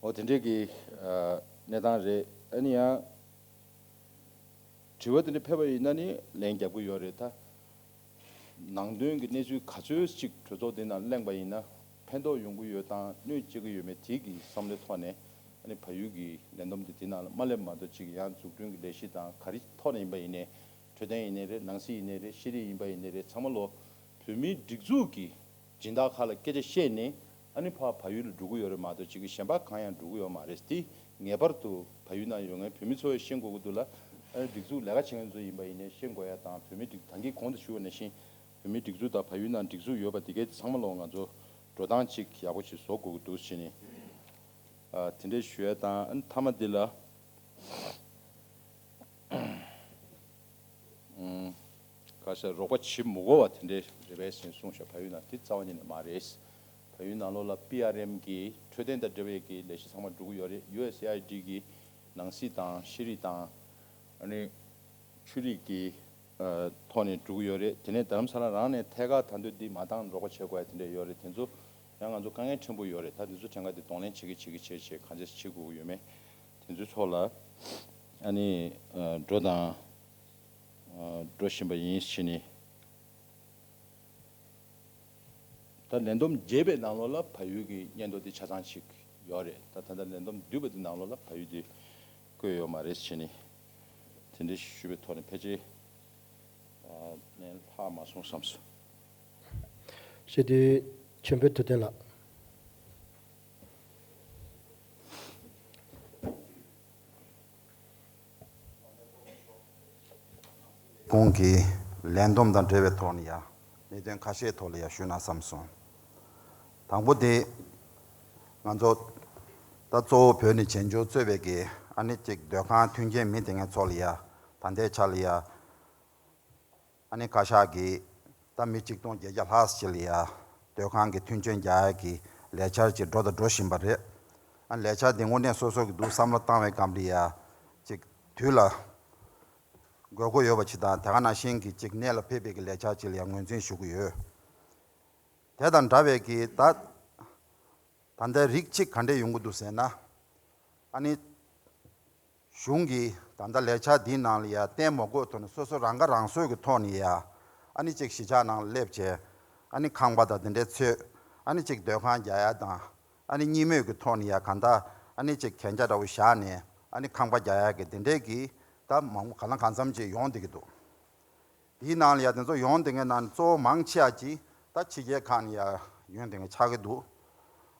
འོ་དེ་འདྲས་ཀྱི་ཨ་གནས་སྟངས་རེད། ཨ་ནི་ཡང་དྲི་བ་དེ་འདྲ་ཕེབས་པ་ཡིན་ན་ནི་ལན་རྒྱབ་ཀྱི་ཡོད་རེད། ད་ནང་དོན་གྱི་གནས་ཚུལ་ག་ཚོད་ཅིག་གྲོས་ཚོགས་འདི་ནང་གླེང་པ་ཡིན་ན་ཕན་ཐོགས་ཡོང་གི་ཡོད་དང་གནོད་སྐྱེལ་གྱི་ཡོད་མེད་དེ་གི་བསམ་བློའི་ཐོག་ནས་ཨ་ནི་བལ་ཡུལ་གྱི་ལས་བསྡོམས་དེ་དེ་ནང་ལ་མ་སླེབས་མ་གཏོགས་ཅིག་ཡང་འཛུགས་སྐྲུན་གྱི་ལས་གཞི་དང་ག་རེ་ཐོག་ནས་ཡིན་པ་ཡིན་ནའི། འཕྲོད་བསྟེན་ཡིན་ནའི་རེད། ནང་སྲིད་ཡིན་ནའི་རེད། ཤེས་རིག་ཡིན་པ་ཡིན་ནའི་རེད། ཚང་མ་ལོ་བོད་མིའི་སྒྲིག་འཛུགས་ཀྱི་སྦྱིན་བདག་ཁག་ལ་སྐད་ཆ་བཤད་ནས་ཨ་ནི་ཕར་བལ་ཡུལ་ལ་འགྲོ་གི་ཡོད་རེད་མ་གཏོགས་ཅིག་གཞན་པ་གང་ཡང་འགྲོ་གི་ཡོད་མ་རེད། དེ་ངེས་པར་དུ་བལ་ཡུལ་ནང་ཡོད་མཁན་བོད་མི་ཚོ་ཡང་ཤེས་དགོས་ཀྱི་འདུག་ལ། ཨ་ནི་སྒྲིག་འཛུགས་ལས་ཀ་བྱེད་མཁན་ཚོ་ཡིན་པ་ཡིན་ནའི་ཤེས་དགོས་ཡ་དང་། བོད་མིའི་སྒྲིག་ད་གིན་གོང་དུ་ཞུས་པ་ནང་བཞིན་བོད་མིའི་སྒྲིག་འཛུགས་དང་བལ་ཡུལ་ནང་སྒྲིག་འཛུགས་ཡོད་པ་དེ་གས་ཚང་མ་ལོ་ང་ཚོ་འགྲོ་སྟངས་ཅིག་ཡག་པོ་ཅིག་བཟོ་དགོས་ཀྱི་འདུག་ཟེར་ནས། ཨ་དེ་འདྲས་ཞུ་ཡ་དང་། ཨ་ནི་མཐའ་མ་འདི་ལ། ཨུམ། ག་ས་རོགས་པ་བྱེད་མི་དགོས་པ་དེ་འདྲས་རེད་པས་ཟེར་གསུངས་ཤག་བལ་ཡུལ་ནང་དེ་རྩ་བ་ཉིད་ནས་མ་རེད། བལ་ཡུལ་ནང་ལོགས་ལ་པི་ཨར་ཨེམ་གྱི་འཕྲོད་བསྟེན་དང་འབྲེལ་བའི་གི་ལས་གཞི་ཚང་མ་འགྲོ་གི་ཡོད་རེད། ཡུ་ཨེས་ཨེ་ཨའི་ཌི་གི་ནང་སྲིད་དང་ཤེས་རིག་དང་ཨ་ནི་ཆོས་རིག་གི་ཨ་ཐོག་ནས་འགྲོ་གི་ཡོད་རེད། དེ་ནས་རྡ་རམ་ས་ལ་རང་ནས་ཐད་ཀར་ད་དུང་འདི་མ་བཏང་རོགས་པ་བྱེད་དགོས་ཡ་དེ་འདྲས་ཡོད་རེད། དེ་ཚོ་ཡང་ང་ཚོ་དཀའ་ངལ་ཕྲན་བུ་ཡོད་རེད། ད་དེ་ཚོ་ཕྲན་ཁ་དེ་གདོང་ལེན་བྱེད་ཀྱི་བྱེད་ཀྱི་བྱེད་བྱེད་གང་ཅི་བྱེད་དགོས་ཀྱི་ཡོད་མེད་དེ་ཚོའི་ཐོག་ལ་ཨ་ནི་ཨ་འགྲོ་དང་ཨ་འགྲོ་བཞིན་པ་ཡིན་ཟེར་ནས། ད་ལས་བསྡོམས་རྒྱས་པའི་ནང་ལོགས་ལ་བལ་ཡུལ་གྱི་སྙན་ཐོ་དེ་ཆ་ཚང་ཞིག་ཡོད་རེད། ད་ད་ལྟ་ལས་བསྡོམས་བསྡུས་པ་དེ་ནང་ལོགས་ལ་བལ་ཡུལ་དེ་བཀོད་ཡོད་མ་རེད་ཟེར་ནས། དེ་འདྲ་ཞུས་པའི་ཐོག་ནས་ཕལ་ཆེར་ཨ་ནས་ལྷག་མ་སོང་བསམ་སོང་། ཞེས་དུས་ཆེན་པོའི་དུས་སྟོན་ལ། ཁོང་གིས་ལས་བསྡོམས་དང་འབྲེལ་བའི་ཐོག་ནས་ཡ་གནད་དོན་ཁ་ཤས་ཐོག་ལ་ཡ་ཞུས་ན་བསམ་སོང་། དང་པོ་དེ་ང་ཚོ་ད་གཙོ་བོ་བོད་ནས་བྱེས་འབྱོར་གཙོས་པའི་གི་ཨ་ནི་གཅིག་སྡོད་ཁང་མཐུན་རྐྱེན་མི་དེ་ངའི་ཚོ་ལ་ཡ་ད་ལྟའི་ཆ་ལ་ཡ། ཨ་ནི་བཀའ་ཤག་གིས་ད་མི་གཅིག་སྟོང་བརྒྱད་བརྒྱ་ལྷག་ཅིག་ལ་ཡ་སྡོད་ཁང་གི་མཐུན་རྐྱེན་རྒྱག་ཡ་གི་ལས་འཆར་ཅིག་འགྲོ་དང་འགྲོ་བཞིན་པ་རེད། ཨ་ལས་འཆར་འདི་དངོས་གནས་སོ་སོ་གི་འདུག་བསམ་བློ་བཏང་བའི་སྒང་ལ་ཡ་ཅིག་དུས་ལ་དགོས་མཁོ་ཡོད་པ་ཅིག་དང་། དེ་ག་ནང་བཞིན་གི་ཅིག་གནད་ལ་ཕེབས་པའི་གི་ལས་འཆར་ཅིག་ལ་ཡ་ངོས་འཛིན་ཞུ་གི་ཡོད། དེ་དང་འདྲ་བའི་གི་ད་ད་ལྟའི་རིགས་གཅིག་ག་འདྲས་ཡོང་གི་འདུག་ཟེར་ན། ཨ་ནི། གཞུང་གིས་ད་ལྟ་ལས་འཆར་འདིའི་ནང་ལ་ཡ་བརྟེན་མ་དགོས་ཐོག་ནས་སོ་སོ་རང་ཁ་རང་གསོ་གི་ཐོག་ནས་ཡ་ཨ་ནི་ཅིག་གཞིས་ཆགས་ནང་ལ་སླེབས་བྱས། ཨ་ནི་ཁང་པ་དང་དེ་འདྲའི་འཚོལ། ཨ་ནི་ཅིག་སྡོད་ཁང་རྒྱག་ཡ་དང་། ཨ་ནི་གཉིས་མོས་ཀྱི་ཐོག་ནས་ཡ་གང་ལྟར་ཨ་ནི་ཅིག་གན་རྒྱ་འདྲ་བོ་བཞག་ནས་ཨ་ནི་ཁང་པ་རྒྱག་ཡ་གི་དེ་འདྲའི་གི་ད་མང་པོ་གང་ལ་གང་འཚམ་ཅིག་ཡོང་བསྡད་ཀྱི་འདུག་དེའི་ནང་ལ་ཡ་དེ་ཚོ་ཡོང་བསྡད་མཁན་ནང་ནས་གཙོ་བོ་མང་ཆེ་བ་ཅིག་ད་ཕྱི་རྒྱལ་ཁག་ནས་ཡ་ཡོང་བསྡད་མཁན་ཆགས་ཀྱི་འདུག་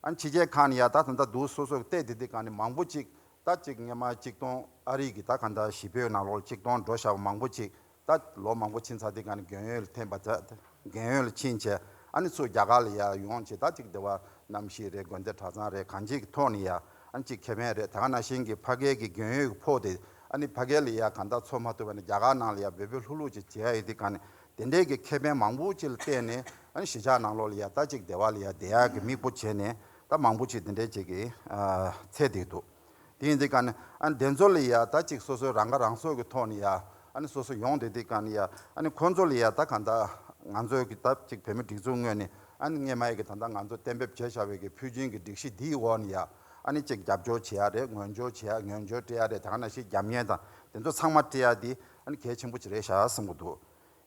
ཨ་ནི་ཕྱི་རྒྱལ་ཁག་ནས་ཡ་ད་ད་ལྟ་འདུག་སོ་སོ་བལྟས་བསྡད་དུས་སྒང་ནས་མང་པོ་ཅིག་ད་ཅིག་སྔོན་མ་གཅིག་སྟོང་ཨ་རི་གི་ད་ག་འདྲ་གཞིས་སྤོས་ནང་ལོགས་ལ་གཅིག་སྟོང་འགྲོ་བཞག་པ་མང་པོ་ཅིག་ད་ལོ་མང་པོ་ཕྱིན་ཚར་དུས་སྒང་ནས་རྒན་ཡོལ་ལ་འཐེན་པ་ད་རྒན་ཡོལ་ལ་ཕྱིན་བྱས། ཨ་ནི་ཚུར་རྒྱ་གར་ལ་ཡ་ཡོང་བྱས། ད་ཅིག་དེ་བ་གནམ་གཤིས་རེད། དགོན་སྡེ་གྲྭ་ཚང་རེད། གང་ཅིའི་ཐོག་ནས་ཡ་ཨ་ནི་ཅིག་ཁེ་ཕན་རེད། ད་ག་ནང་བཞིན་གྱི་ཕ་གིའི་གི་རྒན་ཡོལ་གྱི་ཕོགས་དེ་ཨ་ནི་ཕ་གི་ལ་ཡ་གང་ལྟར་འཚོ་མ་ཐུབ་པ་ནས་རྒྱ་གར་ནང་ལ་ཡ་འབོད་འབོད་ལྷུག་ལྷུག་ཅིག་བྱེད་ཡ་ཡོད་དུས་སྒང་ནས། དེ་འདྲའི་གི་ཁེ་ཕན་མང་པོ་ཅིག་ལ་བརྟེན་ནས་ཨ་ནི་གཞིས་ཆགས་ནང་ལོགས་ལ་ཡ་ད་ཅིག་བདེ་བ་ལ་ཡ་བསྡད་ཡ་གི་དམིགས་པོ་བྱས་ནས། ད་མང་པོ་ཅིག་དེ་འདྲའི་ཅིག་གི་ཨ་ཚད་དེ་འདུག་དེ་ཡིན་དུས་ཀ་ནི་ཨ་ནི་དེ་ཚོ་ལ་ཡ་ད་ཅིག་སོ་སོའི་རང་ཁ་རང་གསོ་གི་ཐོག་ནས་ཡ་ཨ་ནི་སོ་སོ་ཡོང་དེ་དུས་ཀ་ནི་ཡ་ཨ་ནི་ཁོ་ཚོ་ལ་ཡ་ད་ག་ད་ང་ཚོའི་གི་ད་ཅིག་བོད་མི་སྒྲིག་འཛུགས་ངོས་ནས་ཨ་ནི་སྔས་མ་ཡི་གི་ད་ད་ང་ཚོ་གཏན་འབེབས་བྱས་བཞག་པའི་གི་ཕུལ་བྱུང་གི་སྒྲིག་གཞི་འདིའི་འོག་ནས་ཡ་ཨ་ནི་ཅིག་རྒྱབ་སྐྱོར་བྱེད་ཡ་རེད། ངོས་སྦྱོར་བྱེད་ཡ་ངོས་སྦྱོར་སྤྲད་ཡ་རེད། ད་ག་ནང་བཞིན་རྒྱབ་གཉེར་དང་དེ་ཚོ་ཚང་མ་སྤྲད་ཡ་དེ་ཨ་ནི་གལ་ཆེན་པོ་ཅིག་རེད་ཤག་བསམ་གི་འདུག་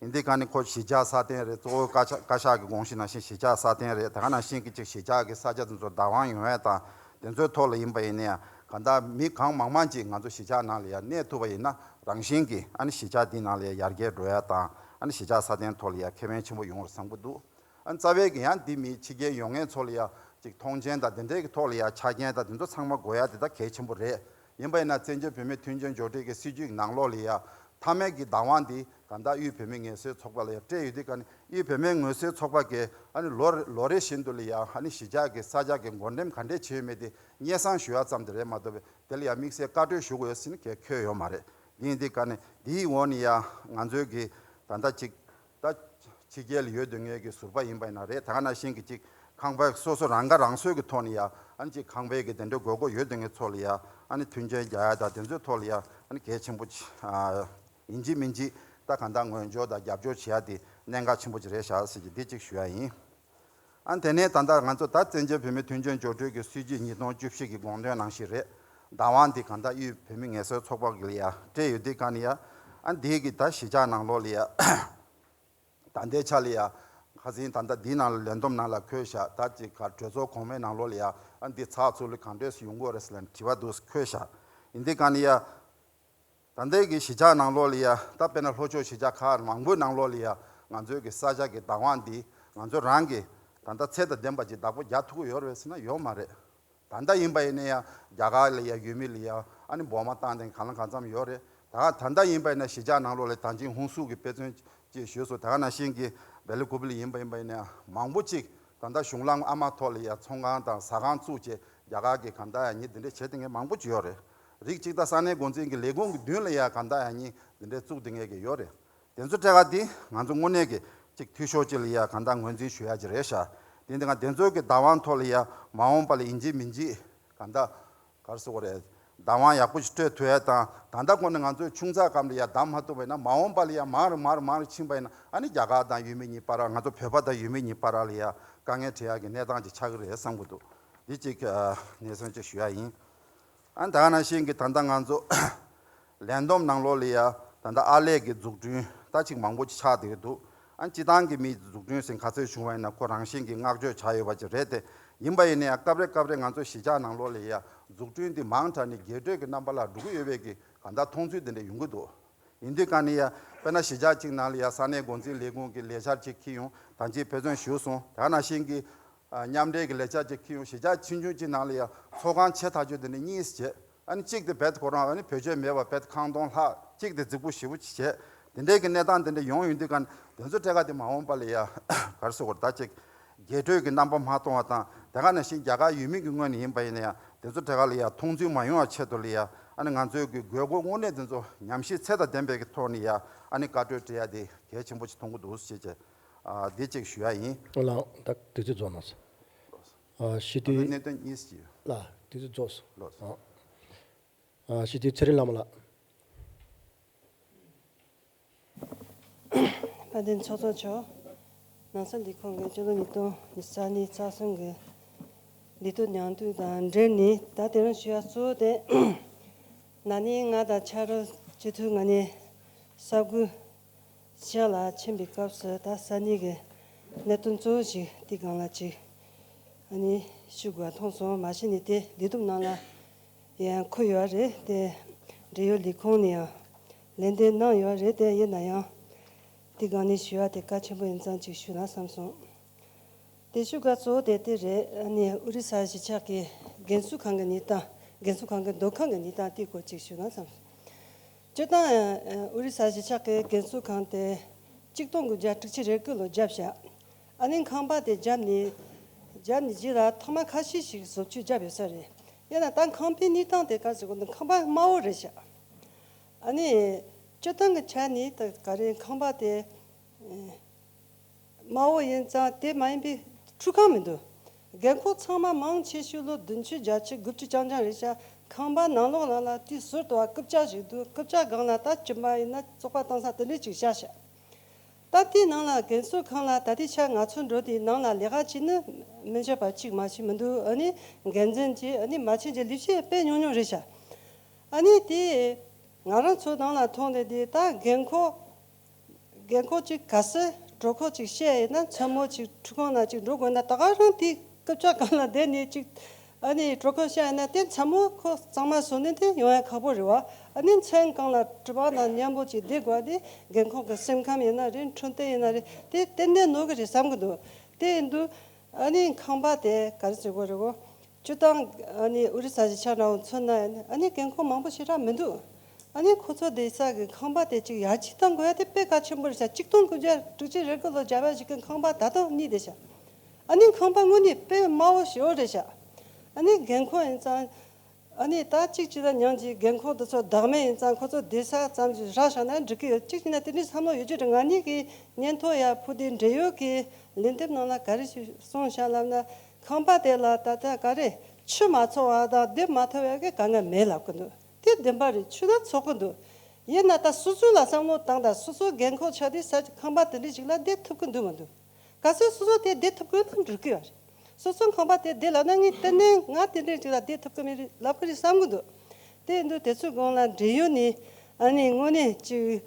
ཡིན་དུས་ཀ་ནི་ཁོ་གཞིས་ཆགས་སྲ་བརྟན་རེད། གཙོ་བོ་བཀའ་ཤག་བཀའ་ཤག་གི་དགོངས་གཞི་ནང་བཞིན་གཞིས་ཆགས་སྲ་བརྟན་རེད། ད་ག་ནང་བཞིན་གྱི་ཅིག་གཞིས་ཆགས་ཀྱི་ས་ཆ་དེ་ཚོ་བདག་དབང་ཡོང་ཡ་དང་དེ་ཚོའི་ཐོག་ལ་ཡིན་པ་ཡིན་ན་ཡང་གང་ལྟར་མི་གང་མང་མང་ཅིག་ང་ཚོ་གཞིས་ཆགས་ནང་ལ་ཡང་གནས་ཐུབ་པ་ཡིན་ན་རང་བཞིན་གྱིས་ཨ་ནི་གཞིས་ཆགས་འདི་ནང་ལ་ཡང་ཡར་རྒྱས་འགྲོ་ཡ་དང་ཨ་ནི་གཞིས་ཆགས་སྲ་བརྟན་ཐོག་ལ་ཡང་ཁེ་ཕན་ཆེན་པོ་ཡོང་བར་བསམ་གྱི་འདུག་ཨ་ནི་རྩ་བའི་གི་ཡང་འདི་མི་ཕྱི་རྒྱལ་ཡོང་མཁན་ཚོ་ལ་ཡང་ཅིག་མཐོང་ཆེན་དང་དེ་འདྲའི་གི་ཐོག་ལ་ཡང་ཆ་རྐྱེན་དང་དེ་ཚོ་ཚང་མ་དགོས་ཡ་དེ་ད་གལ་ཆེན་པོ་རེད། ཡིན་པ་ཡིན་ན་བཙན་བྱོལ་བོད་མིའི་མཐུན་སྦྱོར་མཇུག་སྒྲིལ་གྱི་སྲིད་བྱུས་ཀྱི་ནང་ལོགས་ལ་ཡང་མཐའ་མའི་གི་བདག་དབང་འདི་གང་ལྟར་དབུས་བོད་མིའི་ངལ་རྩོལ་ཚོགས་པ་ལ་ཡང་སྤྲད་ཡོད་དུས་ཀ་ནི་དབུས་བོད་མིའི་ངལ་རྩོལ་ཚོགས་པ་གིས་ཨ་ནི་ལོ་རེ་ལོ་རེ་བཞིན་དུ་ལ་ཡང་ཨ་ནི་གཞིས་ཆགས་ཀྱི་ས་ཆ་གི་འགོ་འདྲེན་ག་འདྲས་བྱས་ཡོད་མེད་དེ་སྙན་སེང་ཞུ་ཡ་ཙམ་དེ་རེད་མ་གཏོགས་པའི་དེ་ལ་ཡང་དམིགས་བསལ་བཀའ་འཁྲོལ་ཞུ་དགོས་ཟེར་ནས་གལ་འཁེལ་ཡོད་མ་རེད། འདི་ཡིན་དུས་ཀ་ནི་འདིའི་འོག་ནས་ཡང་ང་ཚོའི་གི་ད་ལྟ་ཅིག་ད་ཕྱི་རྒྱལ་ལ་ཡོད་སྡོད་མཁན་གྱི་ཟུར་པ་ཡིན་པ་ཡིན་ན་རེད། ད་ག་ནང་བཞིན་གྱི་ཅིག་ཁང་པ་སོ་སོ་རང་ཁ་རང་གསོའི་གི་ཐོག་ནས་ཡ་ཨ་ནི་ཅིག་ཁང་པའི་གི་དེ་འདྲའི་དགོས་མཁོ་ཡོད་སྡོད་མཁན་ཚོ་ལ་ཡ་ཨ་ནི་མཐུན་རྐྱེན་རྒྱག་ཡ་དང་དེ་ཚོའི་ཐོག་ལ་ཡ་ཨ་ནི་གལ་ཆེན་པོ་ཅིག་ཨ་ཡིན་གཅིག་མིན་གཅིག་ད་གང་ལྟར་ངོས་སྦྱོར་དང་རྒྱབ་སྐྱོར་བྱེད་ཡ་དེ་གནད་འགག་ཆེན་པོ་ཅིག་རེད་ཤག་ཟེར་གྱི་འདི་ཅིག་ཞུ་ཡ་ཡིན། ཨ་ནི་དེ་ནས་ད་ལྟ་ང་ཚོ་ད་བཙན་བྱོལ་བོད་མིའི་མཐུན་སྦྱོར་མཇུག་སྒྲིལ་གྱི་སྲིད་བྱུས་ཉིས་སྟོང་བཅུ་བཞི་གི་དགོངས་དོན་ནང་བཞིན་རེད། བདག་དབང་འདི་གང་ལྟར་དབུས་བོད་མིའི་ངལ་རྩོལ་ཚོགས་པ་གི་ལ་ཡ་སྤྲད་ཡོད་དུས་ཀ་ནས་ཡ་ཨ་ནི་འདི་གི་ད་གཞིས་ཆགས་ནང་ལོགས་ལ་ཡ། ད་ལྟའི་ཆ་ལ་ཡ། ཁ་སང་ད་ལྟ་འདིའི་ནང་ལ་ལས་བསྡོམས་ནང་ལ་འཁོད་བཞག་ད་ཅིག་ག་གྲོས་ཚོགས་གོང་མའི་ནང་ལོགས་ལ་ཡ་ཨ་འདི་ཚགས་ཚུད་ལ་གང་འདྲས་སུ་ཡོང་དགོས་རེད་ཟེར་ལ་དྲི་བ་འདུག་འཁོད་བཞག་ཡིན་དུས་གང་ལ་ཡ། ད་ལྟའི་གི་གཞིས་ཆགས་ནང་ལོགས་ལ་ཡ་ད་དཔེར་ན་ལྷོ་ཕྱོགས་གཞིས་ཆགས་ཁག་མང་པོའི་ནང་ལོགས་ལ་ཡ་ང་ཚོའི་གི་ས་ཆ་གི་བདག་དབང་འདི་ང་ཚོ་རང་གི་ད་ལྟ་ཚད་དང་ལྡན་པ་ཅིག་བདག་པོ་རྒྱག་ཐུབ་ཀྱི་ཡོད་རེད་ཟེར་ན་ཡོད་མ་རེད། ད་ལྟ་ཡིན་པ་ཡིན་ན་ཡང་རྒྱ་གར་ལ་ཡང་ཡུལ་མི་ལ་ཡང་ཨ་ནི་འབོ་མ་བཏང་དེ་གང་ལ་གང་འཚམ་ཡོད་རེད། ད་ད་ལྟ་ཡིན་པ་ཡིན་ན་གཞིས་ཆགས་ནང་ལོགས་ལ་ད་ཅིང་ཧུན་སུར་གྱི་དཔེ་མཚོན་ཅིག་ཞུས་སོང་། ད་ག་ནང་བཞིན་གྱི་སྦེ་ལ་ཀུ་པི་ལ་ཡིན་པ་ཡིན་པ་ཡིན་ན་ཡང་མང་པོ་ཅིག་ད་ལྟ་གཞུང་ལམ་ཨ་མ་ཐོག་ལ་ཡང་ཚོང་ཁང་དང་ཟ་ཁང་བཙུགས་བྱས་རྒྱ་གར་གྱི་གང་ལྟར་ཡང་ཉིད་འདི་འདྲས་བྱེད་དེ་ངས་མང་པོ་ཅིག་ཡོད་རེད། རིགས་གཅིག་ད་ས་གནས་འགོ་འཛིན་གྱི་ལས་ཁུངས་ཀྱི་མདུན་ལ་ཡང་གང་ལྟར་ཡང་ཉིད་འདི་འདྲས་བཙུགས་དེ་ངས་ཀྱི་ཡོད་རེད། དེ་ཚོ་སྤྲད་ག་དེ་ང་ཚོ་དངོས་གནས་ཀྱི་ཅིག་འཐུས་ཤོར་ཅིག་ལ་ཡ་གང་ལྟར་ངོས་འཛིན་ཞུ་ཡ་ཅིག་རེད་ཤག་དེ་འདི་ང་དེ་ཚོའི་གི་བདག་དབང་ཐོག་ལ་ཡ་མ་འོངས་པ་ལ་ཡིན་གཅིག་མིན་གཅིག་གང་ལྟར་ག་རེ་ཟེར་དགོས་རེད། བདག་དབང་ཡག་པོ་ཞིག་སྤྲོད་ཐུབ་ཡ་དང་ད་ལྟ་ཁོ་ནས་ང་ཚོས་ཆུང་ཙག་སྒང་ལ་ཡ་བདམས་མ་ཐུབ་པ་ཡིན་ན་མ་འོངས་པ་ལ་ཡ་མང་རུ་མང་རུ་མང་རུ་ཕྱིན་པ་ཡིན་ན་ཨ་ནི་རྒྱ་གར་དང་ཡུལ་མི་གཉིས་བར་ང་ཚོ་བོད་པ་དང་ཡུལ་མི་གཉིས་བར་ལ་ཡ་དཀའ་ངལ་འཕྲད་ཡ་གི་གནས་སྟངས་ཅིག་ཆགས་ཀྱི་རེད་བསམ་གྱི་འདུག་འདི་ཅིག་ཨ་ངེས་སེམས་ཅིག་ཞུ་ཡ་ཡིན། ཨ་ནི་ད་ག་ནང་བཞིན་གྱི་ད་ལྟ་ང་ཚོ་ལས་བསྡོམས་ནང་ལོགས་ལ་ཡ་ད་ལྟ་ཨར་ལས་ཀྱི་འཛུགས་སྐྲུན་ད་ཅིག་མང་པོ་ཅིག་ཆགས་བསྡད་ཀྱི་འདུག་ཨ་ནི་སྤྱི་བཏང་གི་མིའི་འཛུགས་སྐྲུན་ཟེར་ག་ཚོད་བྱུང་བ་ཡིན་ན་ཁོ་རང་བཞིན་གྱི་བསྔགས་བརྗོད་བྱ་ཡོད་པ་ཅིག་རེད་དེ། ཡིན་པ་ཡིན་ན་ཡང་སྐབས་རེ་སྐབས་རེ་ང་ཚོ་གཞིས་ཆགས་ནང་ལོགས་ལ་ཡ་འཛུགས་སྐྲུན་འདི་མང་དྲགས་ནས་རྒྱས་སྤྲོས་ཀྱི་རྣམ་པ་ལ་འགྲོ་གི་ཡོད་པའི་གི་གང་ལྟར་མཐོང་ཚུལ་འདི་འདྲ་ཡོང་གི་འདུག་ཡིན་དུས་ག་ནས་ཡ་དཔེར་ན་གཞིས་ཆགས་གཅིག་ནང་ལ་ཡ་ས་གནས་འགོ་འཛིན་ལས་ཁུངས་ཀྱི་ལས་འཆར་ཅིག་འཁྱེར་ཡོང་ད་ཅིག་དཔེ་མཚོན་ཞུས་སོང་། ད་ག་ནང་བཞིན་གྱི་ཨ་མཉམ་འབྲེལ་གྱི་ལས་འཆར་ཅིག་འཁྱེར་ཡོང་གཞིས་ཆགས་ཆུང་ཆུང་གཅིག་ནང་ལ་ཡ་ཚོགས་ཁང་ཆེ་ཐག་ཆོད་དེ་འདྲ་གཉིས་བྱས། ཨ་ནི་གཅིག་དེ་རྦད་དེ་ཁོ་རང་ཨ་ནི་བེད་སྤྱོད་མེད་པ་རྦད་དེ་ཁང་སྟོང་ལྷག་གཅིག་དེ་རྫིག་པོ་ཞེ་པོ་ཅིག་བྱས། དེ་འདྲའི་གི་གནས་སྟངས་དེ་འདྲ་ཡོང་ཡོང་དུས་ག་ནས་དེ་ཚོ་ཐད་ཀ་དེ་མ་འོངས་པ་ལ་ཡ་ག་རེ་ཟེར་དགོས་རེད་ད་ཅིག་རྒྱས་སྤྲོས་ཀྱི་རྣམ་པ་མ་གཏོང་བ་དང་དེ་ག་ནང་བཞིན་རྒྱ་གར་ཡུལ་མི་གི་ངོས་ནས་ཡིན་པ་ཡིན་ན་ཡང་དེ་ཚོ་ཐད་ཀ་ལ་ཡ་མཐོང་ཚུལ་མ་ཡོང་བ་ཆེད་དུ་ལ་ཡ་ཨ་ནི་ང་ཚོའི་གི་དགོས་མཁོ་དངོས་གནས་དེ་ཚོ་ཉམས་ཞིབ་ཚད་དང་ལྡན་པའི་གི་ཐོག་ནས་ཡ་ཨ་ནི་བཀའ་འཁྲོལ་སྤྲད་ཡ་དེ་གལ་ཆེན་པོ་ཅིག་མཐོང་གི་འདུག་ཟེར་བྱས་ཨ་འདི་ཅིག་ཞུ་ཡ་ཡིན། ལགས་ད་དུས་ཚོད་རྫོགས་གནང་སོང་། ཨ་ཞི་ད་ལྟ་བདེ་གནད་དོན་གཉིས་ཅིག་ཡོད། ལགས་དུས་ཚོད་རྫོགས་སོང་། ལགས་སོ། ཨ་ཞི་བདེ་ཚེ་རིང་བླ་མ་ལགས། དཔལ་ལྡན་ཚོགས་གཙོ་མཆོག་ནང་སྲིད་ལས་ཁུངས་ཀྱི་སྤྱི་ལོ་ཉིས་སྟོང་ཉི་ཤུ་རྩ་གཉིས་རྩ་གསུམ་གྱི་ལས་དོན་ཉམས་མྱོང་དང་འབྲེལ་ནས་ད་དེ་རིང་ཞུ་ཡ་གཙོ་བོ་དེ་ན་ནིང་ང་དང་ཕྱག་རོགས་སྤྱི་འཐུས་ང་གཉིས་ས་འགུལ་ཕྱག་ལ་ཕྱིན་པའི་སྐབས་སུ་ད་སང་ཉིན་གྱི་གནད་དོན་གཙོ་བོ་ཞིག་དེའི་སྒང་ལ་ཅིག་ཨ་ནི་ཞུ་དགོས་པ་མཐོང་སོང་། མ་གཞི་ནས་དེ་ལས་བསྡོམས་ནང་ལ་ཡང་འཁོད་ཡོད་རེད་དེ། འབྲེལ་ཡོད་ལས་ཁུངས་ནས་ཡང་ལན་འདེབས་གནང་ཡོད་རེད་དེ། ཡིན་ན་ཡང་དེའི་སྒང་ནས་ཞུ་ཡ་དེ་གལ་ཆེན་པོ་ཡིན་ཙང་ཅིག་ཞུ་ན་བསམ་སོང་། དེ་ཞུ་དགོས་གཙོ་བོ་དེ་དེ་རེད། ཨ་ནི་ཨོ་རི་ས་གཞིས་ཆགས་ཀྱི་རྒན་གསོ་ཁང་གི་གནས་སྟངས། རྒན་གསོ་ཁང་གི་སྡོད་ཁང་གི་གནས་སྟངས་དེའི་སྐོར་ཅིག་ཞུ་ན་བསམ་སོང་། སྤྱིར་བཏང་ཨོ་རི་ས་གཞིས་ཆགས་ཀྱི་རྒན་གསོ་ཁང་དེ་གཅིག་སྟོང་དགུ་བརྒྱ་དྲུག་ཅུ་རེ་དགུ་ལོ་བརྒྱབ་བཞག་ཨ་ནི་ཁང་པ་དེ་བརྒྱབ་ནས་བརྒྱབ་ནས་རྗེས་ལ་ཐེངས་མ་ཁ་ཤས་ཤིག་བཟོ་བཅོས་བརྒྱབ་ཡོད་ས་རེད། ཡིན་ན་ད་ཁང་པའི་གནས་སྟངས་དེ་ག་ཟེར་དགོས་འདུག་ཁང་པ་དམའ་བོ་རེད་ཤག་ཨ་ནི་སྤྱིར་བཏང་གི་ཆ་ནས་ད་ག་རེ་ཁང་པ་དེ་དམའ་བོ་ཡིན་ཙང་དེ་མ་ཡིན་པའི་ཁྲུས་ཁང་མི་འདུག་རྒན་འཁོགས་ཚང་མ་མང་ཆེ་ཤོས་ལོ་བདུན་ཅུ་བརྒྱད་ཅུ་དགུ་བཅུ་རྐྱང་རྐྱང་རེད་ཤག་ཁང་པ་ནང་ལོགས་ནང་ལ་དུས་ཟུར་དུ་བ་རྐུབ་ཀྱག་ཞིག་འདུག་རྐུབ་ཀྱག་སྒང་ལ་ད་གྱོན་པ་ཡིན་ན་བཙོག་པ་བཏང་ས་དེ་འདྲས་ཅིག་བཞག་ཤག་ད་དེའི་ནང་ལ་རྒན་གསོ་ཁང་ལ་ད་ལྟའི་ཆར་ང་ཚོ་འགྲོ་དེའི་ནང་ལ་ལས་ཀ་བྱེད་ནི་མི་བྱེད་པ་གཅིག་མ་གཏོགས་མི་འདུག་ཨ་ནི་འགན་འཛིན་གྱིས་ཨ་ནི་མ་བྱེད་ཀྱི་ལས་བྱེད་དཔེ་ཉུང་ཉུང་རེད་ཤག་ཨ་ནི་དེ་ང་རང་ཚོ་ནང་ལ་མཐོང་དེ་དེ་ད་རྒན་འཁོགས་རྒན་འཁོགས་གཅིག་ག་སེ་གྲོད་ཁོག་གཅིག་བཤལ་ཡིན་ན་མཚན་མོ་གཅིག་ཁྲུས་ཁང་ནང་གཅིག་འགྲོ་དགོས་ན་ད་ག་རང་དེ་རྐུབ་ཀྱག་སྒང་ལ་བསྡད་ནས་གཅིག་ཨ་ནི་གྲོད་ཁོག་བཤལ་ཡིན་ན་དེ་མཚན་མོ་ཁོ་གཙང་མ་བཟོ་ནས་དེ་ཡོང་ཡ་ཁག་པོ་རེད་བ། ཨ་ནི་མཚན་གང་ལ་གྲིབ་པ་ནང་མཉམ་པོ་གཅིག་བསྡད་དགོས་དེ་རྒན་འཁོགས་ཀྱི་སེམས་ཁམས་ཡིན་ན་རེད། འཕྲོད་བསྟེན་ཡིན་ན་རེད། དེ་ཏན་ཏན་ནོར་གི་རེད་བསམ་གི་འདུག་དེ་ཡིན་དུས་ཨ་ནི་ཁང་པ་དེ་ག་རེ་ཟེར་དགོས་རེད་གོ་སྤྱིར་བཏང་ཨ་ནི་ཨོ་རི་ས་གཞིས་ཆགས་འདྲ་བོ་མཚོན་ན་ཨ་ནི་རྒན་འཁོགས་མང་པོ་ཞེ་དྲག་མི་འདུག་ཨ་ནི་ཁོ་ཚོ་བསྡད་ས་གི་ཁང་པ་དེ་གཅིག་ཡར་རྒྱས་གཏང་དགོས་ཡ་དེ་དཔེ་གལ་ཆེན་པོ་རེད་ཤག་གཅིག་སྟོང་དགུ་བརྒྱ་དྲུག་ཅུ་རེ་དགུ་ལོ་རྒྱ་བལ་གཞིས་ཀྱི་ཁང་པ་ད་དུང་གཉིས་བསྡད་ཤག་ཨ་ནི་ཁང་པ་དངོས་གནས་དཔེ་དམའ་བོ་ཞེ་པོ་རེད་ཤག་ཨ་ནི་རྒན་འཁོགས་ཡིན་ཙང་ཨ་ནི་ད་གཅིག་བྱས་ན་ཉང་གི་རྒན་འཁོགས་དེ་ཚོ་བདག་མེད་ཡིན་ཙང་ཁོ་ཚོ་བསྡད་ས་ཙམ་ཞིག་རག་བཞག་ན་འགྲིག་གི་ཡོད། གཅིག་བྱས་ན་དེ་འདྲའི་བསམ་བློ་ཡོད་རྒྱུ་རེད། ང་གཉིས་ཀྱི་སྙན་ཐོ་ཡར་ཕུལ་དུས་འབྲེལ་ཡོད་ཀྱི་ལན་འདེབས་ནང་ལ་ག་རེ་ཞིག་གསུངས་བཞག་ལབ་ན། ཁང་པ་དེ་ལ་ད་ལྟ་ག་རེ་ཆུ་མ་འཚོ་བ་དང་སྡོད་མ་ཐུབ་པའི་གི་དཀའ་ངལ་མེད་ལབ་གི་འདུག་དེ་བདེན་པ་རེད། ཆུ་ད་འཚོ་གི་འདུག་ཡིན་ན་ད་སོ་སོ་ལ་བསམ་བློ་བཏང་དང་སོ་སོ་རྒན་འཁོགས་ཆགས་དུས་ས་ཁང་པ་དེ་འདྲ་ཞིག་ལ་བསྡད་ཐུབ་གི་འདུག་མི་འདུག་གལ་སྲིད་སོ་སོ་དེ་བསྡད་ཐུབ་གི་ཡོད་ན་འགྲིག་གི་ཡོད་རེད། སོ་སོ་ཁང་པ་དེ་བསྡད་ལབ་ན་ངས་ཏན་ཏན་ང་དེ་འདྲ་ཞིག་ལ་བསྡད་ཐུབ་གི་མེད་རེད་ལབ་གི་རེད་བསམ་གི་འདུག་དེ་འདུག་དེ་ཚོའི་སྒང་ལ་འབྲེལ་ཡོད་ནས་ཨ་ནི་དངོས་གནས་ཅིག་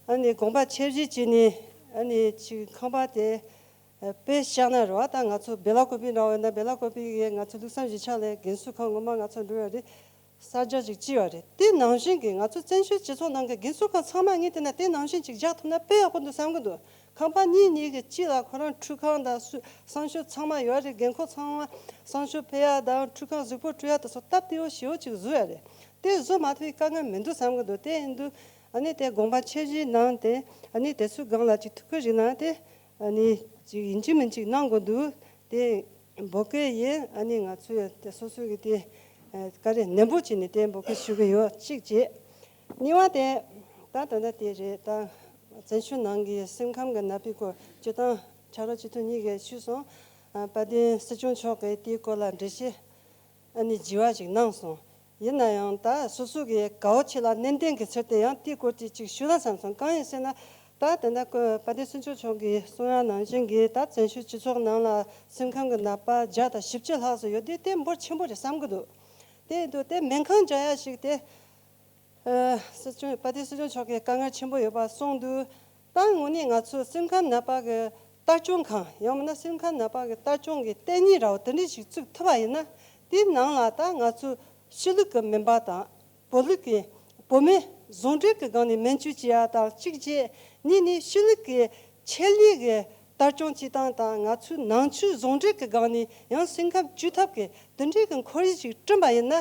ཨ་ནི་དགོངས་པ་ཆེ་བཞེས་བྱས་ནས་ཨ་ནི་ཅིག་ཁང་པ་དེ་དཔེ་བཞག་ན་རེད་བ། ད་ང་ཚོ་སྦེ་ལ་ཀོ་པི་འདྲ་བོ་ཡིན་ན་སྦེ་ལ་ཀོ་པི་གི་ང་ཚོ་ལུགས་བསམ་གཞིས་ཆགས་ལ་རྒན་གསོ་ཁང་ངོ་མ་ང་ཚོ་འགྲོ་ཡ་རེད། གསར་རྒྱག་ཅིག་བྱས་པ་རེད། དེ་ནང་བཞིན་གྱི་ང་ཚོ་བཙན་བྱོལ་སྤྱི་ཚོགས་ནང་གི་རྒན་གསོ་ཁང་ཚང་མ་ངས་བལྟས་ན་དེ་ནང་བཞིན་ཅིག་རྒྱག་ཐུབ་ན་དཔེ་ཡག་པོ་འདུག་བསམ་གི་འདུག་ཁང་པ་གཉིས་གཉིས་ཀྱི་དཀྱིལ་ལ་ཁོ་རང་ཁྲུས་ཁང་དང་སུ་གསང་སྤྱོད་ཚང་མ་ཡོད་རེད། རྒན་འཁོགས་ཚང་མ་གསང་སྤྱོད་ཕེབས་ཡ་དང་ཁྲུས་ཁང་གཟུགས་པོ་བཀྲུ་ཡ་དེ་ཚོ་སྟབས་བདེ་བོ་ཞེ་པོ་ཅིག་བཟོ་ཡ་རེད། དེ་བཟོ་མ་ཐུབ་པའི་དཀའ་ངལ་མི་འདུག་བསམ་གི་འདུག་དེ་ཡིན་དུས་ཨ་ནི་དེ་དགོངས་པ་ཆེ་བཞེས་གནང་སྟེ་ཨ་ནི་དེ་ཚོའི་སྒང་ལ་ཅིག་ཐུགས་ཁུར་ཞིག་གནང་སྟེ་ཨ་ནི་ཅིག་ཡིན་གཅིག་མིན་གཅིག་གནང་དགོས་འདུག་དེ་འབོད་སྐུལ་ཡིན། ཨ་ནི་ང་ཚོས་དེ་སོ་སོ་གི་དེ་ཨ་བཀའ་དྲིན་ནན་པོ་བྱས་ནས་དེ་འབོད་སྐུལ་ཞུ་གི་ཡོད། གཅིག་བྱས། གཉིས་པ་དེ་ད་ད་ལྟ་དེ་རེད། ད་བཙན་བྱོལ་ནང་གི་སེམས་ཁམས་ཀྱི་ནད་པའི་སྐོར་སྤྱིར་བཏང་ཕྱག་རོགས་སྤྱི་འཐུས་གཉིས་ཀས་ཞུས་སོང་། ཨ་དཔལ་ལྡན་སྲིད་སྐྱོང་མཆོག་གིས་དེའི་སྐོར་ལ་འགྲེལ་བཤད་ཨ་ནི་རྒྱས་པ་ཞིག་གནང་སོང་། ཡིན་ན་ཡང་ད་སོ་སོ་གི་དགའ་བོ་ཆེ་ལ་ནན་ཏན་གྱི་ཚུལ་དུ་ཡང་དེའི་སྐོར་དེ་ཅིག་ཞུ་ན་བསམ་སོང་། གང་ཡིན་ཟེར་ན་ད་ད་ལྟ་ཁོས་དཔལ་ལྡན་སྲིད་སྐྱོང་མཆོག་གིས་གསུང་ཡ་ནང་བཞིན་གྱི་ད་བཙན་བྱོལ་སྤྱི་ཚོགས་ནང་ལ་སེམས་ཁམས་ཀྱི་ནད་པ་བརྒྱ་དང་བཞི་བཅུ་ལྷག་ཙམ་ཡོད་དུས་དེ་འབོར་ཆེན་པོ་རེད་བསམ་གི་འདུག་དེ་ཡིན་དུས་དེ་སྨན་ཁང་རྒྱག་ཡ་ཞིག་དེ་ཨ་སྲིད་སྐྱོང་དཔལ་ལྡན་སྲིད་སྐྱོང་མཆོག་གིས་དཀའ་ངལ་ཆེན་པོ་ཡོད་པ་གསུངས་འདུག་ད་དངོས་གནས་ང་ཚོ་སེམས་ཁམས་ནད་པ་གི་ལྟ་སྐྱོང་ཁང་ཡང་མིན་ན་སེམས་ཁམས་ནད་པ་གི་ལྟ་སྐྱོང་གི་ལྟེ་གནས་འདྲ་བོ་དེ་འདྲ་ཞིག་བཙུགས་ཐུབ་པ་ཡིན་ན། དེའི་ནང་ལ་ད་ང་ཚོ་ཤེས་ལུགས་ཀྱི་སྨན་པ་དང་བོད་ལུགས་ཀྱི་བོད་སྨན་ཟུང་འབྲེལ་གྱི་སྒང་ནས་སྨན་བཅོས་བྱེད་ཡ་དང་གཅིག་བྱས། གཉིས་ནས་ཤེས་ལུགས་ཀྱི་ཆེད་ལས་ཀྱི་ལྟ་སྐྱོང་བྱེད་སྟངས་དང་ང་ཚོའི་ནང་ཆོས་ཟུང་འབྲེལ་གྱི་སྒང་ནས་ཡང་སེམས་ཁམས་བཅོས་ཐབས་ཀྱི་དེ་འདྲའི་གི་ཁོར་ཡུག་ཅིག་བསྐྲུན་པ་ཡིན་ན།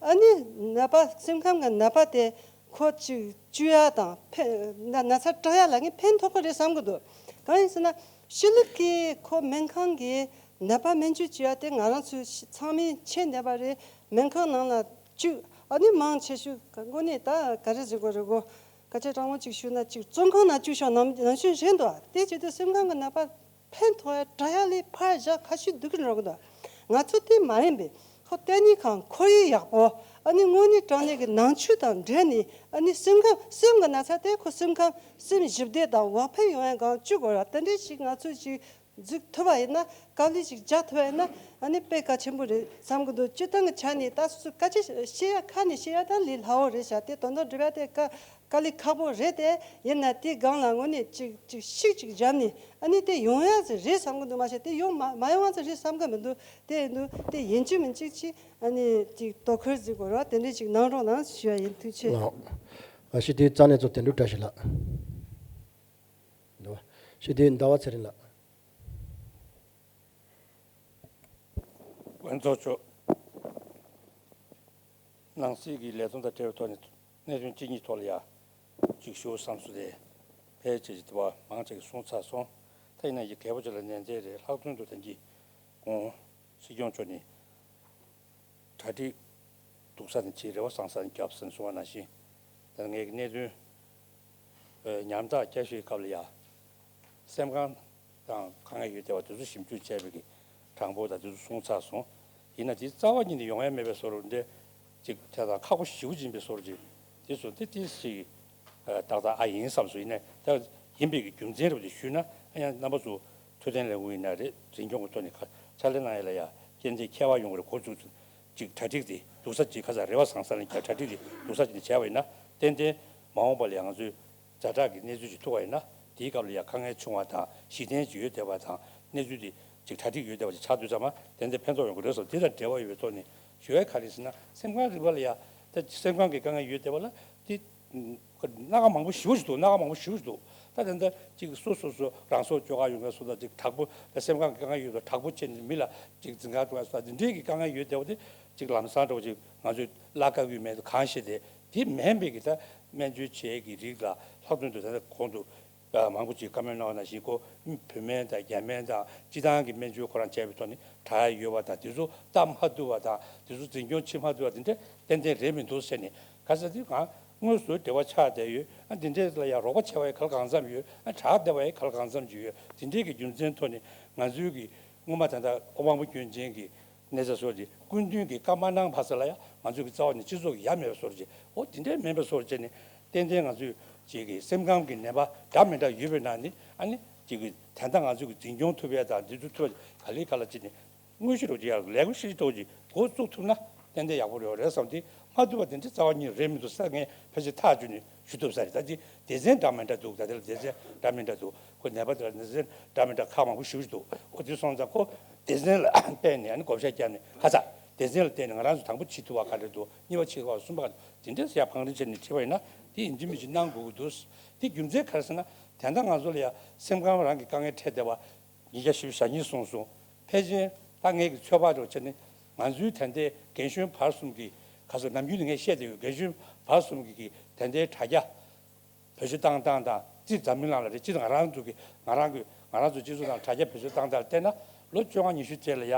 ཨ་ནི་ནད་པ་སེམས་ཁམས་ཀྱི་ནད་པ་དེ་ཁོ་ཅིག་བཅོས་ཡ་དང་ཕན་ན་ན་ཚ་དྲག་ཡ་ལ་ངས་ཕན་ཐོགས་ཀྱི་རེད་བསམ་གྱི་འདུག་གང་ཡིན་ཟེར་ན་ཤེས་ལུགས་ཀྱི་ཁོ་སྨན་ཁང་གི་ནད་པ་སྨན་བཅོས་བྱེད་ཡ་དེ་ང་རང་ཚོས་ཤི་ཚང་མས་མཁྱེན་བསྡད་པ་རེད། སྨན་ཁང་ནང་ལ་བཅུག་ཨ་ནི་མང་ཆེ་ཤོས་དངོས་གནས་ད་ག་རེ་ཟེར་དགོས་རེད་གོ། སྐད་ཆ་དྲང་མོ་ཅིག་ཞུས་ན་ཅིག་བཙོན་ཁང་ནང་བཅུག་ཤོག་ནམ་ནང་བཞིན་རེད་འདུག་དེ་བྱེད་དུས་སེམས་ཁམས་ཀྱི་ནད་པ་ཕན་ཐོགས་ཡ་དྲག་ཡ་ལས་ཕར་བཞག་ཁ་ཤས་སྡུག་གི་འགྲོ་གི་འདུག་ང་ཚོ་དེ་མ་ཡིན་པའི་ཁོ་ལྟེ་གནས་ཁང་ཁོར་ཡུག་ཡག་པོ་ཨ་ནི་དངོས་གནས་དྲང་གནས་ཀྱི་ནང་ཆོས་དང་འབྲེལ་ནས་ཨ་ནི་སེམས་ཁམས་སེམས་ཀྱི་ན་ཚ་དེ་ཁོ་སེམས་ཁམས་སེམས་ཞི་བདེ་དང་བག་ཕེབས་ཡོང་ཡ་སྒང་བཅུག་དགོས་ར། དེ་འདྲས་ཞིག་ང་ཚོས་ཅིག་འཛུགས་ཐུབ་པ་ཡིན་ན། དཀའ་ལས་ཤིག་རྒྱག་ཐུབ་པ་ཡིན་ན་ཨ་ནི་དཔེ་གལ་ཆེན་པོ་རེད་བསམ་གི་འདུག་སྤྱིར་བཏང་གི་ཆ་ནས་ད་སོ་སོ་སྐད་ཆ་བཤད་ཡ་ཁ་ནས་བཤད་ཡ་ད་ལས་སླ་བོ་རེད་ཤག་དེ་དོན་དག་སྒྲུབ་ཡ་དེ་དཀའ་དཀའ་ལས་ཁག་པོ་རེད་དེ། ཡིན་ན་དེའི་སྒང་ལ་དངོས་གནས་ཅིག་ཅིག་ཤུགས་ཅིག་བརྒྱབ་ནས་ཨ་ནི་དེ་ཡོང་ཡ་ཟིག་རེད་བསམ་གི་འདུག་མ་གཞི་དེ་ཡོང་མ་མ་ཡོང་བ་ཟིག་རེད་བསམ་གི་མི་འདུག་དེ་ཡིན་དུས་དེ་ཡིན་གཅིག་མིན་གཅིག་ཅིག་ཨ་ནི་ཅིག་དོ་ཁུར་ཟིག་དགོས་ར། དེ་འདྲས་ཅིག་གནང་རོགས་གནང་ཞུ་ཡ་ཡིན། ཐུགས་རྗེ་ཆེ། ལགས། ཨ་ཞི་བདེའི་རྩ་གནས་ཚོ་དོན་གྲུབ་བཀྲ་ཤིས་ལགས། འདུག་བ། ཞི་བདེའི་ཟླ་བ་ཚེ་རིང་ལགས། དབོན་ཚོགས་མཆོག་ནང་སྲིད་ཀྱི་ལས་དོན་དང་འབྲེལ་བའི་ཐོག་ནས་གནད་དོན་གཅིག་གཉིས་ཐོག་ལ་ཡ་གཅིག་ཞུ་བསམ་སོང་སྟེ། ཕལ་ཆེར་གྱི་དུ་བ་མང་ཆེ་གིས་གསུངས་ཚར་སོང་། ད་ཡིན་ན་ཡི་གལ་པོ་ཆེ་ལ་ནན་ཏན་རེད། ལྷག་དོན་དུ་ད་གིན་གོང་སྲིད་སྐྱོང་མཆོག་ནས་གྲ་སྒྲིག་སྡུག་ས་ནས་བྱས་རེ་བ་བཟང་ས་ནས་བརྒྱབ་ཟིན་སོང་བ་ནང་བཞིན། ད་ངས་གནད་དོན་ཉམ་ཐག་བསྐྱར་ཞུའི་སྐབས་ལ་ཡ་སེམས་ཁམས་དང་དཀའ་ངལ་ཡོད་བསྡད་པ་དེ་ཚོ་ཞིབ་འཇུག་བྱས་པའི་གི་ དྲང་པོ་དང་དེ་ཚོ་གསུངས་ཚར་སོང་། ཡིན་ན་དེ་རྩ་བ་ཉིད་ནས་ཡོང་ཡ་མེད་པའི་བཟོ་འདྲ་འདི་ཅིག་དེ་དང་ཁག་པོ་ཞེ་པོ་ཅིག་ཡིན་པའི་བཟོ་འདྲ་ཅིག་དེ་སོང་དེ་ཏིས་ཅིག་ཏག་ཏག་ཨ་ཡིན་བསམ་སོང་། ཡིན་ནའི་ད་ཡིན་པའི་གི་རྒྱུ་མཚན་རེད་པ་དེ་ཞུས་ན། ཨ་ཡང་རྣམ་པ་ཚོ་ཐུབ་བསྟན་ལས་ཁུངས་ཡིན་ན་རེད། འཛིན་སྐྱོང་གི་ཐོག་ནས་ཁ་ཕྱག་ལས་གནང་ཡ་ལ་ཡ་སྐྱེལ་འདྲེན་ཁྱད་པར་ཡོང་གི་རེད། འགོ་བཙུགས་ཅིག་གྲ་སྒྲིག་དེ་སྡུག་ས་ཅིག་ཁ་ཚ་རེ་བ་བཟང་ས་ལ་ཁྱབ་གྲ་སྒྲིག་དེ་སྡུག་ས་ཅིག་ནས་བྱས་པ་ཡིན་ན། ཏན་ཏན་མ་འོངས་པ་ལ་ཡང་ང་ཚོས་ཛ་དྲག་གི་གནས་ཚུལ་ཅིག་ཐུག་པ་ཡིན་ན། དེའི་སྐབས་ལ་ཡང་དཀའ་ངལ་བྱུང་བ་དང་གཞི་རྟེན་ཅིག་ཡོད་བསྡད་པ་དང་གནས་ཚུལ་དེ་ཅིག་གྲ་སྒྲིག་ཡོད་བསྡད་པ་ཅིག་ཆགས་དུས་ཙམ་པ་ཏན་ཏན་ཕན་ཐོགས་ཡོང་གི་རེད་བསམ། དེ་དང་འབྲེལ་བ་ཡོད་པའི་ཐོག་ནས་ཞུ་ཡ་ག་རེ་ཟེར་ན། སེམས་ཁམས་རིག་པ་ལ་ཡང་ད་སེམས་ཁམས་ཀྱི་དཀའ་ངལ་ཡོད་བསྡད་པ་ལ་དེ་སྣ་ཁ་མང་པོ་ཞེ་པོ་ཞིག་འདུག་སྣ་ཁ་མང་པོ་ཞེ་པོ་ཞིག་འདུག་ད་དེ་འདྲ་ཅིག་སོ་སོ་སོ་རང་སྲོག་གཅོད་ག་ཡོང་མཁན་སོགས་དང་ཅིག་དྲག་པོ་ད་སེམས་ཁམས་ཀྱི་དཀའ་ངལ་ཡོད་དོ་དྲག་པོ་བྱས་ནས་མི་ལ་ཅིག་འཛིང་ག་འགྲོ་མཁན་སོགས་དང་འདི་འདྲའི་གི་དཀའ་ངལ་ཡོད་བསྡད་པ་དེ་ཅིག་ལམ་སང་འགྲོ་ཅིག་ང་ཚོས་བརླག་དཀའ་གི་མེད་དུ་གང་ཤེས་ཏེ། དེ་མིན་པའི་གི་ད་སྨན་བཅོས་བྱེད་ཀྱི་རིགས་ལ་ལྷག་དོན་དུ་ད་ལྟ་གོང་དུ་མང་པོ་ཅིག་བཀའ་མོལ་གནང་བ་ནང་བཞིན་ཁོ་བོད་སྨན་དང་རྒྱ་སྨན་དང་སྤྱི་བཏང་གི་སྨན་བཅོས་ཁོ་རང་བྱས་པའི་ཐོག་ནས་དྲག་ཡ་ཡོད་པ་དང་དེ་ཚོ་སྟབས་མ་བསྡུ་བ་དང་དེ་ཚོ་འཛིན་སྐྱོང་བྱེད་མ་ཐུབ་པ་དེ་འདྲ་ཏན་ཏན་རེད་མི་འདུག་ཟེར་ནས། ག་ས་དེ་གང་དངོས་སུ་འབྲེལ་བ་ཆགས་བསྡད་ཡོད། ཨ་འདི་འདྲས་ལ་ཡང་རོགས་པ་བྱས་པ་ཡི་གལ་གང་འཚམ་ཡོད། ཨ་དྲག་བསྡད་པ་ཡི་གལ་གང་འཚམ་ཅིག་ཡོད། དེ་འདྲས་ཀྱི་རྒྱུ་མཚན་ཐོག་ནས་ང་ཚོའི་གི་སྔོན་མ་ད་ལྟ་ཨོ་དབང་པོ་སྐྱོན་ཅན་གྱི་གནས་ཚད་སོགས་ཀྱི་སྐུ་མདུན་གྱིས་བཀའ་མ་གནང་བར་ས་ལ་ཡང་ང་ཚོ་གི་རྩ་བ་ནས་སྤྱི་ཚོགས་ཀྱི་ཡ་མེད་པའི་སོར་བཅད། འོ་དེ་འདྲའི་མེད་པའི་སོར་བཅད་ནས་ཏན་ཏན་ང་ཚོས་ཅིག་གི་སེམས་ཁམས་ཀྱི་ནད་པ་འདྲ་མི་འདྲ་ཡོད་པའི་ནང་ནས། ཨ་ནི་ཅིག་གི་ད་ལྟ་ང་ཚོ་གི་འཛིན་སྐྱོང་ཐུབ་ཡ་དང་འདི་ཚོ་ཐུབ་ཡ་ག་ལེ་ག་ལ་ཅིག་ནས་དངོས་གཞི་རོགས་ཀྱི་ཡར་ལས་འགུལ་ཤེས་ཏོག་ཅིག་འགོ་བཙུགས་ཐུབ་ན་ཏན་ཏན་ཡག་པོ་རེད་རེད་བསམ། དེ་མ་ཐུབ་པ་དེ་འདྲ་རྩ་བ་ཉིད་རེད་མི་འདུག་ས་ངས་ཕལ་ཆེར་ཐག་གཅོད་ནས་ཞུ་ཐུབ་ས་རེད། ད་ཅི་སྡེ་ཚན་འདྲ་མི་འདྲ་འདུག་ད་དེ་ལ་སྡེ་ཚན་འདྲ་མི་འདྲ་འདུག་ཁོ་ནད་པ་དེ་ལ་སྡེ་ཚན་འདྲ་མི་འདྲ་ཁག་མང་པོ་ཞེ་པོ་ཞིག་འདུག་ཨོ་དེ་སོང་ཙང་ཁོ་སྡེ་ཚན་ལ་བལྟས་ནས་ཨ་ནི་བགོ་བཤའ་བརྒྱབ་ནས་ཁ་ཚ་སྡེ་ཚན་ལ་བལྟས་ནས་ང་རང་ཚོ་དང་པོ་བྱེད་ཐུབ་པ་ག་རེ་འདུག་གཉིས་པ་བྱེད་དགོས་པ་གསུམ་པ་ག་རེ་འདུག་དེ་འདྲས་ཡ་བང་རིམ་བྱས་ནས་ཁྲིད་པ་ཡིན་ན་དེ་ཡིན་གཅིག་མིན་གཅིག་གནང་དགོས་ཀྱི་འདུག་དེ་རྒྱུ་མཚན་ག་རེ་ཟེར་ན། དེ་འདྲ་ང་ཚོ་ལ་ཡ་སེམས་ཁམས་རང་གི་དཀའ་ངལ་འཕྲད་བསྡད་པ། ཉིས་བརྒྱ་བཞི་བཅུ་ཞེ་གཉིས་སོང་སོང་། ཕལ་ཆེར་ད་ངས་ཀྱི་ཚོད་དཔག་འདྲ་བོ་བྱས་ནས་ང་ཚོའི་ད་ལྟའི་རྒན་གཞོན་བར་གསུམ་གྱི་ག་ཚོད་ནམ་རྒྱུན་ནས་ངས་བཤད་བསྡད་ཡོད། རྒན་གཞོན་བར་གསུམ་གྱི་གི་ད་ལྟའི་དྲ་རྒྱ་བེད་སྤྱོད་བཏང་སྟངས་དང་སྤྱིར་འཛམ་གླིང་ནང་ལ་རེད། སྤྱིར་ང་རང་ཚོ་གི་ང་རང་གི་ང་རང་ཚོ་སྤྱི་ཚོགས་ནང་དྲ་རྒྱ་བེད་སྤྱོད་བཏང་སྟངས་ལ་བལྟས་ན་ལོ་བཅོ་ལྔ་ཉི་ཤུ་རྗེས་ལ་ཡ་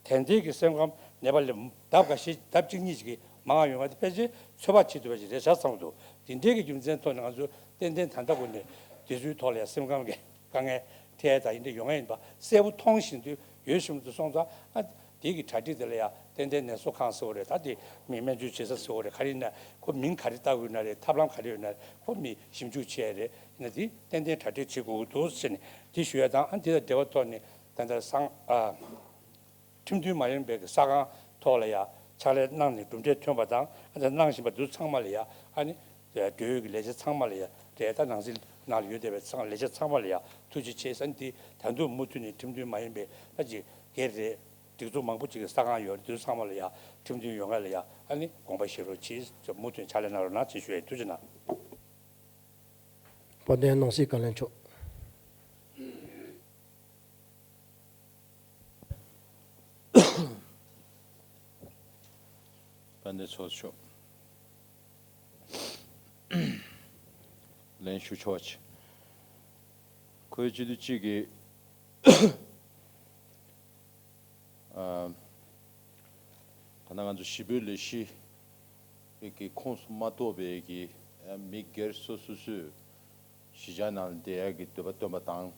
ད་ལྟའི་གི་སེམས་ཁམས་ནད་པ་ལས་ལྡབ་འགའ་ཤས་ལྡབ་གཅིག་གཉིས་ཀྱི་མང་བ་ཡོང་བ་དེ་ཕལ་ཆེར་ཚོད་དཔག་བྱེད་ཐུབ་པ་ཞིག་རེད་ཤག་བསམ་འདུག་དེ་འདྲའི་གི་རྒྱུ་མཚན་ཐོག་ནས་ང་ཚོ་ཏན་ཏན་ད་ལྟ་གོ་ནས་དེ་ཚོའི་ཐོག་ལ་ཡ་སེམས་ཁམས་ཀྱི་དཀའ་ངལ་འཕྲད་ཡ་དང་ཡིན་འདྲ་ཡོང་ཡ་ཡིན་པ་གསལ་པོ་མཐོང་བཞིན་དུ་ཡོད་བཞིན་དུ་སོང་ཙང་། ཨ་དེ་གི་གྲ་སྒྲིག་དེ་ལ་ཡ་ཏན་ཏན་ནད་གསོ་ཁང་ཟེར་བ་རེད། ད་དེ་མི་སྨན་བཅོས་བྱེད་ས་ཟེར་བ་རེད། ག་རེ་ཡིན་ན་ཁོ་མིང་ག་རེ་བཏགས་ཡོད་ན་རེད། ཐབས་ལམ་ག་རེ་ཡོད་ན་རེད། ཁོ་མི་ཞིབ་འཇུག་བྱས་རེད། ཡིན་ན་དེ་ཏན་ཏན་གྲ་སྒྲིག་བྱེད་དགོས་ཀྱི་འདུག་ཟེར་ནས་དེ་ཞུ་ཡ་དང་། ཨ་དེ་དང་འབྲེལ་བ་ཐོག་ནས་ད་ལྟ་སང་ཨ། ཁྲིམས་མཐུན་མ་ཡིན་པའི་ས་ཁང་ཐོག་ལ་ཡང་ཕྱག་ལས་གནང་ནས་གྲུབ་འབྲས་ཐོན་པ་དང་། ཨ་ནི་གནང་བཞིན་པ་འདི་ཚང་མ་ལ་ཡང་། ཨ་ནི་འབྲེལ་ཡོད་ཀྱི་ལས་བྱེད་ཚང་མ་ལ་ཡང་། དེ་ལྟར་ནང་སྲིད་ནང་ལ་ཡོད་བསྡད་པའི་ཚང་ལས་བྱེད་ཚང་མ་ལ་ཡང་ཐུགས་རྗེ་ཆེ་ཟེར། ཨ་ནི་འདི་ད་དུང་མུ་མཐུད་ནས་ཁྲིམས་མཐུན་མ་ཡིན་པའི་ད་ཅིག་སྒེར་རེད། སྒྲིག་འཛུགས་མང་པོ་ཅིག་གི་ས་ཁང་ཡོད་རེད། འདི་ཚང་མ་ལ་ཡང་ཁྲིམས་མཐུན་ཡོང་ཡ་ལ་ཡང་། ཨ་ནི་དགོངས་པ་བཞེས་རོགས་གྱིས། མུ་མཐུད་ཕྱག་ལས་གནང་རོགས་གནང་ཅེས་ཞུ་ཡ་ཡིན། ཐུགས་རྗེ་གནང་། དཔལ་ལྡན་ནང་སྲིད་བཀའ་བློན་མཆོག་དཔལ་ལྡན་ཚོགས་གཙོ་མཆོག་ལན་ཞུ་ཆོག་ཅིག་ཁོའི་སྤྱི་འཐུས་གཅིག་གིས། ཨ། ད་ནང་ང་ཚོ་གཞིས་སྤོའི་ལས་གཞི་གི་ཁོངས་སུ་མ་གཏོགས་པའི་གི་མི་སྒེར་སོ་སོ་སོས་གཞིས་ཆགས་ནང་ལ་བསྡད་ཡག་གི་འདོད་པ་བཏོན་པ་དང་།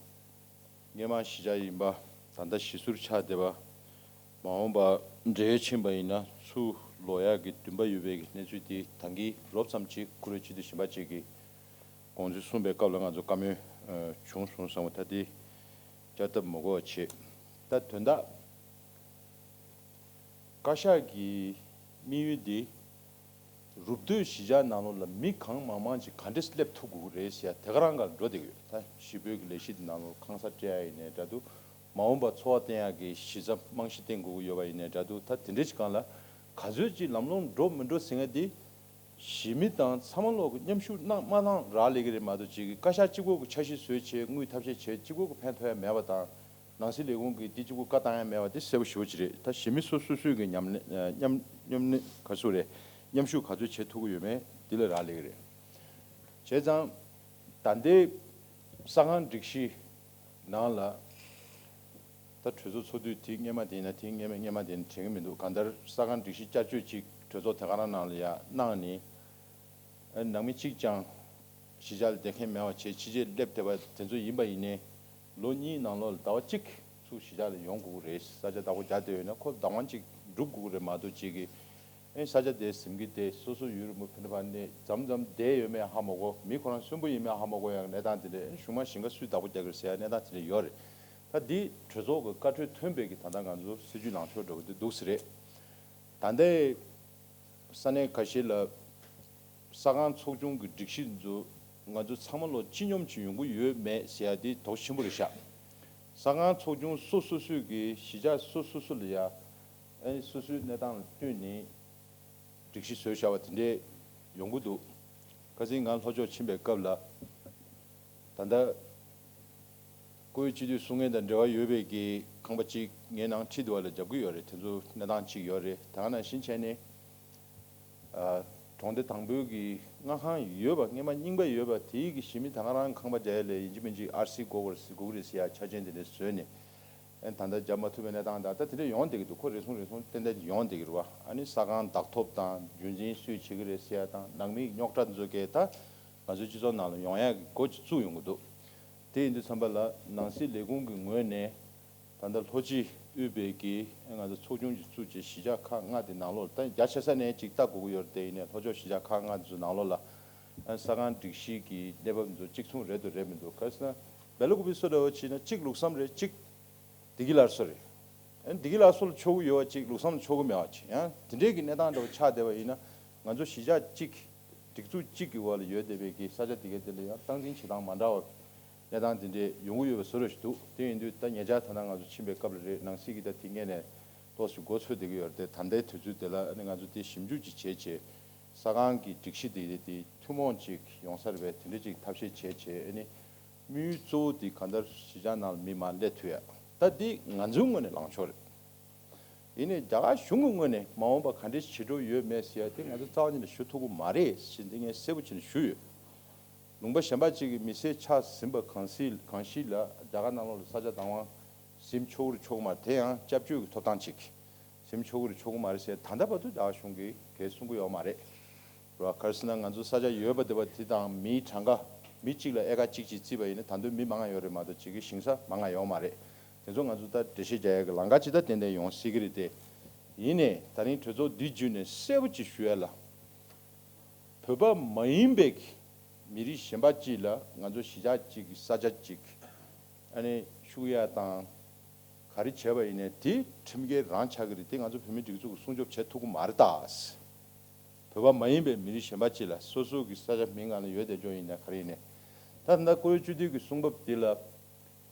སྔོན་མ་གཞིས་ཆགས་ཡིན་པ་ད་ལྟ་གཞིས་ཟུར་ཆགས་བསྡད་པ། མ་འོངས་པ་བགྲེས་ཡོལ་ཕྱིན་པ་ཡིན་ན་ཚུར་ལོག་ཡག་གི་འདུན་པ་ཡོད་པའི་གི་གནས་ཚུལ་དེ་ད་གིན་རོབ་ཙམ་ཅིག་ཁོ་རའི་སྤྱི་འཐུས་གཞན་པ་ཅིག་གིས་དགོངས་ཚུལ་གསུངས་པའི་སྐབས་ལ་ང་ཚོ་བཀའ་མོལ་བྱུང་སོང་བསམ་གི། ད་དེ་བསྐྱར་ལྡབ་མ་དགོས་པ་བྱེད། ད་དོན་དག་བཀའ་ཤག་གི་དམིགས་ཡུལ་འདི་རུབ་སྟོད་གཞིས་ཆགས་ནང་ལོགས་ལ་མི་གང་མང་མང་ཅིག་ག་འདྲས་སླེབས་ཐུབ་དགོས་ཀྱི་རེད་ཟེར་ཡ་དེ་ག་རང་ག་འགྲོ་བསྡད་ཀྱི་ཡོད། ད་གཞིས་སྤོའི་གི་ལས་གཞི་འདི་ནང་ལོགས་ཁང་གསར་སྤྲད་ཡ་ཡིན་ནའི་འདྲ་འདུག་མ་འོངས་པ་འཚོ་བ་བརྟན་ཡག་གི་གཞི་རྩ་རྨང་གཞི་བརྟན་དགོས་ཀྱི་ཡོད་པ་ཡིན་ནའི་འདྲ་འདུག་ད་དེ་འདྲས་ཅིག་སྒང་ལ་ག་ཚོད་ཅིག་ལམ་ལྷོང་འགྲོ་མི་འགྲོ་ཟེར་མཁན་འདི་གཞིས་མི་དང་ཚང་མ་ལོག་གི་མཉམ་ཞུགས་གནང་མ་གནང་རག་ལས་ཀྱི་རེད་མ་གཏོགས། ཅིག་གི་བཀའ་ཤག་གཅིག་པོ་གི་འཆར་གཞི་བཟོས་བྱས་དངུལ་ཐབས་ཤེས་བྱས་གཅིག་པོ་གི་ཕན་ཐོགས་ཡ་མེད་པ་དང་། ནང་སྲིད་ལས་ཁུངས་ཀྱིས་འདི་གཅིག་པོ་བཀའ་བཏང་ཡ་མེད་པ་འདི་གསལ་པོ་ཞེ་པོ་ཅིག་རེད། ད་གཞིས་མི་སོ་སོ་སོའི་གི་མཉམ་ལས་མཉམ་མཉམ་ལས་ག་ཚོད་རེད། མཉམ་ཞུགས་ག་ཚོད་བྱེད་ཐུབ་ཀྱི་ཡོད་མེད་འདི་ལ་རག་ལས་ཀྱི་རེད། བྱས་ཙང་ད་ལྟའི་ས་ཁང་སྒྲིག་གཞི་ནང་ལ། ད་གྲོས་ཚོགས་ཚོགས་དུས་དེ་སྔོན་མ་དེ་ཡིན་ན་དེ་སྔོན་མ་སྔོན་མ་དེ་ཡིན་ན་དྲན་གྱི་མི་འདུག་གང་ལྟར་ས་ཁང་སྒྲིག་གཞི་བསྐྱར་བཅོས་ཅིག་གྲོས་ཚོགས་དེ་ག་རང་ནང་ལ་ཡ་གནང་ནས། ཨ་ནང་མི་གཅིག་ཀྱང་གཞིས་ཆགས་ལ་བསྡད་མཁན་མེད་པ་བྱས་ཕྱི་རྒྱལ་སླེབས་བསྡད་པ་དེ་ཚོ་ཡིན་པ་ཡིན་ནའི་ལོ་གཉིས་ནང་ལོགས་ལ་ཟླ་བ་གཅིག་ གཞིས་ཆགས་ལ་ཡོང་དགོས་ཀྱི་རེད། ས་ཆ་བདག་པོ་རྒྱག་བསྡད་ཡོད་ན་ཁོ་བདག་དབང་ཅིག་སྒྲུབ་དགོས་ཀྱི་རེད་མ་གཏོགས་ཅིག་གིས་ཨེ་ས་ཆ་དེ་ཟིན་གྱི་དེ་སོ་སོ་ཡུལ་རིན་པོ་ཕན་པ་ནས་མཚམས་མཚམས་བསྡད་ཡོད་མེད་ཧ་མ་གོ། མི་ཁོ་རང་གསོན་པོ་ཡིན་མེད་ཧ་མ་གོ་ཡ་གི་གནས་སྟངས་དེ་འདྲ། ཨེ་གཞུང་མང་གཞིས་ཀ་སུས་བདག་པོ་རྒྱག་གི་རེད་ཟེར་ཡ་གནས་སྟངས་དེ་འདྲ་ཡོད་རེད། ད་འདི་གྲོས་ཚོགས་ཀྱི་བཀའ་འཁྲོལ་ཐོན་པའི་གི་ད་ལྟ་ང་ཚོ་སྲིད་ཇུས་ལངས་ཕྱོགས་འདྲ་བོ་འདི་འདུག་ཟེར་རེད། ད་ལྟའི་ས་གནས་ཁ་ཤས་ལ་ས་ཁང་ཚོགས་ཆུང་གི་སྒྲིག་གཞི་འཛུགས། ང་ཚོ་ཚང་མ་ལོ་སྤྱི་སྙོམས་ཀྱི་ཡོང་གི་ཡོད་མེད་ཟེར་ཡ་དེ་དོགས་ཆེན་པོ་རེད་ཤག་ས་ཁང་ཚོགས་ཆུང་སོ་སོ་སོས་ཀྱི་གཞིས་ཆགས་སོ་སོ་སོ་ལ་ཡ་ཨ་ནི་སོ་སོའི་གནས་སྟངས་ལ་བསྟུན་ནས་སྒྲིག་གཞི་བཟོས་བཞག་པ་དེ་འདྲས་ཡོང་གི་འདུག་ཁ་སང་ང་ལྷོ་ཕྱོགས་ཕྱིན་པའི་སྐབས་ལ་ད་ལྟ་བཀུར་འོས་སྤྱི་འཐུས་སུ་ངེས་དང་འབྲེལ་བ་ཡོད་པའི་གི་ཁང་པ་གཅིག་ངའི་ནང་ཁྲིད་འདུག་བ་ལ་རྒྱབ་ཀྱི་ཡོད་རེད། དེ་ཚོ་གནས་སྟངས་གཅིག་ཡོད་རེད། ད་ག་ནང་བཞིན་བྱས་ནས་ཨ་གྲོང་སྡེ་དང་པོའི་གི་མངའ་ཁང་ཡོད་པ། སྔས་མ་རྙིང་པ་ཡོད་པ་དེའི་གི་གཞི་མི་ད་ག་རང་ཁང་པ་རྒྱག་ཡ་ལས་ཡིན་གཅིག་མིན་གཅིག་ཨར་སི་དགོས་དགོས་རེད་ཟེར་ཡ་ཆ་རྐྱེན་དེ་འདྲ་བཟོས་ནས། ཨ་ནི་ད་ལྟ་རྒྱབ་མ་ཐུབ་པའི་གནས་སྟངས་དང་། ད་དེ་འདྲ་ཡོང་བསྡད་ཀྱི་འདུག་ཁོ་རེ་ཟུང་རེ་ཟུང་ཏན་ཏན་ཡོང་བསྡད་ཀྱི་རེད་བ། ཨ་ནི་ས་ཁང་བདག་ཐོབ་དང་རྒྱུན་འཛིན་སུས་བྱེད་ཀྱི་རེད་ཟེར་ཡ་དང་། ནང་མི་རྙོག་དྲ་ཚོ་གས་ད་ང་ཚོའི་སྤྱི་ཚོགས་ནང་ལ་ཡོང་ཡ་གི་འགོ་ཅིག་བཙུགས་ཡོང་གི་འདུག་དེ་ཡིན་དུས་ཙམ་པ་ལ་ནང་སྲིད་ལས་ཁུངས་ཀྱི་ངོས་ནས་ད་ལྟ་ལྷོ་སྤྱི་དབུས་པའི་གི་ང་ཚོ་ཚོགས་ཆུང་ཅིག་བཙུགས་བྱས་གཞིས་ཆགས་ཁག་ལྔ་དེ་ནང་ལོགས་ལ། ད་རྒྱ་ཆེ་ས་ནས་ཅིག་ལྟ་དགོས་ཀྱི་ཡོད་རེད། དེ་ཡིན་ནའི་ལྷོ་ཕྱོགས་གཞིས་ཆགས་ཁག་ལྔ་ཚོའི་ནང་ལོགས་ལ་ཨ་ས་ཁང་སྒྲིག་གཞི་གི་གནས་བབ་ཚོ་གཅིག་མཚུངས་རེད་འདུག་རེད་མི་འདུག་ག་རེ་ཟེར་ན་སྦེལ་ཀོབ་བཟོ་འདྲ་བོ་བྱས་ན་གཅིག་ལུགས་བསམ་རེད། གཅིག་བདེ་སྐྱིད་སླར་གསོ་རེད། ཨ་ནི་བདེ་སྐྱིད་སླར་གསོ་ལ་ཕྱོགས་ཀྱི་ཡོད་པ་གཅིག་ལུགས་བསམ་ལ་ཕྱོགས་ཀྱི་མེད་པ་གཅིག་ཡང་དེ་འདྲའི་གི་གནས་སྟངས་འདྲ་བོ་ཆགས་བསྡད་པ་ཡིན་ན། ང་ཚོ་གཞིས་ཆགས་གཅིག་སྒྲིག་འཛུགས་གཅིག་གི་འོག་ལ་ཡོད་བསྡད་པའི་གི་ས་ཆ་དེ་གའི་དེ་ལ་ཡང་སྟངས་འཛིན་བྱེད་སྟངས་མ་འདྲ་བ་གནས་སྟངས་དེ་འདྲའི་ཡོང་གི་ཡོད་པ་བཟོ་འདྲ་ཞིག་འདུག་དེ་ཡིན་དུས་ད་ཉེ་ཆར་ད་ལྟ་ང་ཚོ་ཕྱིན་པའི་སྐབས་ལ་རེད། ནང་སྲིད་ཀྱི་ད་དེ་སྔས་ནས་ཏོག་ཙམ་འགོ་ཚུགས་བསྡད་ཀྱི་ཡོད་རེད་དེ། ད་ལྟའི་དུས་ཚོད་དེ་ལ་ཨ་ནི་ང་ཚོ་དེ་ཞིབ་འཇུག་ཅིག་བྱས་བྱས། ས་ཁང་གི་སྒྲིག་གཞི་དེ་དེ་ཐུན་མོང་ཅིག་ཡོང་ས་རེད་པས། དེ་འདྲ་ཅིག་ཐབས་ཤེས་བྱས་བྱས། ཨ་ནི་དམིགས་ཡུལ་གཙོ་བོ་དེ་གང་ལྟར་གཞིས་ཆགས་ནང་ལ་མི་མར་སླེབས་ཐུབ་ཡ། ད་འདི་ང་ཚོའི་ངོས་ནས་ལངས་ཕྱོགས་རེད། ཡིན་ནའི་རྒྱ་གར་གཞུང་གི་ངོས་ནས་མ་འོངས་པ་ག་འདྲས་བྱེད་འགྲོ་ཡོད་མེད་ཟེར་ཡ་དེ་ང་ཚོ་རྩ་བ་ཉིད་ནས་ཞུ་ཐུབ་ཀྱི་མ་རེད་ཟེར་འདི་ངས་གསལ་པོ་བྱས་ནས་ཞུས་ཡོད། ལུང་པ་གཞན་པ་ཅིག་གི་མི་སེར་ཆགས་ཟིན་པ་གང་སྲིད་གང་ཞིག་ལ་རྒྱ་གར་ནང་ལོགས་ལ་ས་ཆ་བདག་དབང་ཟིན་ཆོག་རེད་ཆོག་མ་རེད། དེ་ཡང་སྐྱབས་བཅོལ་གྱི་ཐོབ་ཐང་ཅིག་ཟིན་ཆོག་རེད་ཆོག་མ་རེད་ཟེར་ད་ལྟ་བར་དུ་རྒྱ་གར་གཞུང་གིས་གལ་གསུང་གི་ཡོད་མ་རེད། རེད་བ། ག་རེ་ཟེར་ན་ང་ཚོ་ས་ཆ་ཡོད་པ་དེ་བ་དེ་དང་མིའི་གྲངས་ཀ་མི་གཅིག་ལ་ཨེ་ཀར་གཅིག་གཅིག་བརྩིས་པ་ཡིན་ན་ད་དུང་མི་མང་ང་ཡོད་རེད་མ་གཏོགས་གཅིག་གི་ཞིང་ས་མང་ང་ཡོད་མ་རེད། དེ་ཚོ་ང་ཚོ་ད་འགྲེལ་བཤད་རྒྱག་ཡ་གི་ལམ་ཁ་ཅིག་ད་ཏན་ཏན་ཡོང་སྲིད་ཀྱི་རེད་དེ། ཡིན་ནའི་ད་རིང་གྲོས་ཚོགས་འདི་བརྒྱུད་ནས་གསལ་པོ་ཅིག་ཞུ་ཡ་ལ། བོད་པ་མ་ཡིན་པའི་མི་རིགས་གཞན་པ་ཅིག་ལ་ང་ཚོ་གཞིས་ཆགས་ཅིག་གི་ས་ཆ་ཅིག་ཨ་ནི་ཤུགས་ཡ་དང་ག་རེ་བྱས་པ་ཡིན་ནའི་དེ་ཁྲིམས་འགལ་རང་ཆགས་ཀྱི་རེད། དེ་ང་ཚོ་བོད་མིའི་སྒྲིག་འཛུགས་ཀྱིས་སྲུང་སྐྱོབ་བྱེད་ཐུབ་ཀྱི་མ་རེད་ད། བོད་པ་མ་ཡིན་པའི་མི་རིགས་གཞན་པ་ཅིག་ལ་སོ་སོ་གི་ས་ཆ་མིང་སྒང་ལ་ཡོད་བསྡད་ཆོག་ཡིན་ན་ག་རེ་ཡིན་ནའི། ད་ད་ལྟ་བཀུར་འོས་སྤྱི་འཐུས་ཀྱི་གསུང་བབ་འདི་ལ་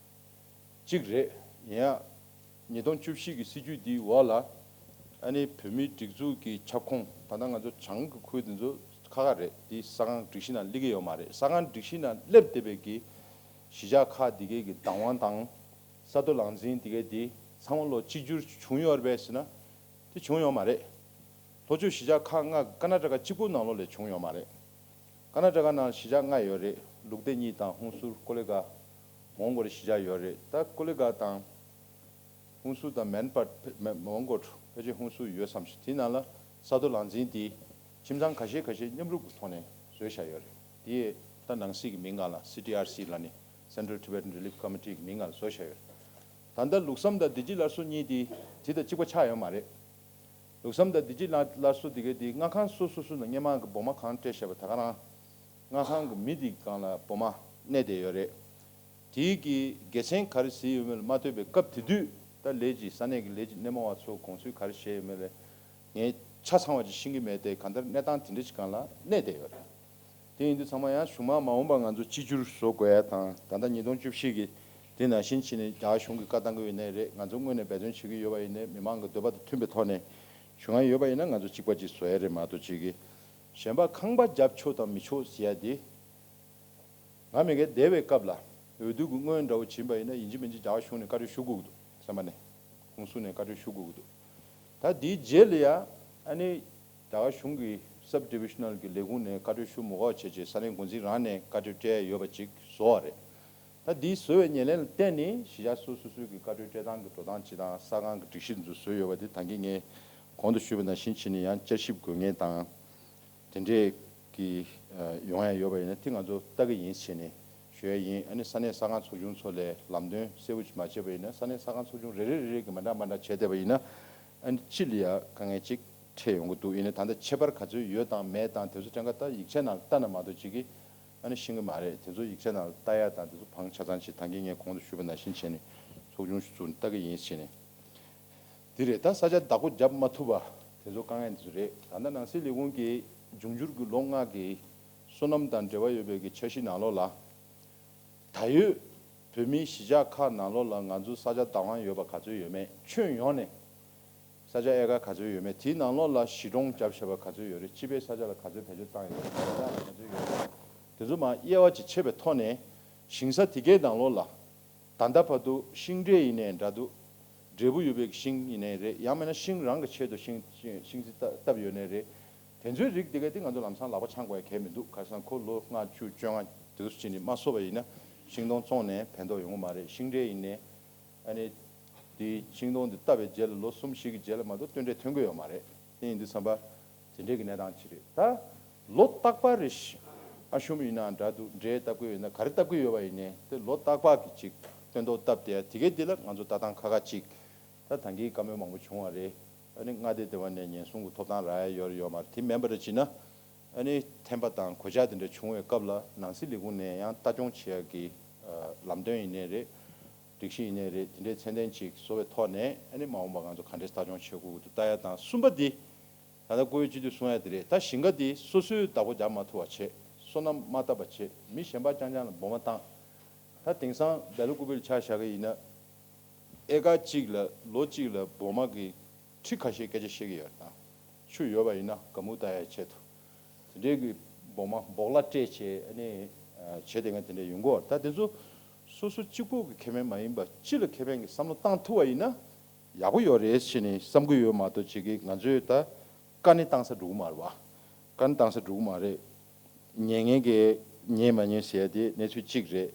གཅིག་རེད། ཡིན་ཡང་ཉིས་སྟོང་བཅུ་བཞི་གི་སྲིད་ཇུས་འདིའི་འོག་ལ་ཨ་ནི་བོད་མིའི་སྒྲིག་འཛུགས་ཀྱི་ཁྱབ་ཁོངས་ད་ལྟ་ང་ཚོ་བྱང་གི་ཁུལ་འདི་ཚོ་ཁག་ཁག་རེད། འདི་ས་ཁང་སྒྲིག་གཞི་ནང་སླེབས་ཀྱི་ཡོད་མ་རེད། ས་ཁང་སྒྲིག་གཞི་ནང་སླེབས་བསྡད་པའི་གི་གཞིས་ཆགས་ཁག་འདི་གའི་གི་བདག་དབང་དང་ས་མཐོ་ལངས་འཛིན་འདི་གའི་འདི་ཚང་མ་ལོ་གཅིག་གྱུར་བྱུང་ཡོད་རེད་པས་ཟེར་ན། དེ་བྱུང་ཡོད་མ་རེད། ལྷོ་ཕྱོགས་གཞིས་ཆགས་ཁག་ལྔ་ཀར་ནཱ་ཊ་ཀ་གཅིག་པུ་ནང་ལོགས་ལས་བྱུང་ཡོད་མ་རེད། ཀར་ནཱ་ཊ་ཀ་ནང་གཞིས་ཆགས་ལྔ་ཡོད་རེད། ལུག་བདེ་གཉིས་དང་ཧུན་སུར་ཀོ་ལི་གྷལ་མོན་གྷོ་རི་གཞིས་ཆགས་ཡོད་རེད། ད་ཀོ་ལི་གྷལ་དང་ཧུན་སུར་དང་མན་པར་མོན་གྷོ་ཕལ་ཆེར་ཧུན་སུར་ཡོད་བསམ་ཞིག་དེའི་ནང་ལ་ས་མཐོ་ལངས་འཛིན་དེ་ཁྱིམ་ཚང་ཁ་ཤས་ཁ་ཤས་མཉམ་རུབ་ཀྱི་ཐོག་ནས་བཟོས་བཞག་ཡོད་རེད། དེ་ད་ནང་སྲིད་ཀྱི་མིང་སྒང་ལ་སི་ཊི་ཨར་སི་ལབ་ནས་Central Tibetan Relief Committee་གི་མིང་སྒང་ལ་བཟོས་བཞག་ཡོད་རེད། ད་ལྟ་ལུགས་བསམ་དང་བདེ་སྐྱིད་སླར་གསོ་གཉིས་དེ་དེ་དང་གཅིག་པ་ཆགས་ཡོད་མ་རེད། ལུགས་བསམ་དང་བདེ་སྐྱིད་སླར་སླར་གསོ་དེ་གའི་དེ་མངའ་ཁང་སོ་སོ་སོ་ནང་སྔས་མ་གི་བོགས་མ་གང་སྤྲད་བཞག་པ་ད་ག་རང་མངའ་ཁང་གི་མི་དེ་སྒང་ལ་བོགས་མ་གནས་བསྡད་ཡོད་རེད། དེའི་གི་དགེ་མཚན་ག་རེ་གཟིགས་ཡོད་མེད་ལ་མ་ལྟོས་པའི་སྐབས་དེ་དུས་ད་ལས་ཀྱི་ས་གནས་ཀྱི་ལས་ཀྱི་སྣེ་མོ་བ་ཚོ་དགོངས་ཚུལ་ག་རེ་བཞེས་ཡོད་མེད་ལ་ངས་ཆ་ཚང་བ་ཅིག་ཤེས་ཀྱི་མེད་དེ། གང་ལྟར་གནས་སྟངས་དེ་འདྲ་ཅིག་སྒང་ལ་གནས་བསྡད་ཡོད་རེད། དེ་ཡིན་དུས་ཚང་མ་ཡང་གཞུག་མ་མ་འོངས་པ་ང་ཚོ་གཅིག་གྱུར་བཟོ་དགོས་ཡ་དང་། ད་ལྟ་ཉིས་སྟོང་བཅུ་བཞི་གི་དེ་ནང་བཞིན་བྱས་ནས་རྒྱ་གར་གཞུང་གིས་བཀའ་བཏང་གི་ཡོད་ནའི་རེད། ང་ཚོ་དངོས་ནས་འབད་བརྩོན་བྱེད་ཀྱི་ཡོད་པ་ཡིན་ནའི་མི་མང་གི་འདོད་པ་དང་མཐུན་པའི་ཐོག་ནས་བྱུང་ཡ་ཡོད་པ་ཡིན་ན་ང་ཚོ་གཅིག་པ་གཅིག་བཟོ་ཡ་རེད་མ་གཏོགས་གཅིག་གིས་གཞན་པ་ཁང་པ་བརྒྱབ་ཆོག་དང་མི་ཆོག་ཟེར་ཡ་དེ། ང་མི་སྒེར་འདས་པའི་སྐབས་ལ་འོས་བསྡུ་གི་སྔོན་འདྲ་བོ་བྱིན་པ་ཡིན་ན་ཡིན་གཅིག་མིན་གཅིག་རྒྱ་གར་གཞུང་ནས་བཀའ་འཁྲོལ་ཞུ་དགོས་ཀྱི་འདུག་བསམ་པ་ནས་ཧུན་སུར་ནས་བཀའ་འཁྲོལ་ཞུ་དགོས་ཀྱི་འདུག་ད་དེའི་རྗེས་ལ་ཡ་ཨ་ནི་རྒྱ་གར་གཞུང་གི་Sub Divisional་གི་ལས་ཁུངས་ནས་བཀའ་འཁྲོལ་ཞུ་མི་དགོས་བྱས་བྱས་ས་གནས་འགོ་འཛིན་རང་ནས་བཀའ་འཁྲོལ་སྤྲད་ཡོད་པ་ཅིག་བཟོ་བ་རེད། ད་དེའི་བཟོ་བའི་ཉེར་ལེན་ལ་བརྟེན་ནས་གཞིས་ཆགས་སོ་སོ་སོའི་གི་བཀའ་འཁྲོལ་སྤྲད་སྟངས་ཀྱི་འགྲོ་སྟངས་སྤྱི་དང་ས་ཁང་གི་སྒྲིག་གཞི་འདི་ཚོ་བཟོས་ཡོད་པ་དེ་ད་གིན་ངས་གོང་དུ་ཞུས་པ་ནང་བཞིན་བྱས་ནས་ཡང་བསྐྱར་ཞིབ་དགོས་ངེས་དང་། དེ་འདྲས་ཀྱི་ཡོང་ཡ་ཡོད་པ་ཡིན་ན་དེ་ང་ཚོ་ལྟ་གི་ཡིན་བྱས་ནས་ ཞུ་ཡ་ཡིན། ཨ་ནི་ས་གནས་ས་ཁང་ཚོགས་ཆུང་ཚོ་ལས་ལམ་སྟོན་གསལ་པོ་ཅིག་མ་བྱས་པ་ཡིན་ན། ས་གནས་ས་ཁང་ཚོགས་ཆུང་རེ་རེ་རེ་རེ་གིས་མི་འདྲ་མི་འདྲ་བྱས་བསྡད་པ་ཡིན་ན། ཨ་ནི་སྤྱི་ལ་ཡ་དཀའ་ངལ་ཅིག་འཕྲད་ཡོང་གི་འདུག་ཡིན་ནའི་ད་ལྟ་ཁྱད་པར་ག་ཚོད་ཡོད་དང་མེད་དང་དེ་ཚོ་ཕྲན་ཁ་ད་ཡིག་ཆ་ནང་ལ་ལྟ་ན་མ་གཏོགས་ཅིག་གིས་ཨ་ནི་ཤེས་ཀྱི་མ་རེད། དེ་ཚོ་ཡིག་ཆ་ནང་ལ་ལྟ་ཡ་དང་དེ་ཚོ་བང་ཆ་ཚང་ཅིག་ད་གིན་ངས་གོང་དུ་ཞུས་པ་ནང་བཞིན་བྱས་ནས་ཚོགས་ཆུང་ཞིག་བཙུགས་ནས་ལྟ་གི་ཡིན་བྱས་ནས། དེ་རེད། ད་ས་ཆ་བདག་པོ་བརྒྱབ་མ་ཐུབ་པ་དེ་ཚོ་དཀའ་ངལ་དེ་ཚོ་རེད། ད་ལྟ་ནང་སྲིད་ལས་ཁུངས་ཀྱིས་འབྱུང་འགྱུར་གྱི་ལོ་ལྔ་གི་སོ་ནམ་དང་འབྲེལ་བ་ཡོད་པའི་གི་འཆར་གཞི་ནང་ལོགས་ལ། ད་ཡོད་བོད་མིའི་གཞིས་ཆགས་ཁག་ནང་ལོགས་ལ་ང་ཚོ་ས་ཆ་བདག་དབང་ཡོད་པ་ག་ཚོད་ཡོད་མེད། ཁྱོན་ཡོངས་ནས་ས་ཆ་ཨེ་ཀར་ག་ཚོད་ཡོད་མེད། དེའི་ནང་ལོགས་ལ་གཞིས་གྲོང་བརྒྱབ་བཞག་པ་ག་ཚོད་ཡོད་རེད། སྤྱི་པའི་ས་ཆ་ལ་ག་ཚོད་བེད་སྤྱོད་བཏང་ཡོད་རེད། ས་ཆ་ལ་ག་ཚོད་ཡོད་རེད། དེ་ཚོ་མར་དབྱེ་བ་ཅིག་ཕྱེ་བའི་ཐོག་ནས་ཞིང་ས་དེ་གའི་ནང་ལོགས་ལ་ད་ལྟ་བར་དུ་ཤིང་འབྲས་ཡིན་ནའི་འདྲ་འདུག་འབྲས་བུ་ཡོད་པའི་ཤིང་ཡིན་ནའི་རེད། ཡང་མིན་ན་ཤིང་རང་གི་ཆེད་དུ་ཤིང་ཤིང་ཤིང་རྩི་བཏབ་བཏབ་ཡོད་ནའི་རེད། དེ་ཚོའི་རིགས་དེ་ག་དེ་ང་ཚོ་ལམ་སང་ལག་པ་འཆང་དགོས་ཡ་གལ་མི་འདུག་ག་རེ་ཟེར་ན་ཁོ་ལོ་ལྔ་བཅུ་བཅོ་ལྔ་དེ་ཚོ་ཕྱིན་ནས་མ་གསོ་བ་ཡིན་ན་ཤིང་སྡོང་བཙོངས་ནས་ཕན་ཐོགས་ཡོང་གི་མ་རེད། ཤིང་འབྲས་ཡིན་ནའི་ཨ་ནི་དེ་ཤིང་སྡོང་དེ་བཏབ་པའི་རྗེས་ལ་ལོ་གསུམ་བཞི་གི་རྗེས་ལ་མ་གཏོགས་སྟོན་འབྲས་ཐོན་གི་ཡོད་མ་རེད། དེ་ཡིན་དུས་ཙམ་པ་དེ་འདྲའི་གི་གནས་སྟངས་ཅིག་རེད། ད་ལོ་རྟག་པར་རེ་ཞིག་ཨ་ཤུམ་ཡིན་ན་འདྲ་འདུག་འབྲས་བཏབ་གི་ཡོད་ན་ག་རེ་བཏབ་གི་ཡོད་པ་ཡིན་ནའི་དེ་ལོ་རྟག་པར་གི་ཅིག་སྟོན་ཐོག་བཏབ་བསྡད་ཡ་དེ་གའི་དེ་ལ་ང་ཚོ་ལྟ་སྟངས་ཁ་ཁ་ཅིག་ད་ད་གིན་བཀའ་མོལ་མང་པོ་བྱུང་བ་རེད། ཨ་ནི་མངའ་སྡེ་དེ་བ་ནས་ཉེན་སྲུང་གི་ཐོབ་ཐང་རག་ཡ་ཡོད་རེད་ཡོད་མ་རེད། དེ་མིན་པ་རེ་བྱས་ན་ཨ་ནི་ཐན་པ་དང་གོད་ཆག་དེ་འདྲ་བྱུང་བའི་སྐབས་ལ་ནང་སྲིད་ལས་ཁུངས་ནས་ཡང་ལྟ་སྐྱོང་བྱེད་ཡ་གི་ཨ་ལམ་སྟོན་ཡིན་ནའི་རེད། སྒྲིག་གཞི་ཡིན་ནའི་རེད། དེ་འདྲའི་ཚད་ལྡན་ཅིག་བཟོ་བའི་ཐོག་ནས་ཨ་ནི་མ་འོངས་པ་ང་ཚོ་ག་འདྲས་ལྟ་སྐྱོང་བྱེད་དགོས་ཀྱི་འདུག་ལྟ་ཡ་དང་། གསུམ་པ་འདི་ད་ལྟ་བཀུར་འོས་སྤྱི་འཐུས་གསུང་ཡ་དེ་རེད། ད་ཞིང་ཁ་འདི་སོ་སོའི་བདག་པོ་རྒྱག་མ་ཐུབ་པ་བྱས། སོ་ནམ་མ་བཏབ་པ་བྱས། མི་གཞན་པ་རྐྱང་རྐྱང་ལ་སྦོ་མ་བཏང་། ད་དེང་སང་སྦེལ་ཀོབ་ལ་ཆ་བཞག་གི་ཡིན་ན། ཨེ་ཀར་གཅིག་ལ་ལོ་གཅིག་ལ་སྦོ་མ་གི་ཁྲི་ཁ་ཤས་སྐད་ཆ་བཤད་ཀྱི་ཡོད་རེད། ད་ཆུ་ཡོད་པ་ཡིན་ན་དགའ་མོ་ལྟ་ཡ་ཆེད་དུ་དེ་འདྲའི་གི་སྦོ་མ་སྦོག་ལ་སྤྲད་བྱས་ཨ་ནི་བྱེད་བསྡད་མཁན་དེ་འདྲ་ཡོང་གི་ཡོད་རེད། ད་དེ་ཚོ་སོ་སོ་གཅིག་པོ་གི་ཁེ་ཕན་མ་ཡིན་པ་སྤྱི་ལ་ཁེ་ཕན་གྱི་བསམ་བློ་བཏང་ཐུབ་པ་ཡིན་ན་ཡག་པོ་ཡོད་རེད་ཟེར་ནས་བསམ་གྱི་ཡོད་མ་གཏོགས་ཅིག་གི་ང་ཚོས་ད་བཀའ་ནི་བཏང་ས་འགྲོ་གི་མ་རེད་བ། བཀའ་ནི་བཏང་ས་འགྲོ་གི་མ་རེད། ཉན་མཁན་གྱིས་ཉན་མ་ཉན་ཟེར་ཡ་དེ་གནས་ཚུལ་གཅིག་རེད།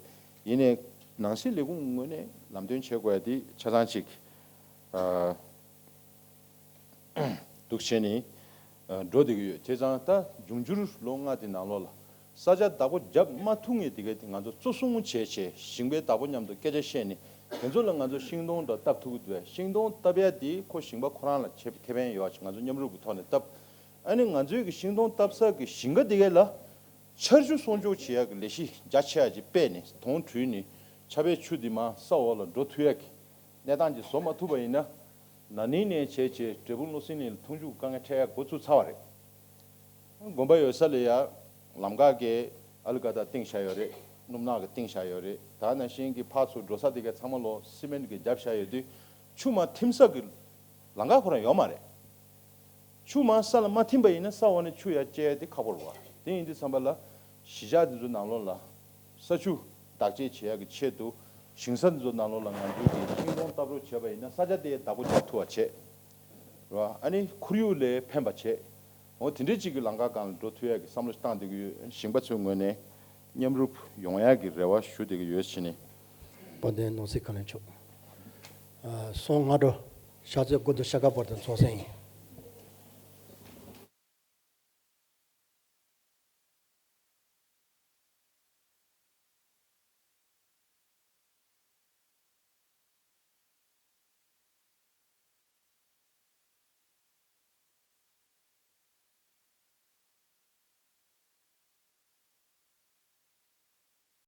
ཡིན་ནའི་ནང་སྲིད་ལས་ཁུངས་ངོས་ནས་ལམ་སྟོན་བྱེད་དགོས་ཡ་དེ་ཆ་ཚང་གཅིག་ཨ་འདུག་བྱས་ནས་ཨ་འགྲོ་བསྡད་ཀྱི་ཡོད། བྱས་ཙང་ད་འབྱུང་འགྱུར་ལོ་ལྔ་དེ་ནང་ལོགས་ལ་ས་ཆ་བདག་པོ་རྒྱབ་མ་ཐུབ་མཁན་དེ་ག་དེ་ང་ཚོ་གཙོ་བཟུང་བྱས་བྱས་ཞིང་པའི་བདག་པོ་མཉམ་དུ་སྐད་ཆ་བཤད་ནས་དེ་ཚོ་ལ་ང་ཚོ་ཤིང་སྡོང་འདྲ་བཏབ་ཐུབ་ཀྱི་འདུག་གས། ཤིང་སྡོང་བཏབ་ཡ་དེ་ཁོ་ཞིང་པ་ཁོ་རང་ལ་ཁེ་ཁེ་ཕན་ཡོད་པ་ཞིག་ང་ཚོ་མཉམ་རུབ་ཀྱི་ཐོག་ནས་བཏབ། ཨ་ནི་ང་ཚོའི་གི་ཤིང་སྡོང་བཏབ་ས་གི་ཞིང་ཁ་དེ་ག་ལ་ཆར་ཆུ་སྲུང་སྐྱོབ་བྱེད་ཡག་གི་ལས་གཞི་རྒྱ་ཆེ་བ་ཅིག་སྤེལ་ནས་དོང་བྲུས་ནས་ཆར་པའི་ཆུ་དེ་མར་ས་འོག་ལ་འགྲོ་ཐུབ་ཡག་གི་གནས་སྟངས་ཅིག་བཟོ་མ་ཐུབ་པ་ཡིན་ན། ན་ནིང་ནས་བྱས་བྱས་འབྲས་སྤུངས་བློ་གསལ་གླིང་ལ་འཐུང་ཆུ་དཀའ་ངལ་འཕྲད་ཡག་འགོ་ཚུགས་ཚར་བ་རེད། དགོན་པ་ཡོད་ས་ལ་ཡ་ལམ་ཁ་གི་ཨ་ལི་ཀ་ད་བཏིང་བཞག་ཡོད་རེད། སྣུམ་ནག་གི་བཏིང་བཞག་ཡོད་རེད། ད་ནང་བཞིན་གྱི་ཕར་ཚུར་འགྲོ་ས་དེ་ག་ཚང་མ་ལོ་སི་མེན་གི་བརྒྱབ་བཞག་ཡོད་དུས་ཆུ་མར་ཐིམ་ས་གི་ལམ་ཁ་ཁོ་རང་ཡོད་མ་རེད། ཆུ་མར་ས་ལ་མ་ཐིམ་པ་ཡིན་ན་ས་འོག་ནས་ཆུ་ཡར་བཅད་ཡ་དེ་ཁག་པོ་རེད་བ། དེ་ཡིན་དུས་ཙམ་པ་ལ་གཞིས་ཆགས་འདི་ཚོ་ནང་ལོགས་ལ་ས་ཆུ་བདག་གཅེས་བྱེད་ཡ་གི་ཆེད་དུ་ཞིང་ས་འདི་ཚོ་ནང་ལོགས་ལ་ང་ཚོས་ཀྱི་ཤིང་སྡོང་བཏབ་རོགས་བྱས་པ་ཡིན་ན་ས་ཆ་དེ་བདག་པོ་རྒྱག་ཐུབ་པ་བྱས། རེད་བ། ཨ་ནི་ཁོར་ཡུག་ལ་ཕན་པ་བྱས། འོ་དེ་འདྲའི་ཅིག་གི་ལམ་ཁ་སྒང་ལ་འགྲོ་ཐུབ་ཡ་གི་བསམ་བློ་ཞིག་བཏང་བསྡད་ཀྱི་ཡོད། ཞིང་པ་ཚོའི་ངོས་ནས་མཉམ་རུབ་ཡོང་ཡ་གི་རེ་བ་ཞུ་བསྡད་ཀྱི་ཡོད་ཟེར་ནས། དཔལ་ལྡན་ནོར་སྲིད་བཀའ་བློན་མཆོག་ཨ་སོང་སྔ་དྲོ་ཕྱག་ཚོད་དགུ་དང་ཤ་ཁ་བར་དུ་ཚོགས་གསེང་ཡིན།